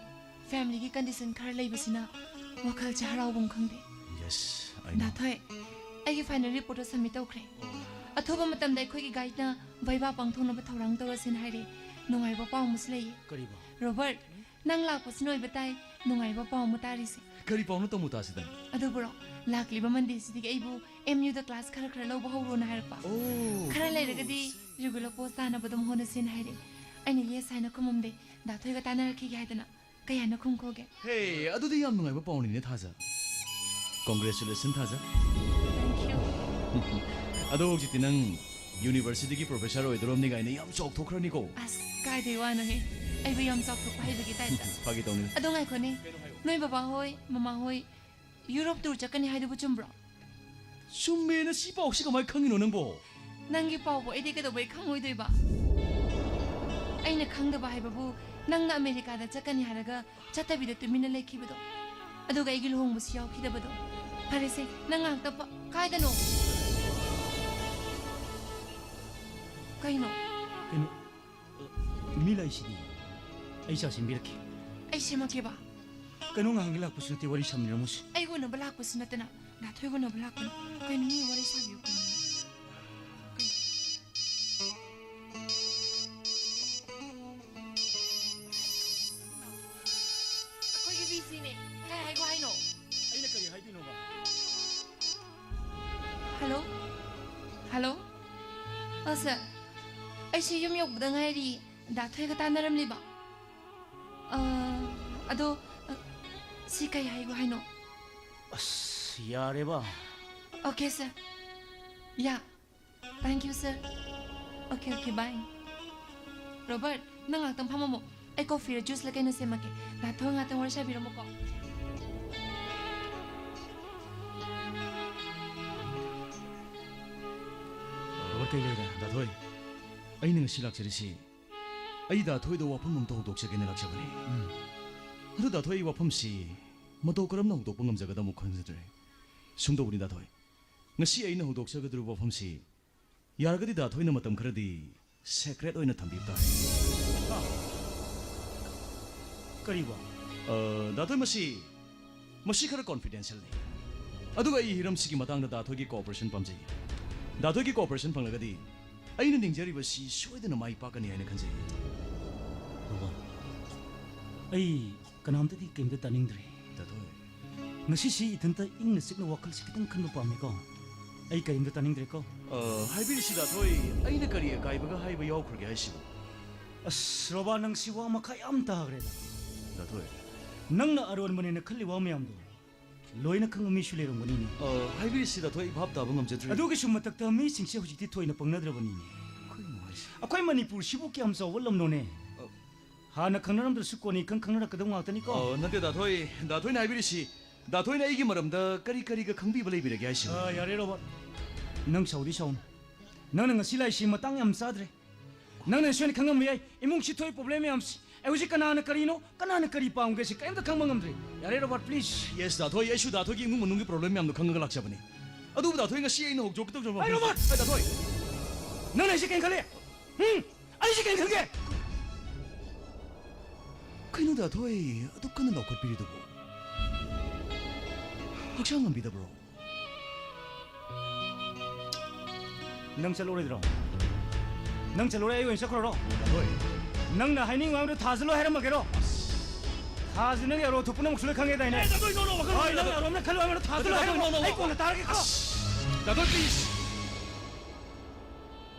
familyꯒꯤ condition ꯈꯔ ꯂꯩꯕꯁꯤꯅ ꯋꯥꯈꯜꯁꯦ ꯍꯔꯥꯎꯐꯝ ꯈꯪꯗꯦ꯫ Yes, I know. ꯗꯥ ꯊꯣꯏ, ꯑꯩꯒꯤ final reportꯇꯣ submit ꯇꯧꯈ꯭ꯔꯦ꯫ ꯑꯊꯨꯕ ꯃꯇꯝꯗ ꯑꯩꯈꯣꯏꯒꯤ ꯒꯥꯏꯗꯅ ꯚꯩꯚꯥ ꯄꯥꯡꯊꯣꯛꯅꯕ ꯊꯧꯔꯥꯡ ꯇꯧꯔꯁꯦꯅ ꯍꯥꯏꯔꯦ꯫ ꯅꯨꯡꯉꯥꯏꯕ ꯄꯥꯎ ꯑꯃꯁꯨ ꯂꯩꯌꯦ꯫ ꯀꯔꯤꯕꯣ? ꯔꯣꯕꯔꯠ, ꯅꯪ ꯂꯥꯛꯄꯁꯤꯅ ꯑꯣꯏꯕ ꯇꯥꯏ꯫ ꯅꯨꯡꯉꯥꯏꯕ ꯄꯥꯎ ꯑꯃ ꯇꯥꯔꯤꯁꯦ꯫ ꯀꯔꯤ ꯄꯥꯎꯅꯣ, ꯇꯃꯨ ꯇꯥꯁꯤꯗ? ꯑꯗꯨꯕꯨꯔꯣ, ꯂꯥꯛꯂꯤꯕ ꯃꯟꯗꯦꯁꯤꯗꯒꯤ ꯑꯩꯕꯨ ꯑꯦꯝ ꯌꯨꯗ ꯀ꯭ꯂꯥꯁ ꯈꯔ ꯈꯔ ꯂꯧꯕ ꯍꯧꯔꯣꯅ ꯍꯥꯏꯔꯛꯄ꯫ ꯑꯣ, ꯈꯔ ꯂꯩꯔꯒꯗꯤ ꯔꯤꯒꯨꯂꯔ ꯄꯣꯁ ꯇꯥꯅꯕ ꯑꯗꯨꯝ ꯍꯣꯠꯅꯁꯦꯅ ꯍꯥꯏꯔꯦ꯫ ꯑꯩꯅ ꯌꯦꯁ ꯍꯥꯏꯅ ꯈꯨꯝꯃꯝꯗꯦ꯫ ꯗꯥ ꯊꯣꯏꯒ ꯇꯥꯟꯅꯔꯛꯈꯤꯒꯦ ꯍꯥꯏꯗꯅ꯫ ꯀꯌꯥꯅ ꯈꯨꯝꯈꯣꯒꯦ? ꯍꯦ, ꯑꯗꯨꯗꯤ ꯌꯥꯝ ꯅꯨꯡꯉꯥꯏꯕ ꯄꯥꯎꯅꯤꯅꯦ, ꯊꯥꯖ꯫ ꯀꯣꯡꯒ꯭ꯔꯦꯆꯨꯂꯦꯁꯟ, ꯊꯥꯖ꯫ Thank you. ꯑꯗꯣ ꯍꯧꯖꯤꯛꯇꯤ ꯅꯪ ꯌꯨꯅꯤꯚꯔꯁꯤꯇꯤꯒꯤ ꯄ꯭ꯔꯣꯐꯦꯁꯔ ꯑꯣꯏꯗꯣꯔꯝꯅꯤ ꯀꯥꯏꯅ ꯌꯥꯝ ꯆꯥꯎꯊꯣꯛꯈ꯭ꯔꯅꯤꯀꯣ꯫ ꯑꯁ, ꯀꯥꯏꯗꯩ ꯋꯥꯅꯣꯍꯦ? ꯑꯩꯕꯨ ꯌꯥꯝ ꯆꯥꯎꯊꯣꯛꯄ ꯍꯩꯕꯒꯤ ꯇꯥꯏꯞꯇ꯫ ꯐꯥꯒꯤ ꯇꯧꯅꯤ꯫ ꯑꯗꯣ ꯉꯥꯏꯈꯣꯅꯦ, ꯅꯣꯏ ꯕꯕꯥ ꯍꯣꯏ, ꯃꯃꯥ ꯍꯣꯏ ꯌꯨꯔꯣꯞ ꯇꯨꯔ ꯆꯠꯀꯅꯤ ꯍꯥꯏꯗꯨꯕꯨ ꯆꯨꯝꯕ꯭ꯔꯣ? ꯆꯨꯝꯃꯦꯅ ꯁꯤ ꯄꯥꯎꯁꯤ ꯀꯃꯥꯏ ꯈꯪꯉꯤꯅꯣ ꯅꯪꯕꯣ? ꯅꯪꯒꯤ ꯄꯥꯎꯕꯨ ꯑꯩꯗꯤ ꯀꯩꯗꯧꯕꯩ ꯈꯪꯉꯣꯏꯗꯣꯏꯕ? ꯑꯩꯅ ꯈꯪꯗꯕ ꯍꯥꯏꯕꯕꯨ, ꯅꯪꯅ ꯑꯃꯦꯔꯤꯀꯥꯗ ꯆꯠꯀꯅꯤ ꯍꯥꯏꯔꯒ ꯆꯠꯇꯕꯤꯗ ꯇꯨꯃꯤꯟꯅ ꯂꯩꯈꯤꯕꯗꯣ, ꯑꯗꯨꯒ ꯑꯩꯒꯤ ꯂꯨꯍꯣꯡꯕꯁꯨ ꯌꯥꯎꯈꯤꯗꯕꯗꯣ꯫ ꯐꯔꯦꯁꯦ, ꯅꯪ ꯉꯥꯏꯍꯥꯛꯇꯪ ꯄ-, ꯀꯥꯏꯗꯅꯣ? ꯀꯩꯅꯣ? ꯀꯩꯅꯣ? ꯃꯤ ꯂꯥꯛꯏꯁꯤꯗꯤ꯫ ꯑꯩ ꯆꯥ ꯁꯦꯝꯕꯤꯔꯛꯀꯦ꯫ ꯑꯩ ꯁꯦꯝꯃꯛꯀꯦꯕ꯫ ꯀꯩꯅꯣ, ꯉꯥꯏꯍꯥꯛꯀꯤ ꯂꯥꯛꯄꯁꯨ ꯅꯠꯇꯦ, ꯋꯥꯔꯤ ꯁꯥꯃꯤꯟꯅꯔꯝꯃꯨꯁꯤ꯫ ꯑꯩ ꯎꯅꯕ ꯂꯥꯛꯄꯁꯨ ꯅꯠꯇꯅ, ꯗꯥ ꯊꯣꯏ ꯎꯅꯕ ꯂꯥꯛꯄꯅꯤ꯫ ꯀꯩꯅꯣ, ꯃꯤ ꯋꯥꯔꯤ ꯁꯥꯕꯤꯌꯨ ꯀꯩꯅꯣ? ꯀꯩ-, ꯑꯩꯈꯣꯏꯒꯤ ꯕꯤꯁꯤꯅꯦ꯫ ꯀꯩ ꯍꯥꯏꯒꯣ ꯍꯥꯏꯅꯣ? ꯑꯩꯅ ꯀꯔꯤ ꯍꯥꯏꯗꯣꯏꯅꯣꯕ? ꯍꯜꯂꯣ? ꯍꯜꯂꯣ? ꯑ, ꯁꯥꯔ, ꯑꯩꯁꯦ ꯌꯨꯝ ꯌꯧꯕꯗ ꯉꯥꯏꯔꯤ꯫ ꯗꯥ ꯊꯣꯏꯒ ꯇꯥꯟꯅꯔꯝꯂꯤꯕ? ꯑ, ꯑꯗꯣ, ꯑ, ꯁꯤ ꯀꯩ ꯍꯥꯏꯒꯣ ꯍꯥꯏꯅꯣ? ꯑꯁ, ꯌꯥꯔꯦꯕ꯫ ꯑꯣꯀꯦ, ꯁꯥꯔ꯫ ꯌꯥ꯫ Thank you, sir. Okay, okay, bye. Robert, ꯅꯪ ꯉꯥꯛꯇꯪ ꯐꯝꯃꯝꯃꯣ꯫ ꯑꯩ ꯀꯣꯐꯤꯔ ꯖꯨꯁꯂ ꯀꯩꯅꯣ ꯁꯦꯝꯃꯛꯀꯦ꯫ ꯗꯥ ꯊꯣꯏ ꯉꯥꯛꯇꯪ ꯋꯥꯔꯤ ꯁꯥꯕꯤꯔꯝꯃꯣꯀꯣ꯫ ꯔꯣꯕꯔꯠ, ꯀꯩ ꯂꯩꯔꯦ? ꯗꯥ ꯊꯣꯏ, ꯑꯩꯅ ꯉꯁꯤ ꯂꯥꯛꯆꯔꯤꯁꯤ ꯑꯩ ꯗꯥ ꯊꯣꯏꯗ ꯋꯥꯐꯝ ꯑꯃꯇ ꯍꯧꯗꯣꯛꯆꯒꯦꯅ ꯂꯥꯛꯆꯕꯅꯤ꯫ ꯎꯝ꯫ ꯑꯗꯨ ꯗꯥ ꯊꯣꯏ, ꯑꯩ ꯋꯥꯐꯝꯁꯤ ꯃꯇꯧ ꯀꯔꯝꯅ ꯍꯧꯗꯣꯛꯄ ꯉꯝꯖꯒꯗꯕꯅꯣ ꯈꯪꯖꯗ꯭ꯔꯦ꯫ ꯁꯨꯝ ꯇꯧꯕꯅꯤ ꯗꯥ ꯊꯣꯏ, ꯉꯁꯤ ꯑꯩꯅ ꯍꯧꯗꯣꯛꯆꯒꯗꯧꯔꯤꯕ ꯋꯥꯐꯝꯁꯤ ꯌꯥꯔꯒꯗꯤ ꯗꯥ ꯊꯣꯏꯅ ꯃꯇꯝ ꯈꯔꯗꯤ ꯁꯦꯀ꯭ꯔꯦꯠ ꯑꯣꯏꯅ ꯊꯝꯕꯤꯕ ꯇꯥꯔꯦ꯫ ꯍꯥ? ꯀꯔꯤꯕꯣ? ꯑ, ꯗꯥ ꯊꯣꯏ, ꯃꯁꯤ, ꯃꯁꯤ ꯈꯔ ꯀꯣꯟꯐꯤꯗꯦꯟꯁꯤꯌꯦꯜꯅꯤ꯫ ꯑꯗꯨꯒ ꯑꯩ ꯍꯤꯔꯝꯁꯤꯒꯤ ꯃꯇꯥꯡꯗ ꯗꯥ ꯊꯣꯏꯒꯤ ꯀꯣꯑꯣꯄꯔꯦꯁꯟ ꯄꯥꯝꯖꯩ꯫ ꯗꯥꯊꯣꯏꯒꯤ ꯀꯣꯑꯣꯄꯔꯦꯁꯟ ꯐꯪꯂꯒꯗꯤ ꯑꯩꯅ ꯅꯤꯡꯖꯔꯤꯕꯁꯤ ꯁꯣꯏꯗꯅ ꯃꯥꯏ ꯄꯥꯛꯀꯅꯤ ꯍꯥꯏꯅ ꯈꯟꯖꯩ꯫ ꯕꯕꯥ, ꯑꯩ ꯀꯅꯥꯝꯇꯗꯤ ꯀꯩꯝꯇ ꯇꯥꯅꯤꯡꯗ꯭ꯔꯦ꯫ ꯗꯥꯊꯣꯏ꯫ ꯉꯁꯤꯁꯤ ꯏꯊꯟꯇ ꯏꯪꯅ ꯆꯤꯛꯅ ꯋꯥꯈꯜꯁꯤ ꯈꯤꯇꯪ ꯈꯟꯕ ꯄꯥꯝꯃꯤꯀꯣ꯫ ꯑꯩ ꯀꯔꯤꯝꯇ ꯇꯥꯅꯤꯡꯗ꯭ꯔꯦꯀꯣ꯫ ꯑ, ꯍꯥꯏꯕꯤꯔꯤꯁꯤ ꯗꯥꯊꯣꯏ, ꯑꯩꯅ ꯀꯔꯤ ꯑꯀꯥꯏꯕꯒ ꯍꯥꯏꯕ ꯌꯥꯎꯈ꯭ꯔꯒꯦ ꯍꯥꯏꯁꯤꯕꯨ? ꯑꯁ, ꯔꯣꯕꯥ, ꯅꯪꯁꯤ ꯋꯥ ꯃꯈꯥ ꯌꯥꯝ ꯇꯥꯈ꯭ꯔꯦꯗ꯫ ꯗꯥꯊꯣꯏ꯫ ꯅꯪꯅ ꯑꯔꯣꯟꯕꯅꯦꯅ ꯈꯜꯂꯤ ꯋꯥ ꯃꯌꯥꯝꯗꯣ ꯂꯣꯏꯅ ꯈꯪꯕ ꯃꯤꯁꯨ ꯂꯩꯔꯝꯒꯅꯤꯅꯦ꯫ ꯑ, ꯍꯥꯏꯕꯤꯔꯤꯁꯤ ꯗꯥꯊꯣꯏ, ꯑꯩ ꯚꯥꯞ ꯇꯥꯕ ꯉꯝꯖꯗ꯭ꯔꯦ꯫ ꯑꯗꯨꯒꯤꯁꯨ ꯃꯊꯛꯇ ꯃꯤꯁꯤꯡꯁꯦ ꯍꯧꯖꯤꯛꯇꯤ ꯊꯣꯏꯅ ꯄꯪꯅꯗ꯭ꯔꯕꯅꯤꯅꯦ꯫ ꯀꯩꯅꯣ ꯍꯥꯏꯁꯤ? ꯑꯩꯈꯣꯏ ꯃꯅꯤꯄꯨꯔꯁꯤꯕꯨ ꯀꯌꯥꯝ ꯆꯥꯎꯕ ꯂꯝꯅꯣꯅꯦ? ꯑ, ꯍꯥꯟꯅ ꯈꯪꯅꯔꯝꯗ꯭ꯔꯁꯨ ꯀꯣꯟꯅ ꯏꯈꯪ ꯈꯪꯅꯔꯛꯀꯗꯕ ꯉꯥꯛꯇꯅꯤꯀꯣ꯫ ꯑ, ꯅꯠꯇꯦ ꯗꯥꯊꯣꯏ, ꯗꯥꯊꯣꯏꯅ ꯍꯥꯏꯕꯤꯔꯤꯁꯤ, ꯗꯥꯊꯣꯏꯅ ꯑꯩꯒꯤ ꯃꯔꯝꯗ ꯀꯔꯤ ꯀꯔꯤꯒ ꯈꯪꯕꯤꯕ ꯂꯩꯕꯤꯔꯒꯦ ꯍꯥꯏꯁꯤꯕꯨ? ꯑ, ꯌꯥꯔꯦ ꯔꯣꯕꯥꯔꯠ, ꯅꯪ ꯁꯥꯎꯗꯤ ꯁꯥꯎꯅꯨ꯫ ꯅꯪꯅ ꯉꯁꯤ ꯂꯥꯛꯏꯁꯤ ꯃꯇꯥꯡ ꯌꯥꯝ ꯆꯥꯗ꯭ꯔꯦ꯫ ꯅꯪꯅ ꯁꯣꯏꯅ ꯈꯪꯉꯝꯕ ꯌꯥꯏ, ꯏꯃꯨꯡꯁꯤ ꯊꯣꯛꯏ ꯄ꯭ꯔꯣꯕ꯭ꯂꯦꯝ ꯃꯌꯥꯝꯁꯤ꯫ ꯑꯩ ꯍꯧꯖꯤꯛ ꯀꯅꯥꯅ ꯀꯔꯤꯅꯣ, ꯀꯅꯥꯅ ꯀꯔꯤ ꯄꯥꯝꯒꯦ ꯁꯤ ꯀꯔꯤꯝꯇ ꯈꯪꯕ ꯉꯝꯗ꯭ꯔꯦ꯫ ꯌꯥꯔꯦ ꯔꯣꯕꯥꯔꯠ, ꯄ꯭ꯂꯤꯖ꯫ ꯌꯦꯁ ꯗꯥꯊꯣꯏ, ꯑꯩꯁꯨ ꯗꯥꯊꯣꯏꯒꯤ ꯏꯃꯨꯡ ꯃꯅꯨꯡꯒꯤ ꯄ꯭ꯔꯣꯕ꯭ꯂꯦꯝ ꯃꯌꯥꯝꯗꯣ ꯈꯪꯉꯒ ꯂꯥꯛꯆꯕꯅꯤ꯫ ꯑꯗꯨꯕꯨ ꯗꯥꯊꯣꯏ, ꯉꯁꯤ ꯑꯩꯅ ꯍꯧꯗꯣꯛꯀꯦ ꯇꯧꯖꯕ ꯉꯥꯏ ꯔꯣꯕꯥꯔꯠ! ꯍꯥꯏ ꯗꯥꯊꯣꯏ꯫ ꯅꯪꯅ ꯑꯩꯁꯦ ꯀꯩꯅꯣ ꯈꯜꯂꯤ? ꯍꯨꯝ? ꯑꯩꯁꯦ ꯀꯩꯅꯣ ꯈꯜꯒꯦ? ꯀꯩꯅꯣ ꯗꯥꯊꯣꯏ, ꯑꯗꯨꯛ ꯀꯟꯅ ꯂꯥꯎꯈꯠꯄꯤꯔꯤꯗꯨꯕꯨ? ꯍꯛꯆꯥꯡ ꯉꯝꯕꯤꯗꯕ꯭ꯔꯣ? ꯅꯪ ꯆꯠꯂꯨꯔꯣꯏꯗ꯭ꯔꯣ? ꯅꯪ ꯆꯠꯂꯨꯔꯦ, ꯑꯩ ꯑꯣꯏꯅ ꯆꯠꯈ꯭ꯔꯣꯔꯣ? ꯗꯥꯊꯣꯏ꯫ ꯅꯪꯅ ꯍꯥꯏꯅꯤꯡꯕ ꯍꯥꯏꯕꯗꯣ ꯊꯥꯖꯜꯂꯣ ꯍꯥꯏꯔꯝꯃꯒꯦꯔꯣ? ꯊꯥꯁꯤ ꯅꯪꯒꯤ ꯑꯔꯣ ꯊꯣꯛꯄ ꯅꯪ ꯁꯨꯂꯣꯏ ꯈꯪꯉꯦ ꯗꯥꯏꯅꯦ? ꯑꯦ, ꯗꯥꯊꯣꯏ, no, no, ꯋꯥꯈꯜ ꯍꯣꯏ, ꯋꯥꯒꯅꯨ, ꯅꯪ ꯗꯥꯊꯣꯏ꯫ ꯑꯔꯣꯝꯅ ꯈꯜꯂꯣ ꯍꯥꯏꯕꯗꯣ ꯊꯥꯖꯜꯂꯣ ꯗꯥꯊꯣꯏ, ꯍꯥꯏꯔꯝꯃꯣ꯫ No, no, no, ꯑꯩ no. ꯀꯣꯟꯅ ꯇꯥꯔꯒꯦꯀꯣ꯫ ꯑꯁ, ꯗꯥꯊꯣꯏ, please.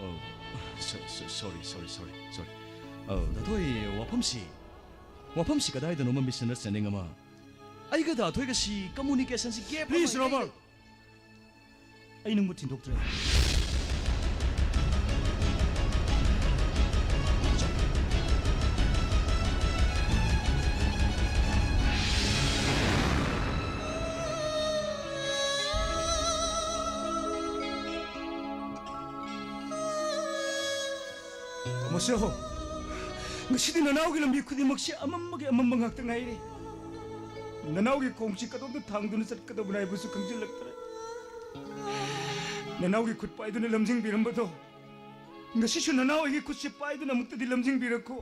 Oh, so, so, sorry, sorry, sorry, sorry. Oh, ꯗꯥꯊꯣꯏ, ꯋꯥꯐꯝꯁꯤ, ꯋꯥꯐꯝꯁꯤ ꯀꯗꯥꯏꯗꯅꯣꯃ misunderstanding ꯑꯃ ꯑꯩꯒ ꯗꯥꯊꯣꯏꯒꯁꯤ communicationꯁꯤ gap ꯑꯃ Please, ꯂꯩ꯫ ꯔꯣꯕꯔꯠ꯫ ꯑꯩ ꯅꯪꯕꯨ ꯊꯤꯟꯗꯣꯛꯇ꯭ꯔꯦ꯫ ꯃꯁꯦ ꯍꯣ, ꯉꯁꯤꯗꯤ ꯅꯅꯥꯎꯒꯤ ꯂꯝꯕꯤ ꯈꯨꯗꯤꯡꯃꯛꯁꯤ ꯑꯃꯝꯕꯒꯤ ꯑꯃꯝꯕ ꯉꯥꯛꯇ ꯉꯥꯏꯔꯦ꯫ ꯅꯅꯥꯎꯒꯤ ꯈꯣꯡꯁꯤ ꯀꯗꯣꯝꯗ ꯊꯥꯡꯗꯨꯅ ꯆꯠꯀꯗꯕꯅꯣ ꯍꯥꯏꯕꯁꯨ ꯈꯪꯖꯤꯜꯂꯛꯇ꯭ꯔꯦ꯫ ꯅꯅꯥꯎꯒꯤ ꯈꯨꯠ ꯄꯥꯏꯗꯨꯅ ꯂꯝꯖꯤꯡꯕꯤꯔꯝꯕꯗꯣ, ꯉꯁꯤꯁꯨ ꯅꯅꯥꯎ ꯑꯩꯒꯤ ꯈꯨꯠꯁꯤ ꯄꯥꯏꯗꯨꯅ ꯑꯃꯨꯛꯇꯗꯤ ꯂꯝꯖꯤꯡꯕꯤꯔꯛꯈꯣ꯫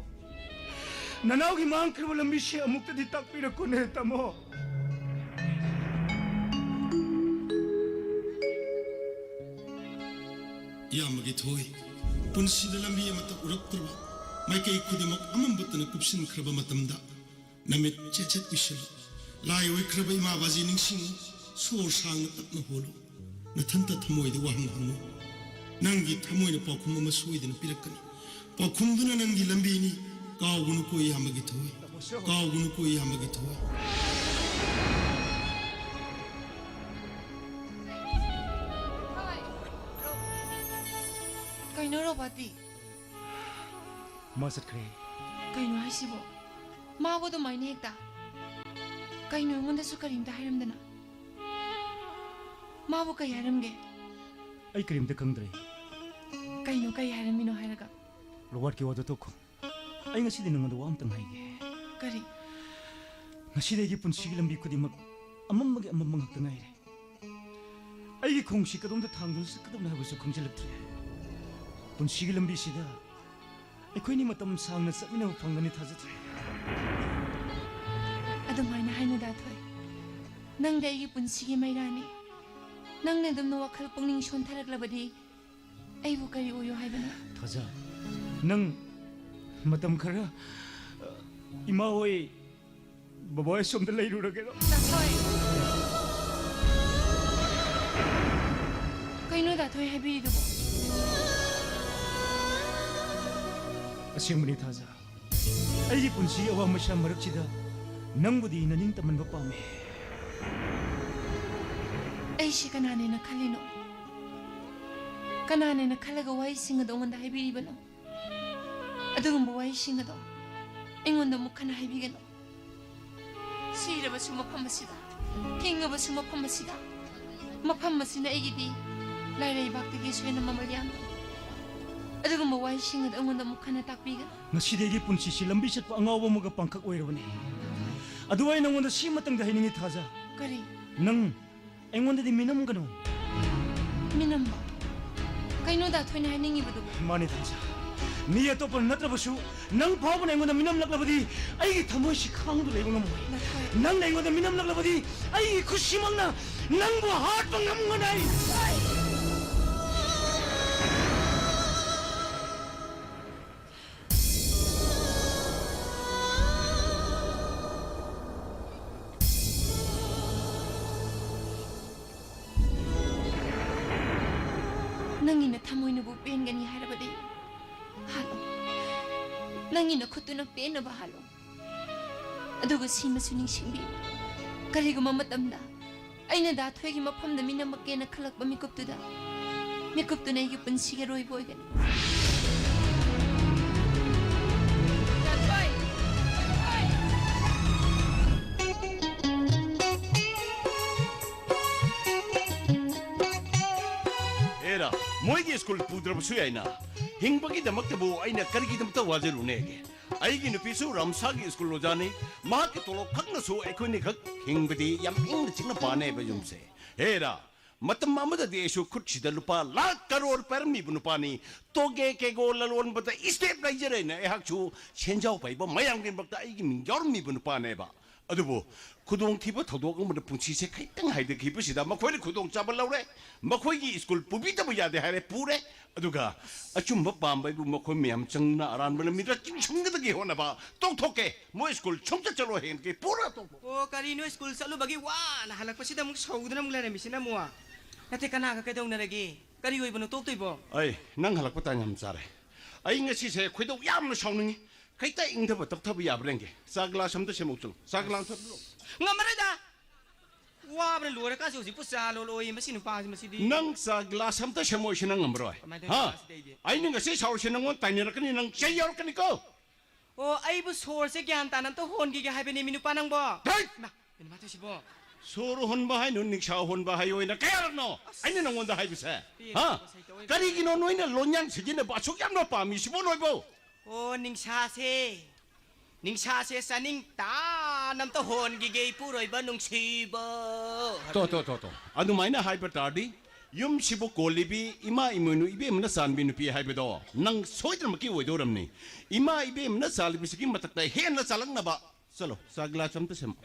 ꯅꯅꯥꯎꯒꯤ ꯃꯥꯡꯈ꯭ꯔꯕ ꯂꯝꯕꯤꯁꯤ ꯑꯃꯨꯛꯇꯗꯤ ꯇꯥꯛꯄꯤꯔꯛꯈꯣꯅꯦ, ꯇꯥꯃꯣ꯫ ꯏꯌꯥꯝꯕꯒꯤ ꯊꯣꯏ, ꯄꯨꯟꯁꯤꯗ ꯂꯝꯕꯤ ꯑꯃꯠꯇ ꯎꯔꯛꯇ꯭ꯔꯕ, ꯃꯥꯏꯀꯩ ꯈꯨꯗꯤꯡꯃꯛ ꯑꯃꯝꯕꯇꯅ ꯀꯨꯞꯁꯤꯟꯈ꯭ꯔꯕ ꯃꯇꯝꯗ, ꯅꯃꯤꯠ ꯆꯦꯠ ꯆꯦꯠ ꯎꯏꯁꯤꯜꯂꯨ꯫ ꯂꯥꯏ ꯑꯣꯏꯈ꯭ꯔꯕ ꯏꯃꯥ ꯕꯥꯖꯤ ꯅꯤꯡꯁꯤꯡꯉꯨ꯫ ꯁꯣꯔ ꯁꯥꯡꯅ ꯇꯞꯅ ꯍꯣꯜꯂꯨ꯫ ꯅꯊꯟꯇ ꯊꯃꯣꯏꯗ ꯋꯥꯍꯪ ꯍꯪꯉꯨ꯫ ꯅꯪꯒꯤ ꯊꯃꯣꯏꯅ ꯄꯥꯎꯈꯨꯝ ꯑꯃ ꯁꯣꯏꯗꯅ ꯄꯤꯔꯛꯀꯅꯤ꯫ ꯄꯥꯎꯈꯨꯝꯗꯨꯅ ꯅꯪꯒꯤ ꯂꯝꯕꯤꯅꯤ꯫ ꯀꯥꯎꯒꯅꯨꯀꯣ ꯏꯌꯥꯝꯕꯒꯤ ꯊꯣꯏ꯫ ꯀꯥꯎꯒꯅꯨꯀꯣ ꯏꯌꯥꯝꯕꯒꯤ ꯊꯣꯏ꯫ ꯀꯩꯅꯣ ꯔꯣꯕꯥꯇꯤ? ꯃꯥ ꯆꯠꯈ꯭ꯔꯦ꯫ ꯀꯩꯅꯣ ꯍꯥꯏꯁꯤꯕꯣ? ꯃꯥꯕꯨ ꯑꯗꯨꯃꯥꯏꯅ ꯍꯦꯛꯇ? ꯀꯩꯅꯣ, ꯑꯩꯉꯣꯟꯗꯁꯨ ꯀꯔꯤꯝꯇ ꯍꯥꯏꯔꯝꯗꯅ? ꯃꯥꯕꯨ ꯀꯩ ꯍꯥꯏꯔꯝꯒꯦ? ꯑꯩ ꯀꯔꯤꯝꯇ ꯈꯪꯗ꯭ꯔꯦ꯫ ꯀꯩꯅꯣ, ꯀꯩ ꯍꯥꯏꯔꯝꯃꯤꯅꯣ ꯍꯥꯏꯔꯒ? ꯔꯣꯕꯥꯔꯠꯀꯤ ꯋꯥꯗꯣ ꯇꯣꯛꯈꯣ꯫ ꯑꯩ ꯉꯁꯤꯗꯤ ꯅꯉꯣꯟꯗ ꯋꯥ ꯑꯝꯇꯪ ꯍꯥꯏꯒꯦ꯫ ꯀꯔꯤ? ꯉꯁꯤꯗꯤ ꯑꯩꯒꯤ ꯄꯨꯟꯁꯤꯒꯤ ꯂꯝꯕꯤ ꯈꯨꯗꯤꯡꯃꯛ ꯑꯃꯝꯕꯒꯤ ꯑꯃꯝꯕ ꯉꯥꯛꯇ ꯉꯥꯏꯔꯦ꯫ ꯑꯩꯒꯤ ꯈꯣꯡꯁꯤ ꯀꯗꯣꯝꯗ ꯊꯥꯡꯗꯨꯅ ꯆꯠꯀꯗꯕꯅꯣ ꯍꯥꯏꯕꯁꯨ ꯈꯪꯖꯤꯜꯂꯛꯇ꯭ꯔꯦ꯫ ꯄꯨꯟꯁꯤꯒꯤ ꯂꯝꯕꯤꯁꯤꯗ ꯑꯩꯈꯣꯏꯅꯤ ꯃꯇꯝ ꯁꯥꯡꯅ ꯆꯠꯃꯤꯟꯅꯕ ꯐꯪꯒꯅꯤ ꯊꯥꯖꯗ꯭ꯔꯦ꯫ ꯑꯗꯨꯃꯥꯏꯅ ꯍꯥꯏꯅꯨꯗ, ꯊꯣꯏ꯫ ꯅꯪꯗꯤ ꯑꯩꯒꯤ ꯄꯨꯟꯁꯤꯒꯤ ꯃꯩꯔꯥꯅꯤ꯫ ꯅꯪꯅ ꯑꯗꯨꯝꯅ ꯋꯥꯈꯜ ꯄꯨꯛꯅꯤꯡ ꯁꯣꯟꯊꯔꯛꯂꯕꯗꯤ ꯑꯩꯕꯨ ꯀꯔꯤ ꯑꯣꯏꯌꯣ ꯍꯥꯏꯕꯅꯣ? ꯊꯥꯖ, ꯅꯪ ꯃꯇꯝ ꯈꯔ, ꯑ, ꯏꯃꯥ ꯍꯣꯏ, ꯕꯕꯥ ꯍꯣꯏ ꯁꯣꯝꯗ ꯂꯩꯔꯨꯔꯒꯦꯔꯣ? ꯗꯥ ꯊꯣꯏ! ꯀꯩꯅꯣ ꯗꯥ ꯊꯣꯏ ꯍꯥꯏꯕꯤꯔꯤꯗꯨꯕꯣ? ꯑꯁꯦꯡꯕꯅꯤ ꯊꯥꯖ꯫ ꯑꯩꯒꯤ ꯄꯨꯟꯁꯤꯒꯤ ꯑꯋꯥ ꯃꯩꯁꯥ ꯃꯔꯛꯁꯤꯗ ꯅꯪꯕꯨꯗꯤ ꯅꯅꯤꯡ ꯇꯝꯍꯟꯕ ꯄꯥꯝꯃꯤ꯫ ꯑꯩꯁꯤ ꯀꯅꯥꯅꯦꯅ ꯈꯜꯂꯤꯅꯣ? ꯀꯅꯥꯅꯦꯅ ꯈꯜꯂꯒ ꯋꯥꯍꯩꯁꯤꯡ ꯑꯗꯣ ꯑꯩꯉꯣꯟꯗ ꯍꯥꯏꯕꯤꯔꯤꯕꯅꯣ? ꯑꯗꯨꯒꯨꯝꯕ ꯋꯥꯍꯩꯁꯤꯡ ꯑꯗꯣ ꯑꯩꯉꯣꯟꯗ ꯑꯃꯨꯛ ꯍꯟꯅ ꯍꯥꯏꯕꯤꯒꯅꯨ꯫ ꯁꯤꯔꯕꯁꯨ ꯃꯐꯝ ꯑꯁꯤꯗ, ꯍꯤꯡꯉꯕꯁꯨ ꯃꯐꯝ ꯑꯁꯤꯗ, ꯃꯐꯝ ꯑꯁꯤꯅ ꯑꯩꯒꯤꯗꯤ ꯂꯥꯏꯔꯩꯕꯥꯛꯇꯒꯤꯁꯨ ꯍꯦꯟꯅ ꯃꯃꯜ ꯌꯥꯝꯃꯤ꯫ ꯑꯗꯨꯒꯨꯝꯕ ꯋꯥꯍꯩꯁꯤꯡ ꯑꯗꯨ ꯑꯩꯉꯣꯟꯗ ꯑꯃꯨꯛ ꯍꯟꯅ ꯇꯥꯛꯄꯤꯒꯅꯨ꯫ ꯉꯁꯤꯗꯤ ꯑꯩꯒꯤ ꯄꯨꯟꯁꯤꯁꯤ ꯂꯝꯕꯤ ꯆꯠꯄ ꯑꯉꯥꯎꯕ ꯑꯃꯒ ꯄꯥꯡꯈꯛ ꯑꯣꯏꯔꯕꯅꯤ꯫ ꯑꯗꯨ ꯑꯩ ꯅꯉꯣꯟꯗ ꯁꯤꯃꯇꯪꯗꯤ ꯍꯥꯏꯅꯤꯡꯉꯤ ꯊꯥꯖ꯫ ꯀꯔꯤ? ꯅꯪ ꯑꯩꯉꯣꯟꯗꯗꯤ ꯃꯤꯅꯝꯒꯅꯨ꯫ ꯃꯤꯅꯝꯕ? ꯀꯩꯅꯣ ꯗꯥ ꯊꯣꯏꯅ ꯍꯥꯏꯅꯤꯡꯉꯤꯕꯗꯨꯕꯨ? ꯃꯥꯅꯤ ꯊꯥꯖ꯫ ꯃꯤ ꯑꯇꯣꯞꯄ ꯅꯠꯇ꯭ꯔꯕꯁꯨ ꯅꯪ ꯐꯥꯎꯕꯅ ꯑꯩꯉꯣꯟꯗ ꯃꯤꯅꯝꯂꯛꯂꯕꯗꯤ ꯑꯩꯒꯤ ꯊꯃꯣꯏꯁꯤ ꯈꯥꯡꯗꯨ ꯂꯩꯕ ꯉꯝꯃꯣꯏ꯫ ꯗꯥ ꯊꯣꯏ꯫ ꯅꯪꯅ ꯑꯩꯉꯣꯟꯗ ꯃꯤꯅꯝꯂꯛꯂꯕꯗꯤ ꯑꯩꯒꯤ ꯈꯨꯠꯁꯤꯃꯛꯅ ꯅꯪꯕꯨ ꯍꯥꯠꯄ ꯉꯝꯒꯅꯤ꯫ ꯅꯪꯒꯤ ꯅꯊꯃꯣꯏꯅꯕꯨ ꯄꯦꯟꯒꯅꯤ ꯍꯥꯏꯔꯕꯗꯤ ꯍꯥꯜꯂꯣ꯫ ꯅꯪꯒꯤ ꯅꯈꯨꯠꯇꯨꯅ ꯄꯦꯟꯅꯕ ꯍꯥꯜꯂꯣ꯫ ꯑꯗꯨꯒ ꯁꯤꯃꯁꯨ ꯅꯤꯡꯁꯤꯡꯕꯤꯌꯨ, ꯀꯔꯤꯒꯨꯝꯕ ꯃꯇꯝꯗ ꯑꯩꯅ ꯗꯥ ꯊꯣꯏꯒꯤ ꯃꯐꯝꯗ ꯃꯤꯅꯝꯃꯛꯀꯦꯅ ꯈꯜꯂꯛꯄ ꯃꯤꯀꯨꯞꯇꯨꯗ, ꯃꯤꯀꯨꯞꯇꯨꯅ ꯑꯩꯒꯤ ꯄꯨꯟꯁꯤꯒꯤ ꯑꯔꯣꯏꯕ ꯑꯣꯏꯒꯅꯤ꯫ ꯑꯦꯔꯥ, ꯃꯣꯏꯒꯤ ꯁ꯭ꯀꯨꯜ ꯄꯨꯗ꯭ꯔꯕꯁꯨ ꯌꯥꯏꯅ꯫ ꯍꯤꯡꯕꯒꯤꯗꯃꯛꯇꯕꯨ ꯑꯩꯅ ꯀꯔꯤꯒꯤꯗꯃꯛꯇ ꯋꯥꯖꯔꯨꯅꯦꯒꯦ? ꯑꯩꯒꯤ ꯅꯨꯄꯤꯁꯨ ꯔꯥꯝꯁꯥꯒꯤ ꯁ꯭ꯀꯨꯜ ꯑꯣꯖꯥꯅꯤ꯫ ꯃꯍꯥꯛꯀꯤ ꯇꯣꯂꯣꯞ ꯈꯛꯅꯁꯨ ꯑꯩꯈꯣꯏꯅꯤꯈꯛ ꯍꯤꯡꯕꯗꯤ ꯌꯥꯝ ꯏꯪꯅ ꯆꯤꯛꯅ ꯄꯥꯅꯦꯕ ꯌꯨꯝꯁꯦ꯫ ꯍꯦꯔꯥ, ꯃꯇꯝ ꯑꯃꯗꯗꯤ ꯑꯩꯁꯨ ꯈꯨꯠꯁꯤꯗ ꯂꯨꯄꯥ ꯂꯥꯈ ꯀꯔꯣꯔ ꯄꯥꯏꯔꯝꯃꯤꯕ ꯅꯨꯄꯥꯅꯤ꯫ ꯇꯣꯒꯦ ꯀꯦꯒꯣ ꯂꯂꯣꯟꯕꯗ ꯏꯁꯇꯦꯞ ꯂꯩꯖꯔꯦꯅ ꯑꯩꯍꯥꯛꯁꯨ ꯁꯦꯟꯖꯥꯎ ꯄꯥꯏꯕ ꯃꯌꯥꯝꯒꯤꯗꯃꯛꯇ ꯑꯩꯒꯤ ꯃꯤꯡ ꯌꯥꯎꯔꯝꯃꯤꯕ ꯅꯨꯄꯥꯅꯦꯕ꯫ ꯑꯗꯨꯕꯨ ꯈꯨꯗꯣꯡꯊꯤꯕ ꯊꯧꯗꯣꯛ ꯑꯃꯗ ꯄꯨꯟꯁꯤꯁꯦ ꯈꯤꯇꯪ ꯍꯥꯏꯊꯈꯤꯕꯁꯤꯗ ꯃꯈꯣꯏꯅ ꯈꯨꯗꯣꯡꯆꯥꯕ ꯂꯧꯔꯦ꯫ ꯃꯈꯣꯏꯒꯤ ꯁ꯭ꯀꯨꯜ ꯄꯨꯕꯤꯗꯕ ꯌꯥꯗꯦ ꯍꯥꯏꯔꯦ, ꯄꯨꯔꯦ꯫ ꯑꯗꯨꯒ ꯑꯆꯨꯝꯕ ꯄꯥꯝꯕ ꯍꯥꯏꯕꯨ ꯃꯈꯣꯏ ꯃꯌꯥꯝ ꯆꯪꯅ ꯑꯔꯥꯟꯕ ꯂꯝꯕꯤꯗ ꯆꯤꯡꯁꯤꯟꯒꯗꯒꯦ ꯍꯣꯠꯅꯕ ꯇꯣꯛꯊꯣꯛꯀꯦ꯫ ꯃꯣꯏ ꯁ꯭ꯀꯨꯜ ꯁꯨꯡꯆꯠ ꯆꯠꯂꯣꯏ ꯍꯦꯟꯒꯦ, ꯄꯨꯔꯥ ꯇꯣꯛꯊꯣꯛ꯫ ꯑꯣ, ꯀꯔꯤꯅꯣ, ꯁ꯭ꯀꯨꯜ ꯆꯠꯂꯨꯕꯒꯤ ꯋꯥꯅ ꯍꯜꯂꯛꯄꯁꯤꯗ ꯑꯃꯨꯛ ꯁꯧꯗꯨꯅ ꯑꯃꯨꯛ ꯂꯩꯔꯝꯃꯤꯁꯤꯅ ꯑꯃꯨꯛ? ꯅꯠꯇꯦ, ꯀꯅꯥꯒ ꯀꯩꯗꯧꯅꯔꯒꯦ? ꯀꯔꯤ ꯑꯣꯏꯕꯅꯣ ꯇꯣꯛꯇꯣꯏꯕꯣ? ꯑꯩ ꯅꯪ ꯍꯜꯂꯛꯄ ꯇꯥꯟ ꯌꯥꯝ ꯆꯥꯔꯦ꯫ ꯑꯩ ꯉꯁꯤꯁꯦ ꯈꯣꯏꯗꯧ ꯌꯥꯝꯅ ꯁꯥꯎꯅꯤꯡꯉꯤ꯫ ꯈꯤꯇ ꯏꯪꯊꯕ ꯇꯞꯊꯕ ꯌꯥꯕ꯭ꯔꯥ ꯌꯦꯡꯒꯦ꯫ ꯆꯥ ꯒ꯭ꯂꯥꯁ ꯑꯝꯇ ꯁꯦꯝꯃꯛꯎ ꯆꯠꯂꯨ꯫ ꯆꯥ ꯒ꯭ꯂꯥꯁ ꯑꯝꯇ ꯄꯤꯔꯛꯑꯣ꯫ ꯉꯝꯃꯔꯣꯏꯗ꯫ ꯋꯥꯕꯅ ꯂꯣꯏꯔꯀꯥꯟꯁꯤ ꯍꯧꯖꯤꯛꯄꯨ ꯆꯥ ꯂꯣꯜꯂꯛꯑꯣꯌꯦ ꯃꯁꯤ ꯅꯨꯄꯥꯁꯤ ꯃꯁꯤꯗꯤ꯫ ꯅꯪ ꯆꯥ ꯒ꯭ꯂꯥꯁ ꯑꯝꯇ ꯁꯦꯝꯃꯛꯑꯣ ꯁꯤ ꯅꯪ ꯉꯝꯃꯔꯣꯏ꯫ ꯀꯃꯥꯏꯅ ꯇꯧꯅꯤ ꯍꯥ? ꯀ꯭ꯂꯥꯁꯁꯤꯗ ꯑꯩꯗꯤ? ꯑꯩꯅ ꯉꯁꯤ ꯁꯥꯎꯔꯤꯁꯦ ꯅꯪꯉꯣꯟꯗ ꯇꯥꯏꯅꯔꯛꯀꯅꯤ, ꯅꯪ ꯆꯩ ꯌꯥꯎꯔꯛꯀꯅꯤꯀꯣ꯫ ꯑꯣ, ꯑꯩꯕꯨ ꯁꯣꯔꯁꯦ ꯒ꯭ꯌꯥꯟ ꯇꯥꯅ ꯑꯝꯇ ꯍꯣꯟꯈꯤꯒꯦ ꯍꯥꯏꯕꯅꯦ ꯃꯤ ꯅꯨꯄꯥ ꯅꯪꯕꯣ꯫ ꯍꯩꯠ! ꯏꯃꯥ, ꯀꯩꯅꯣ ꯃꯥ ꯇꯧꯏꯁꯤꯕꯣ? ꯁꯣꯔ ꯍꯣꯟꯕ ꯍꯥꯏꯅꯣ, ꯅꯤꯡꯁꯥ ꯍꯣꯟꯕ ꯍꯥꯏꯌꯣ ꯍꯥꯏꯅ ꯀꯌꯥꯔꯛꯅꯣ ꯑꯁ! ꯑꯩꯅ ꯅꯪꯉꯣꯟꯗ ꯍꯥꯏꯕꯁꯦ? ꯄꯦꯟꯗꯦ, ꯍꯥ? ꯉꯁꯥꯏ ꯇꯧꯔꯤꯕ ꯀꯔꯤꯒꯤꯅꯣ ꯅꯣꯏꯅ ꯂꯣꯟꯌꯥꯟ ꯁꯤꯖꯤꯟꯅꯕ ꯑꯁꯨꯛ ꯌꯥꯝꯅ ꯄꯥꯝꯃꯤꯁꯤꯕꯣ ꯅꯣꯏꯕꯣ? ꯑꯣ, ꯅꯤꯡꯁꯥꯁꯦ, ꯅꯤꯡꯁꯥꯁꯦ ꯆꯥꯅꯤꯡ ꯇꯥꯅ ꯑꯝꯇ ꯍꯣꯟꯈꯤꯒꯦ, ꯏꯄꯨꯔꯣꯏꯕ ꯅꯨꯡꯁꯤꯕ꯫ ꯇꯣ, ꯇꯣ, ꯇꯣ, ꯇꯣ꯫ ꯑꯗꯨꯃꯥꯏꯅ ꯍꯥꯏꯕ ꯇꯥꯔꯗꯤ, ꯌꯨꯝꯁꯤꯕꯨ ꯀꯣꯜꯂꯤꯕꯤ ꯏꯃꯥ ꯏꯃꯣꯏꯅꯨ ꯏꯕꯦꯝꯃꯅ ꯆꯥꯟꯕꯤ ꯅꯨꯄꯤ ꯍꯥꯏꯕꯗꯣ ꯅꯪ ꯁꯣꯏꯗꯅꯃꯛꯀꯤ ꯑꯣꯏꯗꯧꯔꯝꯅꯤ꯫ ꯏꯃꯥ ꯏꯕꯦꯝꯃꯅ ꯆꯥꯜꯂꯤꯕꯁꯤꯒꯤ ꯃꯊꯛꯇ ꯍꯦꯟꯅ ꯆꯥꯜꯂꯛꯅꯕ ꯆꯠꯂꯣ, ꯆꯥ ꯒ꯭ꯂꯥꯁ ꯑꯝꯇ ꯁꯦꯝꯃꯣ꯫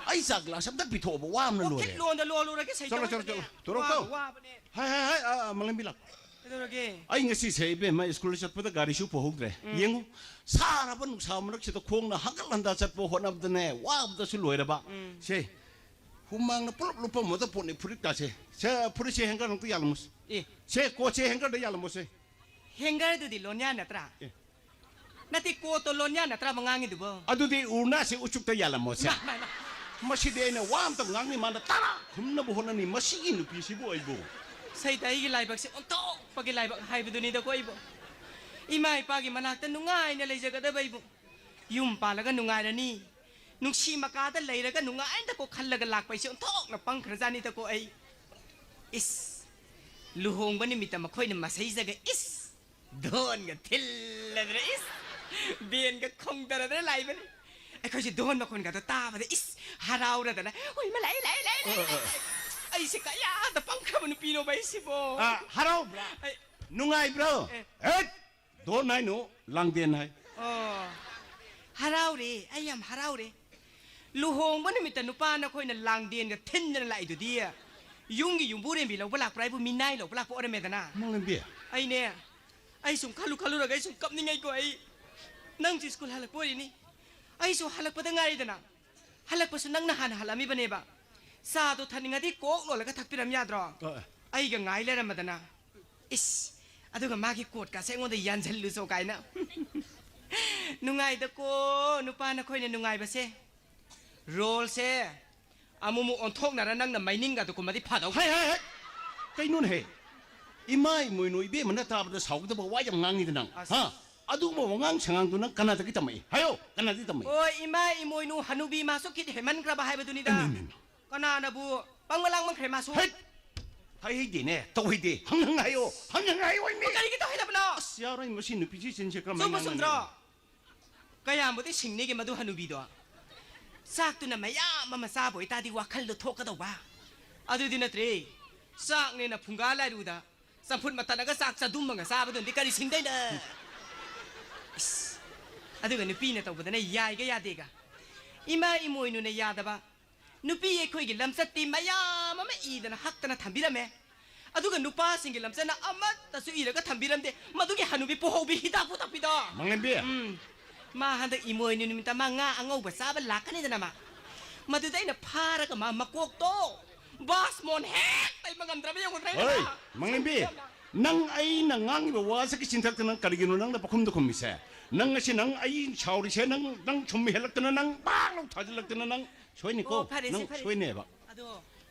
ꯑꯩ ꯆꯥ ꯒ꯭ꯂꯥꯁ ꯑꯝꯇ ꯄꯤꯊꯣꯛꯑꯣꯕ, ꯋꯥ ꯑꯃꯅ ꯂꯣꯏꯔꯦ꯫ ꯂꯣꯟꯗ ꯂꯣꯜꯂꯨꯔꯒꯦ, ꯆꯠꯂꯣ, ꯆꯠꯂꯣ, ꯁꯩꯇꯣꯛꯑꯣ꯫ ꯆꯠꯂꯣ꯫ ꯇꯣꯔꯣ, ꯋꯥ-, ꯀꯣ꯫ ꯋꯥꯕꯅꯦ꯫ ꯍꯥꯏ, ꯍꯥꯏ, ꯍꯥꯏ, ꯑꯥ, ꯑꯥ, ꯃꯥꯂꯦꯝꯕꯤ ꯂꯥꯛ꯫ ꯀꯩꯗꯧꯔꯒꯦ? ꯑꯩ ꯉꯁꯤꯁꯦ ꯏꯕꯦꯝꯃ ꯁ꯭ꯀꯨꯜꯗ ꯆꯠꯄꯗ ꯒꯥꯔꯤꯁꯨ ꯄꯨꯍꯧꯗ꯭ꯔꯦ꯫ ꯎꯝ꯫ ꯌꯦꯡꯉꯨ, ꯁꯥꯔꯕ ꯅꯨꯡꯁꯥ ꯃꯔꯛꯁꯤꯗ ꯈꯣꯡꯅ ꯍꯪꯒꯠ ꯍꯟꯗ ꯆꯠꯄ ꯍꯣꯠꯅꯕꯗꯅꯦ, ꯋꯥꯕꯗꯁꯨ ꯂꯣꯏꯔꯕ꯫ ꯎꯝ꯫ ꯁꯦ, ꯍꯨꯃꯥꯡꯅ ꯄꯨꯂꯞ ꯂꯨꯞꯄꯝꯃꯗ ꯄꯣꯠꯅꯤ ꯐꯨꯔꯤꯠꯀꯥꯁꯦ꯫ ꯁꯦ, ꯐꯨꯔꯤꯠꯁꯦ ꯍꯦꯡꯒꯔ ꯑꯝꯇ ꯌꯥꯜꯂꯝꯃꯣꯁꯦ꯫ ꯑꯦ꯫ ꯁꯦ, ꯀꯣꯠꯁꯦ ꯍꯦꯡꯒꯔꯗ ꯌꯥꯜꯂꯝꯃꯣꯁꯦ꯫ ꯍꯦꯡꯒꯔꯗꯨꯗꯤ ꯂꯣꯟꯌꯥꯟ ꯅꯠꯇ꯭ꯔꯥ? ꯑꯦ꯫ ꯅꯠꯇꯦ, ꯀꯣꯠꯇꯣ ꯂꯣꯟꯌꯥꯟ ꯅꯠꯇ꯭ꯔꯥ ꯃꯉꯥꯡꯉꯤꯗꯨꯕꯣ? ꯑꯗꯨꯗꯤ ꯎꯔꯅꯥꯁꯦ ꯎꯆꯨꯛꯇ ꯌꯥꯜꯂꯝꯃꯣꯁꯦ꯫ ꯃꯥ, ꯃꯥ, ꯃꯥ꯫ ꯃꯁꯤꯗꯤ ꯑꯩꯅ ꯋꯥ ꯑꯝꯇ ꯉꯥꯡꯅꯤ, ꯃꯥꯅ ꯇꯔꯥ ꯈꯨꯝꯅꯕ ꯍꯣꯠꯅꯅꯤ꯫ ꯃꯁꯤꯒꯤ ꯅꯨꯄꯤꯁꯤꯕꯨ ꯑꯩꯕꯨ꯫ ꯁꯩꯇ, ꯑꯩꯒꯤ ꯂꯥꯏꯕꯛꯁꯦ ꯑꯣꯟꯊꯣꯛꯄꯒꯤ ꯂꯥꯏꯕꯛ ꯍꯥꯏꯕꯗꯨꯅꯤꯗꯀꯣ ꯑꯩꯕꯨ꯫ ꯏꯃꯥ ꯏꯄꯥꯒꯤ ꯃꯅꯥꯛꯇ ꯅꯨꯡꯉꯥꯏꯅ ꯂꯩꯖꯒꯗꯕ ꯑꯩꯕꯨ꯫ ꯌꯨꯝ ꯄꯥꯜꯂꯒ ꯅꯨꯡꯉꯥꯏꯔꯅꯤ, ꯅꯨꯡꯁꯤ ꯃꯀꯥꯗ ꯂꯩꯔꯒ ꯅꯨꯡꯉꯥꯏꯅꯀꯣ ꯈꯜꯂꯒ ꯂꯥꯛꯄ ꯑꯩꯁꯦ ꯑꯣꯟꯊꯣꯛꯅ ꯄꯪꯈ꯭ꯔꯖꯥꯠꯅꯤꯗꯀꯣ ꯑꯩ꯫ ꯏꯁ, ꯂꯨꯍꯣꯡꯕ ꯅꯨꯃꯤꯠꯇ ꯃꯈꯣꯏꯅ ꯃꯁꯩꯖꯒ, ꯏꯁ, ꯙꯣꯟꯒ ꯊꯤꯜꯂꯗꯅ, ꯏꯁ, ꯕꯦꯟꯒ ꯈꯣꯡꯗꯔꯗꯅ ꯂꯥꯛꯏꯕꯅꯤ꯫ ꯑꯩꯈꯣꯏꯁꯦ ꯙꯣꯟ ꯃꯈꯣꯟꯒꯗꯣ ꯇꯥꯕꯗ, ꯏꯁ, ꯍꯔꯥꯎꯔꯗꯅ, ꯍꯣꯏ, ꯏꯃꯥ, ꯂꯥꯛꯑꯦ, ꯂꯥꯛꯑꯦ, ꯂꯥꯛꯑꯦ, ꯑ, ꯑ, ꯂꯥꯛꯑꯦ꯫ ꯑꯩꯁꯦ ꯀꯌꯥꯗ ꯄꯪꯈ꯭ꯔꯕ ꯅꯨꯄꯤꯅꯣꯕ ꯑꯩꯁꯤꯕꯣ꯫ ꯑ, ꯍꯔꯥꯎꯕ꯭ꯔꯥ? ꯑꯩ ꯅꯨꯡꯉꯥꯏꯕ꯭ꯔꯣ? ꯑꯦ꯫ ꯍꯦꯠ! ꯙꯣꯟ ꯍꯥꯏꯅꯣ, ꯂꯥꯡꯗꯦꯟ ꯍꯥꯏ꯫ ꯑꯣ, ꯍꯔꯥꯎꯔꯦ, ꯑꯩ ꯌꯥꯝ ꯍꯔꯥꯎꯔꯦ꯫ ꯂꯨꯍꯣꯡꯕ ꯅꯨꯃꯤꯠꯇ ꯅꯨꯄꯥ ꯅꯈꯣꯏꯅ ꯂꯥꯡꯗꯦꯟꯒ ꯊꯤꯟꯗꯅ ꯂꯥꯛꯏꯗꯨꯗꯤ, ꯌꯨꯝꯒꯤ ꯌꯨꯝꯕꯨꯔꯦꯝꯕꯤ ꯂꯧꯕ ꯂꯥꯛꯄ꯭ꯔꯥ ꯍꯥꯏꯕꯨ ꯃꯤꯅꯥꯏ ꯂꯧꯕ ꯂꯥꯛꯄ ꯑꯣꯏꯔꯝꯃꯦꯗꯅ꯫ ꯃꯥꯂꯦꯝꯕꯤ꯫ ꯑꯩꯅꯦ, ꯑꯩ ꯁꯨꯝ ꯈꯜꯂꯨ ꯈꯜꯂꯨꯔꯒ ꯑꯩ ꯁꯨꯝ ꯀꯞꯅꯤꯡꯉꯩꯀꯣ ꯑꯩ꯫ ꯅꯪꯁꯨ ꯁ꯭ꯀꯨꯜ ꯍꯜꯂꯛꯄ ꯑꯣꯏꯔꯤꯅꯤ꯫ ꯑꯩꯁꯨ ꯍꯜꯂꯛꯄꯗ ꯉꯥꯏꯔꯤꯗꯅ꯫ ꯍꯜꯂꯛꯄꯁꯨ ꯅꯪꯅ ꯍꯥꯟꯅ ꯍꯜꯂꯛꯑꯝꯃꯤꯕꯅꯦꯕ꯫ ꯆꯥꯗꯣ ꯊꯛꯅꯤꯡꯉꯗꯤ ꯀꯣꯛ ꯂꯣꯜꯂꯒ ꯊꯛꯄꯤꯔꯝ ꯌꯥꯗ꯭ꯔꯣ? ꯑ꯫ ꯑꯩꯒ ꯉꯥꯏ ꯂꯩꯔꯝꯃꯗꯅ꯫ ꯏꯁ, ꯑꯗꯨꯒ ꯃꯥꯒꯤ ꯀꯣꯠꯀꯥꯁꯦ ꯑꯩꯉꯣꯟꯗ ꯌꯥꯟꯁꯤꯜꯂꯨꯆꯣ ꯀꯥꯏꯅ꯫ ꯅꯨꯡꯉꯥꯏꯗꯀꯣ, ꯅꯨꯄꯥ ꯅꯈꯣꯏꯅ ꯅꯨꯡꯉꯥꯏꯕꯁꯦ꯫ ꯔꯣꯜꯁꯦ ꯑꯃꯨꯛꯃꯨꯛ ꯑꯣꯟꯊꯣꯛꯅꯔ ꯅꯪꯅ ꯃꯩꯅꯤꯡꯒꯗꯨ ꯀꯨꯝꯃꯗꯤ ꯐꯗꯧ꯫ ꯍꯥꯏ, ꯍꯥꯏ, ꯍꯥꯏ! ꯀꯩꯅꯣꯅꯦꯍꯦ? ꯏꯃꯥ ꯏꯃꯣꯏꯅꯨ ꯏꯕꯦꯝꯃꯅ ꯇꯥꯕꯗ ꯁꯥꯎꯒꯗꯕ ꯋꯥ ꯌꯥꯝ ꯉꯥꯡꯉꯤꯗ ꯅꯪ, ꯑꯁ꯫ ꯍꯥ? ꯑꯗꯨꯒꯨꯝꯕ ꯋꯥꯉꯥꯡ ꯁꯉꯥꯡꯗꯨ ꯅꯪ ꯀꯅꯥꯗꯒꯤ ꯇꯝꯃꯛꯏ? ꯍꯥꯏꯌꯣ, ꯀꯅꯥꯗꯒꯤ ꯇꯝꯃꯛꯏ? ꯑꯣ, ꯏꯃꯥ ꯏꯃꯣꯏꯅꯨ ꯍꯅꯨꯕꯤ ꯃꯥꯁꯨ ꯈꯤꯠ ꯍꯦꯟꯃꯟꯈ꯭ꯔꯕ ꯍꯥꯏꯕꯗꯨꯅꯤꯗ꯫ ꯏꯃꯥ, ꯏꯃꯥ, ꯏꯃꯥ꯫ ꯀꯅꯥꯅꯕꯨ ꯄꯪꯕ ꯂꯥꯡꯃꯟꯈ꯭ꯔꯦ ꯃꯥꯁꯨ꯫ ꯍꯩꯠ! ꯍꯩ ꯍꯩꯗꯦꯅꯦ, ꯇꯧ ꯍꯩꯗꯦ꯫ ꯍꯪ ꯍꯪ ꯍꯥꯏꯌꯣ, ꯍꯪ ꯍꯪ ꯍꯥꯏꯌꯣ, ꯏꯃꯦ꯫ ꯀꯔꯤꯒꯤ ꯇꯧ ꯍꯩꯗꯕꯅꯣ? ꯑꯁ, ꯌꯥꯔꯣꯏ, ꯃꯁꯤ ꯅꯨꯄꯤꯁꯤ ꯆꯤꯟꯁꯦ ꯀꯔꯝꯍꯥꯏꯅ ꯆꯨꯝꯕ ꯉꯥꯡꯅꯅꯤ? ꯆꯨꯝꯗ꯭ꯔꯣ? ꯀꯌꯥꯝꯕꯨꯗꯤ ꯁꯤꯡꯅꯤꯒꯦ ꯃꯗꯨ ꯍꯅꯨꯕꯤꯗꯣ꯫ ꯆꯥꯛꯇꯨꯅ ꯃꯌꯥꯝ ꯑꯃ ꯆꯥꯕ ꯑꯣꯏꯇꯥꯔꯗꯤ ꯋꯥꯈꯜꯗꯣ ꯊꯣꯛꯀꯗꯧꯕ꯫ ꯑꯗꯨꯗꯤ ꯅꯠꯇ꯭ꯔꯦ꯫ ꯆꯥꯛꯅꯦꯅ ꯐꯨꯡꯒꯥ ꯂꯥꯏꯔꯨꯗ ꯆꯝꯐꯨꯠ ꯃꯇꯠꯂꯒ ꯆꯥꯛ ꯆꯗꯨꯝꯃꯒ ꯆꯥꯕꯗꯨꯅꯗꯤ ꯀꯔꯤ ꯁꯤꯡꯗꯣꯏꯅꯣ? ꯏꯁ꯫ ꯑꯗꯨꯒ ꯅꯨꯄꯤꯅ ꯇꯧꯕꯗꯅ ꯌꯥꯏꯒ ꯌꯥꯗꯦꯒ꯫ ꯏꯃꯥ ꯏꯃꯣꯏꯅꯨꯅ ꯌꯥꯗꯕ꯫ ꯅꯨꯄꯤ ꯑꯩꯈꯣꯏꯒꯤ ꯂꯝꯆꯠꯇꯤ ꯃꯌꯥꯝ ꯑꯃ ꯏꯗꯅ ꯍꯛꯇꯅ ꯊꯝꯕꯤꯔꯝꯃꯦ꯫ ꯑꯗꯨꯒ ꯅꯨꯄꯥꯁꯤꯡꯒꯤ ꯂꯝꯆꯠꯅ ꯑꯃꯠꯇꯁꯨ ꯏꯔꯒ ꯊꯝꯕꯤꯔꯝꯗꯦ꯫ ꯃꯗꯨꯒꯤ ꯍꯅꯨꯕꯤ ꯄꯨꯍꯧꯕꯤ ꯍꯤꯗꯥꯛꯄꯨ ꯊꯛꯄꯤꯗꯣ꯫ ꯃꯥꯂꯦꯝꯕꯤ꯫ ꯎꯝ꯫ ꯃꯥ ꯍꯟꯗꯛ ꯏꯃꯣꯏꯅꯨ ꯅꯨꯃꯤꯠꯇ ꯃꯥ ꯉꯥ ꯑꯉꯧꯕ ꯆꯥꯕ ꯂꯥꯛꯀꯅꯤꯗꯅ ꯃꯥ꯫ ꯃꯗꯨꯗ ꯑꯩꯅ ꯐꯥꯔꯒ ꯃꯥ ꯃꯀꯣꯛꯇꯣ ꯕꯥꯁꯃꯣꯟ ꯍꯦꯛ ꯇꯩꯕ ꯉꯝꯗ꯭ꯔꯕ ꯌꯦꯡꯉꯨꯗ꯭ꯔꯥ ꯑꯩꯅ? ꯍꯣꯏ, ꯃꯥꯂꯦꯝꯕꯤ, ꯅꯪ ꯑꯩꯅ ꯉꯥꯡꯉꯤꯕ ꯋꯥꯁꯤꯒꯤ ꯆꯤꯟꯊꯛꯇ ꯅꯪ ꯀꯔꯤꯒꯤꯅꯣ ꯅꯪꯅ ꯄꯈꯨꯝꯗ ꯈꯨꯝꯃꯤꯁꯦ? ꯅꯪ ꯉꯁꯤ ꯅꯪ ꯑꯩ ꯁꯥꯎꯔꯤꯁꯦ ꯅꯪ, ꯅꯪ ꯁꯨꯝ ꯍꯦꯜꯂꯛꯇꯅ ꯅꯪ ꯄꯥꯛ ꯂꯧ ꯊꯥꯖꯤꯜꯂꯛꯇꯅ ꯅꯪ ꯁꯣꯏꯅꯤꯀꯣ꯫ ꯑꯣ, ꯐꯔꯦꯁꯦ, ꯅꯪ ꯐꯔꯦꯁꯦ꯫ ꯁꯣꯏꯅꯦꯕ꯫ ꯑꯗꯣ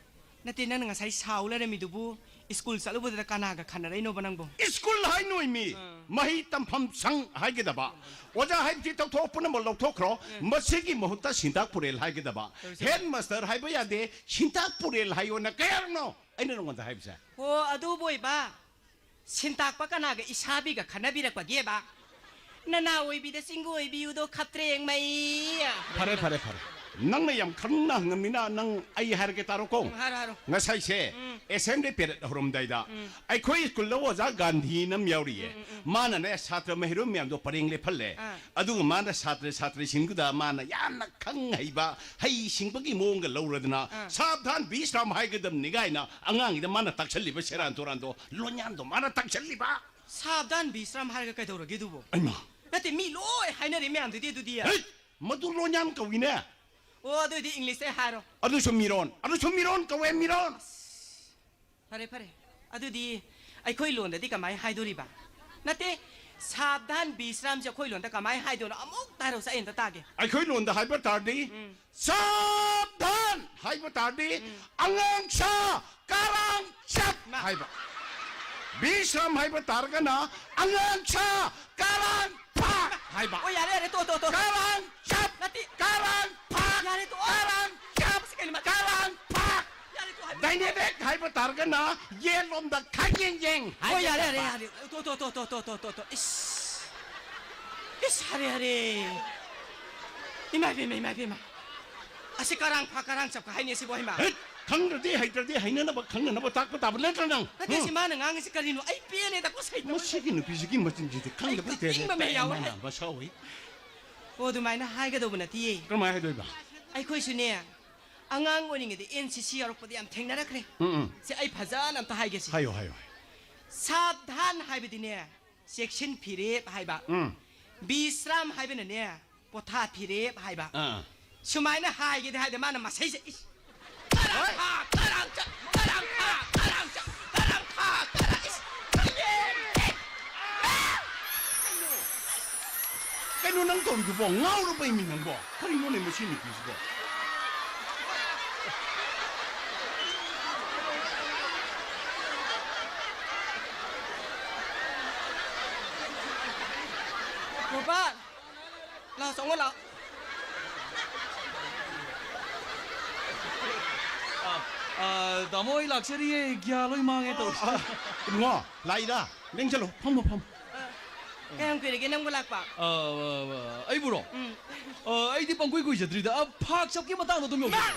ꯅꯠꯇꯦ, ꯅꯪꯅ ꯉꯁꯥꯏ ꯁꯥꯎ ꯂꯩꯔꯝꯃꯤꯗꯨꯕꯨ ꯁ꯭ꯀꯨꯜ ꯆꯠꯂꯨꯕꯗꯨꯗ ꯀꯅꯥꯒ ꯈꯟꯅꯔꯛꯏꯅꯣꯕ ꯅꯪꯕꯣ? ꯁ꯭ꯀꯨꯜ ꯍꯥꯏ ꯅꯣꯏꯃꯤ, ꯃꯍꯩ ꯇꯝꯐꯝ ꯁꯪ ꯍꯥꯏꯒꯗꯕ, ꯑꯣꯖꯥ ꯍꯥꯏꯕꯁꯤ ꯇꯧꯊꯣꯛ ꯄꯨꯝꯅꯃꯛ ꯂꯧꯊꯣꯛꯈ꯭ꯔꯣ꯫ ꯃꯁꯤꯒꯤ ꯃꯍꯨꯠꯇ ꯁꯤꯟꯇꯥꯛ ꯄꯨꯔꯦꯜ ꯍꯥꯏꯒꯗꯕ꯫ ꯍꯦꯗ ꯃꯥꯁꯇꯔ ꯍꯥꯏꯕ ꯌꯥꯗꯦ, ꯁꯤꯟꯇꯥꯛ ꯄꯨꯔꯦꯜ ꯍꯥꯏꯌꯣꯅ ꯀꯌꯥꯔꯛꯅꯣ ꯑꯩꯅ ꯅꯉꯣꯟꯗ ꯍꯥꯏꯕꯁꯦ? ꯑꯣ, ꯑꯗꯨꯕꯨ ꯑꯣꯏꯕ, ꯁꯤꯟꯇꯥꯛꯄ ꯀꯅꯥꯒ ꯏꯁꯥꯕꯤꯒ ꯈꯟꯅꯕꯤꯔꯛꯄꯒꯦꯕ? ꯅꯅꯥ ꯑꯣꯏꯕꯤꯗ ꯆꯤꯡꯒꯨ ꯑꯣꯏꯕꯤꯌꯨꯗꯣ ꯈꯞꯇ꯭ꯔꯦꯡ ꯃꯩ꯫ ꯐꯔꯦ, ꯐꯔꯦ, ꯐꯔꯦ꯫ ꯅꯪꯅ ꯌꯥꯝ ꯈꯪꯅ ꯍꯪꯉꯝꯃꯤꯅ ꯅꯪ ꯑꯩ ꯍꯥꯏꯔꯒꯦ ꯇꯥꯔꯣꯀꯣ꯫ ꯎꯝ, ꯍꯥꯏꯔꯣ, ꯍꯥꯏꯔꯣ꯫ ꯉꯁꯥꯏꯁꯦ ꯑꯦꯁꯦꯝꯕ꯭ꯂꯤ ꯄꯦꯔꯦꯗ ꯍꯧꯔꯝꯗꯥꯏꯗ ꯑꯩꯈꯣꯏ ꯁ꯭ꯀꯨꯜꯗ ꯑꯣꯖꯥ ꯒꯥꯟꯙꯤꯅ ꯑꯃ ꯌꯥꯎꯔꯤꯌꯦ꯫ ꯃꯥꯅꯅꯦ ꯁꯥꯇ꯭ꯔ ꯃꯍꯩꯔꯣꯏ ꯃꯌꯥꯝꯗꯣ ꯄꯔꯦꯡ ꯂꯦꯞꯍꯜꯂꯦ꯫ ꯑꯥ꯫ ꯑꯗꯨꯒ ꯃꯥꯅ ꯁꯥꯇ꯭ꯔ ꯁꯥꯇ꯭ꯔꯤꯁꯤꯡꯗꯨꯗ ꯃꯥꯅ ꯌꯥꯝꯅ ꯈꯪ ꯍꯩꯕ, ꯍꯩ ꯁꯤꯡꯕꯒꯤ ꯃꯑꯣꯡꯒ ꯂꯧꯔꯗꯅ ꯑꯥ꯫ "ꯁꯥꯕꯙꯥꯟ ꯕꯤꯁ꯭ꯔꯥꯝ ꯍꯥꯏꯒꯗꯕꯅꯤ" ꯀꯥꯏꯅ ꯑꯉꯥꯡꯒꯤꯗ ꯃꯥꯅ ꯇꯥꯛꯁꯜꯂꯤꯕ ꯁꯦꯔꯥꯟ ꯇꯨꯔꯥꯟꯗꯣ, ꯂꯣꯟꯌꯥꯟꯗꯣ ꯃꯥꯅ ꯇꯥꯛꯁꯜꯂꯤꯕ꯫ ꯁꯥꯕꯙꯥꯟ ꯕꯤꯁ꯭ꯔꯥꯝ ꯍꯥꯏꯔꯒ ꯀꯩꯗꯧꯔꯒꯦ ꯑꯗꯨꯕꯨ? ꯑꯩꯃ! ꯅꯠꯇꯦ, ꯃꯤ ꯂꯣꯏ ꯍꯥꯏꯅꯔꯤ ꯃꯌꯥꯝꯗꯨꯗꯤ ꯑꯗꯨꯗꯤ꯫ ꯍꯩꯠ! ꯃꯗꯨ ꯂꯣꯟꯌꯥꯟ ꯀꯧꯏꯅꯦ꯫ ꯑꯣ, ꯑꯗꯨꯑꯣꯏꯗꯤ ꯏꯪꯂꯤꯁꯇ ꯍꯥꯏꯔꯣ꯫ ꯑꯗꯨꯁꯨ ꯃꯤꯔꯣꯟ, ꯑꯗꯨꯁꯨ ꯃꯤꯔꯣꯟ ꯀꯧꯋꯦ, ꯃꯤꯔꯣꯟ꯫ ꯐꯔꯦ, ꯐꯔꯦ꯫ ꯑꯗꯨꯗꯤ ꯑꯩꯈꯣꯏ ꯂꯣꯟꯗꯗꯤ ꯀꯃꯥꯏ ꯍꯥꯏꯗꯣꯔꯤꯕ? ꯅꯠꯇꯦ, ꯁꯥꯕꯙꯥꯟ ꯕꯤꯁ꯭ꯔꯥꯝꯁꯦ ꯑꯩꯈꯣꯏ ꯂꯣꯟꯗ ꯀꯃꯥꯏ ꯍꯥꯏꯗꯣꯏꯅꯣ? ꯑꯃꯨꯛꯇ ꯍꯥꯏꯔꯛꯎꯁꯦ, ꯑꯩ ꯑꯝꯇ ꯇꯥꯒꯦ꯫ ꯑꯩꯈꯣꯏ ꯂꯣꯟꯗ ꯍꯥꯏꯕ ꯇꯥꯔꯗꯤ, ꯁꯥꯕꯙꯥꯟ ꯍꯥꯏꯕ ꯇꯥꯔꯗꯤ, ꯑꯉꯥꯡꯁꯥ ꯀꯔꯥꯡ ꯆꯠ ꯍꯥꯏꯕ꯫ ꯕꯤꯁ꯭ꯔꯥꯝ ꯍꯥꯏꯕ ꯇꯥꯔꯒꯅ, ꯑꯉꯥꯡꯁꯥ ꯀꯔꯥꯡ ꯐꯥꯛ ꯍꯥꯏꯕ꯫ ꯑꯣ, ꯌꯥꯔꯦ, ꯌꯥꯔꯦ, ꯇꯣ, ꯇꯣ, ꯇꯣ, ꯇꯣ꯫ ꯀꯔꯥꯡ ꯆꯠ, ꯅꯠꯇꯦ꯫ ꯀꯔꯥꯡ ꯐꯥꯛ, ꯌꯥꯔꯦ, ꯇꯣ꯫ ꯀꯔꯥꯡ ꯆꯠ, ꯑꯁ, ꯀꯩꯅꯣ, ꯃꯥ- ꯀꯔꯥꯡ ꯐꯥꯛ꯫ ꯌꯥꯔꯦ, ꯇꯣ ꯍꯥꯏꯕ꯫ ꯗꯥꯏꯅꯦꯃꯤꯛ ꯍꯥꯏꯕ ꯇꯥꯔꯒꯅ ꯌꯦꯟꯂꯣꯝꯗ ꯈꯥꯛꯌꯦꯡ ꯌꯦꯡ ꯍꯣꯏ, ꯌꯥꯔꯦ, ꯌꯥꯔꯦ, ꯍꯥꯏꯒꯗꯕ꯫ ꯌꯥꯔꯦ꯫ ꯇꯣ, ꯇꯣ, ꯇꯣ꯫ ꯏꯁ꯫ ꯏꯁ, ꯍꯔꯦ, ꯍꯔꯦ꯫ ꯏꯃꯥ ꯏꯕꯦꯝꯃ, ꯏꯃꯥ ꯏꯕꯦꯝꯃ꯫ ꯑꯁꯤ ꯀꯔꯥꯡ ꯐꯥꯛ ꯀꯔꯥꯡ ꯆꯞꯀ ꯍꯥꯏꯅꯦ ꯁꯤꯕꯣ, ꯍꯩꯃꯥ꯫ ꯍꯦꯠ! ꯈꯪꯗ꯭ꯔꯗꯤ ꯍꯩꯇ꯭ꯔꯗꯤ ꯍꯩꯅꯅꯕ ꯈꯪꯅꯅꯕ ꯇꯥꯛꯄ ꯇꯥꯕ ꯅꯠꯇ꯭ꯔ ꯅꯪ? ꯎꯝ? ꯃꯥꯅ ꯉꯥꯡꯉꯤꯁꯤ ꯀꯔꯤꯅꯣ? ꯑꯩ ꯄꯦꯜꯂꯦꯗꯀꯣ, ꯁꯩꯇ꯫ ꯃꯁꯤꯒꯤ ꯅꯨꯄꯤꯁꯤꯒꯤ ꯃꯆꯤꯟꯁꯤꯗꯤ ꯈꯪꯗꯕ ꯑꯩ ꯂꯩꯇꯦ꯫ ꯀꯞꯅꯤꯡꯕ ꯑꯃ ꯌꯥꯎꯔꯦ꯫ ꯃꯥꯅ ꯃꯁꯥ ꯍꯣꯏ꯫ ꯑꯣ, ꯑꯗꯨꯃꯥꯏꯅ ꯍꯥꯏꯒꯗꯧꯕ ꯅꯠꯇꯤꯌꯦ꯫ ꯀꯔꯝꯍꯥꯏꯅ ꯍꯥꯏꯗꯣꯏꯕ? ꯑꯩꯈꯣꯏꯁꯨꯅꯦ, ꯑꯉꯥꯡ ꯑꯣꯏꯔꯤꯉꯩꯗ ꯑꯦꯟ ꯁꯤ ꯁꯤ ꯌꯥꯎꯔꯛꯄꯗ ꯌꯥꯝ ꯊꯦꯡꯅꯔꯛꯈ꯭ꯔꯦ꯫ ꯎꯝ, ꯎꯝ꯫ ꯁꯦ, ꯑꯩ ꯐꯖꯅ ꯑꯝꯇ ꯍꯥꯏꯒꯦ ꯁꯤ꯫ ꯍꯥꯏꯌꯣ, ꯍꯥꯏꯌꯣ, ꯍꯥꯏꯌꯣ꯫ ꯁꯥꯕꯙꯥꯟ ꯍꯥꯏꯕꯗꯤꯅꯦ, ꯆꯦꯛꯁꯤꯟ ꯐꯤꯔꯦꯞ ꯍꯥꯏꯕ꯫ ꯎꯝ꯫ ꯕꯤꯁ꯭ꯔꯥꯝ ꯍꯥꯏꯕꯅꯅꯦ, ꯄꯣꯊꯥ ꯐꯤꯔꯦꯞ ꯍꯥꯏꯕ꯫ ꯑꯥ꯫ ꯁꯨꯃꯥꯏꯅ ꯍꯥꯏꯒꯦꯗꯤ ꯍꯥꯏꯗꯦ, ꯃꯥꯅ ꯃꯁꯩꯁꯦ, ꯏꯁ꯫ ꯀꯔꯥꯡ ꯈꯥ, ꯀꯔꯥꯡ ꯆꯠ, ꯀꯔꯥꯡ ꯈꯥ, ꯀꯔꯥꯡ ꯆꯠ, ꯀꯔꯥꯡ ꯈꯥ, ꯀꯔꯥꯡ, ꯏꯁ, ꯈꯪꯉꯦ꯫ ꯀꯩꯅꯣ ꯅꯪ ꯇꯧꯔꯤꯗꯨꯕꯣ? ꯉꯥꯎꯔꯕ ꯏꯃꯤ ꯅꯪꯕꯣ? ꯀꯔꯤꯅꯣꯅꯦ ꯃꯁꯤ ꯅꯨꯄꯤꯁꯤꯕꯣ? ꯒꯣꯄꯥꯜ, ꯂꯥꯛꯑꯣ, ꯆꯪꯉꯣ, ꯂꯥꯛꯑꯣ꯫ ꯑ, ꯑ, ꯇꯥꯃꯣ, ꯑꯩ ꯂꯥꯛꯆꯔꯤꯌꯦ꯫ ꯒ꯭ꯌꯥꯟ ꯂꯣꯏ ꯃꯥꯡꯉꯦ ꯇꯧꯔꯤꯁꯦ꯫ ꯑ, ꯏꯕꯨꯡꯉꯣ, ꯂꯥꯛꯏꯔꯥ? ꯂꯦꯡꯁꯜꯂꯣ, ꯐꯝꯃꯣ, ꯐꯝꯃꯣ꯫ ꯀꯌꯥꯝ ꯀꯨꯏꯔꯒꯦ ꯅꯪꯕꯨ ꯂꯥꯛꯄ? ꯑ, ꯑ, ꯑ, ꯑꯩꯕꯨꯔꯣ? ꯎꯝ꯫ ꯑ, ꯑꯩꯗꯤ ꯄꯪꯀꯨꯏ ꯀꯨꯏꯖꯗ꯭ꯔꯤꯗ꯫ ꯑ, ꯐꯥꯛ ꯆꯞꯀꯤ ꯃꯇꯥꯡꯗꯣ ꯑꯗꯨꯝ ꯌꯧꯖꯔꯦ꯫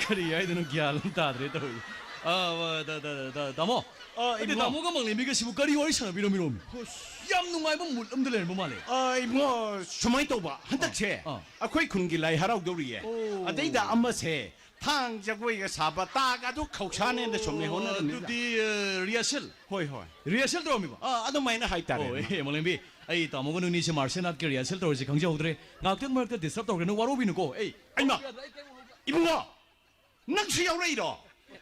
ꯀꯔꯤ ꯍꯥꯏꯗꯣꯏꯅꯣ, ꯒ꯭ꯌꯥꯟ ꯑꯃ ꯇꯥꯗ꯭ꯔꯦ ꯇꯧꯔꯤꯁꯦ꯫ ꯑ, ꯑ, ꯇꯥ-, ꯇꯥ-, ꯇꯥ-, ꯇꯥꯃꯣ, ꯑꯩꯗꯤ ꯏꯕꯨꯡꯉꯣ꯫ ꯇꯥꯃꯣꯒ ꯃꯪꯂꯦꯝꯕꯤꯒꯁꯤꯕꯨ ꯀꯔꯤ ꯋꯥꯔꯤ ꯁꯥꯟꯅꯕꯤꯔꯝꯃꯤꯅꯣꯃꯤ? ꯍꯨꯁ꯫ ꯌꯥꯝ ꯅꯨꯡꯉꯥꯏꯕ mood ꯑꯃꯗ ꯂꯩꯔꯝꯕ ꯃꯥꯜꯂꯦ꯫ ꯑ, ꯏꯕꯨꯡꯉꯣ, ꯁꯨꯃꯥꯏꯅ ꯇꯧꯕ, ꯍꯟꯗꯛꯁꯦ ꯑꯥ, ꯑꯥ꯫ ꯑꯩꯈꯣꯏ ꯈꯨꯟꯒꯤ ꯂꯥꯏ ꯍꯔꯥꯎꯗꯧꯔꯤꯌꯦ꯫ ꯑꯣ꯫ ꯑꯗꯩꯗ ꯑꯃꯁꯦ ꯊꯥꯡ ꯖꯒꯣꯏꯒ ꯁꯥꯕ, ꯇꯥꯒ ꯑꯗꯨ ꯈꯧꯁꯥꯅꯦꯅ ꯁꯨꯝ ꯑꯣ, ꯂꯩꯍꯧꯅꯔꯝꯃꯤꯗ꯫ ꯑꯗꯨꯗꯤ, ꯑ, rehearsal? ꯍꯣꯏ, ꯍꯣꯏ꯫ Rehearsal ꯇꯧꯔꯝꯃꯤꯕ? ꯑ, ꯑꯗꯨꯃꯥꯏꯅ ꯍꯥꯏꯇꯥꯔꯦ꯫ ꯑꯣ, ꯑꯦ, ꯃꯪꯂꯦꯝꯕꯤ, ꯑꯩ ꯇꯥꯃꯣꯒ ꯅꯣꯏꯅꯤꯁꯦ martial artꯀꯤ rehearsal ꯇꯧꯔꯤꯁꯦ ꯈꯪꯖꯍꯧꯗ꯭ꯔꯦ꯫ ꯉꯥꯛꯇꯪ ꯃꯔꯛꯇ disturb ꯇꯧꯔꯒꯅꯨ, ꯋꯥꯔꯧꯕꯤꯅꯨꯀꯣ꯫ ꯑꯩ ꯍꯩꯃꯥ! ꯏꯕꯨꯡꯉꯣ! ꯅꯪꯁꯨ ꯌꯥꯎꯔꯛꯏꯔꯣ?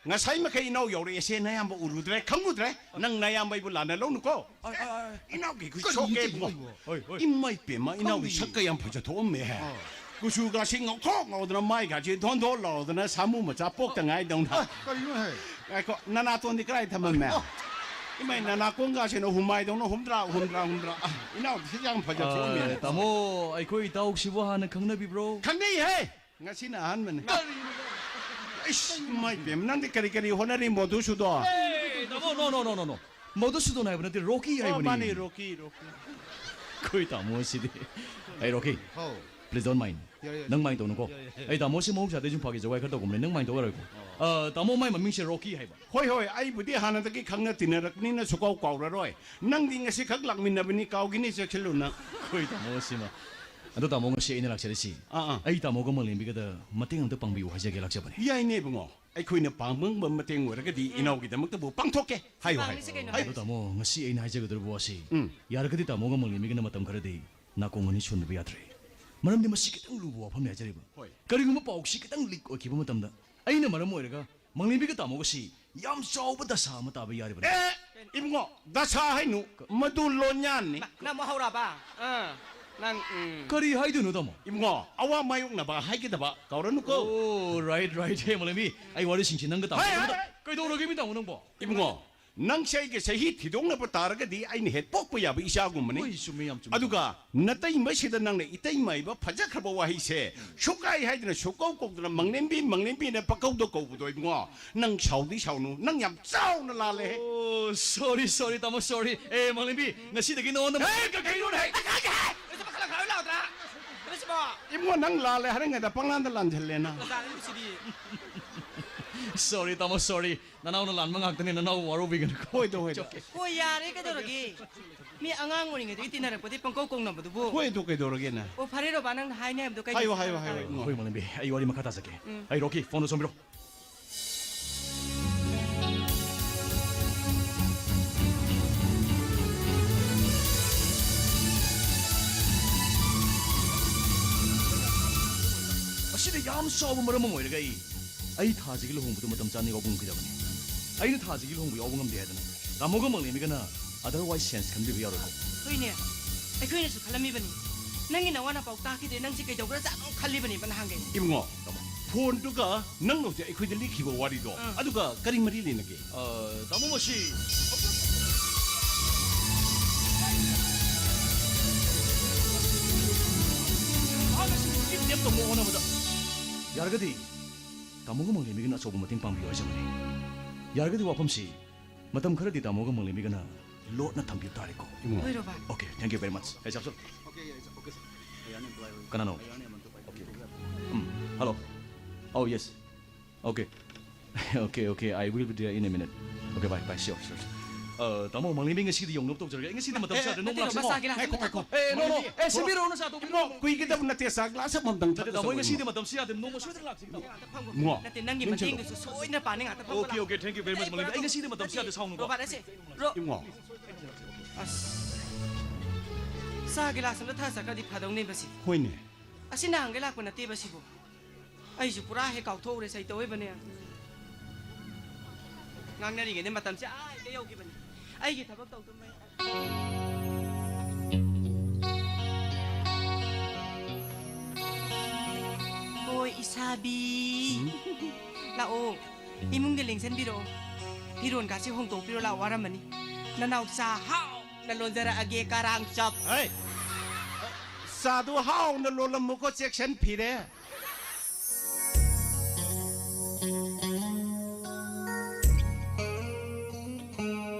ꯉꯁꯥꯏ ꯃꯈꯩ ꯏꯅꯥꯎ ꯌꯥꯎꯔꯛꯑꯦꯁꯦ ꯅꯌꯥꯝꯕ ꯎꯔꯨꯗ꯭ꯔꯦ, ꯈꯪꯉꯨꯗ꯭ꯔꯦ꯫ ꯅꯪ ꯅꯌꯥꯝꯕ ꯑꯩꯕꯨ ꯂꯥꯟꯅ ꯂꯧꯅꯨꯀꯣ꯫ ꯑ, ꯑ, ꯑ, ꯏꯅꯥꯎꯒꯤ ꯈꯨꯠ ꯀꯔꯤꯅꯣ ꯁꯣꯛꯀꯦ ꯇꯧꯔꯤꯁꯤꯕꯣ? ꯏꯕꯨꯡꯉꯣ꯫ ꯍꯣꯏ, ꯍꯣꯏ꯫ ꯏꯃꯥ ꯏꯄꯦꯝꯃ, ꯏꯅꯥꯎꯒꯤ ꯈꯪꯗꯤꯌꯦ꯫ ꯁꯛꯀ ꯌꯥꯝ ꯐꯖꯊꯣꯛꯑꯝꯃꯦ꯫ ꯑꯥ꯫ ꯀꯨꯆꯨꯒꯁꯤ ꯉꯧꯊꯣꯛ ꯉꯧꯗꯅ, ꯃꯥꯏꯒꯥꯁꯤ ꯙꯣꯟ ꯙꯣꯟ ꯂꯥꯎꯗꯅ ꯁꯥꯃꯨ ꯃꯆꯥ ꯄꯣꯛꯇ ꯉꯥꯏꯗꯧꯅ꯫ ꯑ, ꯀꯔꯤꯅꯣ ꯍꯦ? ꯉꯥꯏꯈꯣ, ꯅꯅꯥꯇꯣꯟꯗꯤ ꯀꯗꯥꯏ ꯊꯝꯃꯝꯃꯦ? ꯑꯣ꯫ ꯏꯃꯥꯏ, ꯅꯅꯥꯀꯣꯡꯒꯥꯁꯤꯅ ꯍꯨꯃꯥꯏꯗꯧꯅ ꯍꯨꯝꯗ꯭ꯔꯥ, ꯍꯨꯝꯗ꯭ꯔꯥ, ꯍꯨꯝꯗ꯭ꯔꯥ꯫ ꯑ, ꯏꯅꯥꯎꯗꯤ ꯁꯤ ꯌꯥꯝ ꯐꯖꯊꯣꯛꯑꯝꯃꯦ꯫ ꯑ, ꯇꯥꯃꯣ, ꯑꯩꯈꯣꯏ ꯏꯇꯥꯎꯁꯤꯕꯨ ꯍꯥꯟꯅ ꯈꯪꯅꯕꯤꯕ꯭ꯔꯣ? ꯈꯪꯅꯩꯍꯦ! ꯉꯁꯤꯅ ꯑꯍꯥꯟꯕꯅꯤ꯫ ꯏꯁ, ꯏꯃꯥ ꯏꯕꯦꯝꯃ, ꯅꯪꯗꯤ ꯀꯔꯤ ꯀꯔꯤ ꯍꯣꯠꯅꯔꯤ, ꯃꯣꯗꯨꯁꯨꯗꯣ? ꯑꯦ, ꯇꯥꯃꯣ, no, no, no, no, no, no. ꯃꯣꯗꯨꯁꯨꯗꯣꯟ ꯍꯥꯏꯕ ꯅꯠꯇꯦ, ꯔꯣꯀꯤ ꯑꯣ, ꯍꯥꯏꯕꯅꯤ꯫ ꯃꯥꯅꯤ, ꯔꯣꯀꯤ, ꯔꯣꯀꯤ꯫ ꯑꯩꯈꯣꯏ ꯇꯥꯃꯣ ꯑꯁꯤꯗꯤ꯫ ꯑꯩ ꯔꯣꯀꯤ꯫ ꯍꯥꯎ꯫ Please don't mind꯫ ꯌꯥꯏ, ꯌꯥꯏ꯫ ꯅꯪ mind ꯇꯧꯅꯨꯀꯣ꯫ ꯌꯥꯏ, ꯌꯥꯏ, ꯌꯥꯏ꯫ ꯑꯩ ꯇꯥꯃꯣꯁꯤ ꯃꯍꯧꯁꯥꯗꯩ ꯁꯨꯝ ꯐꯥꯒꯤ ꯖꯣꯒꯥꯏ ꯈꯔ ꯇꯧꯒꯨꯝꯕꯅꯦ, ꯅꯪ mind ꯇꯧꯔꯣꯏꯀꯣ꯫ ꯑꯣ꯫ ꯑ, ꯇꯥꯃꯣ, ꯃꯥꯏ ꯃꯃꯤꯡꯁꯦ ꯔꯣꯀꯤ ꯍꯥꯏꯕ꯫ ꯍꯣꯏ, ꯍꯣꯏ, ꯑꯩꯕꯨꯗꯤ ꯍꯥꯟꯅꯗꯒꯤ ꯈꯪꯅ ꯇꯤꯟꯅꯔꯛꯄꯅꯤꯅ ꯁꯨꯀꯥꯎ ꯀꯥꯎꯔꯔꯣꯏ꯫ ꯅꯪꯗꯤ ꯉꯁꯤ ꯈꯛ ꯂꯥꯛꯃꯤꯟꯅꯕꯅꯤ, ꯀꯥꯎꯒꯤꯅꯤ, ꯆꯦꯛꯁꯤꯜꯂꯨ ꯅꯪ꯫ ꯑꯩꯈꯣꯏ ꯇꯥꯃꯣ ꯑꯁꯤꯃ꯫ ꯑꯗꯣ ꯇꯥꯃꯣ, ꯉꯁꯤ ꯑꯩꯅ ꯂꯥꯛꯆꯔꯤꯁꯤ, ꯑꯥ, ꯑꯥ꯫ ꯑꯩ ꯇꯥꯃꯣꯒ ꯃꯪꯂꯦꯝꯕꯤꯒꯗ ꯃꯇꯦꯡ ꯑꯝꯇ ꯄꯥꯡꯕꯤꯌꯨ ꯍꯥꯏꯖꯒꯦ ꯂꯥꯛꯆꯕꯅꯤ꯫ ꯌꯥꯏꯅꯦ ꯏꯕꯨꯡꯉꯣ, ꯑꯩꯈꯣꯏꯅ ꯄꯥꯡꯕ ꯉꯝꯕ ꯃꯇꯦꯡ ꯑꯣꯏꯔꯒꯗꯤ ꯎꯝ꯫ ꯏꯅꯥꯎꯒꯤꯗꯃꯛꯇꯕꯨ ꯄꯥꯡꯊꯣꯛꯀꯦ꯫ ꯍꯥꯏꯌꯨ, ꯍꯥꯏꯌꯨ꯫ ꯄꯥꯡꯂꯤꯁꯤ ꯀꯩꯅꯣ? ꯍꯥꯏꯌꯨ꯫ ꯑꯗꯣ ꯇꯥꯃꯣ, ꯉꯁꯤ ꯑꯩꯅ ꯍꯥꯏꯖꯒꯗꯧꯔꯤꯕ ꯋꯥꯁꯤ, ꯎꯝ꯫ ꯌꯥꯔꯒꯗꯤ ꯇꯥꯃꯣꯒ ꯃꯪꯂꯦꯝꯕꯤꯒꯅ ꯃꯇꯝ ꯈꯔꯗꯤ ꯅꯥꯀꯣꯡ ꯑꯅꯤ ꯁꯣꯟꯗꯕ ꯌꯥꯗ꯭ꯔꯦ꯫ ꯃꯔꯝꯗꯤ ꯃꯁꯤ ꯈꯤꯇꯪ ꯂꯨꯕ ꯋꯥꯐꯝꯅꯤ ꯍꯥꯏꯖꯔꯤꯕ꯫ ꯍꯣꯏ꯫ ꯀꯔꯤꯒꯨꯝꯕ ꯄꯥꯎꯁꯤ ꯈꯤꯇꯪ ꯂꯤꯛ ꯑꯣꯏꯈꯤꯕ ꯃꯇꯝꯗ ꯑꯩꯅ ꯃꯔꯝ ꯑꯣꯏꯔꯒ ꯃꯪꯂꯦꯝꯕꯤꯒ ꯇꯥꯃꯣꯒꯁꯤ ꯌꯥꯝ ꯆꯥꯎꯕ ꯗꯁꯥ ꯑꯃ ꯇꯥꯕ ꯌꯥꯔꯤꯕꯅꯤ꯫ ꯑꯦ, ꯏꯕꯨꯡꯉꯣ, ꯗꯁꯥ ꯍꯥꯏꯅꯨ, ꯃꯗꯨ ꯂꯣꯟꯌꯥꯟꯅꯤ꯫ ꯅ-, ꯅꯪ ꯑꯃꯨꯛ ꯍꯧꯔꯛꯑꯕ? ꯑꯥ, ꯅꯪ, ꯎꯝ꯫ ꯀꯔꯤ ꯍꯥꯏꯗꯣꯏꯅꯣ, ꯇꯥꯃꯣ? ꯏꯕꯨꯡꯉꯣ, ꯑꯋꯥ ꯃꯥꯌꯣꯛꯅꯕ ꯍꯥꯏꯒꯗꯕ ꯀꯥꯎꯔꯅꯨꯀꯣ꯫ ꯑꯣ, right, right. ꯍꯦ, ꯃꯪꯂꯦꯝꯕꯤ, ꯑꯩ ꯋꯥꯔꯤꯁꯤꯡꯁꯤ ꯅꯪꯒ ꯇꯥꯃꯣ ꯍꯥꯏ, ꯍꯥꯏ, ꯑꯃꯗ-, ꯍꯥꯏ꯫ ꯀꯩꯗꯧꯔꯒꯦ, ꯃꯤ ꯇꯥꯃꯣ ꯅꯪꯕꯣ? ꯏꯕꯨꯡꯉꯣ, ꯅꯪꯁꯦ ꯑꯩꯒꯤ ꯆꯍꯤ ꯊꯤꯗꯣꯛꯅꯕ ꯇꯥꯔꯒꯗꯤ ꯑꯩꯅ ꯍꯦꯛ ꯄꯣꯛꯄ ꯌꯥꯕ ꯏꯆꯥꯒꯨꯝꯕꯅꯤ꯫ ꯍꯣꯏ, ꯆꯨꯝꯃꯤ, ꯌꯥꯝ ꯆꯨꯝꯃꯤ꯫ ꯑꯗꯨꯒ ꯅꯇꯩꯃꯁꯤꯗ ꯅꯪꯅ ꯏꯇꯩꯃ ꯍꯥꯏꯕ ꯐꯖꯈ꯭ꯔꯕ ꯋꯥꯍꯩꯁꯦ ꯁꯨꯛꯍꯥꯏ ꯍꯥꯏꯗꯅ ꯁꯨꯛꯀꯧ ꯀꯧꯗꯅ ꯃꯪꯂꯦꯝꯕꯤ, ꯃꯪꯂꯦꯝꯕꯤꯅ ꯄꯪꯀꯧꯗ ꯀꯧꯕꯗꯣ ꯏꯕꯨꯡꯉꯣ, ꯅꯪ ꯁꯥꯎꯗꯤ ꯁꯥꯎꯅꯨ, ꯅꯪ ꯌꯥꯝ ꯆꯥꯎꯅ ꯂꯥꯜꯂꯦ꯫ ꯑꯣ, sorry, sorry, ꯇꯥꯃꯣ, sorry꯫ ꯑꯦ, ꯃꯪꯂꯦꯝꯕꯤ, ꯉꯁꯤꯗꯒꯤ ꯅꯉꯣꯟꯗ ꯍꯦ, ꯀꯩ-, ꯀꯩꯅꯣꯅꯦ? ꯀꯩ-, ꯀꯩ-, ꯀꯩ-, ꯀꯩ-, ꯀꯩ-, ꯀꯩ-, ꯀꯩꯅꯣ ꯁꯤꯕꯣ? ꯏꯕꯨꯡꯉꯣ, ꯅꯪ ꯂꯥꯜꯂꯦ ꯍꯥꯏꯔꯤꯉꯩꯗ ꯄꯪꯂꯥꯟꯗ ꯂꯥꯟꯁꯤꯜꯂꯦꯅ꯫ ꯑꯣꯖꯥꯅ ꯁꯤꯗꯤ꯫ Sorry, ꯇꯥꯃꯣ, sorry꯫ ꯅꯅꯥꯎꯅ ꯂꯥꯟꯕ ꯉꯥꯛꯇꯅꯦ, ꯅꯅꯥꯎ ꯋꯥꯔꯧꯕꯤꯒꯅꯨꯀꯣ꯫ ꯍꯣꯏꯗ, ꯍꯣꯏꯗ꯫ It's okay꯫ ꯍꯣꯏ, ꯌꯥꯔꯦ, ꯀꯩꯗꯧꯔꯒꯦ? ꯃꯤ ꯑꯉꯥꯡ ꯑꯣꯏꯔꯤꯉꯩꯗꯒꯤ ꯇꯤꯟꯅꯔꯛꯄꯗꯤ ꯄꯪꯀꯧ ꯀꯧꯅꯕꯗꯨꯕꯨ꯫ ꯍꯣꯏ, ꯑꯗꯨ ꯀꯩꯗꯧꯔꯒꯦꯅ? ꯑꯣ, ꯐꯔꯦ, ꯔꯣꯕꯥ, ꯅꯪꯅ ꯍꯥꯏꯅꯤ ꯍꯥꯏꯕꯗꯣ ꯀꯩ ꯍꯥꯏꯌꯣ, ꯍꯥꯏꯌꯣ, ꯍꯥꯏꯌꯣ, ꯍꯥꯏꯌꯣ꯫ ꯍꯣꯏ, ꯃꯪꯂꯦꯝꯕꯤ, ꯑꯩ ꯋꯥꯔꯤ ꯃꯈꯥ ꯇꯥꯖꯒꯦ꯫ ꯎꯝ꯫ ꯑꯩ ꯔꯣꯀꯤ, ꯐꯣꯟꯗꯣ ꯁꯣꯝꯕꯤꯔꯣ꯫ ꯑꯁꯤꯗ ꯌꯥꯝ ꯆꯥꯎꯕ ꯃꯔꯝ ꯑꯃ ꯑꯣꯏꯔꯒ ꯑꯩ, ꯑꯩ ꯊꯥꯁꯤꯒꯤ ꯂꯨꯍꯣꯡꯕꯗꯨ ꯃꯇꯝ ꯆꯥꯅ ꯌꯥꯎꯕ ꯉꯝꯈꯤꯗꯕꯅꯤ꯫ ꯑꯩꯅ ꯊꯥꯁꯤꯒꯤ ꯂꯨꯍꯣꯡꯕ ꯌꯥꯎꯕ ꯉꯝꯗꯦ ꯍꯥꯏꯗꯅ ꯇꯥꯃꯣꯒ ꯃꯪꯂꯦꯝꯕꯤꯒꯅ otherwise sense ꯈꯟꯕꯤꯕ ꯌꯥꯔꯣꯏꯀꯣ? ꯍꯣꯏꯅꯦ, ꯑꯩꯈꯣꯏꯅꯁꯨ ꯈꯜꯂꯝꯃꯤꯕꯅꯤ꯫ ꯅꯪꯒꯤ ꯅꯋꯥ ꯅꯄꯥꯎ ꯇꯥꯈꯤꯗ꯭ꯔꯦ, ꯅꯪꯁꯦ ꯀꯩꯗꯧꯈ꯭ꯔꯖꯥꯠꯅꯣ ꯈꯜꯂꯤꯕꯅꯦꯕ ꯅꯍꯥꯟꯈꯩ꯫ ꯏꯕꯨꯡꯉꯣ, ꯐꯣꯟꯗꯨꯒ ꯅꯪꯅ ꯍꯧꯖꯤꯛ ꯑꯩꯈꯣꯏꯗ ꯂꯤꯈꯤꯕ ꯋꯥꯔꯤꯗꯣ, ꯑꯥ꯫ ꯑꯗꯨꯒ ꯀꯔꯤ ꯃꯔꯤ ꯂꯩꯅꯒꯦ? ꯑ, ꯇꯥꯃꯣ, ꯃꯁꯤ ꯃꯍꯥꯛ ꯑꯁꯤ ꯀꯤꯗꯅꯦꯞ ꯇꯧꯅꯕ ꯍꯣꯠꯅꯕꯗ ꯌꯥꯔꯒꯗꯤ ꯇꯥꯃꯣꯒ ꯃꯪꯂꯦꯝꯕꯤꯒꯅ ꯑꯆꯧꯕ ꯃꯇꯦꯡ ꯄꯥꯡꯕꯤꯌꯨ ꯍꯥꯏꯖꯕꯅꯤ꯫ ꯌꯥꯔꯒꯗꯤ ꯋꯥꯐꯝꯁꯤ ꯃꯇꯝ ꯈꯔꯗꯤ ꯇꯥꯃꯣꯒ ꯃꯪꯂꯦꯝꯕꯤꯒꯅ ꯂꯣꯠꯅ ꯊꯝꯕꯤꯕ ꯇꯥꯔꯦꯀꯣ꯫ ꯏꯕꯨꯡꯉꯣ꯫ ꯍꯣꯏ, ꯔꯣꯕꯥ꯫ Okay, thank you very much꯫ ꯍꯦ, ꯆꯥꯛꯁꯜ꯫ Okay, yes, okay, sir꯫ ꯀꯅꯥꯅꯣ? Okay꯫ Um, hello꯫ Oh, yes꯫ Okay꯫ Okay, okay, I will be there in a minute꯫ Okay, bye, bye, sure, sure, sure꯫ ꯑ, ꯇꯥꯃꯣ, ꯃꯪꯂꯦꯝꯕꯤ ꯉꯁꯤꯗꯤ ꯌꯧꯅꯕ ꯇꯧꯖꯔꯒꯦ꯫ ꯑꯩ ꯉꯁꯤꯗꯤ ꯃꯇꯝ ꯑꯦ, ꯆꯥꯗ꯭ꯔꯦ, ꯅꯣꯡꯃ ꯅꯠꯇꯦ, ꯂꯥꯛꯁꯤ꯫ ꯃꯁꯥꯒꯤ ꯂꯥꯛ-, ꯉꯥꯏꯈꯣ, ꯉꯥꯏꯈꯣ꯫ ꯑꯦ, no, no, ꯃꯪꯂꯦꯝꯕꯤ, ꯑꯦ, ꯁꯦꯝꯕꯤꯔꯛꯑꯣ, ꯅꯁꯥꯗꯣ꯫ ꯏꯕꯨꯡꯉꯣ, ꯀꯨꯏꯒꯗꯕ ꯅꯠꯇꯦ, ꯆꯥ ꯒ꯭ꯂꯥꯁ ꯑꯃꯃꯝꯗꯪ ꯅꯠꯇꯦ, ꯊꯛꯀꯗꯕ ꯇꯥꯃꯣ, ꯑꯩ ꯉꯁꯤꯗꯤ ꯃꯇꯝ ꯆꯥꯗ꯭ꯔꯦ, ꯅꯣꯡꯃ ꯁꯣꯏꯗꯅ ꯂꯥꯛꯁꯤ꯫ ꯏꯕꯨꯡꯉꯣ, ꯅꯠꯇꯦ, ꯅꯪꯒꯤ ꯅꯪ ꯆꯠꯂꯣ꯫ ꯃꯇꯦꯡꯗꯨꯁꯨ ꯁꯣꯏꯗꯅ ꯄꯥꯡꯅꯤ ꯉꯥꯛꯇ ꯐꯝꯕ Okay, ꯂꯥꯛꯑꯣ꯫ Okay, thank you very much, ꯃꯪꯂꯦꯝꯕꯤ꯫ ꯑꯩ ꯉꯁꯤꯗꯤ ꯃꯇꯝ ꯆꯥꯗ꯭ꯔꯦ, ꯁꯥꯎꯅꯨꯀꯣ꯫ ꯔꯣꯕꯥꯔꯠ ꯑꯁꯦ, ꯔꯣ-, ꯏꯕꯨꯡꯉꯣ꯫ ꯑꯁ꯫ ꯆꯥ ꯒꯤꯂꯥꯁ ꯑꯃ ꯊꯛꯑ ꯆꯠꯈ꯭ꯔꯗꯤ ꯐꯗꯧꯅꯦꯕ ꯁꯤ꯫ ꯍꯣꯏꯅꯦ꯫ ꯑꯁꯤ ꯅꯍꯥꯟꯈꯩ ꯂꯥꯛꯄ ꯅꯠꯇꯦꯕ ꯁꯤꯕꯨ꯫ ꯑꯩꯁꯨ ꯄꯨꯔꯥ ꯍꯦꯛ ꯀꯥꯎꯊꯣꯛꯎꯔꯦ ꯁꯩꯇꯧ ꯑꯣꯏꯕꯅꯦ꯫ ꯉꯥꯡꯅꯔꯤꯉꯩꯗ ꯃꯇꯝꯁꯦ ꯑꯥ ꯍꯦꯛꯇ ꯌꯧꯈꯤꯕꯅꯤ꯫ ꯑꯩꯒꯤ ꯊꯕꯛ ꯇꯧꯗꯨꯅ ꯍꯣꯏ ꯏꯁꯥꯕꯤ꯫ ꯂꯥꯛꯑꯣ꯫ ꯏꯃꯨꯡꯗ ꯂꯦꯡꯁꯟꯕꯤꯔꯛꯑꯣ꯫ ꯐꯤꯔꯣꯟꯒꯥꯁꯦ ꯍꯣꯡꯗꯣꯛꯄꯤꯔꯣ ꯂꯥꯛꯑꯣ, ꯋꯥꯔꯝꯃꯅꯤ꯫ ꯅꯅꯥꯎ ꯆꯥ ꯍꯥꯎꯅ ꯂꯣꯟꯖꯔꯛꯑꯒꯦ, ꯀꯔꯥꯡ ꯆꯞ꯫ ꯍꯩ! ꯆꯥꯗꯨ ꯍꯥꯎꯅ ꯂꯣꯜꯂꯝꯃꯨꯀꯣ, ꯆꯦꯛꯁꯟ ꯐꯤꯔꯦ꯫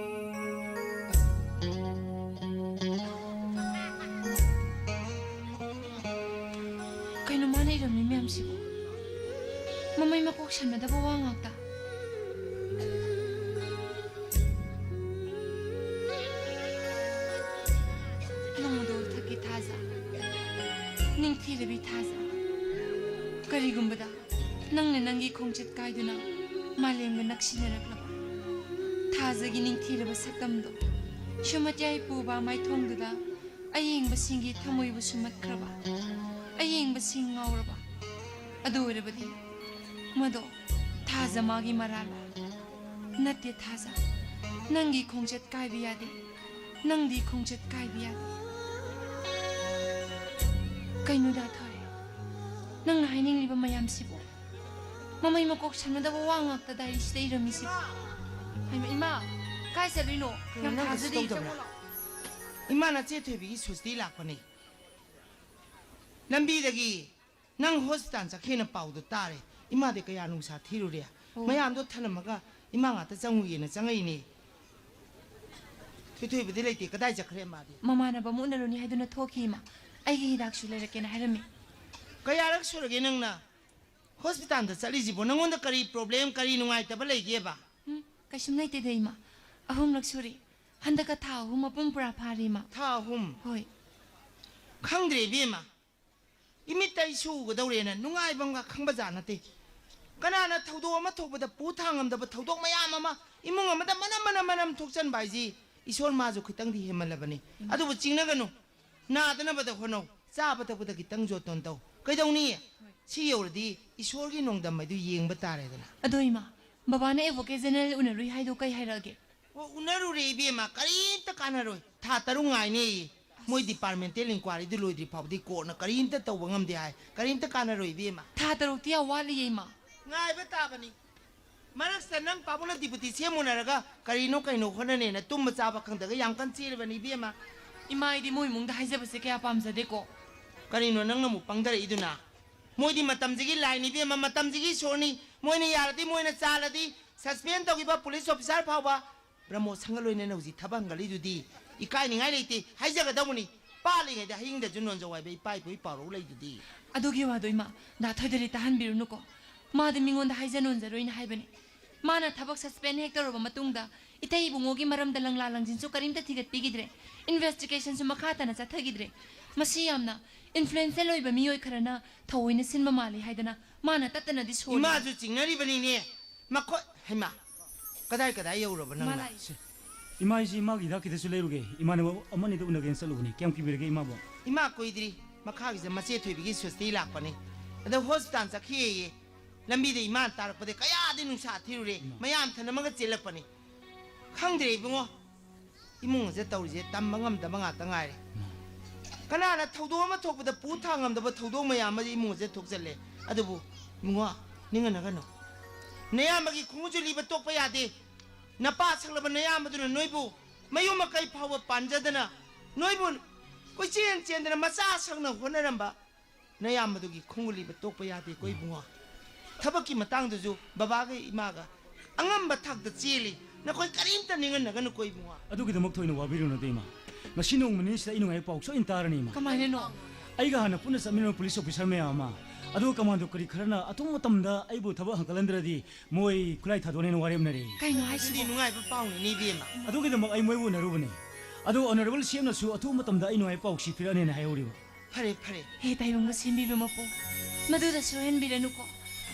ꯀꯩꯅꯣ ꯃꯥꯅ ꯏꯔꯝꯃꯤ ꯃꯌꯥꯝꯁꯤꯕꯨ? ꯃꯃꯩ ꯃꯀꯣꯛ ꯁꯝꯅꯗꯕ ꯋꯥ ꯉꯥꯛꯇ꯫ ꯅꯣꯡꯃꯗꯣꯜ ꯊꯛꯀꯤ ꯊꯥꯖ, ꯅꯤꯡꯊꯤꯔꯕꯤ ꯊꯥꯖ, ꯀꯔꯤꯒꯨꯝꯕꯗ ꯅꯪꯅ ꯅꯪꯒꯤ ꯈꯣꯡꯆꯠ ꯀꯥꯏꯗꯨꯅ ꯃꯥꯂꯦꯝꯒ ꯅꯛꯁꯤꯟꯅꯔꯛꯂꯕ ꯊꯥꯖꯒꯤ ꯅꯤꯡꯊꯤꯔꯕ ꯁꯛꯇꯝꯗꯣ ꯁꯨꯃꯇ꯭ꯌꯥꯏ ꯄꯨꯕ ꯃꯥꯏꯊꯣꯡꯗꯨꯗ ꯑꯌꯦꯡꯕꯁꯤꯡꯒꯤ ꯊꯃꯣꯏꯕꯨ ꯁꯨꯝꯍꯠꯈ꯭ꯔꯕ, ꯑꯌꯦꯡꯕꯁꯤꯡ ꯉꯥꯎꯔꯕ, ꯑꯗꯨ ꯑꯣꯏꯔꯕꯗꯤ ꯃꯗꯣ ꯊꯥꯖ ꯃꯥꯒꯤ ꯃꯔꯥꯜꯂꯣ? ꯅꯠꯇꯦ ꯊꯥꯖ, ꯅꯪꯒꯤ ꯈꯣꯡꯆꯠ ꯀꯥꯏꯕ ꯌꯥꯗꯦ, ꯅꯪꯗꯤ ꯈꯣꯡꯆꯠ ꯀꯥꯏꯕ ꯌꯥꯗꯦ꯫ ꯀꯩꯅꯣꯗ ꯊꯣꯏ, ꯅꯪꯅ ꯍꯥꯏꯅꯤꯡꯂꯤꯕ ꯃꯌꯥꯝꯁꯤꯕꯨ? ꯃꯃꯩ ꯃꯀꯣꯛ ꯁꯝꯅꯗꯕ ꯋꯥ ꯉꯥꯛꯇ ꯗꯥꯏꯔꯤꯁꯤꯗ ꯏꯔꯝꯃꯤꯁꯤꯕꯨ? ꯍꯩꯃꯥ, ꯏꯃꯥ, ꯀꯥꯏ ꯆꯠꯂꯨꯏꯅꯣ? ꯌꯥꯝ ꯅꯪ ꯀꯩꯁꯨ ꯊꯥꯖꯗꯦ꯫ ꯇꯧꯗꯕ꯭ꯔꯥ? ꯆꯪꯉꯣ ꯂꯥꯎ꯫ ꯏꯃꯥ ꯅꯆꯦ ꯊꯣꯏꯕꯤꯒꯤ ꯁꯨꯁꯇꯤ ꯂꯥꯛꯄꯅꯦ꯫ ꯂꯝꯕꯤꯗꯒꯤ ꯅꯪ ꯍꯣꯁꯄꯤꯇꯥꯜ ꯆꯠꯈꯤꯅ ꯄꯥꯎꯗꯣ ꯇꯥꯔꯦ꯫ ꯏꯃꯥꯗꯤ ꯀꯌꯥ ꯅꯨꯡꯁꯥ ꯊꯤꯔꯨꯔꯦ꯫ ꯑꯣ꯫ ꯃꯌꯥꯝꯗꯣ ꯊꯅꯝꯃꯒ ꯏꯃꯥ ꯉꯥꯛꯇ ꯆꯪꯉꯨꯒꯦꯅ ꯆꯪꯉꯛꯏꯅꯦ꯫ ꯊꯣꯏꯊꯣꯏꯕꯗꯤ ꯂꯩꯇꯦ꯫ ꯀꯗꯥꯏ ꯆꯠꯈ꯭ꯔꯦ ꯃꯥꯗꯤ? ꯃꯃꯥꯟꯅꯕ ꯑꯃ ꯎꯅꯔꯨꯅꯤ ꯍꯥꯏꯗꯨꯅ ꯊꯣꯛꯈꯤ ꯏꯃꯥ꯫ ꯑꯩꯒꯤ ꯍꯤꯗꯥꯛꯁꯨ ꯂꯩꯔꯛꯀꯦꯅ ꯍꯥꯏꯔꯝꯃꯤ꯫ ꯀꯌꯥꯔꯛ ꯁꯨꯔꯒꯦ ꯅꯪꯅ ꯍꯣꯁꯄꯤꯇꯥꯜꯗ ꯆꯠꯂꯤꯁꯤꯕꯣ? ꯅꯪꯉꯣꯟꯗ ꯀꯔꯤ ꯄ꯭ꯔꯣꯕ꯭ꯂꯦꯝ, ꯀꯔꯤ ꯅꯨꯡꯉꯥꯏꯇꯕ ꯂꯩꯒꯦꯕ? ꯎꯝ, ꯀꯩꯁꯨꯝ ꯂꯩꯇꯦꯗ ꯏꯃꯥ꯫ ꯑꯍꯨꯝꯂꯛ ꯁꯨꯔꯦ꯫ ꯍꯟꯗꯛꯀ ꯊꯥ ꯑꯍꯨꯝ ꯃꯄꯨꯡ ꯄꯨꯔꯥ ꯐꯥꯔꯦ ꯏꯃꯥ꯫ ꯊꯥ ꯑꯍꯨꯝ? ꯍꯣꯏ꯫ ꯈꯪꯗ꯭ꯔꯦ ꯏꯕꯦꯝꯃ꯫ ꯏꯃꯤꯠꯇ ꯑꯩꯁꯨ ꯎꯒꯗꯧꯔꯦꯅ ꯅꯨꯡꯉꯥꯏꯕ ꯑꯃꯒ ꯈꯪꯕꯖꯥꯠ ꯅꯠꯇꯦ꯫ ꯀꯅꯥꯅ ꯊꯧꯗꯣꯛ ꯑꯃ ꯊꯣꯛꯄꯗ ꯄꯨ ꯊꯥꯡꯉꯝꯗꯕ ꯊꯧꯗꯣꯛ ꯃꯌꯥꯝ ꯑꯃ ꯏꯃꯨꯡ ꯑꯃꯗ ꯃꯅꯝ ꯃꯅꯝ ꯃꯅꯝ ꯊꯣꯛꯆꯟꯕ ꯍꯥꯏꯁꯤ ꯏꯁꯣꯔ ꯃꯥꯁꯨ ꯈꯤꯇꯪꯗꯤ ꯍꯦꯟꯃꯜꯂꯕꯅꯤ꯫ ꯑꯗꯨꯕꯨ ꯆꯤꯡꯅꯒꯅꯨ꯫ ꯅꯥꯗꯅꯕꯗ ꯍꯣꯠꯅꯧ, ꯆꯥꯕ ꯊꯛꯄꯗ ꯈꯤꯇꯪ ꯖꯣꯇꯣꯟ ꯇꯧ꯫ ꯀꯩꯗꯧꯅꯤ? ꯁꯤ ꯌꯧꯔꯗꯤ ꯏꯁꯣꯔꯒꯤ ꯅꯣꯡꯗꯝ ꯍꯥꯏꯗꯨ ꯌꯦꯡꯕ ꯇꯥꯔꯦꯗꯅ꯫ ꯑꯗꯣ ꯏꯃꯥ, ꯕꯕꯥꯅ ꯑꯦꯗꯚꯣꯀꯦꯠ ꯖꯦꯅꯔꯦꯜ ꯎꯅꯔꯨꯏ ꯍꯥꯏꯗꯣ ꯀꯩ ꯍꯥꯏꯔꯛꯑꯒꯦ? ꯑꯣ, ꯎꯅꯔꯨꯔꯦ ꯏꯕꯦꯝꯃ, ꯀꯔꯤꯝꯇ ꯀꯥꯟꯅꯔꯣꯏ꯫ ꯊꯥ ꯇꯔꯨꯛ ꯉꯥꯏꯅꯦꯌꯦ꯫ ꯃꯣꯏ ꯗꯤꯄꯥꯔꯠꯃꯦꯟꯇꯦꯜ ꯏꯟꯀ꯭ꯋꯥꯔꯤꯗꯨ ꯂꯣꯏꯗ꯭ꯔꯤ ꯐꯥꯎꯗꯤ ꯀꯣꯔꯠꯅ ꯀꯔꯤꯝꯇ ꯇꯧꯕ ꯉꯝꯗꯦ ꯍꯥꯏ꯫ ꯀꯔꯤꯝꯇ ꯀꯥꯟꯅꯔꯣꯏ ꯏꯕꯦꯝꯃ꯫ ꯊꯥ ꯇꯔꯨꯛꯇꯤ ꯌꯥꯝ ꯋꯥꯠꯂꯤꯌꯦ ꯏꯃꯥ꯫ ꯉꯥꯏꯕ ꯇꯥꯕꯅꯤ꯫ ꯃꯔꯛꯁꯤꯗ ꯅꯪ ꯄꯥꯕꯨꯡꯅ ꯗꯤꯄꯨꯇꯤ ꯁꯦꯝꯃꯨꯅꯔꯒ ꯀꯔꯤꯅꯣ ꯀꯩꯅꯣ ꯍꯣꯠꯅꯅꯦꯅ ꯇꯨꯝꯕ ꯆꯥꯕ ꯈꯪꯗꯒ ꯌꯥꯝ ꯀꯟ ꯆꯦꯜꯂꯤꯕꯅꯤ ꯏꯕꯦꯝꯃ꯫ ꯏꯃꯥ, ꯑꯩꯗꯤ ꯃꯣꯏ ꯏꯃꯨꯡꯗ ꯍꯥꯏꯖꯕꯁꯦ ꯀꯌꯥ ꯄꯥꯝꯖꯗꯦꯀꯣ꯫ ꯀꯔꯤꯅꯣ ꯅꯪꯅ ꯑꯃꯨꯛ ꯄꯪꯊꯔꯛꯏꯗꯨꯅ? ꯃꯣꯏꯗꯤ ꯃꯇꯝꯁꯤꯒꯤ ꯂꯥꯏꯅꯤ ꯏꯕꯦꯝꯃ, ꯃꯇꯝꯁꯤꯒꯤ ꯏꯁꯣꯔꯅꯤ꯫ ꯃꯣꯏꯅ ꯌꯥꯔꯗꯤ, ꯃꯣꯏꯅ ꯆꯥꯜꯂꯗꯤ, ꯁꯁꯄꯦꯟ ꯇꯧꯈꯤꯕ ꯄꯨꯂꯤꯁ ꯑꯣꯐꯤꯁꯥꯔ ꯐꯥꯎꯕ ꯕ꯭ꯔꯍꯃꯣꯁꯟꯒ ꯂꯣꯏꯅꯅ ꯍꯧꯖꯤꯛ ꯊꯕꯛ ꯍꯪꯒꯠꯂꯤꯗꯨꯗꯤ꯫ ꯏꯀꯥꯏꯅꯤꯡꯉꯥꯏ ꯂꯩꯇꯦ, ꯍꯥꯏꯖꯒꯗꯧꯕꯅꯤ꯫ ꯄꯥꯜꯂꯤꯉꯩꯗ ꯍꯌꯤꯡꯗꯁꯨ ꯅꯣꯟꯖꯧ ꯍꯥꯏꯕ ꯏꯄꯥ ꯏꯄꯨꯒꯤ ꯄꯥꯎꯔꯧ ꯂꯩꯗꯨꯗꯤ꯫ ꯑꯗꯨꯒꯤ ꯋꯥꯗꯣ ꯏꯃꯥ, ꯗꯥ ꯊꯣꯏꯗꯗꯤ ꯇꯥꯍꯟꯕꯤꯔꯨꯅꯨꯀꯣ꯫ ꯃꯥꯗꯤ ꯃꯤꯉꯣꯟꯗ ꯍꯥꯏꯖ ꯅꯣꯟꯖꯔꯣꯏꯅ ꯍꯥꯏꯕꯅꯤ꯫ ꯃꯥꯅ ꯊꯕꯛ ꯁꯁꯄꯦꯟ ꯍꯦꯛ ꯇꯧꯔꯕ ꯃꯇꯨꯡꯗ ꯏꯇꯩ ꯏꯕꯨꯡꯉꯣꯒꯤ ꯃꯔꯝꯗ ꯂꯪꯂꯥ ꯂꯪꯖꯤꯟꯁꯨ ꯀꯔꯤꯝꯇ ꯊꯤꯒꯠꯄꯤꯈꯤꯗ꯭ꯔꯦ꯫ ꯏꯟꯚꯦꯁꯇꯤꯒꯦꯁꯟꯁꯨ ꯃꯈꯥ ꯇꯥꯅ ꯆꯠꯊꯈꯤꯗ꯭ꯔꯦ꯫ ꯃꯁꯤ ꯌꯥꯝꯅ ꯏꯟꯐ꯭ꯂꯨꯌꯦꯟꯁꯦꯜ ꯑꯣꯏꯕ ꯃꯤꯑꯣꯏ ꯈꯔꯅ ꯊꯑꯣꯏꯅ ꯁꯤꯟꯕ ꯃꯥꯜꯂꯤ ꯍꯥꯏꯗꯅ ꯃꯥꯅ ꯇꯠꯇꯅꯗꯤ ꯁꯣꯜꯂꯤ꯫ ꯏꯃꯥꯁꯨ ꯆꯤꯡꯅꯔꯤꯕꯅꯤꯅꯦ꯫ ꯃꯈꯣꯏ, ꯍꯩꯃꯥ, ꯀꯗꯥꯏ ꯀꯗꯥꯏ ꯌꯧꯔꯕ ꯅꯪꯅ? ꯂꯥꯛꯏꯁꯦ꯫ ꯏꯃꯥ, ꯑꯩꯁꯦ ꯏꯃꯥꯒꯤ ꯍꯤꯗꯥꯛ ꯈꯤꯇꯁꯨ ꯂꯩꯔꯨꯒꯦ꯫ ꯏꯃꯥꯟꯅꯕ ꯑꯃꯅꯤꯗ ꯎꯅꯒꯦꯅ ꯆꯠꯂꯨꯕꯅꯤ꯫ ꯀꯌꯥꯝ ꯀꯤꯕꯤꯔꯒꯦ ꯏꯃꯥꯕꯣ? ꯏꯃꯥ ꯀꯨꯏꯗ꯭ꯔꯤ꯫ ꯃꯈꯥꯒꯤꯁꯦ ꯃꯆꯦ ꯊꯣꯏꯕꯤꯒꯤ ꯁꯣꯁꯇꯤ ꯂꯥꯛꯄꯅꯤ꯫ ꯑꯗ ꯍꯣꯁꯄꯤꯇꯥꯜ ꯆꯠꯈꯤꯑꯌꯦ꯫ ꯂꯝꯕꯤꯗ ꯏꯃꯥꯅ ꯇꯥꯔꯛꯄꯗ ꯀꯌꯥꯗꯤ ꯅꯨꯡꯁꯥ ꯊꯤꯔꯨꯔꯦ꯫ ꯃꯌꯥꯝ ꯊꯅꯝꯃꯒ ꯆꯦꯜꯂꯛꯄꯅꯤ꯫ ꯈꯪꯗ꯭ꯔꯦ ꯏꯕꯨꯡꯉꯣ꯫ ꯏꯃꯨꯡ ꯑꯁꯦ ꯇꯧꯔꯤꯁꯦ ꯇꯝꯕ ꯉꯝꯗꯕ ꯉꯥꯛꯇ ꯉꯥꯏꯔꯦ꯫ ꯀꯅꯥꯅ ꯊꯧꯗꯣꯛ ꯑꯃ ꯊꯣꯛꯄꯗ ꯄꯨ ꯊꯥꯡ ꯉꯝꯗꯕ ꯊꯧꯗꯣꯛ ꯃꯌꯥꯝ ꯑꯃ ꯏꯃꯨꯡ ꯑꯁꯦ ꯊꯣꯛꯆꯜꯂꯦ꯫ ꯑꯗꯨꯕꯨ ꯏꯕꯨꯡꯉꯣ, ꯅꯤꯡꯍꯟꯅꯒꯅꯨ꯫ ꯅꯌꯥꯝꯕꯒꯤ ꯈꯣꯡꯎꯞꯁꯨ ꯂꯤꯕ ꯇꯣꯛꯄ ꯌꯥꯗꯦ꯫ ꯅꯄꯥ ꯁꯛꯂꯕ ꯅꯌꯥꯝꯕꯗꯨꯅ ꯅꯣꯏꯕꯨ ꯃꯌꯨꯝ ꯃꯀꯩ ꯐꯥꯎꯕ ꯄꯥꯟꯖꯗꯅ, ꯅꯣꯏꯕꯨ ꯀꯣꯏꯆꯦꯟ ꯆꯦꯟꯗꯅ ꯃꯆꯥ ꯁꯛꯅ ꯍꯣꯠꯅꯔꯝꯕ ꯅꯌꯥꯝꯕꯗꯨꯒꯤ ꯈꯣꯡꯎꯞ ꯂꯤꯕ ꯇꯣꯛꯄ ꯌꯥꯗꯦꯀꯣ ꯏꯕꯨꯡꯉꯣ꯫ ꯊꯕꯛꯀꯤ ꯃꯇꯥꯡꯗꯁꯨ ꯕꯕꯥꯒ ꯏꯃꯥꯒ ꯑꯉꯝꯕ ꯊꯥꯛꯇ ꯆꯦꯜꯂꯤ꯫ ꯅꯈꯣꯏ ꯀꯔꯤꯝꯇ ꯅꯤꯡꯍꯟꯅꯒꯅꯨꯀꯣ ꯏꯕꯨꯡꯉꯣ꯫ ꯑꯗꯨꯒꯤꯗꯃꯛ ꯊꯣꯏꯅ ꯋꯥꯕꯤꯔꯨꯅꯨꯗ ꯏꯃꯥ꯫ ꯉꯁꯤ ꯅꯣꯡꯃ ꯅꯤꯅꯤꯁꯤꯗ ꯑꯩ ꯅꯨꯡꯉꯥꯏꯕ ꯄꯥꯎ ꯁꯣꯏꯅ ꯇꯥꯔꯅꯤ ꯏꯃꯥ꯫ ꯀꯃꯥꯏꯅꯅꯣ? ꯑꯩꯒ ꯍꯥꯟꯅ ꯄꯨꯟꯅ ꯆꯠꯃꯤꯟꯅꯕ ꯄꯨꯂꯤꯁ ꯑꯣꯐꯤꯁꯥꯔ ꯃꯌꯥꯝ ꯑꯃ, ꯑꯗꯨꯒ ꯀꯃꯥꯟꯗꯣ ꯀꯔꯤ ꯈꯔꯅ ꯑꯊꯨꯕ ꯃꯇꯝꯗ ꯑꯩꯕꯨ ꯊꯕꯛ ꯍꯟꯀꯠꯍꯟꯗ꯭ꯔꯗꯤ ꯃꯣꯏ ꯈꯨꯠꯂꯥꯏ ꯊꯥꯗꯣꯛꯅꯦꯅ ꯋꯥꯔꯦꯞꯅꯔꯦ꯫ ꯀꯩꯅꯣ ꯑꯗꯨꯗꯤ ꯍꯥꯏꯁꯤꯕꯣ? ꯅꯨꯡꯉꯥꯏꯕ ꯄꯥꯎꯅꯤꯅꯦ ꯏꯕꯦꯝꯃ꯫ ꯑꯗꯨꯒꯤꯗꯃꯛ ꯑꯩ ꯃꯣꯏꯕꯨ ꯎꯅꯔꯨꯕꯅꯤ꯫ ꯑꯗꯣ ꯑꯣꯅꯔꯦꯕꯜ ꯁꯤ ꯑꯦꯝꯅꯁꯨ ꯑꯊꯨꯕ ꯃꯇꯝꯗ ꯑꯩ ꯅꯨꯡꯉꯥꯏꯕ ꯄꯥꯎ ꯁꯤ ꯄꯤꯔꯛꯑꯅꯦꯅ ꯍꯥꯏꯍꯧꯔꯤꯕ꯫ ꯐꯔꯦ, ꯐꯔꯦ꯫ ꯍꯦ ꯇꯥꯏꯕꯪꯒ ꯁꯦꯝꯕꯤꯕ ꯃꯄꯨ, ꯃꯗꯨꯗ ꯁꯣꯏꯍꯟꯕꯤꯔꯅꯨꯀꯣ꯫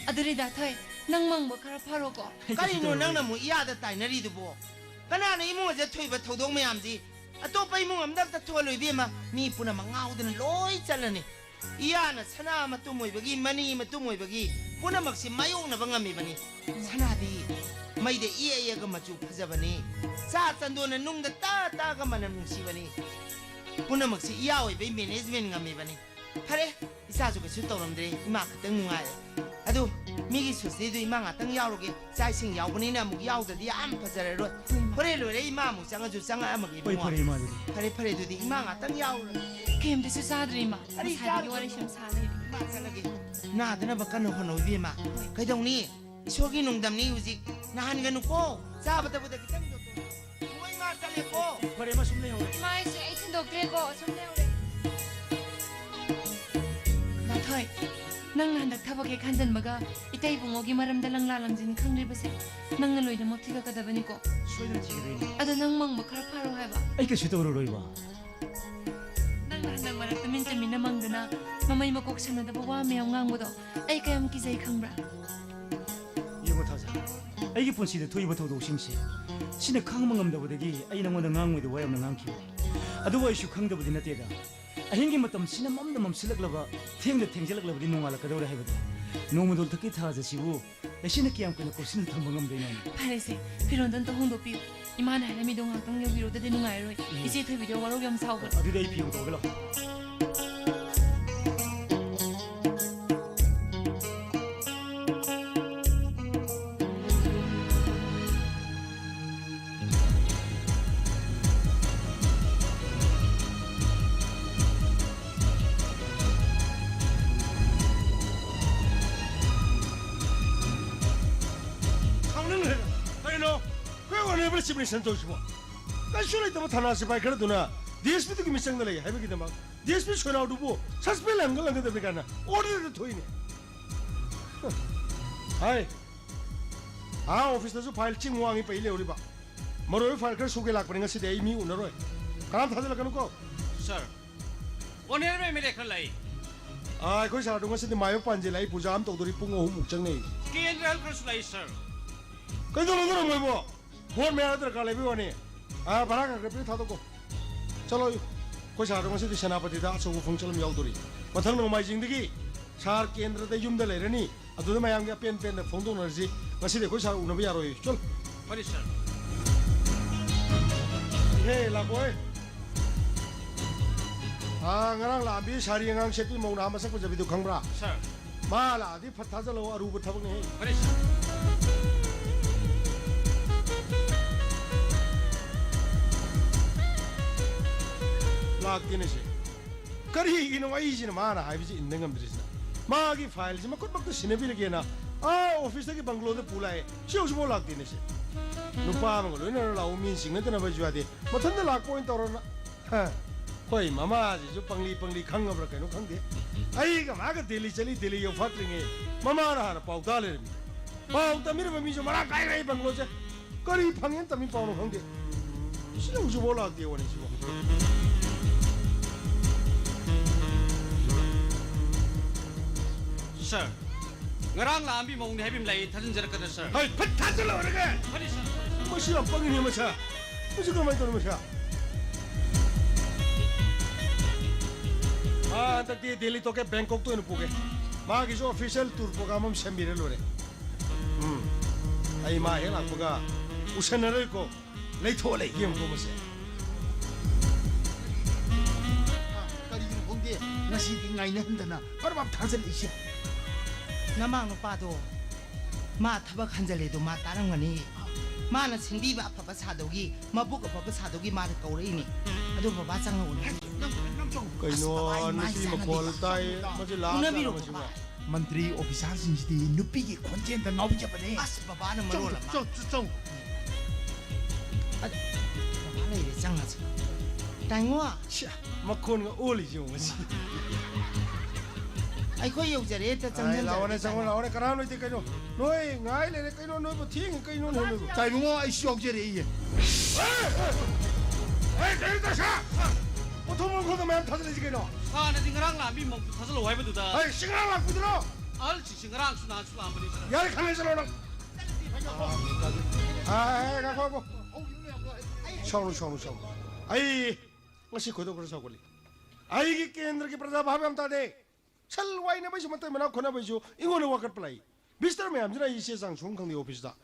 ꯑꯗꯨꯗꯤ ꯗꯥ ꯊꯣꯏ, ꯅꯪ ꯃꯪꯕ ꯈꯔ ꯐꯔꯣꯀꯣ꯫ ꯀꯔꯤꯅꯣ ꯅꯪꯅ ꯑꯃꯨꯛ ꯏꯌꯥꯗ ꯇꯥꯏꯅꯔꯤꯗꯨꯕꯣ? ꯀꯅꯥꯅ ꯏꯃꯨꯡ ꯑꯁꯦ ꯊꯣꯛꯏꯕ ꯊꯧꯗꯣꯛ ꯃꯌꯥꯝꯁꯤ ꯑꯇꯣꯞꯄ ꯏꯃꯨꯡ ꯑꯝꯗ ꯑꯝꯇ ꯊꯣꯛꯍꯜꯂꯨ ꯏꯕꯦꯝꯃ, ꯃꯤ ꯄꯨꯝꯅꯃꯛ ꯉꯥꯎꯗꯅ ꯂꯣꯏ ꯆꯠꯂꯅꯤ꯫ ꯏꯌꯥꯅ ꯁꯅꯥ ꯃꯇꯨꯝ ꯑꯣꯏꯕꯒꯤ, ꯃꯅꯤ ꯃꯇꯨꯝ ꯑꯣꯏꯕꯒꯤ ꯄꯨꯝꯅꯃꯛꯁꯤ ꯃꯥꯌꯣꯛꯅꯕ ꯉꯝꯃꯤꯕꯅꯤ꯫ ꯁꯅꯥꯗꯤ ꯃꯩꯗ ꯏꯌꯦ ꯏꯌꯦꯒ ꯃꯆꯨ ꯐꯖꯕꯅꯤ꯫ ꯆꯥ ꯆꯟꯗꯣꯟꯅ ꯅꯨꯡꯗ ꯇꯥ ꯇꯥꯒ ꯃꯅꯝ ꯅꯨꯡꯁꯤꯕꯅꯤ꯫ ꯄꯨꯝꯅꯃꯛꯁꯤ ꯏꯌꯥ ꯑꯣꯏꯕꯩ management ꯉꯝꯃꯤꯕꯅꯤ꯫ ꯐꯔꯦ, ꯏꯆꯥꯁꯨ ꯀꯩꯁꯨ ꯇꯧꯔꯝꯗ꯭ꯔꯦ, ꯏꯃꯥ ꯈꯛꯇꯪ ꯅꯨꯡꯉꯥꯏꯔꯦ꯫ ꯑꯗꯨ ꯃꯤꯒꯤ ꯁꯨꯁꯇꯤꯗꯨ ꯏꯃꯥ ꯉꯥꯛꯇꯪ ꯌꯥꯎꯔꯨꯒꯦ, ꯆꯥꯛ ꯏꯁꯤꯡ ꯌꯥꯎꯕꯅꯤꯅ ꯑꯃꯨꯛ ꯌꯥꯎꯗ꯭ꯔꯗꯤ ꯌꯥꯝ ꯐꯖꯔꯔꯣꯏ꯫ ꯍꯣꯏ, ꯏꯃꯥ꯫ ꯍꯣꯔꯦꯟ ꯂꯣꯏꯔꯦ ꯏꯃꯥ ꯑꯃꯨꯛ ꯆꯪꯉꯁꯨ ꯆꯪꯉꯛꯑꯝꯃꯒꯦ ꯍꯣꯏ, ꯏꯕꯨꯡꯉꯣ꯫ ꯐꯔꯦ, ꯏꯃꯥ, ꯑꯗꯨꯗꯤ꯫ ꯐꯔꯦ, ꯐꯔꯦ, ꯑꯗꯨꯗꯤ ꯏꯃꯥ ꯉꯥꯛꯇꯪ ꯌꯥꯎꯔꯨꯔꯒꯦ꯫ ꯀꯩꯝꯇꯁꯨ ꯆꯥꯗ꯭ꯔꯦ, ꯏꯃꯥ꯫ ꯀꯔꯤ ꯉꯁꯥꯏꯗꯒꯤ ꯆꯥꯗ꯭ꯔꯣ? ꯋꯥꯔꯤ ꯁꯨꯝ ꯁꯥ ꯂꯩꯔꯦ꯫ ꯏꯃꯥ ꯆꯠꯂꯒꯦ꯫ ꯅꯥꯗꯅꯕ ꯀꯟꯅ ꯍꯣꯠꯅꯧ ꯏꯕꯦꯝꯃ꯫ ꯍꯣꯏ꯫ ꯀꯩꯗꯧꯅꯤ? ꯏꯁꯣꯔꯒꯤ ꯅꯣꯡꯗꯝꯅꯤ ꯍꯧꯖꯤꯛ꯫ ꯅꯥꯍꯟꯒꯅꯨꯀꯣ꯫ ꯆꯥꯕ ꯊꯛꯄꯗ ꯈꯤꯇꯪ ꯖꯣꯇꯣꯟ ꯇꯧ꯫ ꯏꯃꯥ ꯆꯠꯂꯦꯀꯣ꯫ ꯐꯔꯦ, ꯃꯥ ꯁꯨꯝ ꯂꯩꯍꯧꯔꯦ꯫ ꯏꯃꯥ, ꯑꯩꯁꯦ ꯑꯩ ꯊꯤꯟꯗꯣꯛꯇ꯭ꯔꯦꯀꯣ, ꯁꯨꯝ ꯂꯩꯍꯧꯔꯦ꯫ ꯗꯥ ꯊꯣꯏ, ꯅꯪꯅ ꯍꯟꯗꯛ ꯊꯕꯛ ꯍꯦꯛ ꯍꯟꯖꯟꯕꯒ ꯏꯇꯩ ꯏꯕꯨꯡꯉꯣꯒꯤ ꯃꯔꯝꯗ ꯂꯪꯂꯥ ꯂꯪꯖꯤꯟ ꯈꯪꯂꯤꯕꯁꯦ ꯅꯪꯅ ꯂꯣꯏꯅꯃꯛ ꯊꯤꯒꯠꯀꯗꯕꯅꯤꯀꯣ꯫ ꯁꯣꯏꯗꯅ ꯊꯤꯒꯗꯣꯏꯅꯤ꯫ ꯑꯗꯣ ꯅꯪ ꯃꯪꯕ ꯈꯔ ꯐꯥꯔꯣ ꯍꯥꯏꯕ꯫ ꯑꯩ ꯀꯩꯁꯨ ꯇꯧꯔꯔꯣꯏꯕ꯫ ꯅꯪꯅ ꯍꯟꯗꯛ ꯃꯔꯛꯇ ꯃꯤꯟ ꯆꯟꯃꯤꯟꯅ ꯃꯪꯗꯅ ꯃꯃꯩ ꯃꯀꯣꯛ ꯁꯝꯅꯗꯕ ꯋꯥ ꯃꯌꯥꯝ ꯉꯥꯡꯕꯗꯣ ꯑꯩ ꯀꯌꯥꯝ ꯀꯤꯖꯩ ꯈꯪꯕ꯭ꯔꯥ? ꯌꯦꯡꯉꯣ ꯊꯥꯖ, ꯑꯩꯒꯤ ꯄꯨꯟꯁꯤꯗ ꯊꯣꯛꯏꯕ ꯊꯧꯗꯣꯛꯁꯤꯡꯁꯦ, ꯁꯤꯅ ꯈꯥꯡꯕ ꯉꯝꯗꯕꯗꯒꯤ ꯑꯩ ꯅꯉꯣꯟꯗ ꯉꯥꯡꯉꯣꯏꯗꯕ ꯋꯥ ꯌꯥꯝꯅ ꯉꯥꯡꯈꯤꯕꯅꯤ꯫ ꯑꯗꯨꯕꯨ ꯑꯩꯁꯨ ꯈꯪꯗꯕꯗꯤ ꯅꯠꯇꯦꯗ, ꯑꯍꯤꯡꯒꯤ ꯃꯇꯝꯁꯤꯅ ꯃꯝꯅ ꯃꯝꯁꯤꯜꯂꯛꯂꯕ, ꯊꯦꯡꯅ ꯊꯦꯡꯖꯤꯜꯂꯛꯂꯕꯗꯤ ꯅꯣꯡꯉꯥꯜꯂꯛꯀꯗꯧꯔꯦ ꯍꯥꯏꯕꯗꯣ꯫ ꯅꯣꯡꯃꯗꯣꯜ ꯊꯛꯀꯤ ꯊꯥꯖ ꯑꯁꯤꯕꯨ ꯂꯩꯆꯤꯟꯅ ꯀꯌꯥꯝ ꯀꯨꯏꯅ ꯀꯨꯞꯁꯤꯟꯅ ꯊꯝꯕ ꯉꯝꯗꯣꯏꯅꯣ? ꯐꯔꯦꯁꯦ, ꯐꯤꯔꯣꯟꯗꯣ ꯑꯝꯇ ꯍꯣꯡꯗꯣꯛꯄꯤꯌꯨ꯫ ꯏꯃꯥꯅ ꯍꯥꯏꯔꯝꯃꯤꯗꯣ ꯉꯥꯏꯍꯥꯛꯇꯪ ꯌꯧꯕꯤꯔꯣꯗꯗꯤ ꯅꯨꯡꯉꯥꯏꯔꯔꯣꯏ꯫ ꯎꯝ꯫ ꯏꯆꯦ ꯊꯣꯏꯕꯤꯗꯣ ꯋꯥꯔꯧ ꯌꯥꯝ ꯁꯥꯎꯕꯅꯦ꯫ ꯑꯗꯨꯗꯤ ꯑꯩ ꯐꯤ ꯍꯣꯡꯗꯣꯛꯑꯒ ꯂꯥꯛꯑꯣ꯫ ꯁꯥꯎꯅꯤꯡꯈ꯭ꯔꯦꯗ꯫ ꯀꯩꯅꯣ? ꯑꯩꯈꯣꯏ ꯑꯣꯅꯔꯦꯕꯜ ꯆꯤꯐ ꯃꯤꯅꯤꯁꯇꯔꯅ ꯇꯧꯔꯤꯁꯤꯕꯣ? ꯀꯩꯁꯨ ꯂꯩꯇꯕ ꯊꯥꯅꯥ ꯁꯤꯐꯥꯏ ꯈꯔꯗꯨꯅ ꯗꯤ ꯑꯦꯁ ꯄꯤꯗꯨꯒꯤ ꯃꯤꯆꯪꯗ ꯂꯩ ꯍꯥꯏꯕꯒꯤꯗꯃꯛ ꯗꯤ ꯑꯦꯁ ꯄꯤ ꯁꯣꯏꯅꯥꯎꯗꯨꯕꯨ ꯁꯁꯄꯦꯟ ꯂꯪꯒ ꯂꯪꯒꯗꯕꯅꯤ ꯀꯥꯏꯅ ꯑꯣꯔꯗꯔꯗ ꯊꯣꯛꯏꯅꯦ꯫ ꯍꯥꯏ, ꯑꯥ ꯑꯣꯐꯤꯁꯇꯁꯨ ꯐꯥꯏꯜ ꯆꯤꯡ ꯋꯥꯡꯉꯤ ꯄꯩ ꯂꯩꯍꯧꯔꯤꯕ꯫ ꯃꯔꯨꯑꯣꯏꯕ ꯐꯥꯏꯜ ꯈꯔ ꯁꯨꯒꯦ ꯂꯥꯛꯄꯅꯤ, ꯉꯁꯤꯗꯤ ꯑꯩ ꯃꯤ ꯎꯅꯔꯣꯏ꯫ ꯀꯅꯥꯝ ꯊꯥꯖꯤꯜꯂꯛꯀꯅꯨꯀꯣ꯫ ꯁꯥꯔ, ꯑꯣꯅꯔꯦꯕꯜ ꯑꯦꯝ ꯑꯦꯜ ꯑꯦ ꯈꯔ ꯂꯥꯛꯏ꯫ ꯑꯥ, ꯑꯩꯈꯣꯏ ꯁꯥꯔꯗꯣ ꯉꯁꯤꯗꯤ ꯃꯥꯏꯕ ꯄꯥꯟꯖꯤꯜ ꯂꯥꯛꯏ, ꯄꯨꯖꯥ ꯑꯃ ꯇꯧꯗꯣꯔꯤ, ꯄꯨꯡ ꯑꯍꯨꯝꯃꯨꯛ ꯆꯪꯅꯩ꯫ ꯀꯦꯟꯗ꯭ꯔ ꯍꯦꯜꯞ ꯈꯔꯁꯨ ꯂꯥꯛꯏ, ꯁꯥꯔ꯫ ꯀꯩꯗꯧꯔꯗꯣꯏꯅꯣ ꯃꯣꯏꯕꯣ? ꯚꯣꯠ ꯃꯌꯥꯗ ꯗꯔꯀꯥꯔ ꯂꯩꯕꯩ ꯋꯥꯅꯤ꯫ ꯑꯥ, ꯚꯔꯥ ꯈꯔ ꯈꯔ ꯄꯤꯔ ꯊꯥꯗꯣꯛꯀꯣ꯫ ꯆꯠꯂꯣ, ꯑꯩꯈꯣꯏ ꯁꯥꯔꯗꯣ ꯉꯁꯤꯗꯤ ꯁꯦꯅꯥꯄꯇꯤꯗ ꯑꯆꯧꯕ ꯐꯪꯁꯟ ꯑꯃ ꯌꯥꯎꯗꯣꯔꯤ꯫ ꯃꯊꯪ ꯅꯣꯡꯃꯥꯏꯖꯤꯡꯗꯒꯤ ꯁꯥꯔ ꯀꯦꯟꯗ꯭ꯔꯗ ꯌꯨꯝꯗ ꯂꯩꯔꯅꯤ꯫ ꯑꯗꯨꯗ ꯃꯌꯥꯝꯒꯤ ꯑꯄꯦꯟ ꯄꯦꯟꯗ ꯐꯣꯡꯗꯣꯛꯅꯔꯁꯤ꯫ ꯉꯁꯤꯗꯤ ꯑꯩꯈꯣꯏ ꯁꯥꯔ ꯎꯅꯕ ꯌꯥꯔꯣꯏ꯫ ꯆꯠꯂꯣ꯫ ꯐꯅꯤ, ꯁꯥꯔ꯫ ꯏꯍꯦ, ꯂꯥꯛꯄꯣꯏ꯫ ꯑꯥ, ꯉꯔꯥꯡ ꯂꯥꯛꯑꯝꯕꯤ ꯁꯥꯔꯤ ꯑꯉꯥꯡ ꯁꯦꯠꯄꯤ ꯃꯧ ꯅꯍꯥ ꯃꯁꯛ ꯐꯖꯕꯤꯗꯨ ꯈꯪꯕ꯭ꯔꯥ? ꯁꯥꯔ꯫ ꯃꯥ ꯂꯥꯛꯑꯗꯤ ꯐꯠ ꯊꯥꯖꯤꯜꯂꯛꯑꯣ, ꯑꯔꯨꯕ ꯊꯕꯛꯅꯦꯍꯦ꯫ ꯐꯔꯦ, ꯁꯥꯔ꯫ ꯂꯥꯛꯇꯦꯅꯦ ꯁꯦ꯫ ꯀꯔꯤꯒꯤꯅꯣ ꯑꯩꯁꯤꯅ ꯃꯥꯅ ꯍꯥꯏꯕꯁꯤ ꯏꯟꯕ ꯉꯝꯗ꯭ꯔꯤꯁꯤꯅ? ꯃꯥꯒꯤ ꯐꯥꯏꯜꯁꯤ ꯃꯈꯨꯠꯃꯛꯇ ꯁꯤꯟꯅꯕꯤꯔꯒꯦꯅ ꯑꯥ ꯑꯣꯐꯤꯁꯇꯒꯤ ꯕꯪꯒ꯭ꯂꯣꯗ ꯄꯨ ꯂꯥꯛꯑꯦ꯫ ꯁꯤ ꯍꯧꯖꯤꯛꯐꯥꯎ ꯂꯥꯛꯇꯦꯅꯦ ꯁꯦ꯫ ꯅꯨꯄꯥ ꯑꯃꯒ ꯂꯣꯏꯅꯅ ꯂꯥꯛꯎ, ꯃꯤ ꯁꯤꯡꯅꯗꯅꯕꯁꯨ ꯌꯥꯗꯦ꯫ ꯃꯊꯟꯇ ꯂꯥꯛꯄ ꯑꯣꯏꯅ ꯇꯧꯔꯣꯅ꯫ ꯍ, ꯑꯩꯈꯣꯏ ꯃꯃꯥꯁꯤꯁꯨ ꯄꯪꯂꯤ ꯄꯪꯂꯤ ꯈꯪꯉꯕ꯭ꯔꯥ ꯀꯩꯅꯣ ꯈꯪꯗꯦ꯫ ꯑꯩꯒ ꯃꯥꯒ ꯗꯦꯜꯂꯤ ꯆꯠꯂꯤ, ꯗꯦꯜꯂꯤ ꯌꯧꯐꯥꯠꯇ꯭ꯔꯤꯉꯩ ꯃꯃꯥꯅ ꯍꯥꯟꯅ ꯄꯥꯎ ꯇꯥ ꯂꯩꯔꯝꯃꯤ꯫ ꯄꯥꯎ ꯇꯝꯕꯤꯔꯕ ꯃꯤꯁꯨ ꯃꯔꯥꯡ ꯀꯥꯏꯅ ꯑꯩ ꯕꯪꯒ꯭ꯂꯣꯁꯦ ꯀꯔꯤ ꯐꯪꯉꯦꯅ ꯇꯝꯃꯤ ꯄꯥꯎꯅꯣ ꯈꯪꯗꯦ꯫ ꯁꯤꯅ ꯍꯧꯖꯤꯛꯐꯥꯎ ꯂꯥꯛꯇꯦ ꯋꯥꯅꯤ ꯁꯤꯕꯣ꯫ ꯁꯥꯔ, ꯉꯔꯥꯡ ꯂꯥꯛꯑꯝꯕꯤ ꯃꯧꯅꯦ ꯍꯥꯏꯕꯤ ꯑꯃ ꯂꯩ, ꯊꯥꯖꯤꯟꯖꯔꯛꯀꯗ꯭ꯔꯥ, ꯁꯥꯔ? ꯍꯣꯏ, ꯐꯠ ꯊꯥꯖꯤꯜꯂꯛꯑꯣꯔꯒ꯫ ꯐꯅꯤ, ꯁꯥꯔ, ꯐꯅꯤ, ꯁꯥꯔ꯫ ꯃꯁꯤ ꯌꯥꯝ ꯄꯪꯉꯤꯅꯦ ꯃꯁꯥ꯫ ꯃꯁꯤ ꯀꯃꯥꯏꯅ ꯇꯧꯔꯤꯅꯣ ꯃꯁꯥ? ꯑꯥ, ꯍꯟꯗꯛꯇꯤ ꯗꯦꯜꯂꯤ ꯇꯣꯛꯀꯦ, ꯕꯦꯡꯀꯣꯛꯇ ꯑꯣꯏꯅ ꯄꯨꯒꯦ꯫ ꯃꯥꯒꯤꯁꯨ ꯑꯣꯐꯤꯁꯤꯌꯦꯜ ꯇꯨꯔ ꯄ꯭ꯔꯣꯒ꯭ꯔꯥꯝ ꯑꯃ ꯁꯦꯝꯕꯤꯔ ꯂꯣꯏꯔꯦ꯫ ꯎꯝ, ꯑꯩ ꯃꯥ ꯍꯦꯛ ꯂꯥꯛꯄꯒ ꯎꯁꯟꯅꯔꯣꯏꯀꯣ꯫ ꯂꯩꯊꯣꯛꯑ ꯂꯩꯒꯦ ꯑꯃꯨꯛꯀꯣ ꯃꯁꯦ꯫ ꯀꯔꯤꯒꯤꯅꯣ ꯈꯪꯗꯦ, ꯉꯁꯤꯗꯤ ꯉꯥꯏꯅꯍꯟꯗꯅ ꯄꯔꯕꯥꯞ ꯊꯥꯖꯤꯜꯂꯛꯏꯁꯦ꯫ ꯅꯃꯥꯡ ꯅꯨꯄꯥꯗꯣ ꯃꯥ ꯊꯕꯛ ꯍꯟꯖꯜꯂꯦꯗꯣ ꯃꯥ ꯇꯥꯔꯝꯒꯅꯤ꯫ ꯃꯥꯅ ꯁꯤꯟꯕꯤꯕ ꯑꯐꯕ ꯁꯥꯗꯧꯒꯤ, ꯃꯕꯨꯛ ꯑꯐꯕ ꯁꯥꯗꯧꯒꯤ ꯃꯥꯅ ꯀꯧꯔꯛꯏꯅꯦ꯫ ꯑꯗꯣ ꯕꯕꯥ ꯆꯪꯉꯛꯎꯅꯦ꯫ ꯅꯪ, ꯅꯪ ꯆꯪꯉꯨ꯫ ꯀꯩꯅꯣ, ꯑꯁ, ꯕꯕꯥ, ꯑꯩ ꯃꯥꯏ ꯅꯨꯄꯤ ꯆꯥꯅꯕꯤ꯫ ꯃꯈꯣꯜ ꯇꯥꯏ꯫ ꯃꯁꯤ ꯂꯥꯛꯑ ꯎꯅꯕꯤꯔꯣ, ꯆꯥꯔꯕ ꯁꯤꯕꯣ? ꯕꯕꯥ꯫ ꯃꯟꯇ꯭ꯔꯤ ꯑꯣꯐꯤꯁꯥꯔꯁꯤꯡꯁꯤꯗꯤ ꯅꯨꯄꯤꯒꯤ ꯈꯣꯟꯖꯦꯜꯗ ꯉꯥꯎꯖꯕꯅꯦ꯫ ꯑꯁ, ꯕꯕꯥꯅ ꯃꯔꯣꯜ ꯑꯃ꯫ ꯆꯧ, ꯆꯧ, ꯆꯧ꯫ ꯑꯗ, ꯕꯕꯥ ꯂꯩꯔꯦ, ꯆꯪꯉꯁꯤ꯫ ꯇꯥꯏꯉꯣ꯫ ꯁꯤꯌꯥ, ꯃꯈꯣꯟꯒ ꯑꯣꯜꯂꯤꯁꯦ ꯌꯦꯡꯉꯨ ꯉꯁꯤ꯫ ꯑꯩꯈꯣꯏ ꯌꯧꯖꯔꯦ, ꯍꯦꯛꯇ ꯑꯥꯏ, ꯆꯪꯁꯤꯟꯖꯔꯒꯦ, ꯂꯥꯛꯑꯣꯅꯦ, ꯆꯪꯉꯣ, ꯇꯥꯏꯉꯣ꯫ ꯂꯥꯛꯑꯣꯅꯦ, ꯀꯅꯥꯝ ꯂꯩꯇꯦ ꯀꯩꯅꯣ? ꯅꯣꯏ ꯉꯥꯏ ꯂꯩꯔꯦ ꯀꯩꯅꯣ? ꯅꯣꯏꯕꯨ ꯊꯦꯡꯉꯤ ꯀꯩꯅꯣꯅꯦ ꯅꯣꯏꯕꯨ? ꯇꯥꯏꯕꯨꯡꯉꯣ, ꯑꯩꯁꯨ ꯌꯥꯎꯖꯔꯛꯏꯌꯦ꯫ ꯑꯦ, ꯑꯦ, ꯑꯦ, ꯀꯩꯅꯣ ꯇꯧꯁꯥ? ꯄꯣꯊꯣꯛ ꯃꯈꯣꯡꯗ ꯃꯌꯥꯝ ꯊꯥꯖꯤꯜꯂꯛꯏꯁꯦ ꯀꯩꯅꯣ? ꯍꯥꯟꯅꯗꯤ ꯉꯔꯥꯡ ꯂꯥꯛꯑꯝꯃꯤ ꯃꯧꯗꯨ ꯊꯥꯖꯤꯜꯂꯛꯑꯣ ꯍꯥꯏꯕꯗꯨꯗ꯫ ꯑꯩ ꯁꯤ ꯉꯔꯥꯡ ꯂꯥꯛꯄꯗꯨꯔꯣ? ꯑꯍꯜꯁꯤꯡꯁꯤ ꯉꯔꯥꯡꯁꯨ ꯅꯍꯥꯟꯁꯨ ꯂꯥꯛꯑꯝꯕꯅꯤ, ꯁꯥꯔ꯫ ꯌꯥꯔꯦ, ꯈꯪꯉꯦ, ꯆꯠꯂꯣ ꯅꯪ꯫ ꯑꯦ, ꯉꯥꯏꯈꯣ, ꯉꯥꯏꯈꯣ꯫ ꯁꯥꯎꯅꯨ, ꯁꯥꯎꯅꯨ, ꯁꯥꯎꯅꯨ꯫ ꯑꯩ ꯉꯁꯤ ꯈꯣꯏꯗꯧ ꯈꯔ ꯁꯥꯎꯒꯠꯂꯤ꯫ ꯑꯩꯒꯤ ꯀꯦꯟꯗ꯭ꯔꯒꯤ ꯄ꯭ꯔꯖꯥ ꯚꯥꯞ ꯌꯥꯝ ꯇꯥꯗꯦ꯫ ꯁꯦꯜ ꯋꯥꯏꯅꯕꯩꯁꯨ ꯃꯇꯩ ꯃꯅꯥꯎ ꯈꯣꯠꯅꯕꯩꯁꯨ ꯑꯩꯉꯣꯟꯗ ꯋꯥꯀꯠꯄ ꯂꯥꯛꯏ꯫ ꯃꯤꯁꯇꯔ ꯃꯌꯥꯝꯁꯤꯅ ꯑꯩ ꯆꯦ ꯆꯥꯡ ꯁꯨꯝ ꯈꯪꯗꯦ ꯑꯣꯐꯤꯁꯇ꯫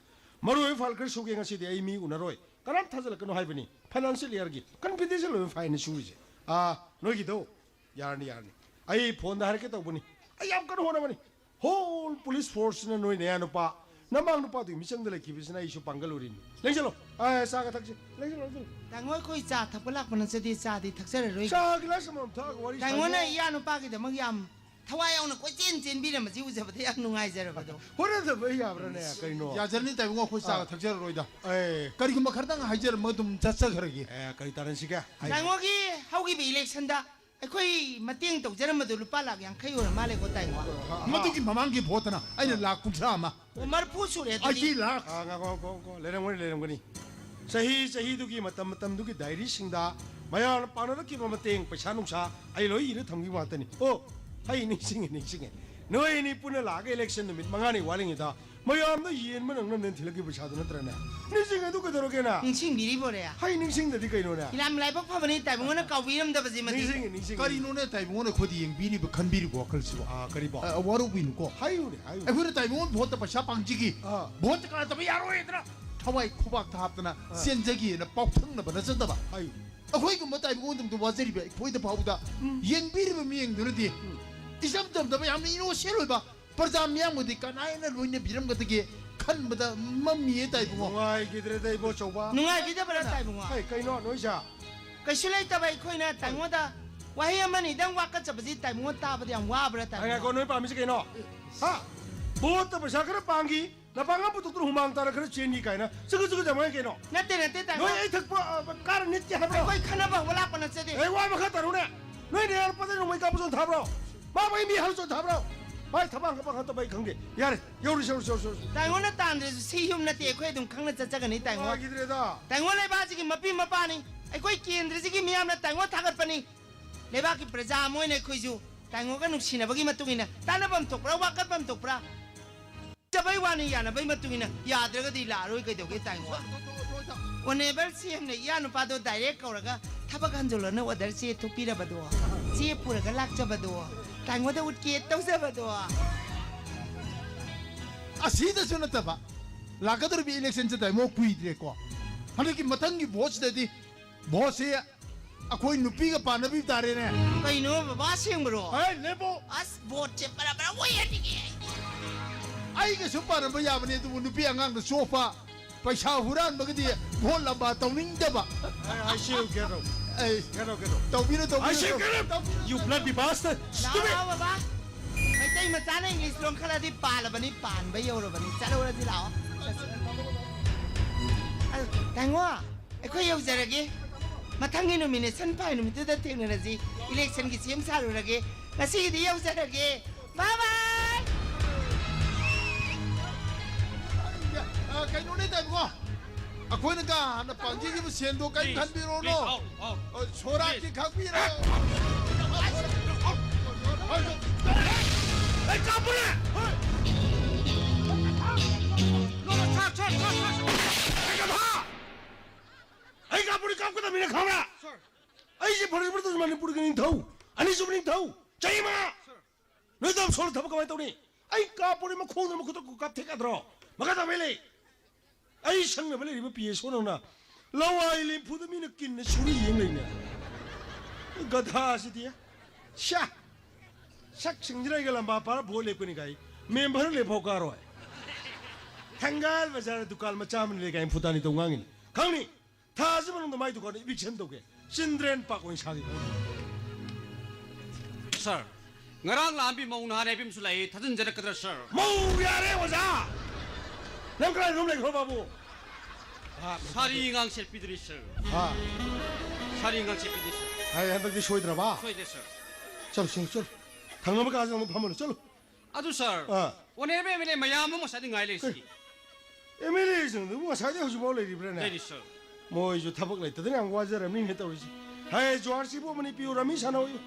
ꯃꯔꯨ ꯑꯣꯏꯕ ꯐꯥꯏꯜ ꯈꯔ ꯁꯨꯒꯦ ꯉꯁꯤꯗꯤ ꯑꯩ ꯃꯤ ꯎꯅꯔꯣꯏ꯫ ꯀꯅꯥꯝ ꯊꯥꯖꯤꯜꯂꯛꯀꯅꯣ ꯍꯥꯏꯕꯅꯤ꯫ ꯐꯥꯏꯅꯥꯟꯁꯤꯌꯦꯜ ꯏꯌꯥꯔꯒꯤ ꯀꯟꯐꯤꯗꯦꯟꯁꯤꯌꯦꯜ ꯑꯣꯏꯕ ꯐꯥꯏꯜꯅꯤ ꯁꯨꯔꯤꯁꯦ꯫ ꯑꯥ, ꯅꯣꯏꯒꯤꯗꯣ ꯌꯥꯔꯅꯤ, ꯌꯥꯔꯅꯤ꯫ ꯑꯩ ꯐꯣꯟꯗ ꯍꯥꯏꯔꯛꯀꯦ ꯇꯧꯕꯅꯤ꯫ ꯑꯩ ꯌꯥꯝ ꯀꯟꯅ ꯍꯣꯠꯅꯕꯅꯤ꯫ ꯍꯣꯜ ꯄꯨꯂꯤꯁ ꯐꯣꯔꯁꯁꯤꯅ ꯅꯣꯏ ꯅꯌꯥ ꯅꯨꯄꯥ, ꯅꯃꯥꯡ ꯅꯨꯄꯥꯗꯨꯒꯤ ꯃꯤꯆꯪꯗ ꯂꯩꯈꯤꯕꯁꯤꯅ ꯑꯩꯁꯨ ꯄꯥꯡꯒꯜ ꯑꯣꯏꯔꯤꯅꯤ꯫ ꯂꯦꯡꯁꯤꯜꯂꯣ꯫ ꯑꯥ, ꯆꯥꯒ ꯊꯛꯁꯤ꯫ ꯂꯦꯡꯁꯤꯜꯂꯣ, ꯂꯦꯡꯁꯤꯜꯂꯣ꯫ ꯇꯥꯃꯣ, ꯑꯩꯈꯣꯏ ꯆꯥ ꯊꯛꯄ ꯂꯥꯛꯄ ꯅꯠꯆꯗꯦ, ꯆꯥꯗꯤ ꯊꯛꯆꯔꯔꯣꯏ꯫ ꯆꯥ ꯒꯤꯂꯥꯁ ꯑꯃꯃꯝ ꯊꯛꯑꯒ ꯋꯥꯔꯤ ꯇꯥꯃꯣꯅ ꯁꯥꯟꯅ ꯏꯌꯥ ꯅꯨꯄꯥꯒꯤꯗꯃꯛ ꯌꯥꯝ ꯊꯋꯥꯏ ꯌꯥꯎꯅ ꯀꯣꯏꯆꯦꯟ ꯆꯦꯟꯕꯤꯔꯝꯕꯁꯤ ꯎꯖꯕꯗ ꯌꯥꯝ ꯅꯨꯡꯉꯥꯏꯖꯔꯕꯗꯣ꯫ ꯍꯣꯠꯅꯗꯕ ꯌꯥꯕ꯭ꯔꯥꯅꯦ? ꯀꯩꯅꯣ? ꯌꯥꯖꯔꯅꯤ ꯇꯥꯏꯕꯨꯡꯉꯣ, ꯑꯩꯈꯣꯏ ꯆꯥꯒ ꯑꯥ꯫ ꯊꯛꯆꯔꯔꯣꯏꯗ꯫ ꯑꯦ꯫ ꯀꯔꯤꯒꯨꯝꯕ ꯈꯔꯗꯪ ꯍꯥꯏꯖꯔꯝꯃꯒ ꯑꯗꯨꯝ ꯆꯠꯆꯈ꯭ꯔꯒꯦ꯫ ꯑꯦ, ꯀꯔꯤ ꯇꯥꯟꯅꯁꯤꯒꯦ? ꯍꯥꯏꯌꯨ꯫ ꯇꯥꯃꯣꯒꯤ ꯍꯧꯈꯤꯕ ꯏꯂꯦꯛꯁꯟꯗ ꯑꯩꯈꯣꯏ ꯃꯇꯦꯡ ꯇꯧꯖꯔꯝꯕꯗꯣ ꯂꯨꯄꯥ ꯂꯥꯛ ꯌꯥꯡꯈꯩ ꯑꯣꯏꯔ ꯃꯥꯜꯂꯦꯀꯣ, ꯇꯥꯏꯕꯨꯡꯉꯣ꯫ ꯃꯗꯨꯒꯤ ꯃꯃꯥꯡꯒꯤ ꯚꯣꯠꯇꯅ ꯑꯩꯅ ꯂꯥꯛ ꯀꯨꯟꯊ꯭ꯔꯥ ꯑꯃ꯫ ꯑꯣ, ꯃꯔꯐꯨ ꯁꯨꯔꯦ ꯑꯗꯨꯗꯤ꯫ ꯑꯩꯠꯇꯤ ꯂꯥꯛ꯫ ꯑꯥ, ꯉꯥꯏꯈꯣ, ꯉꯥꯏꯈꯣ, ꯉꯥꯏꯈꯣ꯫ ꯂꯩꯔꯝꯒꯅꯤ, ꯂꯩꯔꯝꯒꯅꯤ꯫ ꯆꯍꯤ ꯆꯍꯤꯗꯨꯒꯤ ꯃꯇꯝ ꯃꯇꯝꯗꯨꯒꯤ ꯗꯥꯏꯔꯤꯁꯤꯡꯗ ꯃꯌꯥꯝꯅ ꯄꯥꯅꯔꯛꯈꯤꯕ ꯃꯇꯦꯡ, ꯄꯩꯁꯥ ꯅꯨꯡꯁꯥ ꯑꯩ ꯂꯣꯏ ꯏꯔ ꯊꯝꯈꯤꯕ ꯉꯥꯛꯇꯅꯤ꯫ ꯑꯣ, ꯑꯩ ꯅꯤꯡꯁꯤꯡꯉꯦ, ꯅꯤꯡꯁꯤꯡꯉꯦ꯫ ꯅꯣꯏ ꯑꯅꯤ ꯄꯨꯟꯅ ꯂꯥꯛꯑꯒ ꯏꯂꯦꯛꯁꯟ ꯅꯨꯃꯤꯠ ꯃꯉꯥꯅꯤ ꯋꯥꯠꯂꯤꯉꯩꯗ ꯃꯌꯥꯝꯗ ꯌꯦꯟꯕ ꯅꯪꯅꯕꯅꯦꯅ ꯊꯤꯜꯂꯛꯈꯤꯕ ꯄꯩꯁꯥꯗꯨ ꯅꯠꯇ꯭ꯔꯅꯦ? ꯅꯤꯡꯁꯤꯡꯉꯦ, ꯑꯗꯨ ꯀꯩꯗꯧꯔꯒꯦꯅ? ꯅꯤꯡꯁꯤꯡꯕꯤꯔꯤꯕꯣꯔꯦ? ꯍꯩ, ꯅꯤꯡꯁꯤꯡꯗꯗꯤ ꯀꯩꯅꯣꯅꯦ? ꯌꯥꯝ ꯂꯥꯏꯕꯛ ꯐꯕꯅꯤ ꯇꯥꯏꯕꯪꯉꯣꯅ ꯀꯥꯎꯕꯤꯔꯝꯗꯕꯁꯤꯃꯗꯤ꯫ ꯅꯤꯡꯁꯤꯡꯉꯦ, ꯅꯤꯡꯁꯤꯡꯉꯦ꯫ ꯀꯔꯤꯅꯣꯅꯦ ꯇꯥꯏꯕꯪꯉꯣꯅ ꯑꯩꯈꯣꯏꯗ ꯌꯦꯡꯕꯤꯔꯤꯕ, ꯈꯟꯕꯤꯔꯤꯕ ꯋꯥꯈꯜꯁꯤꯕꯣ? ꯑꯥ, ꯀꯔꯤꯕꯣ? ꯑ, ꯋꯥꯔꯧꯕꯤꯅꯨꯀꯣ꯫ ꯍꯥꯏꯌꯨꯅꯦ, ꯍꯥꯏꯌꯨꯅꯦ꯫ ꯑꯩꯈꯣꯏꯅ ꯇꯥꯏꯕꯪꯉꯣ ꯚꯣꯠꯇ ꯄꯩꯁꯥ ꯄꯥꯡꯖꯒꯦ, ꯑꯥ꯫ ꯚꯣꯠꯇ ꯀꯥꯗꯕ ꯌꯥꯔꯣꯏꯗꯅ ꯊꯋꯥꯏ ꯈꯨꯕꯥꯛꯇ ꯍꯥꯞꯇꯅ ꯑꯥ꯫ ꯆꯦꯟꯖꯒꯦꯅ ꯄꯥꯎꯊꯪꯅꯕ ꯅꯠꯆꯗꯕ꯫ ꯍꯥꯏꯌꯨ꯫ ꯑꯩꯈꯣꯏꯒꯨꯝꯕ ꯇꯥꯏꯕꯪꯉꯣꯟꯗ ꯋꯥꯖꯔꯤꯕ ꯑꯩꯈꯣꯏꯗ ꯐꯥꯎꯕꯗ ꯎꯝ꯫ ꯌꯦꯡꯕꯤꯔꯤꯕ ꯃꯤꯌꯦꯡꯗꯨꯅꯗꯤ ꯎꯝ꯫ ꯏꯆꯝ ꯆꯝꯗꯕ, ꯌꯥꯝꯅ ꯏꯅꯣꯁꯦꯟ ꯑꯣꯏꯕ ꯄ꯭ꯔꯖꯥ ꯃꯤꯌꯥꯝꯕꯨꯗꯤ ꯀꯅꯥꯅ ꯂꯣꯏꯅꯕꯤꯔꯝꯒꯗꯒꯦ ꯈꯟꯕꯗ ꯃꯝꯃꯤꯌꯦ ꯇꯥꯏꯕꯨꯡꯉꯣ꯫ ꯅꯨꯡꯉꯥꯏꯈꯤꯗ꯭ꯔꯦꯗ ꯏꯕꯣ ꯆꯧꯕ꯫ ꯅꯨꯡꯉꯥꯏꯕꯤꯗꯕ꯭ꯔꯥ ꯇꯥꯏꯕꯨꯡꯉꯣ? ꯍꯩ, ꯀꯩꯅꯣ ꯅꯣꯏꯁꯦ? ꯀꯩꯁꯨ ꯂꯩꯇꯕ ꯑꯩꯈꯣꯏꯅ ꯇꯥꯏꯕꯨꯡꯉꯣꯗ ꯋꯥꯍꯩ ꯑꯃꯅꯤꯗꯪ ꯋꯥꯀꯠꯆꯕꯁꯤ ꯇꯥꯏꯕꯨꯡꯉꯣ ꯇꯥꯕꯗ ꯌꯥꯝ ꯋꯥꯕ꯭ꯔꯥ ꯇꯥꯏꯕꯨꯡꯉꯣ? ꯉꯥꯏꯈꯣ, ꯅꯣꯏ ꯄꯥꯝꯃꯤꯁꯦ ꯀꯩꯅꯣ? ꯍꯥ? ꯚꯣꯠꯇ ꯄꯩꯁꯥ ꯈꯔ ꯄꯥꯡꯈꯤ, ꯅꯄꯥꯡꯒꯜ ꯄꯨꯊꯣꯛꯇꯨꯅ ꯍꯨꯃꯥꯡ ꯇꯥꯔ ꯈꯔ ꯆꯦꯟꯈꯤ ꯀꯥꯏꯅ ꯆꯒꯠ ꯆꯒꯠ ꯌꯥꯝ ꯉꯥꯡꯉꯤ ꯀꯩꯅꯣ? ꯅꯠꯇꯦ, ꯅꯠꯇꯦ, ꯇꯥꯏꯕꯨꯡꯉꯣ꯫ ꯅꯣꯏ ꯑꯩ ꯊꯛꯄ, ꯑ, ꯀꯥꯔ ꯅꯤꯠꯀꯦ ꯍꯥꯏꯕ꯭ꯔꯣ? ꯑꯩꯈꯣꯏ ꯈꯟꯅꯕ ꯍꯧꯕ ꯂꯥꯛꯄ ꯅꯠꯆꯗꯦ꯫ ꯑꯩ ꯋꯥ ꯃꯈꯥ ꯇꯥꯔꯨꯅꯦ꯫ ꯅꯣꯏ ꯅꯌꯥꯔꯛꯄꯗ ꯅꯣꯡꯃꯩ ꯀꯥꯞꯄ ꯆꯣꯟ ꯊꯥꯕ꯭ꯔꯣ? ꯃꯥ ꯃꯩ ꯃꯤ ꯍꯜ ꯆꯣꯟ ꯊꯥꯕ꯭ꯔꯣ? ꯃꯥꯏ ꯊꯕꯛ ꯍꯪꯒꯄ ꯍꯪꯒꯄ ꯑꯩ ꯈꯪꯗꯦ꯫ ꯌꯥꯔꯦ, ꯌꯧꯔꯁꯤ, ꯌꯧꯔꯁꯤ, ꯌꯧꯔꯁꯤ, ꯌꯧꯔꯁꯤ꯫ ꯇꯥꯏꯕꯨꯡꯉꯣꯅ ꯇꯥꯟꯗ꯭ꯔꯁꯨ ꯁꯤ ꯌꯨꯝ ꯅꯠꯇꯦ, ꯑꯩꯈꯣꯏ ꯑꯗꯨꯝ ꯈꯪꯅ ꯆꯠꯆꯒꯅꯤ ꯇꯥꯏꯕꯨꯡꯉꯣ꯫ ꯅꯨꯡꯉꯥꯏꯈꯤꯗ꯭ꯔꯦꯗ꯫ ꯇꯥꯏꯕꯨꯡꯉꯣ ꯂꯩꯕꯥꯛꯁꯤꯒꯤ ꯃꯄꯤ ꯃꯄꯥꯅꯤ, ꯑꯩꯈꯣꯏ ꯀꯦꯟꯗ꯭ꯔꯁꯤꯒꯤ ꯃꯤꯌꯥꯝꯅ ꯇꯥꯏꯕꯨꯡꯉꯣ ꯊꯥꯒꯠꯄꯅꯤ꯫ ꯂꯩꯕꯥꯛꯀꯤ ꯄ꯭ꯔꯖꯥ ꯑꯃ ꯑꯣꯏꯅ ꯑꯩꯈꯣꯏꯁꯨ ꯇꯥꯏꯕꯨꯡꯉꯣꯒ ꯅꯨꯡꯁꯤꯅꯕꯒꯤ ꯃꯇꯨꯡ ꯏꯟꯅ, ꯇꯥꯟꯅꯐꯝ ꯊꯣꯛꯄ꯭ꯔꯥ, ꯋꯥꯀꯠꯐꯝ ꯊꯣꯛꯄ꯭ꯔꯥ? ꯌꯥꯅꯕꯩ ꯋꯥꯅꯤ, ꯌꯥꯅꯕꯩ ꯃꯇꯨꯡ ꯏꯟꯅ ꯌꯥꯗ꯭ꯔꯒꯗꯤ ꯂꯥꯛꯑꯔꯣꯏ ꯀꯩꯗꯧꯒꯦ ꯇꯥꯏꯕꯨꯡꯉꯣ? ꯑꯣꯅꯦꯕꯜ ꯁꯤ ꯑꯦꯝꯅ ꯏꯌꯥ ꯅꯨꯄꯥꯗꯣ ꯗꯥꯏꯔꯦꯛ ꯀꯧꯔꯒ ꯊꯕꯛ ꯍꯟꯖꯤꯜꯂꯣꯅ order ꯆꯦ ꯊꯣꯛꯄꯤꯔꯕꯗꯣ, ꯆꯦ ꯄꯨꯔꯒ ꯂꯥꯛꯆꯕꯗꯣ, ꯇꯥꯏꯉꯣꯗ ꯎꯠꯀꯦ ꯇꯧꯖꯕꯗꯣ꯫ ꯑꯁꯤꯗꯁꯨ ꯅꯠꯇꯕ, ꯂꯥꯛꯀꯗꯧꯔꯤꯕ election ꯁꯦ ꯇꯥꯏꯃꯣ ꯀꯨꯏꯗ꯭ꯔꯦꯀꯣ꯫ ꯍꯟꯗꯛꯀꯤ ꯃꯊꯪꯒꯤ vote ꯁꯤꯗꯗꯤ vote ꯁꯦ ꯑꯩꯈꯣꯏ ꯅꯨꯄꯤꯒ ꯄꯥꯟꯅꯕꯤ ꯇꯥꯔꯦꯅꯦ꯫ ꯀꯩꯅꯣ ꯕꯕꯥ, ꯑꯁꯦꯡꯕꯔꯣ? ꯑꯦ, ꯂꯦꯞꯄꯣ꯫ ꯑꯁ, vote ꯁꯦ ꯕꯔꯥ ꯕꯔꯥ ꯑꯣꯏꯍꯟꯅꯤꯡꯉꯦ꯫ ꯑꯩꯒꯁꯨ ꯄꯥꯟꯅꯕ ꯌꯥꯕꯅꯤ, ꯑꯗꯨꯕꯨ ꯅꯨꯄꯤ ꯑꯉꯥꯡꯗ ꯆꯣꯞꯄ, ꯄꯩꯁꯥ ꯍꯨꯔꯥꯟꯕꯒꯗꯤ vote ꯂꯝꯕꯥ ꯇꯧꯅꯤꯡꯗꯕ꯫ I, I see you, Gero. ꯑꯩ Gero, Gero. ꯇꯧꯕꯤꯔꯣ, ꯇꯧꯕꯤꯔꯣ, I see you, ꯇꯧꯕꯤꯔꯣ, Gero. ꯇꯧꯕꯤꯔꯣ꯫ You bloody bastard! ꯂꯥꯛꯑꯣ, Stupid! ꯂꯥꯛꯑꯣ, ꯕꯕꯥ꯫ ꯃꯩꯇꯩ ꯃꯆꯥꯅ English ꯂꯣꯟ ꯈꯜꯂꯗꯤ ꯄꯥꯜꯂꯕꯅꯤ, ꯄꯥꯟꯕ ꯌꯧꯔꯕꯅꯤ꯫ ꯆꯠꯂꯨꯔꯁꯤ ꯂꯥꯛꯑꯣ꯫ ꯑ, ꯇꯥꯏꯉꯣ, ꯑꯩꯈꯣꯏ ꯌꯧꯖꯔꯒꯦ꯫ ꯃꯊꯪꯒꯤ nomination ꯐꯥꯏ ꯅꯨꯃꯤꯠꯇꯨꯗ ꯊꯦꯡꯅꯔꯁꯤ꯫ Election ꯒꯤ ꯁꯦꯝ ꯁꯥꯔꯨꯔꯒꯦ꯫ ꯉꯁꯤꯒꯤꯗꯤ ꯌꯧꯖꯔꯒꯦ꯫ Bye bye! ꯑ, ꯀꯩꯅꯣꯅꯦ ꯇꯥꯏꯕꯀꯣ, ꯑꯩꯈꯣꯏꯅ ꯀꯥ ꯍꯥꯟꯅ ꯄꯥꯡꯖꯈꯤꯕ ꯁꯦꯟꯗꯣ ꯀꯔꯤꯝ Please, ꯈꯟꯕꯤꯔꯨꯔꯅꯣ꯫ Please, out, out. ꯑ, ꯁꯣꯔꯥꯠꯀꯤ Please. ꯈꯥꯛꯄꯤꯔꯣ꯫ ꯑꯩ ꯀꯥꯞꯄꯨꯔꯦ! ꯑꯩ ꯀꯥꯞꯄꯨꯔꯦ, ꯀꯥꯞꯀꯗꯕꯅꯤꯅ ꯈꯪꯕ꯭ꯔꯥ? Sir꯫ ꯑꯩꯁꯦ first British ꯃꯅꯤꯄꯨꯔꯒꯤ ꯅꯤꯡꯊꯧ, ꯑꯅꯤꯁꯨꯕ ꯅꯤꯡꯊꯧ, ꯆꯍꯤ ꯃꯉꯥ꯫ Sir꯫ ꯅꯣꯏ ꯇꯧ ꯁꯣꯜꯂ ꯊꯕꯛ ꯀꯃꯥꯏꯅ ꯇꯧꯅꯤ? ꯑꯩ ꯀꯥꯞꯄꯣꯔꯤ, ꯃꯈꯣꯡꯗ ꯃꯈꯨꯠꯇ ꯀꯥꯞꯊꯦꯛꯀꯗ꯭ꯔꯣ? ꯃꯈꯥ ꯇꯥꯕ ꯂꯩ꯫ ꯑꯩ ꯁꯪꯅꯕ ꯂꯩꯔꯤꯕ ꯄꯤ ꯑꯦ ꯁꯣꯅꯧꯅ ꯂꯋꯥꯏ ꯂꯦꯝꯐꯨꯗ ꯃꯤꯅ ꯀꯤꯟꯅ ꯁꯨꯔꯤ ꯌꯦꯡ ꯂꯩꯅꯦ꯫ ꯒꯙꯥꯁꯤꯗꯤ꯫ ꯁ꯭ꯌꯥ! ꯁꯛꯁꯤꯡꯁꯤꯅ ꯑꯩꯒ ꯂꯝꯕꯥ ꯄꯥꯔ ꯚꯣꯠ ꯂꯦꯞꯀꯅꯤ ꯀꯥꯏ꯫ ꯃꯦꯝꯕꯔ ꯂꯦꯞꯐꯥꯎ ꯀꯥꯔꯣꯏ꯫ ꯊꯪꯒꯥꯜ ꯕꯖꯥꯔ ꯗꯨꯀꯥꯟ ꯃꯆꯥ ꯑꯃ ꯂꯩ ꯀꯥꯏ ꯐꯨꯇꯥꯅꯤ ꯇꯧ ꯉꯥꯡꯉꯤꯅꯤ꯫ ꯈꯪꯅꯤ? ꯊꯥ ꯑꯁꯤ ꯃꯅꯨꯡꯗ ꯃꯥꯏ ꯗꯨꯀꯥꯟꯗ eviction ꯇꯧꯒꯦ꯫ Children park ꯑꯣꯏꯅ ꯁꯥꯒꯦ꯫ Sir, ꯉꯔꯥꯡ ꯂꯥꯛꯑꯝꯕꯤ ꯃꯧ ꯅꯍꯥ ꯅꯥꯏꯕꯤ ꯑꯃꯁꯨ ꯂꯥꯛꯏ, ꯊꯥꯖꯤꯟꯖꯔꯛꯀꯗ꯭ꯔꯥ, sir? ꯃꯧ ꯌꯥꯔꯦ, ꯑꯣꯖꯥ! ꯅꯪ ꯀꯅꯥꯏ ꯔꯨꯝ ꯂꯩꯈ꯭ꯔꯣ, ꯕꯥꯕꯨ? ꯁꯥꯔꯤ ꯑꯉꯥꯡ ꯁꯦꯠꯄꯤꯗꯨꯅꯤ, sir꯫ ꯍꯥ? ꯁꯥꯔꯤ ꯑꯉꯥꯡ ꯁꯦꯠꯄꯤꯗꯨꯅꯤ, sir꯫ ꯍꯥꯏ, ꯍꯟꯗꯛꯇꯤ ꯁꯣꯏꯗ꯭ꯔꯕ? ꯁꯣꯏꯗꯦ, sir꯫ ꯆꯠꯂꯨ, ꯆꯠꯂꯨ, ꯆꯠꯂꯨ꯫ ꯊꯪꯅꯕ ꯀꯥꯁꯤꯗ ꯑꯃꯨꯛ ꯐꯝꯍꯜꯂꯨ, ꯆꯠꯂꯨ꯫ ꯑꯗꯨ, sir, ah. Honourable M L A ꯃꯌꯥꯝ ꯑꯃ ꯉꯁꯥꯏꯗꯩ ꯉꯥꯏ ꯂꯩꯔꯤꯁꯤꯗꯤ꯫ ꯑꯦꯝ ꯑꯦꯜ ꯑꯦꯁꯤꯡꯗꯨꯕꯨ ꯉꯁꯥꯏꯗꯩ ꯍꯧꯖꯤꯛꯐꯥꯎ ꯂꯩꯔꯤꯕ꯭ꯔꯥꯅꯦ? ꯂꯩꯔꯤ, sir꯫ ꯃꯣꯏꯁꯨ ꯊꯕꯛ ꯂꯩꯇꯗꯅ ꯌꯥꯝ ꯋꯥꯖꯔꯝꯅꯤꯅꯦ ꯇꯧꯔꯤꯁꯦ꯫ ꯍꯦ, ꯖꯨꯍꯥꯔ ꯁꯤꯕꯨ ꯑꯃꯅꯤ ꯄꯤꯌꯨ, ꯔꯃꯤ ꯁꯥꯟꯅꯧꯌꯨ꯫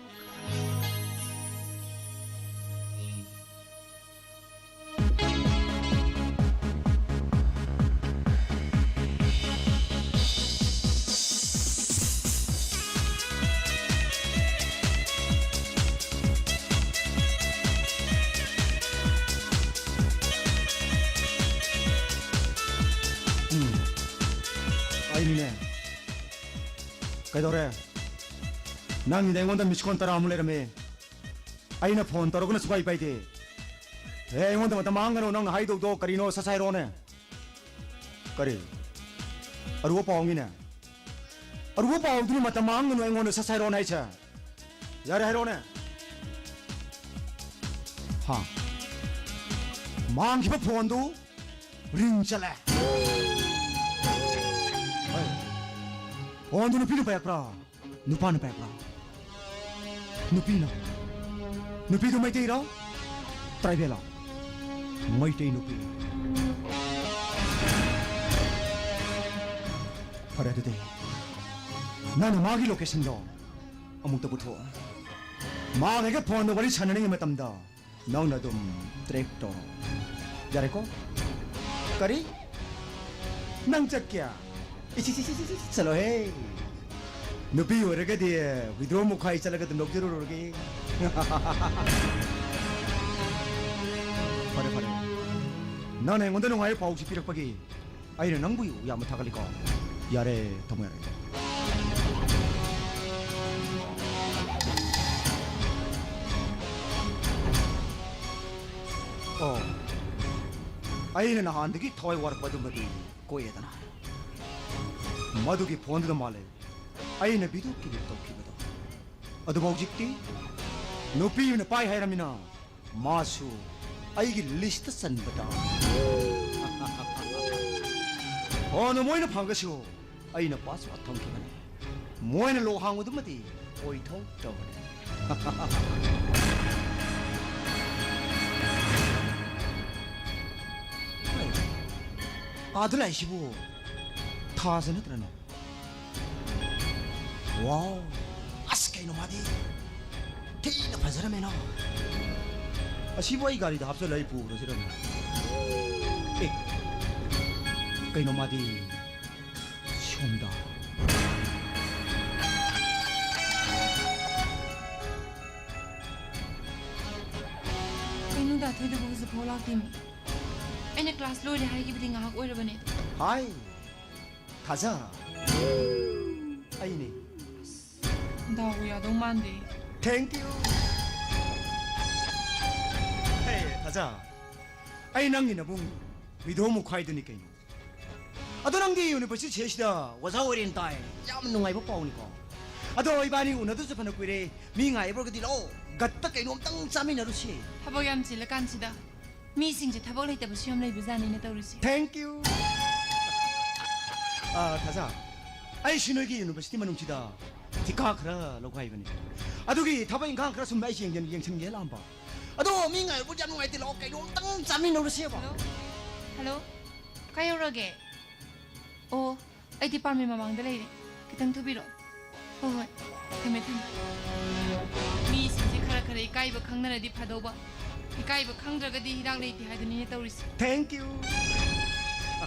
ꯀꯩꯗꯧꯔꯦ? ꯅꯪꯒꯤꯗꯤ ꯑꯩꯉꯣꯟꯗ ꯃꯤꯁ ꯀꯣꯜ ꯇꯔꯥꯃꯨꯛ ꯂꯩꯔꯝꯃꯦ꯫ ꯑꯩꯅ ꯐꯣꯟ ꯇꯧꯔꯒꯅ ꯁꯨꯡꯄꯥꯏ ꯄꯥꯏꯗꯦ꯫ ꯑꯦ, ꯑꯩꯉꯣꯟꯗ ꯃꯇꯝ ꯃꯥꯡꯒꯅꯨ, ꯅꯪꯅ ꯍꯥꯏꯗꯧꯗꯣ ꯀꯔꯤꯅꯣ ꯁꯠ ꯁꯠ ꯍꯥꯏꯔꯛꯑꯣꯅꯦ꯫ ꯀꯔꯤ? ꯑꯔꯨꯕ ꯄꯥꯎꯅꯤꯅꯦ꯫ ꯑꯔꯨꯕ ꯄꯥꯎꯗꯨꯅꯤ ꯃꯇꯝ ꯃꯥꯡꯒꯅꯨ ꯑꯩꯉꯣꯟꯗ ꯁꯠ ꯁꯠ ꯍꯥꯏꯔꯛꯑꯣꯅꯦ ꯍꯥꯏꯁꯦ꯫ ꯌꯥꯔꯦ, ꯍꯥꯏꯔꯛꯑꯣꯅꯦ꯫ ꯍꯥ? ꯃꯥꯡꯈꯤꯕ ꯐꯣꯟꯗꯨ ꯔꯤꯡ ꯆꯠꯂꯦ꯫ ꯍꯣꯏ꯫ ꯐꯣꯟꯗꯨ ꯅꯨꯄꯤꯅ ꯄꯥꯏꯔꯛꯄ꯭ꯔꯥ? ꯅꯨꯄꯥꯅ ꯄꯥꯏꯔꯛꯄ꯭ꯔꯥ? ꯅꯨꯄꯤꯅ꯫ ꯅꯨꯄꯤꯗꯨ ꯃꯩꯇꯩꯔꯣ? ꯇ꯭ꯔꯥꯏꯕꯦꯜꯂꯣ? ꯃꯩꯇꯩ ꯅꯨꯄꯤ꯫ ꯐꯔꯦ ꯑꯗꯨꯗꯤ꯫ ꯅꯪꯅ ꯃꯥꯒꯤ ꯂꯣꯀꯦꯁꯟꯗꯣ ꯑꯃꯨꯛꯇ ꯄꯨꯊꯣꯛꯑꯣ꯫ ꯃꯥꯒ ꯑꯩꯒ ꯐꯣꯟꯗ ꯋꯥꯔꯤ ꯁꯥꯟꯅꯔꯤꯉꯩ ꯃꯇꯝꯗ ꯅꯪꯅ ꯑꯗꯨꯝ ꯇ꯭ꯔꯦꯛ ꯇꯧꯔꯣ꯫ ꯌꯥꯔꯦꯀꯣ? ꯀꯔꯤ? ꯅꯪ ꯆꯠꯀꯦ? ꯏꯁ, ꯏꯁ, ꯏꯁ, ꯏꯁ, ꯏꯁ, ꯆꯠꯂꯣꯍꯦ꯫ ꯅꯨꯄꯤ ꯑꯣꯏꯔꯒꯗꯤ ꯋꯤꯗ꯭ꯔꯣ ꯃꯨꯈꯥꯏ ꯆꯠꯂꯒ ꯑꯗꯨꯝ ꯂꯧꯖꯔꯨꯔꯒꯦ꯫ ꯐꯔꯦ, ꯐꯔꯦ꯫ ꯅꯪꯅ ꯑꯩꯉꯣꯟꯗ ꯅꯨꯡꯉꯥꯏꯕ ꯄꯥꯎꯁꯤ ꯄꯤꯔꯛꯄꯒꯤ ꯑꯩꯅ ꯅꯪꯕꯨ ꯌꯥꯝꯅ ꯊꯥꯒꯠꯂꯤꯀꯣ꯫ ꯌꯥꯔꯦ, ꯊꯝꯃꯣ ꯌꯥꯔꯦ꯫ ꯑꯣ, ꯑꯩꯅ ꯅꯍꯥꯟꯗꯒꯤ ꯊꯋꯥꯏ ꯋꯥꯔꯛꯄ ꯑꯗꯨꯃꯗꯤ ꯀꯣꯛꯑꯦꯗꯅ꯫ ꯃꯗꯨꯒꯤ ꯐꯣꯟꯗꯨꯗ ꯃꯥꯜꯂꯦ ꯑꯩꯅ ꯚꯤꯗꯤꯑꯣ ꯀ꯭ꯂꯤꯞ ꯇꯧꯈꯤꯕꯗꯣ꯫ ꯑꯗꯨꯕꯨ ꯍꯧꯖꯤꯛꯇꯤ ꯅꯨꯄꯤ ꯑꯃꯅ ꯄꯥꯏ ꯍꯥꯏꯔꯃꯤꯅ ꯃꯥꯁꯨ ꯑꯩꯒꯤ ꯂꯤꯁꯇ ꯆꯟꯕ ꯇꯥꯕ꯫ ꯐꯣꯟꯗꯨ ꯃꯣꯏꯅ ꯐꯪꯉꯁꯨ ꯑꯩꯅ ꯄꯥꯁꯋꯥꯔꯗ ꯊꯝꯈꯤꯕꯅꯤ꯫ ꯃꯣꯏꯅ ꯂꯣꯛ ꯍꯥꯡꯕꯗꯨꯃꯗꯤ ꯑꯣꯏꯊꯣꯛꯇꯕꯅꯤ꯫ ꯑꯥꯗ ꯂꯥꯛꯏꯁꯤꯕꯨ ꯊꯥꯖ ꯅꯠꯇ꯭ꯔꯅꯦ? ꯋꯥꯎ! ꯑꯁ, ꯀꯩꯅꯣ ꯃꯥꯗꯤ ꯊꯤꯅ ꯐꯖꯔꯝꯃꯦꯅ꯫ ꯑꯁꯤꯕꯨ ꯑꯩ ꯒꯥꯔꯤꯗ ꯍꯥꯞꯆꯜꯂ ꯑꯩ ꯄꯨꯈ꯭ꯔꯁꯤꯔꯅꯦ? ꯑꯦ, ꯀꯩꯅꯣ ꯃꯥꯗꯤ ꯁꯣꯝꯗ꯫ ꯀꯩꯅꯣ ꯗꯥ ꯊꯣꯏꯗꯕꯨ ꯍꯧꯖꯤꯛꯐꯥꯎ ꯂꯥꯛꯇꯦꯃꯤ? ꯑꯩꯅ ꯀ꯭ꯂꯥꯁ ꯂꯣꯏꯔꯦ ꯍꯥꯏꯈꯤꯕꯗꯤ ꯉꯥꯏꯍꯥꯛ ꯑꯣꯏꯔꯕꯅꯦ꯫ ꯍꯥꯏ, ꯊꯥꯖ꯫ ꯑꯩꯅꯦ꯫ ꯗꯥꯎ ꯌꯥꯗꯧ ꯃꯥꯟꯗꯦ꯫ Thank you. Hey, ꯊꯥꯖ, ꯑꯩ ꯅꯪꯒꯤ ꯅꯕꯨꯡ ꯍꯨꯏꯗꯣ ꯃꯨꯈꯥꯏꯗꯨꯅꯤ ꯀꯩꯅꯣ꯫ ꯑꯗꯣ ꯅꯪꯗꯤ ꯌꯨꯅꯤꯚꯔꯁꯤꯇꯤꯁꯤꯗ ꯑꯣꯖꯥ ꯑꯣꯏꯔꯦꯅ ꯇꯥꯏ꯫ ꯌꯥꯝ ꯅꯨꯡꯉꯥꯏꯕ ꯄꯥꯎꯅꯤꯀꯣ꯫ ꯑꯗꯣ ꯏꯕꯥꯅꯤ ꯎꯅꯗꯕꯁꯨ ꯐꯅ ꯀꯨꯏꯔꯦ꯫ ꯃꯤ ꯉꯥꯏꯕ꯭ꯔꯒꯗꯤ ꯂꯥꯛꯑꯣ, ꯒꯠꯇ ꯀꯩꯅꯣꯝꯇꯪ ꯆꯥꯃꯤꯟꯅꯔꯨꯁꯦ꯫ ꯊꯕꯛ ꯌꯥꯝ ꯆꯤꯜꯂꯀꯥꯟꯁꯤꯗ꯫ ꯃꯤꯁꯤꯡꯁꯦ ꯊꯕꯛ ꯂꯩꯇꯕꯁꯨ ꯌꯥꯝ ꯂꯩꯕꯖꯥꯠꯅꯤꯅ ꯇꯧꯔꯤꯁꯦ꯫ Thank you. ꯑꯥ, ꯊꯥꯖ, ꯑꯩꯁꯤ ꯅꯣꯏꯒꯤ ꯌꯨꯅꯤꯚꯔꯁꯤꯇꯤ ꯃꯅꯨꯡꯁꯤꯗ ꯊꯤꯀꯥ ꯈꯔ ꯂꯧꯒꯥꯏꯕꯅꯤ꯫ ꯑꯗꯨꯒꯤ ꯊꯕꯛ ꯏꯪꯈꯥꯡ ꯈꯔ ꯁꯨꯝ ꯑꯩꯁꯦ ꯌꯦꯡ-, ꯌꯦꯡꯁꯤꯟꯒꯦ ꯂꯥꯛꯑꯝꯕ꯫ ꯑꯗꯣ ꯃꯤ ꯉꯥꯏꯕꯕꯨ ꯌꯥꯝ ꯅꯨꯡꯉꯥꯏꯇꯦ, ꯂꯥꯛꯑꯣ, ꯀꯩꯅꯣꯝꯇꯪ ꯆꯥꯃꯤꯟꯅꯔꯨꯁꯦꯕ꯫ ꯍꯜꯂꯣ? ꯍꯜꯂꯣ? ꯀꯥꯏ ꯌꯧꯔꯒꯦ? ꯑꯣ, ꯑꯩ ꯗꯤꯄꯥꯔꯠꯃꯦꯟ ꯃꯃꯥꯡꯗ ꯂꯩꯔꯦ꯫ ꯈꯤꯇꯪ ꯊꯨꯕꯤꯔꯛꯑꯣ꯫ ꯍꯣꯏ, ꯍꯣꯏ꯫ ꯊꯝꯃꯦ, ꯊꯝꯃꯦ꯫ ꯃꯤꯁꯤꯡꯁꯦ ꯈꯔ ꯈꯔ ꯏꯀꯥꯏꯕ ꯈꯪꯅꯔꯗꯤ ꯐꯗꯧꯕ꯫ ꯏꯀꯥꯏꯕ ꯈꯪꯗ꯭ꯔꯒꯗꯤ ꯍꯤꯗꯥꯛ ꯂꯩꯇꯦ ꯍꯥꯏꯗꯨꯅꯤꯅꯦ ꯇꯧꯔꯤꯁꯦ꯫ Thank you.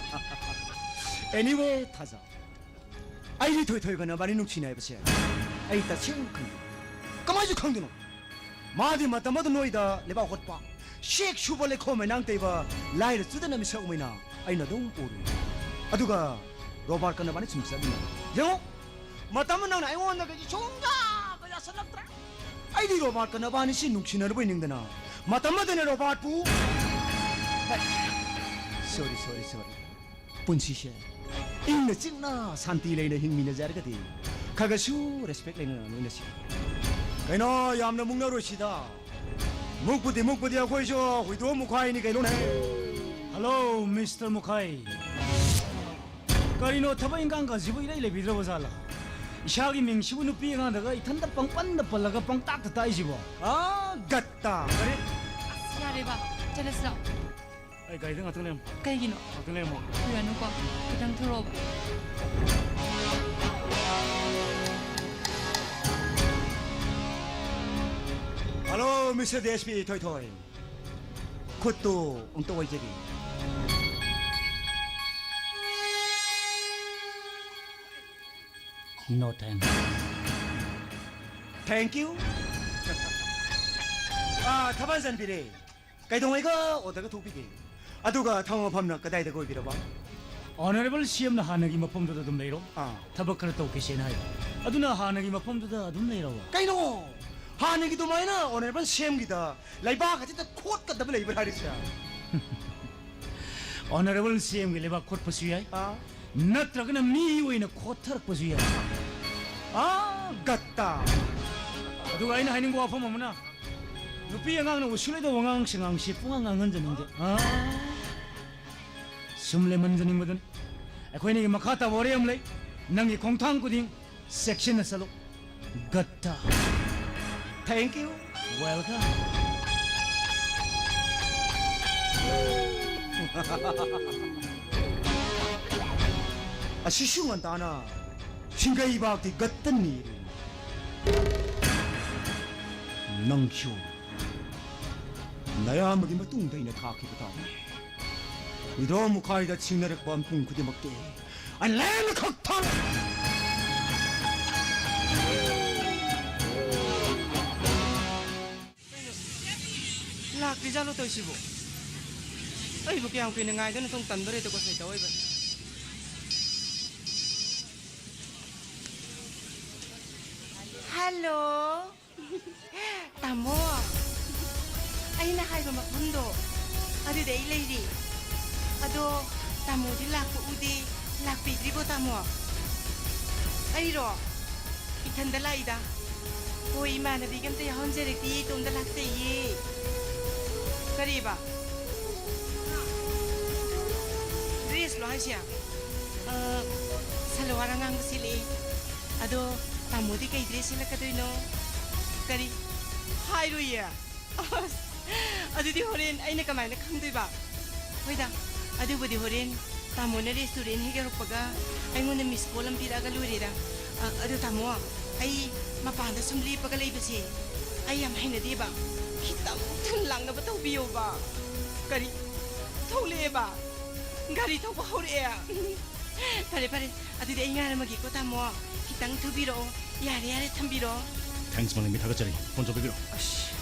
Anyway, ꯊꯥꯖ, ꯑꯩꯗꯤ ꯊꯣꯏꯊꯣꯏꯒ ꯅꯕꯥꯅꯤ ꯅꯨꯡꯁꯤꯅꯩꯕꯁꯦ ꯑꯩ ꯇꯁꯦꯡꯅ ꯈꯪꯗꯦ꯫ ꯀꯃꯥꯏꯁꯨ ꯈꯪꯗꯣꯏꯅꯣ? ꯃꯥꯗꯤ ꯃꯇꯝ ꯑꯗꯨ ꯅꯣꯏꯗ ꯂꯩꯕꯥꯛ ꯍꯣꯠꯄ, ꯁꯦꯛ ꯁꯨꯕ, ꯂꯩꯈꯣꯝ ꯃꯩꯅꯥꯡ ꯇꯩꯕ, ꯂꯥꯏꯔ ꯆꯨꯗꯅ ꯃꯤꯁꯛ ꯑꯃ ꯑꯣꯏꯅ ꯑꯩꯅ ꯑꯗꯨꯝ ꯎꯔꯨꯏ꯫ ꯑꯗꯨꯒ ꯔꯣꯕꯥꯔꯠꯀ ꯅꯕꯥꯅꯤ ꯁꯨꯝ ꯆꯠꯃꯤꯟꯅꯕ꯫ ꯌꯦꯡꯉꯣ, ꯃꯇꯝ ꯅꯪꯅ ꯑꯩꯉꯣꯟꯗ ꯀꯩꯁꯨ ꯁꯨꯡꯌꯥ ꯌꯥꯁꯜꯂꯛꯇ꯭ꯔꯦ꯫ ꯑꯩꯗꯤ ꯔꯣꯕꯥꯔꯠꯀ ꯅꯕꯥꯅꯤꯁꯤ ꯅꯨꯡꯁꯤꯅꯔꯨꯕꯩ ꯅꯤꯡꯗꯅ ꯃꯇꯝ ꯑꯗꯨꯅ ꯔꯣꯕꯥꯔꯠꯄꯨ, ꯁꯣꯔꯤ, ꯁꯣꯔꯤ, ꯁꯣꯔꯤ꯫ ꯄꯨꯟꯁꯤꯁꯦ ꯏꯪꯅ ꯆꯤꯛꯅ ꯁꯥꯟꯇꯤ ꯂꯩꯅ ꯍꯤꯡꯃꯤꯟꯅꯖꯔꯒꯗꯤ ꯈꯔ ꯈꯔꯁꯨ ꯔꯦꯁꯄꯦꯛ ꯂꯩꯅꯅ ꯂꯣꯏꯅꯁꯤ꯫ ꯀꯩꯅꯣ, ꯌꯥꯝꯅ ꯃꯨꯛꯅꯔꯣꯏꯁꯤꯗ꯫ ꯃꯨꯛꯄꯨꯗꯤ ꯃꯨꯛꯄꯨꯗꯤ ꯑꯩꯈꯣꯏꯁꯨ ꯍꯨꯏꯗꯣ ꯃꯨꯈꯥꯏꯅꯤ ꯀꯩꯅꯣꯅꯦ꯫ Hello, mister Mukhai. ꯀꯔꯤꯅꯣ, ꯊꯕꯛ ꯏꯟꯈꯥꯡꯒꯁꯤꯕꯨ ꯏꯔꯩ ꯂꯩꯕꯤꯗ꯭ꯔꯕ ꯖꯥꯠꯂꯥ? ꯏꯁꯥꯒꯤ ꯃꯤꯡꯁꯤꯕꯨ ꯅꯨꯄꯤ ꯑꯉꯥꯡꯗꯒ ꯏꯊꯟꯗ ꯄꯪꯄꯟꯗ ꯄꯜꯂꯒ ꯄꯪꯇꯥꯛꯇ ꯇꯥꯛꯏꯁꯤꯕꯣ? ꯑꯥ, ꯒꯠꯇ꯫ ꯀꯔꯤ? ꯑꯁ, ꯌꯥꯔꯦꯕ꯫ ꯆꯠꯂꯁꯤ ꯂꯥꯛꯑꯣ꯫ ꯑꯩ ꯒꯥꯔꯤꯗ ꯉꯥꯛꯇꯪ ꯂꯩꯔꯝꯃꯣ꯫ ꯀꯩꯒꯤꯅꯣ? ꯉꯥꯛꯇꯪ ꯂꯩꯔꯝꯃꯣ꯫ ꯀꯨꯏꯔꯅꯨꯀꯣ꯫ ꯈꯤꯇꯪ ꯊꯣꯔꯛꯑꯣꯕ꯫ Hello, mister D S P ꯊꯣꯏꯊꯣꯏ꯫ ꯈꯨꯠꯇꯨ ꯑꯝꯇ ꯑꯣꯏꯖꯒꯦ꯫ No thanks. Thank you. ꯑꯥ, ꯊꯕꯛ ꯆꯟꯕꯤꯔꯦ꯫ ꯀꯩꯗꯧꯉꯩꯒ ꯑꯣꯔꯗꯔꯒ ꯊꯣꯛꯄꯤꯒꯦ? ꯑꯗꯨꯒ ꯊꯕꯛ ꯃꯐꯝꯅ ꯀꯗꯥꯏꯗꯒ ꯑꯣꯏꯕꯤꯔꯕ? ꯑꯣꯅꯔꯦꯕꯜ ꯁꯤ ꯑꯦꯝꯅ ꯍꯥꯟꯅꯒꯤ ꯃꯐꯝꯗꯨꯗ ꯑꯗꯨꯝ ꯂꯩꯔꯣ꯫ ꯑꯥ꯫ ꯊꯕꯛ ꯈꯔ ꯇꯧꯈꯤꯁꯦꯅ ꯍꯥꯏꯕ꯫ ꯑꯗꯨꯅ ꯍꯥꯟꯅꯒꯤ ꯃꯐꯝꯗꯨꯗ ꯑꯗꯨꯝ ꯂꯩꯔꯕ? ꯀꯩꯅꯣ? ꯍꯥꯟꯅꯒꯤ ꯑꯗꯨꯃꯥꯏꯅ ꯑꯣꯅꯔꯦꯕꯜ ꯁꯤ ꯑꯦꯝꯒꯤꯗ ꯂꯩꯕꯥꯛ ꯑꯁꯤꯗ ꯈꯣꯠꯀꯗꯕ ꯂꯩꯕ꯭ꯔꯥ ꯍꯥꯏꯔꯤꯁꯦ? ꯑꯣꯅꯔꯦꯕꯜ ꯁꯤ ꯑꯦꯝꯒꯤ ꯂꯩꯕꯥꯛ ꯈꯣꯠꯄꯁꯨ ꯌꯥꯏ, ꯑꯥ꯫ ꯅꯠꯇ꯭ꯔꯒꯅ ꯃꯤ ꯑꯣꯏꯅ ꯈꯣꯠꯊꯔꯛꯄꯁꯨ ꯌꯥꯏ꯫ ꯑꯥ, ꯒꯠꯇ꯫ ꯑꯗꯨꯒ ꯑꯩꯅ ꯍꯥꯏꯅꯤꯡꯕ ꯋꯥꯐꯝ ꯑꯃꯅ, ꯅꯨꯄꯤ ꯑꯉꯥꯡꯅ ꯎꯁꯤꯜꯂꯣꯏꯗꯧꯕ ꯑꯉꯥꯡꯁꯤꯡ ꯉꯥꯡꯁꯤ ꯄꯨꯡꯉꯥꯡ ꯉꯥꯡꯍꯟꯖꯅꯤꯡꯗꯦ꯫ ꯑꯥ꯫ ꯁꯨꯝ ꯂꯦꯝꯍꯟꯖꯅꯤꯡꯕꯗꯨꯅꯤ꯫ ꯑꯩꯈꯣꯏꯅꯤꯒꯤ ꯃꯈꯥ ꯇꯥꯕ ꯋꯥꯔꯤ ꯑꯃ ꯂꯩ꯫ ꯅꯪꯒꯤ ꯈꯣꯡꯊꯥꯡ ꯈꯨꯗꯤꯡ ꯆꯦꯛꯁꯤꯟꯅ ꯆꯠꯂꯨ꯫ ꯒꯠꯇ꯫ Thank you꯫ Welcome꯫ ꯑꯁꯤꯁꯨ ꯉꯟꯇꯥꯅ ꯁꯤꯡꯒꯩꯕꯥꯛꯇꯤ ꯒꯠꯇꯅꯤ꯫ ꯅꯪꯁꯨ ꯅꯌꯥꯝꯕꯒꯤ ꯃꯇꯨꯡꯗ ꯑꯩꯅ ꯊꯥꯈꯤꯕ ꯇꯥꯕꯅꯤ꯫ ꯏꯗꯣꯝ ꯃꯈꯥꯏꯗ ꯁꯤꯡꯅꯔꯛꯄ ꯃꯤꯄꯨꯝ ꯈꯨꯗꯤꯡꯃꯛꯇꯤ ꯑꯂꯦꯝꯕ ꯈꯛ ꯊꯥꯔꯛ꯫ ꯂꯥꯛꯇ꯭ꯔꯤꯖꯥꯠꯂꯣ ꯇꯧꯔꯤꯁꯤꯕꯣ? ꯑꯩꯕꯨ ꯀꯌꯥꯝ ꯀꯨꯏꯅ ꯉꯥꯏꯗꯣꯏꯅꯣ? ꯊꯣꯡ ꯇꯟꯗꯣꯔꯦ꯫ ꯇꯨꯀꯣ ꯁꯩꯇ ꯑꯣꯏꯕ꯫ ꯍꯜꯂꯣ꯫ ꯇꯥꯃꯣ, ꯑꯩꯅ ꯍꯥꯏꯕ ꯃꯐꯝꯗꯣ ꯑꯗꯨꯗ ꯑꯩ ꯂꯩꯔꯤ꯫ ꯑꯗꯣ ꯇꯥꯃꯣꯗꯤ ꯂꯥꯛꯄ ꯎꯗꯦ, ꯂꯥꯛꯄꯤꯗ꯭ꯔꯤꯕꯣ ꯇꯥꯃꯣ? ꯑꯩꯔꯣ? ꯏꯊꯟꯗ ꯂꯥꯛꯏꯗ꯫ ꯍꯣꯏ, ꯏꯃꯥꯟꯅꯕꯤꯒ ꯑꯝꯇ ꯌꯥꯎꯍꯟꯖꯔꯛꯇꯤꯌꯦ, ꯏꯇꯣꯝꯇ ꯂꯥꯛꯆꯩꯌꯦ꯫ ꯀꯔꯤꯕ? ꯗ꯭ꯔꯦꯁꯂꯣ ꯍꯥꯏꯁꯦ? ꯑ, ꯁꯜꯋꯥꯔ ꯑꯉꯥꯡꯕ ꯁꯦꯠꯂꯛꯑꯦ꯫ ꯑꯗꯣ ꯇꯥꯃꯣꯗꯤ ꯀꯩ ꯗ꯭ꯔꯦꯁ ꯁꯦꯠꯂꯛꯀꯗꯣꯏꯅꯣ? ꯀꯔꯤ? ꯍꯥꯏꯔꯣꯏꯌꯦ? ꯑꯁ, ꯑꯗꯨꯗꯤ ꯍꯣꯔꯦꯟ ꯑꯩꯅ ꯀꯃꯥꯏꯅ ꯈꯪꯗꯣꯏꯕ? ꯍꯣꯏꯗ, ꯑꯗꯨꯕꯨꯗꯤ ꯍꯣꯔꯦꯟ ꯇꯥꯃꯣꯅ ꯔꯦꯁꯇꯨꯔꯦꯟ ꯍꯦꯛ ꯌꯧꯔꯛꯄꯒ ꯑꯩꯉꯣꯟꯗ ꯃꯤꯁ ꯀꯣꯜ ꯑꯃ ꯄꯤꯔꯛꯑꯒ ꯂꯣꯏꯔꯦꯗ꯫ ꯑ, ꯑꯗꯣ ꯇꯥꯃꯣ, ꯑꯩ ꯃꯄꯥꯟꯗ ꯁꯨꯝ ꯂꯦꯞꯄꯒ ꯂꯩꯕꯁꯦ ꯑꯩ ꯌꯥꯝ ꯍꯩꯅꯗꯦꯕ꯫ ꯈꯤꯇꯪ ꯊꯨꯅ ꯂꯥꯛꯅꯕ ꯇꯧꯕꯤꯌꯣꯕ꯫ ꯀꯔꯤ? ꯊꯣꯛꯂꯛꯑꯦꯕ? ꯒꯥꯔꯤ ꯊꯧꯕ ꯍꯧꯔꯛꯑꯦ꯫ ꯐꯔꯦ, ꯐꯔꯦ꯫ ꯑꯗꯨꯗꯤ ꯑꯩ ꯉꯥꯏꯔꯝꯃꯒꯦꯀꯣ, ꯇꯥꯃꯣ꯫ ꯈꯤꯇꯪ ꯊꯨꯕꯤꯔꯛꯑꯣ꯫ ꯌꯥꯔꯦ, ꯌꯥꯔꯦ, ꯊꯝꯕꯤꯔꯣ꯫ Thanks, ꯃꯥꯂꯦꯝꯕꯤ, ꯊꯥꯒꯠꯆꯔꯤ꯫ ꯐꯣꯟ ꯆꯠꯄꯤꯕꯤꯔꯣ꯫ ꯑꯁ꯫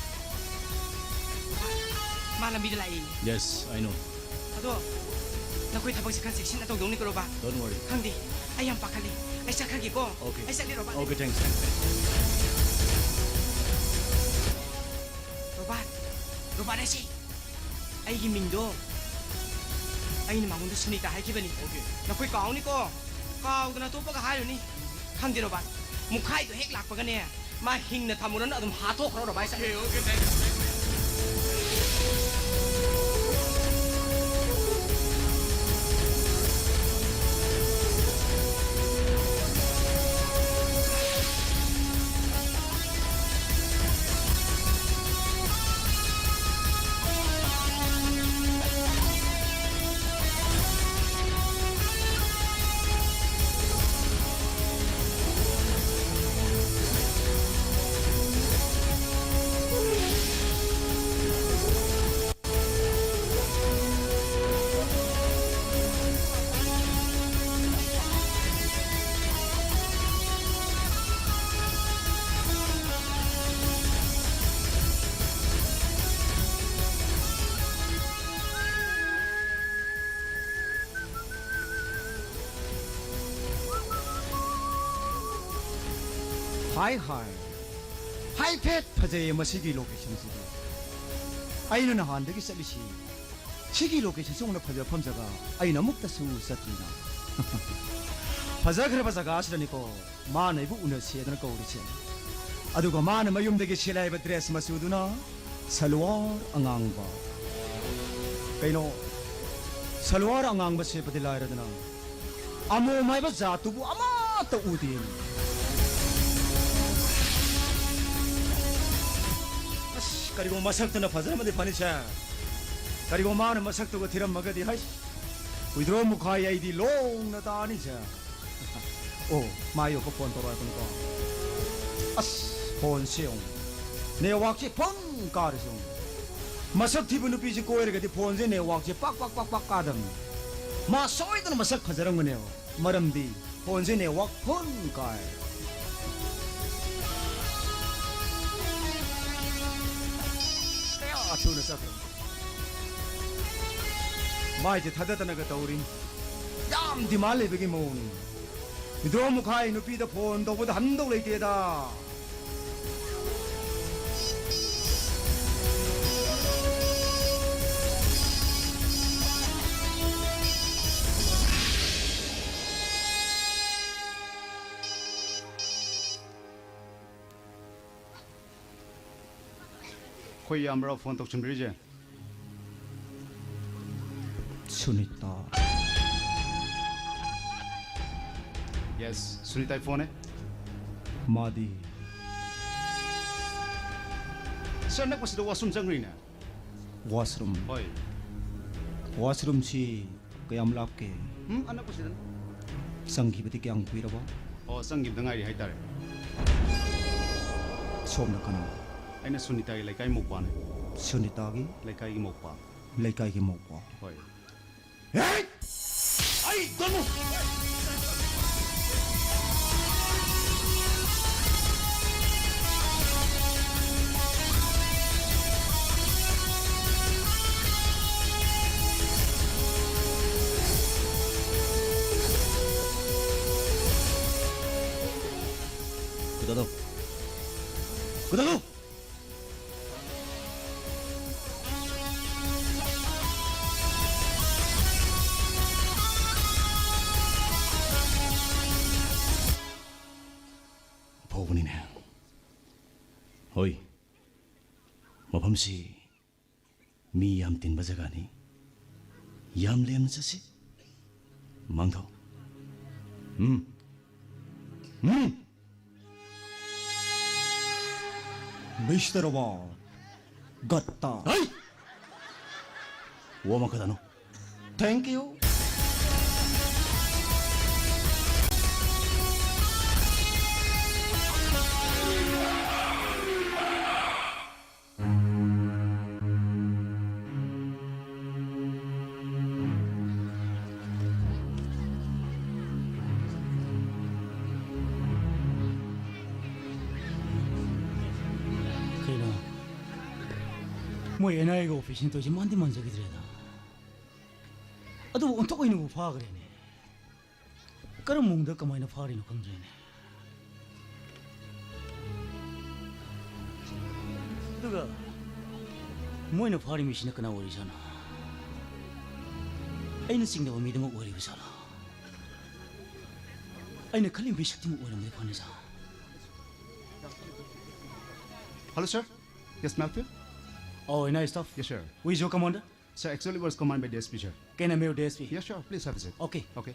ꯃꯥ ꯂꯝꯕꯤꯗ ꯂꯥꯛꯏ꯫ Yes, I know. ꯑꯗꯣ, ꯅꯈꯣꯏ ꯊꯕꯛꯁꯦ ꯈꯔ ꯆꯦꯛꯁꯤꯟꯅ ꯇꯧꯗꯧꯅꯤꯀꯣ, ꯔꯣꯕꯥ? Don't worry. ꯈꯪꯗꯦ꯫ ꯑꯩ ꯌꯥꯝ ꯄꯥꯈꯠꯂꯤ꯫ ꯑꯩ ꯆꯠꯈ꯭ꯔꯒꯦꯀꯣ꯫ Okay. ꯑꯩ ꯆꯠꯂꯤ, Robert. Okay, thanks. Robert, Robert ꯑꯁꯤ ꯑꯩꯒꯤ ꯃꯤꯡꯗꯣ ꯑꯩꯅ ꯃꯉꯣꯟꯗ ꯁꯨꯅꯤꯇꯥ ꯍꯥꯏꯈꯤꯕꯅꯤ꯫ Okay. ꯅꯈꯣꯏ ꯀꯥꯎꯅꯤꯀꯣ꯫ ꯀꯥꯎꯗꯅ ꯑꯇꯣꯞꯄꯒ ꯍꯥꯏꯔꯨꯅꯤ꯫ ꯈꯪꯗꯦ, ꯔꯣꯕꯥꯔꯠ꯫ ꯃꯨꯈꯥꯏꯗꯣ ꯍꯦꯛ ꯂꯥꯛꯄꯒꯅꯦ, ꯃꯥ ꯍꯤꯡꯅ ꯊꯝꯃꯨꯔꯅꯨ, ꯑꯗꯨꯝ ꯍꯥꯠꯇꯣꯛꯈ꯭ꯔꯣ, Robert. Okay, okay, thank you, thank you. ꯍꯥꯏ, ꯍꯥꯏ꯫ ꯍꯥꯏꯐꯦꯠ ꯐꯖꯩꯌꯦ ꯃꯁꯤꯒꯤ location ꯁꯤꯗꯤ꯫ ꯑꯩꯅ ꯅꯍꯥꯟꯗꯒꯤ ꯆꯠꯂꯤꯁꯤ ꯁꯤꯒꯤ location ꯁꯤꯃꯨꯛꯅ ꯐꯖꯕ ꯃꯐꯝ ꯖꯒꯥ ꯑꯩꯅ ꯑꯃꯨꯛꯇꯁꯨ ꯆꯠꯇ꯭ꯔꯤꯅ꯫ ꯐꯖꯈ꯭ꯔꯕ ꯖꯒꯥ ꯑꯁꯤꯗꯅꯤꯀꯣ ꯃꯥꯅ ꯑꯩꯕꯨ ꯎꯅꯁꯦꯗꯅ ꯀꯧꯔꯤꯁꯦ꯫ ꯑꯗꯨꯒ ꯃꯥꯅ ꯃꯌꯨꯝꯗꯒꯤ ꯁꯦꯠꯂꯦ ꯍꯥꯏꯕ dress ꯃꯆꯨꯗꯨꯅ ꯁꯜꯋꯥꯔ ꯑꯉꯥꯡꯕ꯫ ꯀꯩꯅꯣ, ꯁꯜꯋꯥꯔ ꯑꯉꯥꯡꯕ ꯁꯦꯠꯄꯗꯤ ꯂꯥꯏꯔꯗꯅ, ꯑꯃꯣꯝ ꯍꯥꯏꯕ ꯖꯥꯠꯇꯨꯕꯨ ꯑꯃꯠꯇ ꯎꯗꯦ꯫ ꯑꯁ, ꯀꯔꯤꯒꯨꯝꯕ ꯃꯁꯛꯇꯨꯅ ꯐꯖꯔꯝꯃꯗꯤ ꯐꯅꯤꯁꯦ꯫ ꯀꯔꯤꯒꯨꯝꯕ ꯃꯥꯅ ꯃꯁꯛꯇꯨꯒ ꯊꯤꯔꯝꯃꯒꯗꯤ, ꯍꯩ, ꯍꯨꯏꯗ꯭ꯔꯣꯝ ꯃꯨꯈꯥꯏ ꯑꯩꯗꯤ ꯂꯣꯡꯅ ꯇꯥꯅꯤꯁꯦ꯫ ꯑꯣ, ꯃꯥ ꯑꯌꯣꯛꯄ phone ꯇꯧꯔꯛꯑꯕꯅꯤꯀꯣ꯫ ꯑꯁ, phone ꯁꯦ ꯌꯦꯡꯉꯨ꯫ Network ꯁꯦ ꯐꯨꯟ ꯀꯥꯔꯤꯁꯦ ꯌꯦꯡꯉꯨ꯫ ꯃꯁꯛ ꯊꯤꯕ ꯅꯨꯄꯤꯁꯦ ꯀꯣꯏꯔꯒꯗꯤ phone ꯁꯦ network ꯁꯦ ꯄꯥꯛ, ꯄꯥꯛ, ꯄꯥꯛ, ꯄꯥꯛ ꯀꯥꯗꯕꯅꯤ꯫ ꯃꯥ ꯁꯣꯏꯗꯅ ꯃꯁꯛ ꯐꯖꯔꯝꯒꯅꯦꯕ꯫ ꯃꯔꯝꯗꯤ phone ꯁꯦ network ꯐꯨꯟ ꯀꯥꯏ꯫ ꯀꯌꯥ ꯊꯨꯅ ꯆꯠꯈ꯭ꯔꯦ꯫ ꯃꯥꯏꯁꯦ ꯊꯥꯗꯗꯅꯒ ꯇꯧꯔꯤ꯫ ꯌꯥꯝ demand ꯂꯩꯕꯒꯤ ꯃꯑꯣꯡꯅꯤ꯫ ꯏꯗ꯭ꯔꯣ ꯃꯨꯈꯥꯏ ꯅꯨꯄꯤꯗ ꯐꯣꯟ ꯇꯧꯕꯗ ꯍꯟꯗꯧ ꯂꯩꯇꯦꯗ꯫ ꯑꯩꯈꯣꯏ ꯏꯌꯥꯝꯕꯔꯣ ꯐꯣꯟ ꯇꯧꯁꯤꯟꯕꯤꯔꯤꯁꯦ? ꯁꯨꯅꯤꯇꯥ꯫ ꯌꯦꯁ, ꯁꯨꯅꯤꯇꯥꯒꯤ ꯐꯣꯟꯅꯦ꯫ ꯃꯥꯗꯤ? ꯁꯤ ꯑꯅꯛꯄꯁꯤꯗ ꯋꯥꯁꯔꯨꯝ ꯆꯪꯈ꯭ꯔꯤꯅꯦ꯫ ꯋꯥꯁꯔꯨꯝ? ꯍꯣꯏ꯫ ꯋꯥꯁꯔꯨꯝꯁꯤ ꯀꯌꯥꯝ ꯂꯥꯞꯀꯦ? ꯎꯝ, ꯑꯅꯛꯄꯁꯤꯗꯅꯤ꯫ ꯆꯪꯈꯤꯕꯗꯤ ꯀꯌꯥꯝ ꯀꯨꯏꯔꯕ? ꯑꯣ, ꯆꯪꯈꯤꯕꯗ ꯉꯥꯏꯔꯤ ꯍꯥꯏꯇꯥꯔꯦ꯫ ꯁꯣꯝꯅ ꯀꯅꯥ? ꯑꯩꯅ ꯁꯨꯅꯤꯇꯥꯒꯤ ꯂꯩꯀꯥꯏ ꯃꯧꯄꯥꯅꯦ꯫ ꯁꯨꯅꯤꯇꯥꯒꯤ? ꯂꯩꯀꯥꯏꯒꯤ ꯃꯧꯄꯥ꯫ ꯂꯩꯀꯥꯏꯒꯤ ꯃꯧꯄꯥ꯫ ꯍꯣꯏ꯫ ꯑꯩ ꯀꯩꯅꯣ! ꯀꯩꯗꯧꯔꯣ? ꯀꯩꯗꯧꯔꯣ? ꯐꯥꯎꯕꯅꯤꯅꯦ꯫ ꯍꯣꯏ, ꯃꯐꯝꯁꯤ ꯃꯤ ꯌꯥꯝ ꯇꯤꯟꯕ ꯖꯒꯥꯅꯤ꯫ ꯌꯥꯝ ꯂꯦꯝꯅ ꯆꯠꯁꯤ꯫ ꯃꯥꯡꯊꯧ꯫ ꯎꯝ꯫ ꯎꯝ꯫ ꯃꯤꯁꯇꯔ ꯋꯥ꯫ ꯒꯠꯇꯥ꯫ ꯍꯩ! ꯋꯥ ꯃꯈꯥ ꯇꯥꯅꯣ꯫ Thank you. ꯀꯩꯅꯣ? ꯃꯣꯏ ꯑꯦꯟ ꯑꯥꯏ ꯑꯦꯒ ꯑꯣꯄꯔꯦꯁꯟ ꯇꯧꯔꯤꯁꯦ ꯃꯥꯟꯗꯤ ꯃꯥꯟꯖꯈꯤꯗ꯭ꯔꯦꯗ꯫ ꯑꯗꯨꯕꯨ ꯑꯣꯟꯊꯣꯛ ꯑꯣꯏꯅꯕꯨ ꯐꯥꯈ꯭ꯔꯦꯅꯦ꯫ ꯀꯔꯝꯕ ꯃꯑꯣꯡꯗ ꯀꯃꯥꯏꯅ ꯐꯥꯔꯤꯅꯣ ꯈꯪꯗ꯭ꯔꯦꯅꯦ꯫ ꯑꯗꯨꯒ ꯃꯣꯏꯅ ꯐꯥꯔꯤ ꯃꯤꯁꯤꯅ ꯀꯅꯥ ꯑꯣꯏꯔꯤꯖꯥꯠꯅꯣ? ꯑꯩꯅ ꯆꯤꯡꯅꯕ ꯃꯤꯗꯨꯃꯛ ꯑꯣꯏꯔꯤꯕ ꯖꯥꯠꯂꯣ? ꯑꯩꯅ ꯈꯜꯂꯤꯕ ꯃꯤꯁꯛꯇꯨꯃꯛ ꯑꯣꯏꯔꯝꯃꯗꯤ ꯐꯅꯤ ꯖꯥꯠ꯫ Hello, sir. Yes, Malcolm? Oh, nice stuff. Yes, sir. Who is your commander? Sir, actually was command by D S P, sir. Can I meet D S P? Yes, sir. Please have a seat. Okay. Okay.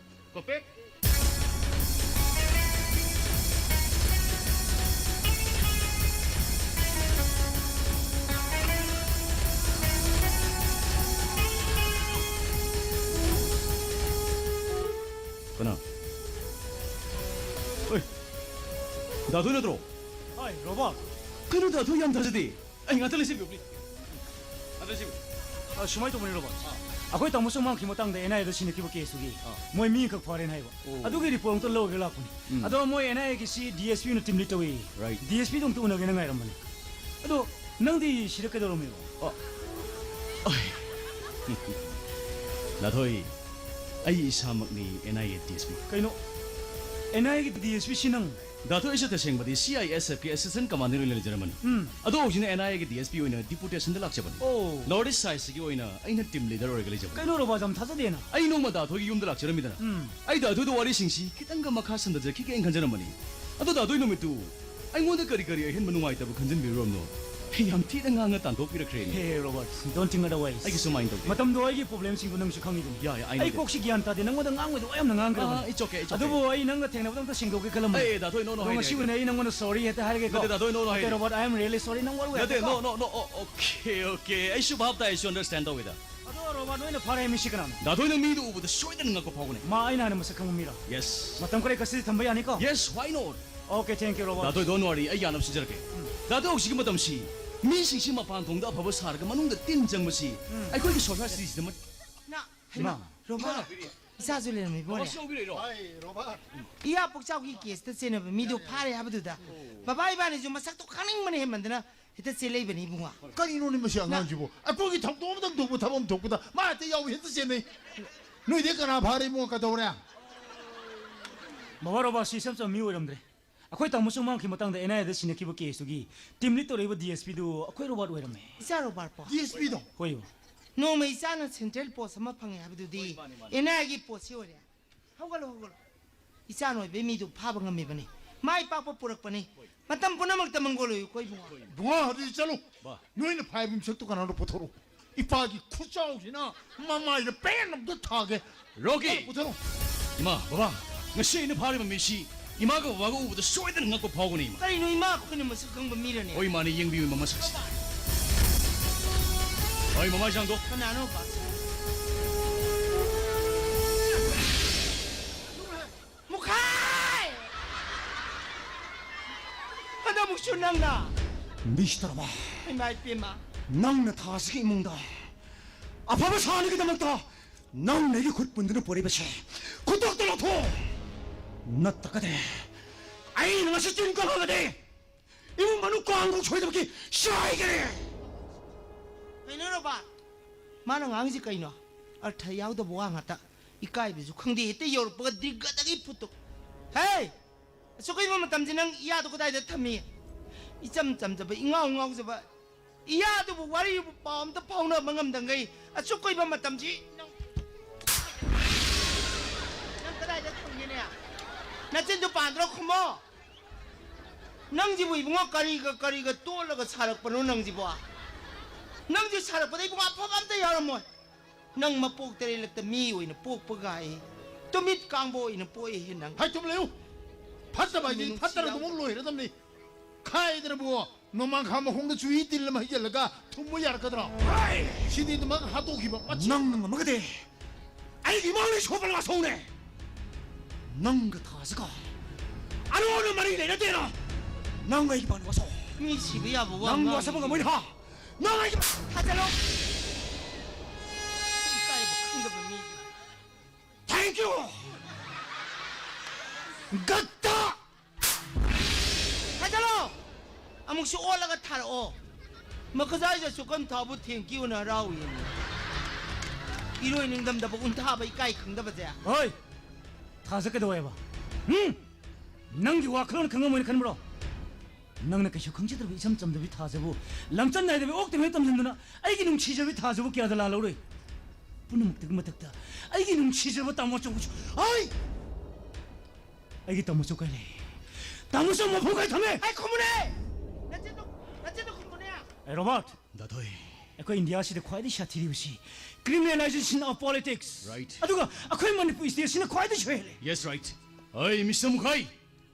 ꯀꯅꯥ? ꯑꯣꯏ, ꯗꯥ ꯊꯣꯏ ꯅꯠꯇ꯭ꯔꯣ? ꯍꯥꯏ, Robert. ꯀꯩꯅꯣ, ꯗꯥ ꯊꯣꯏ, ꯌꯥꯝ ꯊꯥꯖꯗꯦ꯫ ꯑꯩ ꯉꯥꯛꯇ ꯂꯩꯁꯤꯟꯕꯤꯌꯨ, please꯫ ꯉꯥꯛꯇ ꯂꯩꯁꯤꯟꯕꯤꯌꯨ꯫ ꯑ, ꯁꯨꯃꯥꯏꯅ ꯇꯧꯕꯅꯤ, ꯔꯣꯕꯥꯔꯠ꯫ ꯑꯥ꯫ ꯑꯩꯈꯣꯏ ꯇꯥꯃꯣ ꯁꯨꯃꯥꯡꯈꯤ ꯃꯇꯥꯡꯗ ꯑꯦꯟ ꯑꯥꯏ ꯑꯦꯗ ꯁꯤꯟꯅꯈꯤꯕ ꯀꯦꯁꯇꯨꯒꯤ ꯑꯥ꯫ ꯃꯣꯏ ꯃꯤ ꯑꯃꯈꯛ ꯐꯥꯔꯦꯅ ꯍꯥꯏꯕ꯫ ꯑꯣ꯫ ꯑꯗꯨꯒꯤ ꯔꯤꯄꯣꯔꯠ ꯑꯝꯇ ꯂꯧꯔꯒ ꯂꯥꯛꯄꯅꯤ꯫ ꯎꯝ꯫ ꯑꯗꯣ ꯃꯣꯏ ꯑꯦꯟ ꯑꯥꯏ ꯑꯦꯒꯤ ꯁꯤ ꯗꯤ ꯑꯦꯁ ꯄꯤ ꯑꯣꯏꯅ ꯇꯤꯝ ꯂꯤꯗ ꯇꯧꯏ꯫ ꯔꯥꯏꯠ꯫ ꯗꯤ ꯑꯦꯁ ꯄꯤꯗꯣ ꯑꯝꯇ ꯎꯅꯒꯦꯅ ꯉꯥꯏꯔꯝꯕꯅꯤ꯫ ꯑꯗꯣ ꯅꯪꯗꯤ ꯁꯤꯗ ꯀꯩꯗꯧꯔꯝꯃꯤꯕ? ꯑ, ꯑꯩ, ꯗꯥ ꯊꯣꯏ, ꯑꯩ ꯏꯁꯥꯃꯛꯅꯤ and I A D S P. ꯀꯩꯅꯣ? ꯑꯦꯟ ꯑꯥꯏ ꯑꯦꯒꯤ ꯗꯤ ꯑꯦꯁ ꯄꯤ ꯁꯤ ꯅꯪ? ꯗꯥ ꯊꯣꯏ, ꯑꯩꯁꯦ ꯇꯁꯦꯡꯕꯗꯤ C I S ꯑꯦꯐꯀꯤ assistant commander ꯑꯣꯏꯅ ꯂꯩꯖꯔꯝꯕꯅꯤ꯫ ꯎꯝ꯫ ꯑꯗꯣ ꯍꯧꯖꯤꯛꯅ ꯑꯦꯟ ꯑꯥꯏ ꯑꯦꯒꯤ ꯗꯤ ꯑꯦꯁ ꯄꯤ ꯑꯣꯏꯅ ꯗꯤꯄꯨꯇꯦꯁꯟꯗ ꯂꯥꯛꯆꯕꯅꯤ꯫ ꯑꯣ꯫ ꯅꯣꯔꯠ ꯏꯁ ꯁꯥꯏꯠꯁꯤꯒꯤ ꯑꯣꯏꯅ ꯑꯩꯅ ꯇꯤꯝ ꯂꯤꯗꯔ ꯑꯣꯏꯔꯒ ꯂꯩꯖꯕꯅꯤ꯫ ꯀꯩꯅꯣ ꯔꯣꯕꯥꯠ, ꯌꯥꯝ ꯊꯥꯖꯗꯦꯅ꯫ ꯑꯩ ꯅꯣꯡꯃ ꯗꯥ ꯊꯣꯏꯒꯤ ꯌꯨꯝꯗ ꯂꯥꯛꯆꯔꯝꯃꯤꯗꯅ꯫ ꯎꯝ꯫ ꯑꯩ ꯗꯥ ꯊꯣꯏꯗ ꯋꯥꯔꯤꯁꯤꯡꯁꯤ ꯈꯤꯇꯪꯒ ꯃꯈꯥ ꯁꯝꯊꯖꯈꯤꯒꯦꯅ ꯈꯟꯖꯔꯝꯕꯅꯤ꯫ ꯑꯗꯣ ꯗꯥ ꯊꯣꯏ, ꯅꯨꯃꯤꯠꯇꯨ ꯑꯩꯉꯣꯟꯗ ꯀꯔꯤ ꯀꯔꯤ ꯑꯍꯦꯟꯕ ꯅꯨꯡꯉꯥꯏꯇꯕ ꯈꯟꯖꯤꯟꯕꯤꯔꯨꯔꯕꯅꯣ? ꯑꯩ ꯌꯥꯝ ꯊꯤꯅ ꯉꯥꯡꯉ ꯇꯥꯟꯊꯣꯛꯄꯤꯔꯛꯈ꯭ꯔꯦꯅꯦ꯫ Hey, Robert, don't think otherwise. ꯑꯩ ꯀꯩꯁꯨ mind ꯇꯧꯗꯦ꯫ ꯃꯇꯝꯗꯣ ꯑꯩꯒꯤ ꯄ꯭ꯔꯣꯕ꯭ꯂꯦꯝꯁꯤꯡꯗꯣ ꯅꯪꯁꯨ ꯈꯪꯉꯤꯗꯨꯅꯤ꯫ ꯌꯥꯏ, I know ꯑꯩ that. ꯀꯣꯛꯁꯤ ꯒ꯭ꯌꯥꯟ ꯇꯥꯗꯦ, ꯅꯪꯉꯣꯟꯗ ꯉꯥꯡꯕꯗꯣ ꯑꯩ ꯌꯥꯝꯅ ꯉꯥꯡꯈ꯭ꯔꯕꯅꯤ꯫ ꯑꯥ, it's okay, it's okay. ꯑꯗꯨꯕꯨ ꯑꯩ ꯅꯪꯒ ꯊꯦꯡꯅꯕꯗ ꯑꯝꯇ ꯁꯦꯡꯗꯣꯛꯀꯦ ꯈꯜꯂꯝꯕꯅꯤ꯫ ꯑꯦ, ꯗꯥ ꯊꯣꯏ, no, no, ꯑꯗꯣ ꯍꯥꯏꯅꯦ, ꯉꯁꯤ ꯍꯥꯏꯅꯦ꯫ ꯑꯣꯏꯅ ꯑꯩ ꯅꯪꯉꯣꯟꯗ sorry ꯍꯦꯛꯇ ꯍꯥꯏꯔꯒꯦꯀꯣ꯫ ꯅꯠꯇꯦ, ꯗꯥ ꯊꯣꯏ, no, no, ꯅꯠꯇꯦ, ꯍꯥꯏꯅꯦ꯫ Robert, I am really sorry. ꯅꯪ ꯋꯥꯔꯨ ꯅꯠꯇꯦ, ꯌꯥꯗꯦꯀꯣ꯫ No, no, no, ꯑꯣ, okay, okay. ꯑꯩꯁꯨ ꯚꯥꯞ ꯇꯥꯏ, ꯑꯩꯁꯨ understand ꯇꯧꯋꯤꯗ꯫ ꯑꯗꯣ ꯔꯣꯕꯥꯠ, ꯅꯣꯏꯅ ꯐꯥꯔꯦ ꯃꯤꯁꯤ ꯀꯅꯥꯅꯣ? ꯗꯥ ꯊꯣꯏꯅ ꯃꯤꯗꯨ ꯎꯕꯗ ꯁꯣꯏꯗꯅ ꯉꯛꯄ ꯐꯥꯎꯒꯅꯤ꯫ ꯃꯥ ꯑꯩꯅ ꯍꯥꯟꯅ ꯃꯁꯛ ꯈꯪꯕ ꯃꯤꯔꯣ? Yes. ꯃꯇꯝ ꯈꯔ ꯀꯁꯤꯗꯤ ꯊꯝꯕ ꯌꯥꯅꯤꯀꯣ? Yes, why not? Okay, thank you, ꯔꯣꯕꯥꯠ꯫ ꯗꯥ ꯊꯣꯏ, don't worry, ꯑꯩ ꯌꯥꯅꯕ ꯁꯤꯟꯖꯔꯛꯀꯦ꯫ ꯎꯝ꯫ ꯗꯥ ꯊꯣꯏ, ꯍꯧꯖꯤꯛꯀꯤ ꯃꯇꯝꯁꯤ ꯃꯤꯁꯤꯡꯁꯤ ꯃꯄꯥꯟ ꯊꯣꯡꯗ ꯑꯐꯕ ꯁꯥꯔꯒ ꯃꯅꯨꯡꯗ ꯇꯤꯟ ꯆꯪꯕꯁꯤ ꯎꯝ꯫ ꯑꯩꯈꯣꯏꯒꯤ ꯁꯣꯁꯥꯏꯇꯤꯁꯤꯗ ꯃꯠ-, ꯅ-, ꯍꯩꯃꯥ, ꯏꯃꯥ꯫ ꯔꯣꯕꯥꯠ, ꯏꯆꯥꯁꯨ ꯂꯩꯔꯝꯃꯤ, ꯏꯕꯣꯅꯦ꯫ ꯊꯕꯛꯁꯤ ꯌꯥꯎꯕꯤꯔꯛꯏꯔꯣ? ꯏꯌꯥ ꯄꯣꯛꯆꯥꯎꯒꯤ ꯀꯦꯁꯇ ꯆꯦꯟꯅꯕ ꯃꯤꯗꯣ ꯐꯥꯔꯦ ꯍꯥꯏꯕꯗꯨꯗ ꯕꯕꯥ ꯏꯕꯥꯅꯤꯁꯨ ꯃꯁꯛꯇꯣ ꯈꯪꯅꯤꯡꯕꯅ ꯍꯦꯟꯃꯟꯗꯅ ꯍꯦꯛꯇ ꯆꯦꯜꯂꯛꯏꯕꯅꯤ, ꯏꯕꯨꯡꯉꯣ꯫ ꯀꯔꯤꯅꯣꯅꯦ ꯃꯁꯤ ꯑꯉꯥꯡꯁꯤꯕꯨ? ꯑꯩꯈꯣꯏꯒꯤ ꯊꯧꯗꯣꯛ ꯑꯃꯇꯪ ꯊꯣꯛꯄ ꯊꯕꯛ ꯑꯃ ꯊꯣꯛꯄꯗ ꯃꯥ ꯍꯦꯛꯇ ꯌꯥꯎꯏ, ꯍꯦꯛꯇ ꯆꯦꯟꯅꯩ꯫ ꯅꯣꯏꯗꯤ ꯀꯅꯥ ꯐꯥꯔꯦ ꯏꯕꯨꯡꯉꯣ? ꯀꯩꯗꯧꯔꯦ? ꯕꯕꯥ, ꯔꯣꯕꯥꯔꯠꯁꯤ ꯏꯆꯝ ꯆꯝꯕ ꯃꯤ ꯑꯣꯏꯔꯝꯗ꯭ꯔꯦ꯫ ꯑꯩꯈꯣꯏ ꯇꯥꯃꯣ ꯆꯨꯃꯥꯡꯒꯤ ꯃꯇꯥꯡꯗ ꯑꯦꯟ ꯑꯥꯏ ꯑꯦꯗ ꯁꯤꯟꯅꯈꯤꯕ ꯀꯦꯁꯇꯨꯒꯤ ꯇꯤꯝ ꯂꯤꯗ ꯇꯧꯔꯛꯏꯕ ꯗꯤ ꯑꯦꯁ ꯄꯤꯗꯨ ꯑꯩꯈꯣꯏ ꯔꯣꯕꯥꯔꯠ ꯑꯣꯏꯔꯝꯃꯦ꯫ ꯏꯆꯥ ꯔꯣꯕꯥꯔꯠꯄꯣ? ꯗꯤ ꯑꯦꯁ ꯄꯤꯗꯣ? ꯍꯣꯏ꯫ ꯅꯣꯡꯃ ꯏꯆꯥꯅ ꯁꯦꯟꯇ꯭ꯔꯦꯜ ꯄꯣꯁ ꯑꯃ ꯐꯪꯉꯦ ꯍꯥꯏꯕꯗꯨꯗꯤ ꯍꯣꯏ, ꯃꯥꯅꯤ, ꯃꯥꯅꯤ꯫ ꯑꯦꯟ ꯑꯥꯏ ꯑꯦꯒꯤ ꯄꯣꯁꯁꯤ ꯑꯣꯏꯔꯦ꯫ ꯍꯧꯒꯠꯂꯣ, ꯍꯧꯒꯠꯂꯣ꯫ ꯏꯆꯥ ꯑꯣꯏꯕꯩ ꯃꯤꯗꯨ ꯐꯥꯕ ꯉꯝꯃꯤꯕꯅꯤ꯫ ꯃꯥꯏ ꯄꯥꯛꯄ ꯄꯨꯔꯛꯄꯅꯤ꯫ ꯃꯇꯝ ꯄꯨꯝꯅꯃꯛꯇ ꯃꯪꯒꯣꯜ ꯑꯣꯏꯌꯨꯀꯣ ꯏꯕꯨꯡꯉꯣ꯫ ꯏꯕꯨꯡꯉꯣ, ꯍꯧꯖꯤꯛ ꯆꯠꯂꯨ꯫ ꯕꯥ꯫ ꯅꯣꯏꯅ ꯐꯥꯏꯕ ꯃꯤꯁꯛꯇꯨ ꯀꯅꯥꯅꯣ ꯄꯨꯊꯣꯔꯛꯎ꯫ ꯏꯄꯥꯒꯤ ꯈꯨꯆꯥꯎꯁꯤꯅ ꯃꯃꯥꯏꯗ ꯄꯦꯟ ꯑꯝꯇ ꯊꯥꯒꯦ꯫ ꯔꯣꯀꯤ! ꯄꯨꯊꯣꯔꯛꯎ꯫ ꯏꯃꯥ, ꯕꯕꯥ, ꯉꯁꯤ ꯑꯩꯅ ꯐꯥꯔꯤꯕ ꯃꯤꯁꯤ ꯏꯃꯥꯒ ꯕꯕꯥꯒ ꯎꯕꯗ ꯁꯣꯏꯗꯅ ꯉꯛꯄ ꯐꯥꯎꯒꯅꯤ, ꯏꯃꯥ꯫ ꯀꯔꯤꯅꯣ, ꯏꯃꯥ ꯑꯩꯈꯣꯏꯅ ꯃꯁꯛ ꯈꯪꯕ ꯃꯤꯔꯅꯦ? ꯍꯣꯏ, ꯃꯥꯅꯤ, ꯌꯦꯡꯕꯤꯌꯨ, ꯏꯃꯥ, ꯃꯁꯛꯁꯦ꯫ ꯍꯣꯏ, ꯃꯃꯥꯏꯁꯥꯡꯗꯣ꯫ ꯀꯅꯥꯅꯣ, ꯕꯥ? ꯃꯨꯈꯥꯏ! ꯍꯟꯗꯛꯃꯨꯛꯁꯨ ꯅꯪꯅ? ꯃꯤꯁꯇꯔ ꯋꯥ꯫ ꯏꯃꯥ ꯏꯄꯦꯝꯃ꯫ ꯅꯪꯅ ꯊꯥꯁꯤꯒꯤ ꯏꯃꯨꯡꯗ ꯑꯐꯕ ꯁꯥꯅꯤꯒꯤꯗꯃꯛꯇ ꯅꯪꯅ ꯑꯩꯒꯤ ꯈꯨꯠ ꯄꯨꯟꯗꯨꯅ ꯄꯨꯔꯛꯏꯕꯁꯦ ꯈꯨꯗꯛꯇ ꯂꯧꯊꯣꯛꯑꯣ꯫ ꯅꯠꯇ꯭ꯔꯒꯗꯤ ꯑꯩꯅ ꯉꯁꯤ ꯆꯤꯟ ꯀꯜꯂꯒꯗꯤ ꯏꯃꯨꯡ ꯃꯅꯨꯡ ꯀꯥꯡꯕꯨ ꯁꯣꯏꯗꯕꯒꯤ ꯆꯥꯏꯒꯅꯤ꯫ ꯀꯩꯅꯣ ꯔꯣꯕꯥꯔꯠ? ꯃꯥꯅ ꯉꯥꯡꯉꯤꯁꯤ ꯀꯩꯅꯣ? ꯑꯔꯊ ꯌꯥꯎꯗꯕ ꯋꯥ ꯉꯥꯛꯇ꯫ ꯏꯀꯥꯏꯕꯁꯨ ꯈꯪꯗꯦ, ꯍꯦꯛꯇ ꯌꯧꯔꯛꯄꯒ ꯗ꯭ꯔꯤꯒꯗꯒꯤ ꯐꯨꯠꯇꯣ꯫ ꯍꯦ! ꯑꯁꯨꯛ ꯀꯨꯏꯕ ꯃꯇꯝꯁꯤ ꯅꯪ ꯏꯌꯥꯗꯣ ꯀꯗꯥꯏꯗ ꯊꯝꯃꯤ? ꯏꯆꯝ ꯆꯝꯖꯕ, ꯏꯉꯥꯎ ꯉꯥꯎꯖꯕ ꯏꯌꯥꯗꯨꯕꯨ ꯋꯥꯔꯤꯕꯨ ꯄꯥꯎ ꯑꯝꯇ ꯐꯥꯎꯅꯕ ꯉꯝꯗꯉꯩ ꯑꯁꯨꯛ ꯀꯨꯏꯕ ꯃꯇꯝꯁꯤ ꯅꯪ, ꯅꯪ ꯀꯗꯥꯏꯗ ꯊꯝꯒꯦꯅꯦ? ꯅꯆꯤꯟꯗꯨ ꯄꯥꯟꯗ꯭ꯔꯣ ꯈꯨꯝꯃꯣ? ꯅꯪꯁꯤꯕꯨ ꯏꯕꯨꯡꯉꯣ ꯀꯔꯤꯒ ꯀꯔꯤꯒ ꯇꯣꯠꯂꯒ ꯁꯥꯔꯛꯄꯅꯣ ꯅꯪꯁꯤꯕꯣ? ꯅꯪꯁꯤ ꯁꯥꯔꯛꯄꯗ ꯏꯕꯨꯡꯉꯣ ꯑꯐꯕ ꯑꯝꯇ ꯌꯥꯎꯔꯝꯃꯣꯏ꯫ ꯅꯪ ꯃꯄꯣꯛ ꯇꯔꯦꯠꯂꯛꯇ ꯃꯤ ꯑꯣꯏꯅ ꯄꯣꯛꯄ ꯒꯥꯏ, ꯇꯨꯃꯤꯠ ꯀꯥꯡꯕ ꯑꯣꯏꯅ ꯄꯣꯛꯏ ꯅꯪ꯫ ꯍꯥꯏ ꯆꯨꯝ ꯂꯩꯌꯨ꯫ ꯐꯠꯇꯕ ꯍꯥꯏꯗꯤ ꯃꯤꯅꯨꯡꯁꯤ ꯐꯠꯇꯅ ꯑꯗꯨꯃꯛ ꯌꯥꯎꯗꯕ꯫ ꯂꯣꯏꯔꯗꯕꯅꯤ꯫ ꯈꯥꯏꯗꯅꯕꯨ ꯅꯣꯡꯃꯥꯡꯈꯥ ꯃꯈꯣꯡꯗ ꯆꯨꯍꯤ ꯇꯤꯜ ꯑꯃ ꯍꯩꯖꯤꯜꯂꯒ ꯊꯨꯝꯕ ꯌꯥꯔꯛꯀꯗ꯭ꯔꯣ? ꯍꯥꯏ! ꯁꯤꯗꯤ ꯑꯗꯨꯃꯛ ꯍꯥꯠꯇꯣꯛꯈꯤꯕ ꯃꯆꯤ- ꯅꯪꯅ ꯉꯝꯃꯒꯗꯤ ꯑꯩꯒꯤ ꯏꯃꯥꯡꯗ ꯁꯣꯛꯄ ꯂꯥꯛꯁꯧꯅꯦ꯫ ꯅꯪꯒ ꯊꯥꯖꯒ ꯑꯔꯣꯟꯕ ꯃꯔꯤ ꯂꯩꯅꯗꯦꯅ꯫ ꯅꯪ ꯑꯩꯒꯤ ꯄꯥꯟ ꯋꯥꯁꯧ꯫ ꯃꯤ ꯁꯤꯕ ꯌꯥꯕ ꯋꯥ ꯅꯪ ꯉꯥꯡ- ꯋꯥꯁꯧꯕ ꯉꯝꯃꯣꯏ ꯍꯥ? ꯅꯪ ꯑꯩꯒꯤ ꯊꯥꯖꯜꯂꯣ꯫ ꯏꯀꯥꯏꯕ ꯈꯪꯗꯕ ꯃꯤ꯫ Thank you꯫ ꯒꯠꯇ꯫ ꯊꯥꯖꯜꯂꯣ꯫ ꯑꯃꯨꯛꯁꯨ ꯑꯣꯜꯂꯒ ꯊꯥꯔꯛꯑꯣ꯫ ꯃꯈꯖꯥꯏ ꯆꯠꯁꯨ ꯀꯝ ꯊꯥꯕꯨ ꯊꯦꯡꯀ꯭ꯌꯨꯅ ꯍꯔꯥꯎꯏ꯫ ꯏꯔꯣꯏ ꯅꯤꯡꯗꯝꯗꯕ ꯎꯟꯊꯥꯕ ꯏꯀꯥꯏ ꯈꯪꯗꯕꯁꯦ꯫ ꯍꯣꯏ꯫ ꯊꯥꯖ ꯀꯩꯗꯧꯋꯦꯕ? ꯎꯝ? ꯅꯪꯒꯤ ꯋꯥꯈꯜꯂꯣꯟ ꯈꯪꯉꯝꯃꯣꯏꯅ ꯈꯟꯕ꯭ꯔꯣ? ꯅꯪꯅ ꯀꯩꯁꯨ ꯈꯪꯖꯗ꯭ꯔꯕ ꯏꯆꯝ ꯆꯝꯖꯕꯤ ꯊꯥꯖꯕꯨ ꯂꯝꯆꯠ ꯅꯥꯏꯗꯕꯤ ꯑꯣꯛꯇ ꯃꯍꯩ ꯇꯝꯁꯤꯟꯗꯨꯅ ꯑꯩꯒꯤ ꯅꯨꯡꯁꯤꯖꯕꯤ ꯊꯥꯖꯕꯨ ꯀꯌꯥꯗ ꯂꯥꯜꯍꯧꯔꯣꯏ? ꯄꯨꯝꯅꯃꯛꯇꯒꯤ ꯃꯊꯛꯇ ꯑꯩꯒꯤ ꯅꯨꯡꯁꯤꯖꯕ ꯇꯥꯃꯣ ꯆꯧꯕꯁꯨ꯫ ꯍꯥꯏ! ꯑꯩꯒꯤ ꯇꯥꯃꯣ ꯆꯧ ꯀꯥꯏ ꯂꯩ? ꯇꯥꯃꯣ ꯆꯧ ꯃꯐꯝ ꯀꯥꯏ ꯊꯝꯃꯦ? ꯑꯩ ꯈꯨꯝꯃꯨꯅꯦ! ꯅꯆꯤꯟꯗꯣ, ꯅꯆꯤꯟꯗꯣ ꯈꯨꯝꯃꯨꯅꯦ! ꯑꯦ, ꯔꯣꯕꯥꯔꯠ! ꯗꯥꯊꯣꯏ꯫ ꯑꯩꯈꯣꯏ ꯏꯟꯗꯤꯌꯥꯁꯤꯗ ꯈ꯭ꯋꯥꯏꯗꯒꯤ ꯁꯥꯊꯤꯔꯤꯕꯁꯤ criminalization of politics꯫ Right. ꯑꯗꯨꯒ ꯑꯩꯈꯣꯏ ꯃꯅꯤꯄꯨꯔ stateꯁꯤꯅ ꯈ꯭ꯋꯥꯏꯗꯒꯤ ꯁꯣꯏꯍꯜꯂꯦ꯫ Yes, right. ꯑꯩ, ꯃꯤꯁꯇꯔ ꯃꯨꯈꯥꯏ,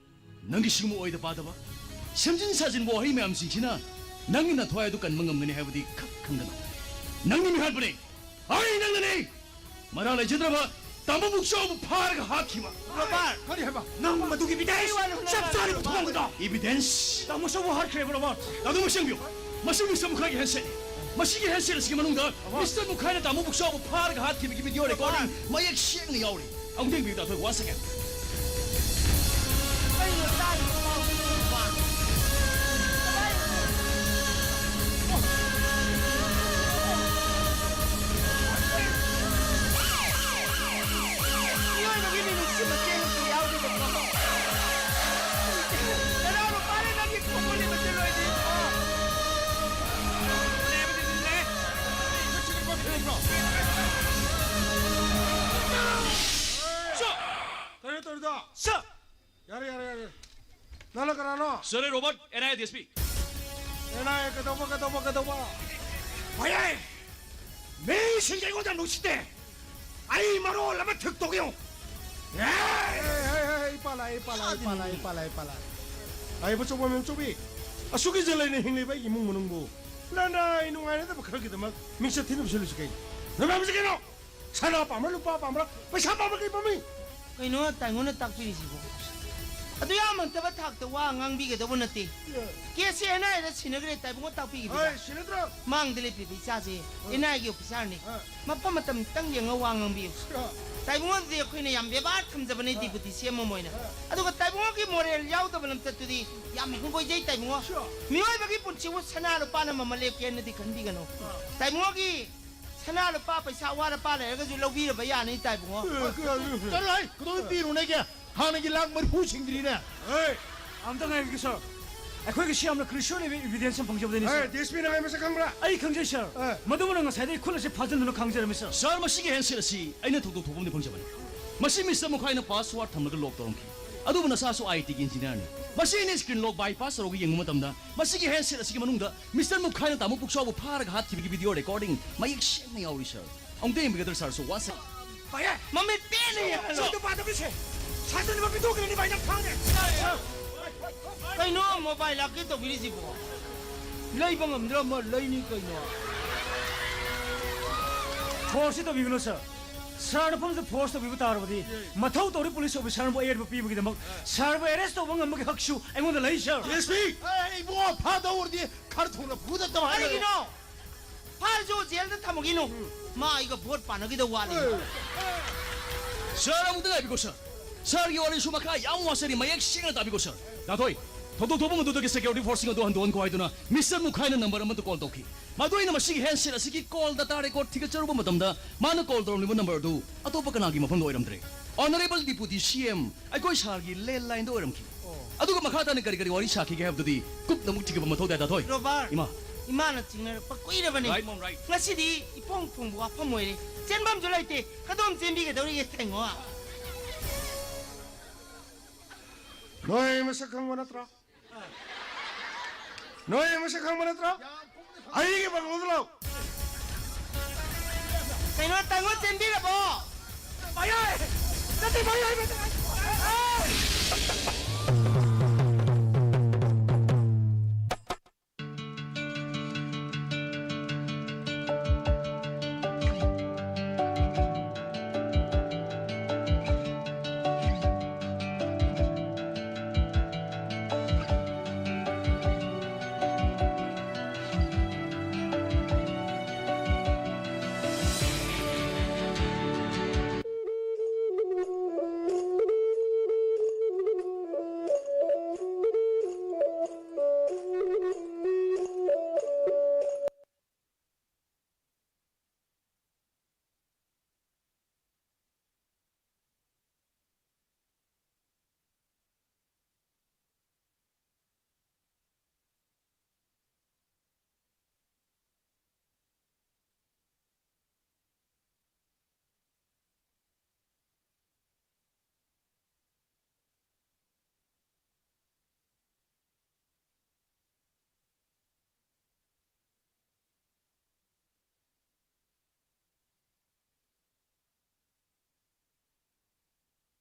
ꯅꯪꯒꯤ ꯁꯤꯒꯨꯝꯕ ꯑꯣꯏꯗ ꯄꯥꯗꯕ, ꯁꯦꯝꯖꯤꯟ ꯁꯥꯖꯤꯟꯕ ꯋꯥꯍꯩ ꯃꯌꯥꯝꯁꯤꯡꯁꯤꯅ ꯅꯪꯒꯤ ꯅꯊ꯭ꯋꯥꯏ ꯑꯗꯨ ꯀꯟꯕ ꯉꯝꯒꯅꯤ ꯍꯥꯏꯕꯗꯤ ꯈꯛ ꯈꯪꯒꯅꯨ꯫ ꯅꯪꯅ ꯃꯤꯍꯥꯠꯄꯅꯦ꯫ ꯑꯩ ꯅꯪꯅꯅꯦ꯫ ꯃꯔꯥꯜ ꯂꯩꯖꯗ꯭ꯔꯕ ꯇꯥꯃꯣ ꯃꯨꯛꯆꯥꯎꯕꯨ ꯐꯥꯔꯒ ꯍꯥꯠꯈꯤꯕ꯫ ꯔꯣꯕꯥꯔꯠ! ꯀꯔꯤ ꯍꯥꯏꯕ? ꯅꯪ ꯃꯗꯨꯒꯤ evidence ꯆꯞ ꯆꯥꯅ ꯄꯨꯊꯣꯛꯂꯝꯒꯗ꯭ꯔꯣ? Evidence? ꯇꯥꯃꯣ ꯆꯧꯕꯨ ꯍꯥꯠꯈ꯭ꯔꯦꯕ, ꯔꯣꯕꯥꯔꯠ꯫ ꯇꯥꯃꯣ ꯃꯁꯤꯡꯕꯤꯌꯨ꯫ ꯃꯁꯤ ꯃꯤꯁꯇꯔ ꯃꯨꯈꯥꯏꯒꯤ handshake ꯅꯤ꯫ ꯃꯁꯤꯒꯤ handshake ꯑꯁꯤꯒꯤ ꯃꯅꯨꯡꯗ ꯃꯤꯁꯇꯔ ꯃꯨꯈꯥꯏꯅ ꯇꯥꯃꯣ ꯃꯨꯛꯆꯥꯎꯕꯨ ꯐꯥꯔꯒ ꯍꯥꯠꯈꯤꯕꯒꯤ video recording ꯃꯌꯦꯛ ꯁꯦꯡꯅ ꯌꯥꯎꯔꯤ꯫ ꯑꯃꯨꯛꯇ ꯌꯦꯡꯕꯤꯌꯨ, ꯗꯥ ꯊꯣꯏ, one second꯫ ꯀꯩꯅꯣ ꯇꯥꯔꯤꯕ ꯄꯥꯎꯁꯤꯕꯣ? ꯃꯤꯑꯣꯏꯕꯒꯤ ꯃꯤꯅꯨꯡꯁꯤ ꯃꯆꯦꯠ ꯑꯃꯠꯇ ꯌꯥꯎꯗꯦꯗꯀꯣ꯫ ꯅꯅꯥꯎ ꯅꯨꯄꯥꯅ ꯅꯪꯒꯤ ꯈꯣꯡꯒꯨꯜ ꯂꯤꯕꯁꯦ ꯂꯣꯏꯗ꯭ꯔꯤꯕꯣ? ꯀꯩꯅꯣ ꯇꯧꯔꯤꯗꯣ? ꯁꯥꯔ! ꯌꯥꯔꯦ, ꯌꯥꯔꯦ, ꯌꯥꯔꯦ꯫ ꯅꯪꯅ ꯀꯅꯥꯅꯣ? ꯁꯥꯔ, ꯑꯩ ꯔꯣꯕꯥꯔꯠ, NIA DSP꯫ NIA ꯀꯩꯗꯧꯕ, ꯀꯩꯗꯧꯕ, ꯀꯩꯗꯧꯕ? ꯍꯣꯏꯌꯦ! ꯃꯤꯁꯤꯡꯁꯦ ꯑꯩꯉꯣꯟꯗ ꯅꯨꯡꯁꯤꯠꯇꯦ! ꯑꯩ ꯃꯔꯣꯜ ꯑꯃ ꯊꯤꯛꯇꯣꯛꯏ ꯌꯦꯡꯉꯨ! ꯍꯦ! ꯍꯦ, ꯍꯦ, ꯍꯦ, ꯏꯄꯥ ꯂꯥꯛꯑꯦ, ꯏꯄꯥ ꯂꯥꯛꯑꯦ, ꯏꯄꯥ ꯂꯥꯛꯑꯦ, ꯏꯄꯥ ꯂꯥꯛꯑꯦ, ꯏꯄꯥ ꯂꯥꯛꯑꯦ꯫ ꯂꯥꯛꯏꯕ ꯆꯧꯕ ꯃꯦꯝ ꯆꯧꯕꯤ, ꯑꯁꯨꯛ ꯏꯖꯠ ꯂꯩꯅ ꯍꯤꯡꯂꯤꯕ ꯑꯩꯒꯤ ꯏꯃꯨꯡ ꯃꯅꯨꯡꯕꯨ ꯂꯅꯥꯏ ꯅꯨꯡꯉꯥꯏꯅꯗꯕ ꯈꯔꯒꯤꯗꯃꯛ ꯃꯤꯡꯆꯠ ꯊꯤꯅꯕ ꯁꯤꯜꯂꯤꯁꯤ ꯀꯩꯅꯣ? ꯅꯣꯏ ꯃꯌꯥꯝꯁꯤ ꯀꯩꯅꯣ? ꯁꯅꯥ ꯄꯥꯝꯕ꯭ꯔꯥ, ꯂꯨꯄꯥ ꯄꯥꯝꯕ꯭ꯔꯥ, ꯄꯩꯁꯥ ꯄꯥꯝꯕ꯭ꯔꯥ, ꯀꯩ ꯄꯥꯝꯃꯤ? ꯀꯩꯅꯣ ꯇꯥꯏꯉꯣꯅ ꯇꯥꯛꯄꯤꯔꯤꯁꯤꯕꯣ? ꯑꯗꯨ ꯌꯥꯝꯃꯛꯇꯕ ꯊꯥꯛꯇ ꯋꯥ ꯉꯥꯡꯕꯤꯒꯗꯧꯕ ꯅꯠꯇꯦ꯫ ꯑꯦ꯫ ꯀꯦꯁꯁꯦ NIAꯗ ꯁꯤꯟꯅꯈ꯭ꯔꯦ, ꯇꯥꯏꯕꯨꯡꯉꯣ ꯇꯥꯛꯄꯤꯈꯤꯕꯗ꯫ ꯍꯣꯏ, ꯁꯤꯟꯅꯗ꯭ꯔꯣ? ꯃꯥꯡꯗ ꯂꯦꯞꯄꯤꯕ ꯏꯆꯥꯁꯦ ꯑ꯫ NIAꯒꯤ officerꯅꯤ꯫ ꯑ꯫ ꯃꯐꯝ ꯃꯇꯝ ꯈꯤꯇꯪ ꯌꯦꯡꯉ ꯋꯥ ꯉꯥꯡꯕꯤꯌꯨ꯫ ꯁꯤꯔꯣ? ꯇꯥꯏꯕꯨꯡꯉꯣꯗꯗꯤ ꯑꯩꯈꯣꯏꯅ ꯌꯥꯝ ꯕꯦꯕꯥꯔ ꯊꯝꯖꯕꯅꯦ ꯑ꯫ Deputy CM ꯑꯃ ꯑꯣꯏꯅ꯫ ꯑ꯫ ꯑꯗꯨꯒ ꯇꯥꯏꯕꯨꯡꯉꯣꯒꯤ moral ꯌꯥꯎꯗꯕ ꯂꯝꯆꯠꯇꯨꯗꯤ ꯌꯥꯝ ꯍꯪꯒꯣꯏꯖꯩ, ꯇꯥꯏꯕꯨꯡꯉꯣ꯫ ꯁꯤꯔꯣ? ꯃꯤꯑꯣꯏꯕꯒꯤ ꯄꯨꯟꯁꯤꯕꯨ ꯁꯅꯥ ꯂꯨꯄꯥꯅ ꯃꯃꯜ ꯂꯦꯞꯀꯦ ꯍꯥꯏꯅꯗꯤ ꯈꯟꯕꯤꯒꯅꯨ꯫ ꯑ꯫ ꯇꯥꯏꯕꯨꯡꯉꯣꯒꯤ ꯁꯅꯥ ꯂꯨꯄꯥ ꯄꯩꯁꯥ ꯑꯋꯥꯠ ꯑꯄꯥ ꯂꯩꯔꯒꯁꯨ ꯂꯧꯕꯤꯔꯕ ꯌꯥꯅꯤ, ꯇꯥꯏꯕꯨꯡꯉꯣ꯫ ꯑ, ꯑ, ꯑ꯫ ꯆꯠꯂꯣꯍꯦ, ꯀꯩꯗꯧꯕꯩ ꯄꯤꯔꯨꯅꯦꯒꯦ? ꯍꯥꯟꯅꯒꯤ ꯂꯥꯛ ꯃꯔꯤꯐꯨ ꯁꯤꯡꯗ꯭ꯔꯤꯅꯦ꯫ ꯑꯦ, ꯑꯝꯇ ꯉꯥꯏꯕꯤꯌꯨ, ꯁꯥꯔ꯫ ꯑꯩꯈꯣꯏꯒꯤ ꯁꯤ ꯌꯥꯝꯅ crucial ꯑꯣꯏꯕ evidence ꯑꯃ ꯐꯪꯖꯕꯗꯩꯅꯤ, ꯑꯦ, ꯁꯥꯔ꯫ ꯗꯤ ꯑꯦꯁ ꯄꯤ ꯅꯪ ꯑꯩ ꯃꯁꯛ ꯈꯪꯕ꯭ꯔꯥ? ꯑꯩ ꯈꯪꯖꯩ, ꯁꯥꯔ꯫ ꯑꯦ꯫ ꯃꯗꯨꯕꯨꯅ ꯉꯁꯥꯏꯗꯒꯤ ꯈꯨꯠ ꯑꯁꯤ ꯐꯥꯖꯤꯟꯗꯨꯅ ꯈꯥꯡꯖꯔꯝꯃꯤ, ꯁꯥꯔ꯫ ꯁꯥꯔ, ꯃꯁꯤꯒꯤ handset ꯑꯁꯤ ꯑꯩꯅ ꯊꯧꯗꯣꯛ ꯊꯣꯛꯄ ꯑꯃꯗꯤ ꯐꯪꯖꯕꯅꯤ꯫ ꯃꯁꯤ ꯃꯤꯁꯇꯔ ꯃꯨꯈꯥꯏꯅ password ꯊꯝꯂꯒ lock ꯇꯧꯔꯝꯈꯤ꯫ ꯑꯗꯨꯕꯨ ꯅꯁꯥꯁꯨ I T ꯒꯤ engineer ꯅꯤ꯫ ꯃꯁꯤ ꯑꯩꯅ screen lock bypass ꯇꯧꯔꯒ ꯌꯦꯡꯕ ꯃꯇꯝꯗ ꯃꯁꯤꯒꯤ handset ꯑꯁꯤꯒꯤ ꯃꯅꯨꯡꯗ ꯃꯤꯁꯇꯔ ꯃꯨꯈꯥꯏꯅ ꯇꯥꯃꯣ ꯄꯨꯛꯆꯥꯎꯕꯨ ꯐꯥꯔꯒ ꯍꯥꯠꯈꯤꯕꯒꯤ video recording ꯃꯌꯦꯛ ꯁꯦꯡꯅ ꯌꯥꯎꯔꯤ, ꯁꯥꯔ꯫ ꯑꯃꯨꯛꯇ ꯌꯦꯡꯕꯤꯒꯗ꯭ꯔꯥ, ꯁꯥꯔꯁꯨ? One second. ꯚꯥꯏꯌꯥ! ꯃꯃꯤꯠ ꯄꯦꯟꯅ ꯌꯦꯡꯍꯜꯂꯣ꯫ ꯁꯤꯗ ꯄꯥꯗꯕꯤꯁꯦ꯫ ꯁꯥꯇ꯭ꯔꯅ ꯃꯃꯤꯠ ꯊꯣꯛꯈ꯭ꯔꯅꯤ ꯚꯥꯏ, ꯅꯪ ꯈꯪꯗꯦ꯫ ꯀꯩꯅꯣ mobile ꯂꯥꯛꯀꯦ ꯇꯧꯕꯤꯔꯤꯁꯤꯕꯣ? ꯂꯩꯕ ꯉꯝꯗ꯭ꯔ ꯑꯃ ꯂꯩꯅꯤ ꯀꯩꯅꯣ꯫ Force ꯁꯤ ꯇꯧꯕꯤꯒꯅꯨ, ꯁꯥꯔ꯫ ꯁꯥꯔꯅ ꯃꯐꯝꯗ force ꯇꯧꯕꯤꯕ ꯇꯥꯔꯕꯗꯤ, ꯃꯊꯧ ꯇꯧꯔꯤ police officer ꯕꯨ ꯑꯌꯦꯠꯄ ꯄꯤꯕꯒꯤꯗꯃꯛ ꯁꯥꯔꯕꯨ arrest ꯇꯧꯕ ꯉꯝꯕꯒꯤ ꯍꯛꯁꯨ ꯑꯩꯉꯣꯟꯗ ꯂꯩ, ꯁꯥꯔ꯫ S P! ꯑꯦ, ꯏꯕꯨꯡꯉꯣ, ꯐꯥꯗꯧꯔꯗꯤ ꯈꯔ ꯊꯨꯅ ꯐꯨꯗꯠꯇꯕ ꯍꯥꯏꯔꯣ꯫ ꯀꯔꯤꯒꯤꯅꯣ? ꯐꯥꯔꯁꯨ ꯖꯦꯜꯗ ꯊꯝꯃꯒꯤꯅꯨ꯫ ꯃꯥ ꯑꯩꯒ ꯚꯣꯠ ꯄꯥꯟꯅꯈꯤꯗꯧ ꯋꯥꯠꯂꯤ꯫ ꯁꯥꯔ, ꯑꯃꯨꯛꯇ ꯉꯥꯏꯕꯤꯈꯣ, ꯁꯥꯔ꯫ ꯁꯥꯔꯒꯤ ꯋꯥꯔꯤꯁꯨ ꯃꯈꯥ ꯌꯥꯝ ꯋꯥꯖꯔꯤ, ꯃꯌꯦꯛ ꯁꯦꯡꯅ ꯇꯥꯕꯤꯈꯣ, ꯁꯥꯔ꯫ ꯗꯥꯊꯣꯏ, ꯊꯧꯗꯣꯛ ꯊꯣꯛꯄ ꯃꯗꯨꯗꯒꯤ security force ꯁꯤꯡ ꯑꯗꯨ ꯍꯟꯗꯣꯛꯍꯟꯈꯣ ꯍꯥꯏꯗꯨꯅ ꯃꯤꯁꯇꯔ ꯃꯨꯈꯥꯏꯅ number ꯑꯃꯗ call ꯇꯧꯈꯤ꯫ ꯃꯗꯨ ꯑꯩꯅ ꯃꯁꯤꯒꯤ handset ꯑꯁꯤꯒꯤ call data record ꯊꯤꯒꯠꯆꯔꯨꯕ ꯃꯇꯝꯗ, ꯃꯥꯅ call ꯇꯧꯔꯝꯂꯤꯕ number ꯑꯗꯨ ꯑꯇꯣꯞꯄ ꯀꯅꯥꯒꯤ ꯃꯐꯝꯗ ꯑꯣꯏꯔꯝꯗ꯭ꯔꯦ꯫ Honorable Deputy C M, ꯑꯩꯈꯣꯏ ꯁꯥꯔꯒꯤ landline ꯗ ꯑꯣꯏꯔꯝꯈꯤ꯫ ꯑꯗꯨꯒ ꯃꯈꯥ ꯇꯥꯅ ꯀꯔꯤ ꯀꯔꯤ ꯋꯥꯔꯤ ꯁꯥꯈꯤꯒꯦ ꯍꯥꯏꯕꯗꯨꯗꯤ ꯀꯨꯞꯅ ꯑꯃꯨꯛ ꯊꯤꯒꯠꯄ ꯃꯊꯧ ꯇꯥꯏ, ꯗꯥꯊꯣꯏ꯫ ꯔꯣꯕꯥꯔꯠ, ꯏꯃꯥ꯫ ꯏꯃꯥꯅ ꯆꯤꯡꯅꯔꯛꯄ ꯀꯨꯏꯔꯕꯅꯤ꯫ Right, mom, right. ꯉꯁꯤꯗꯤ ꯏꯐꯣꯡ ꯐꯣꯡꯕ ꯋꯥꯐꯝ ꯑꯣꯏꯔꯦ꯫ ꯆꯦꯟꯐꯝꯁꯨ ꯂꯩꯇꯦ꯫ ꯀꯗꯣꯝ ꯆꯦꯟꯕꯤꯒꯗꯧꯔꯤꯒꯦ, ꯊꯦꯡꯉꯣ? ꯅꯣꯏ ꯃꯁꯛ ꯈꯪꯕ ꯅꯠꯇ꯭ꯔꯣ? ꯅꯣꯏ ꯃꯁꯛ ꯈꯪꯕ ꯅꯠꯇ꯭ꯔꯣ? ꯑꯩꯒꯤ ꯕꯪꯒ꯭ꯂꯣꯗ ꯂꯥꯛꯎ꯫ ꯀꯩꯅꯣ, ꯇꯥꯃꯣ ꯆꯦꯟꯕꯤꯔꯕꯣ? ꯃꯌꯥꯏ! ꯅꯠꯇꯦ, ꯃꯌꯥꯏ, ꯃꯌꯥꯏ! ꯑꯦ!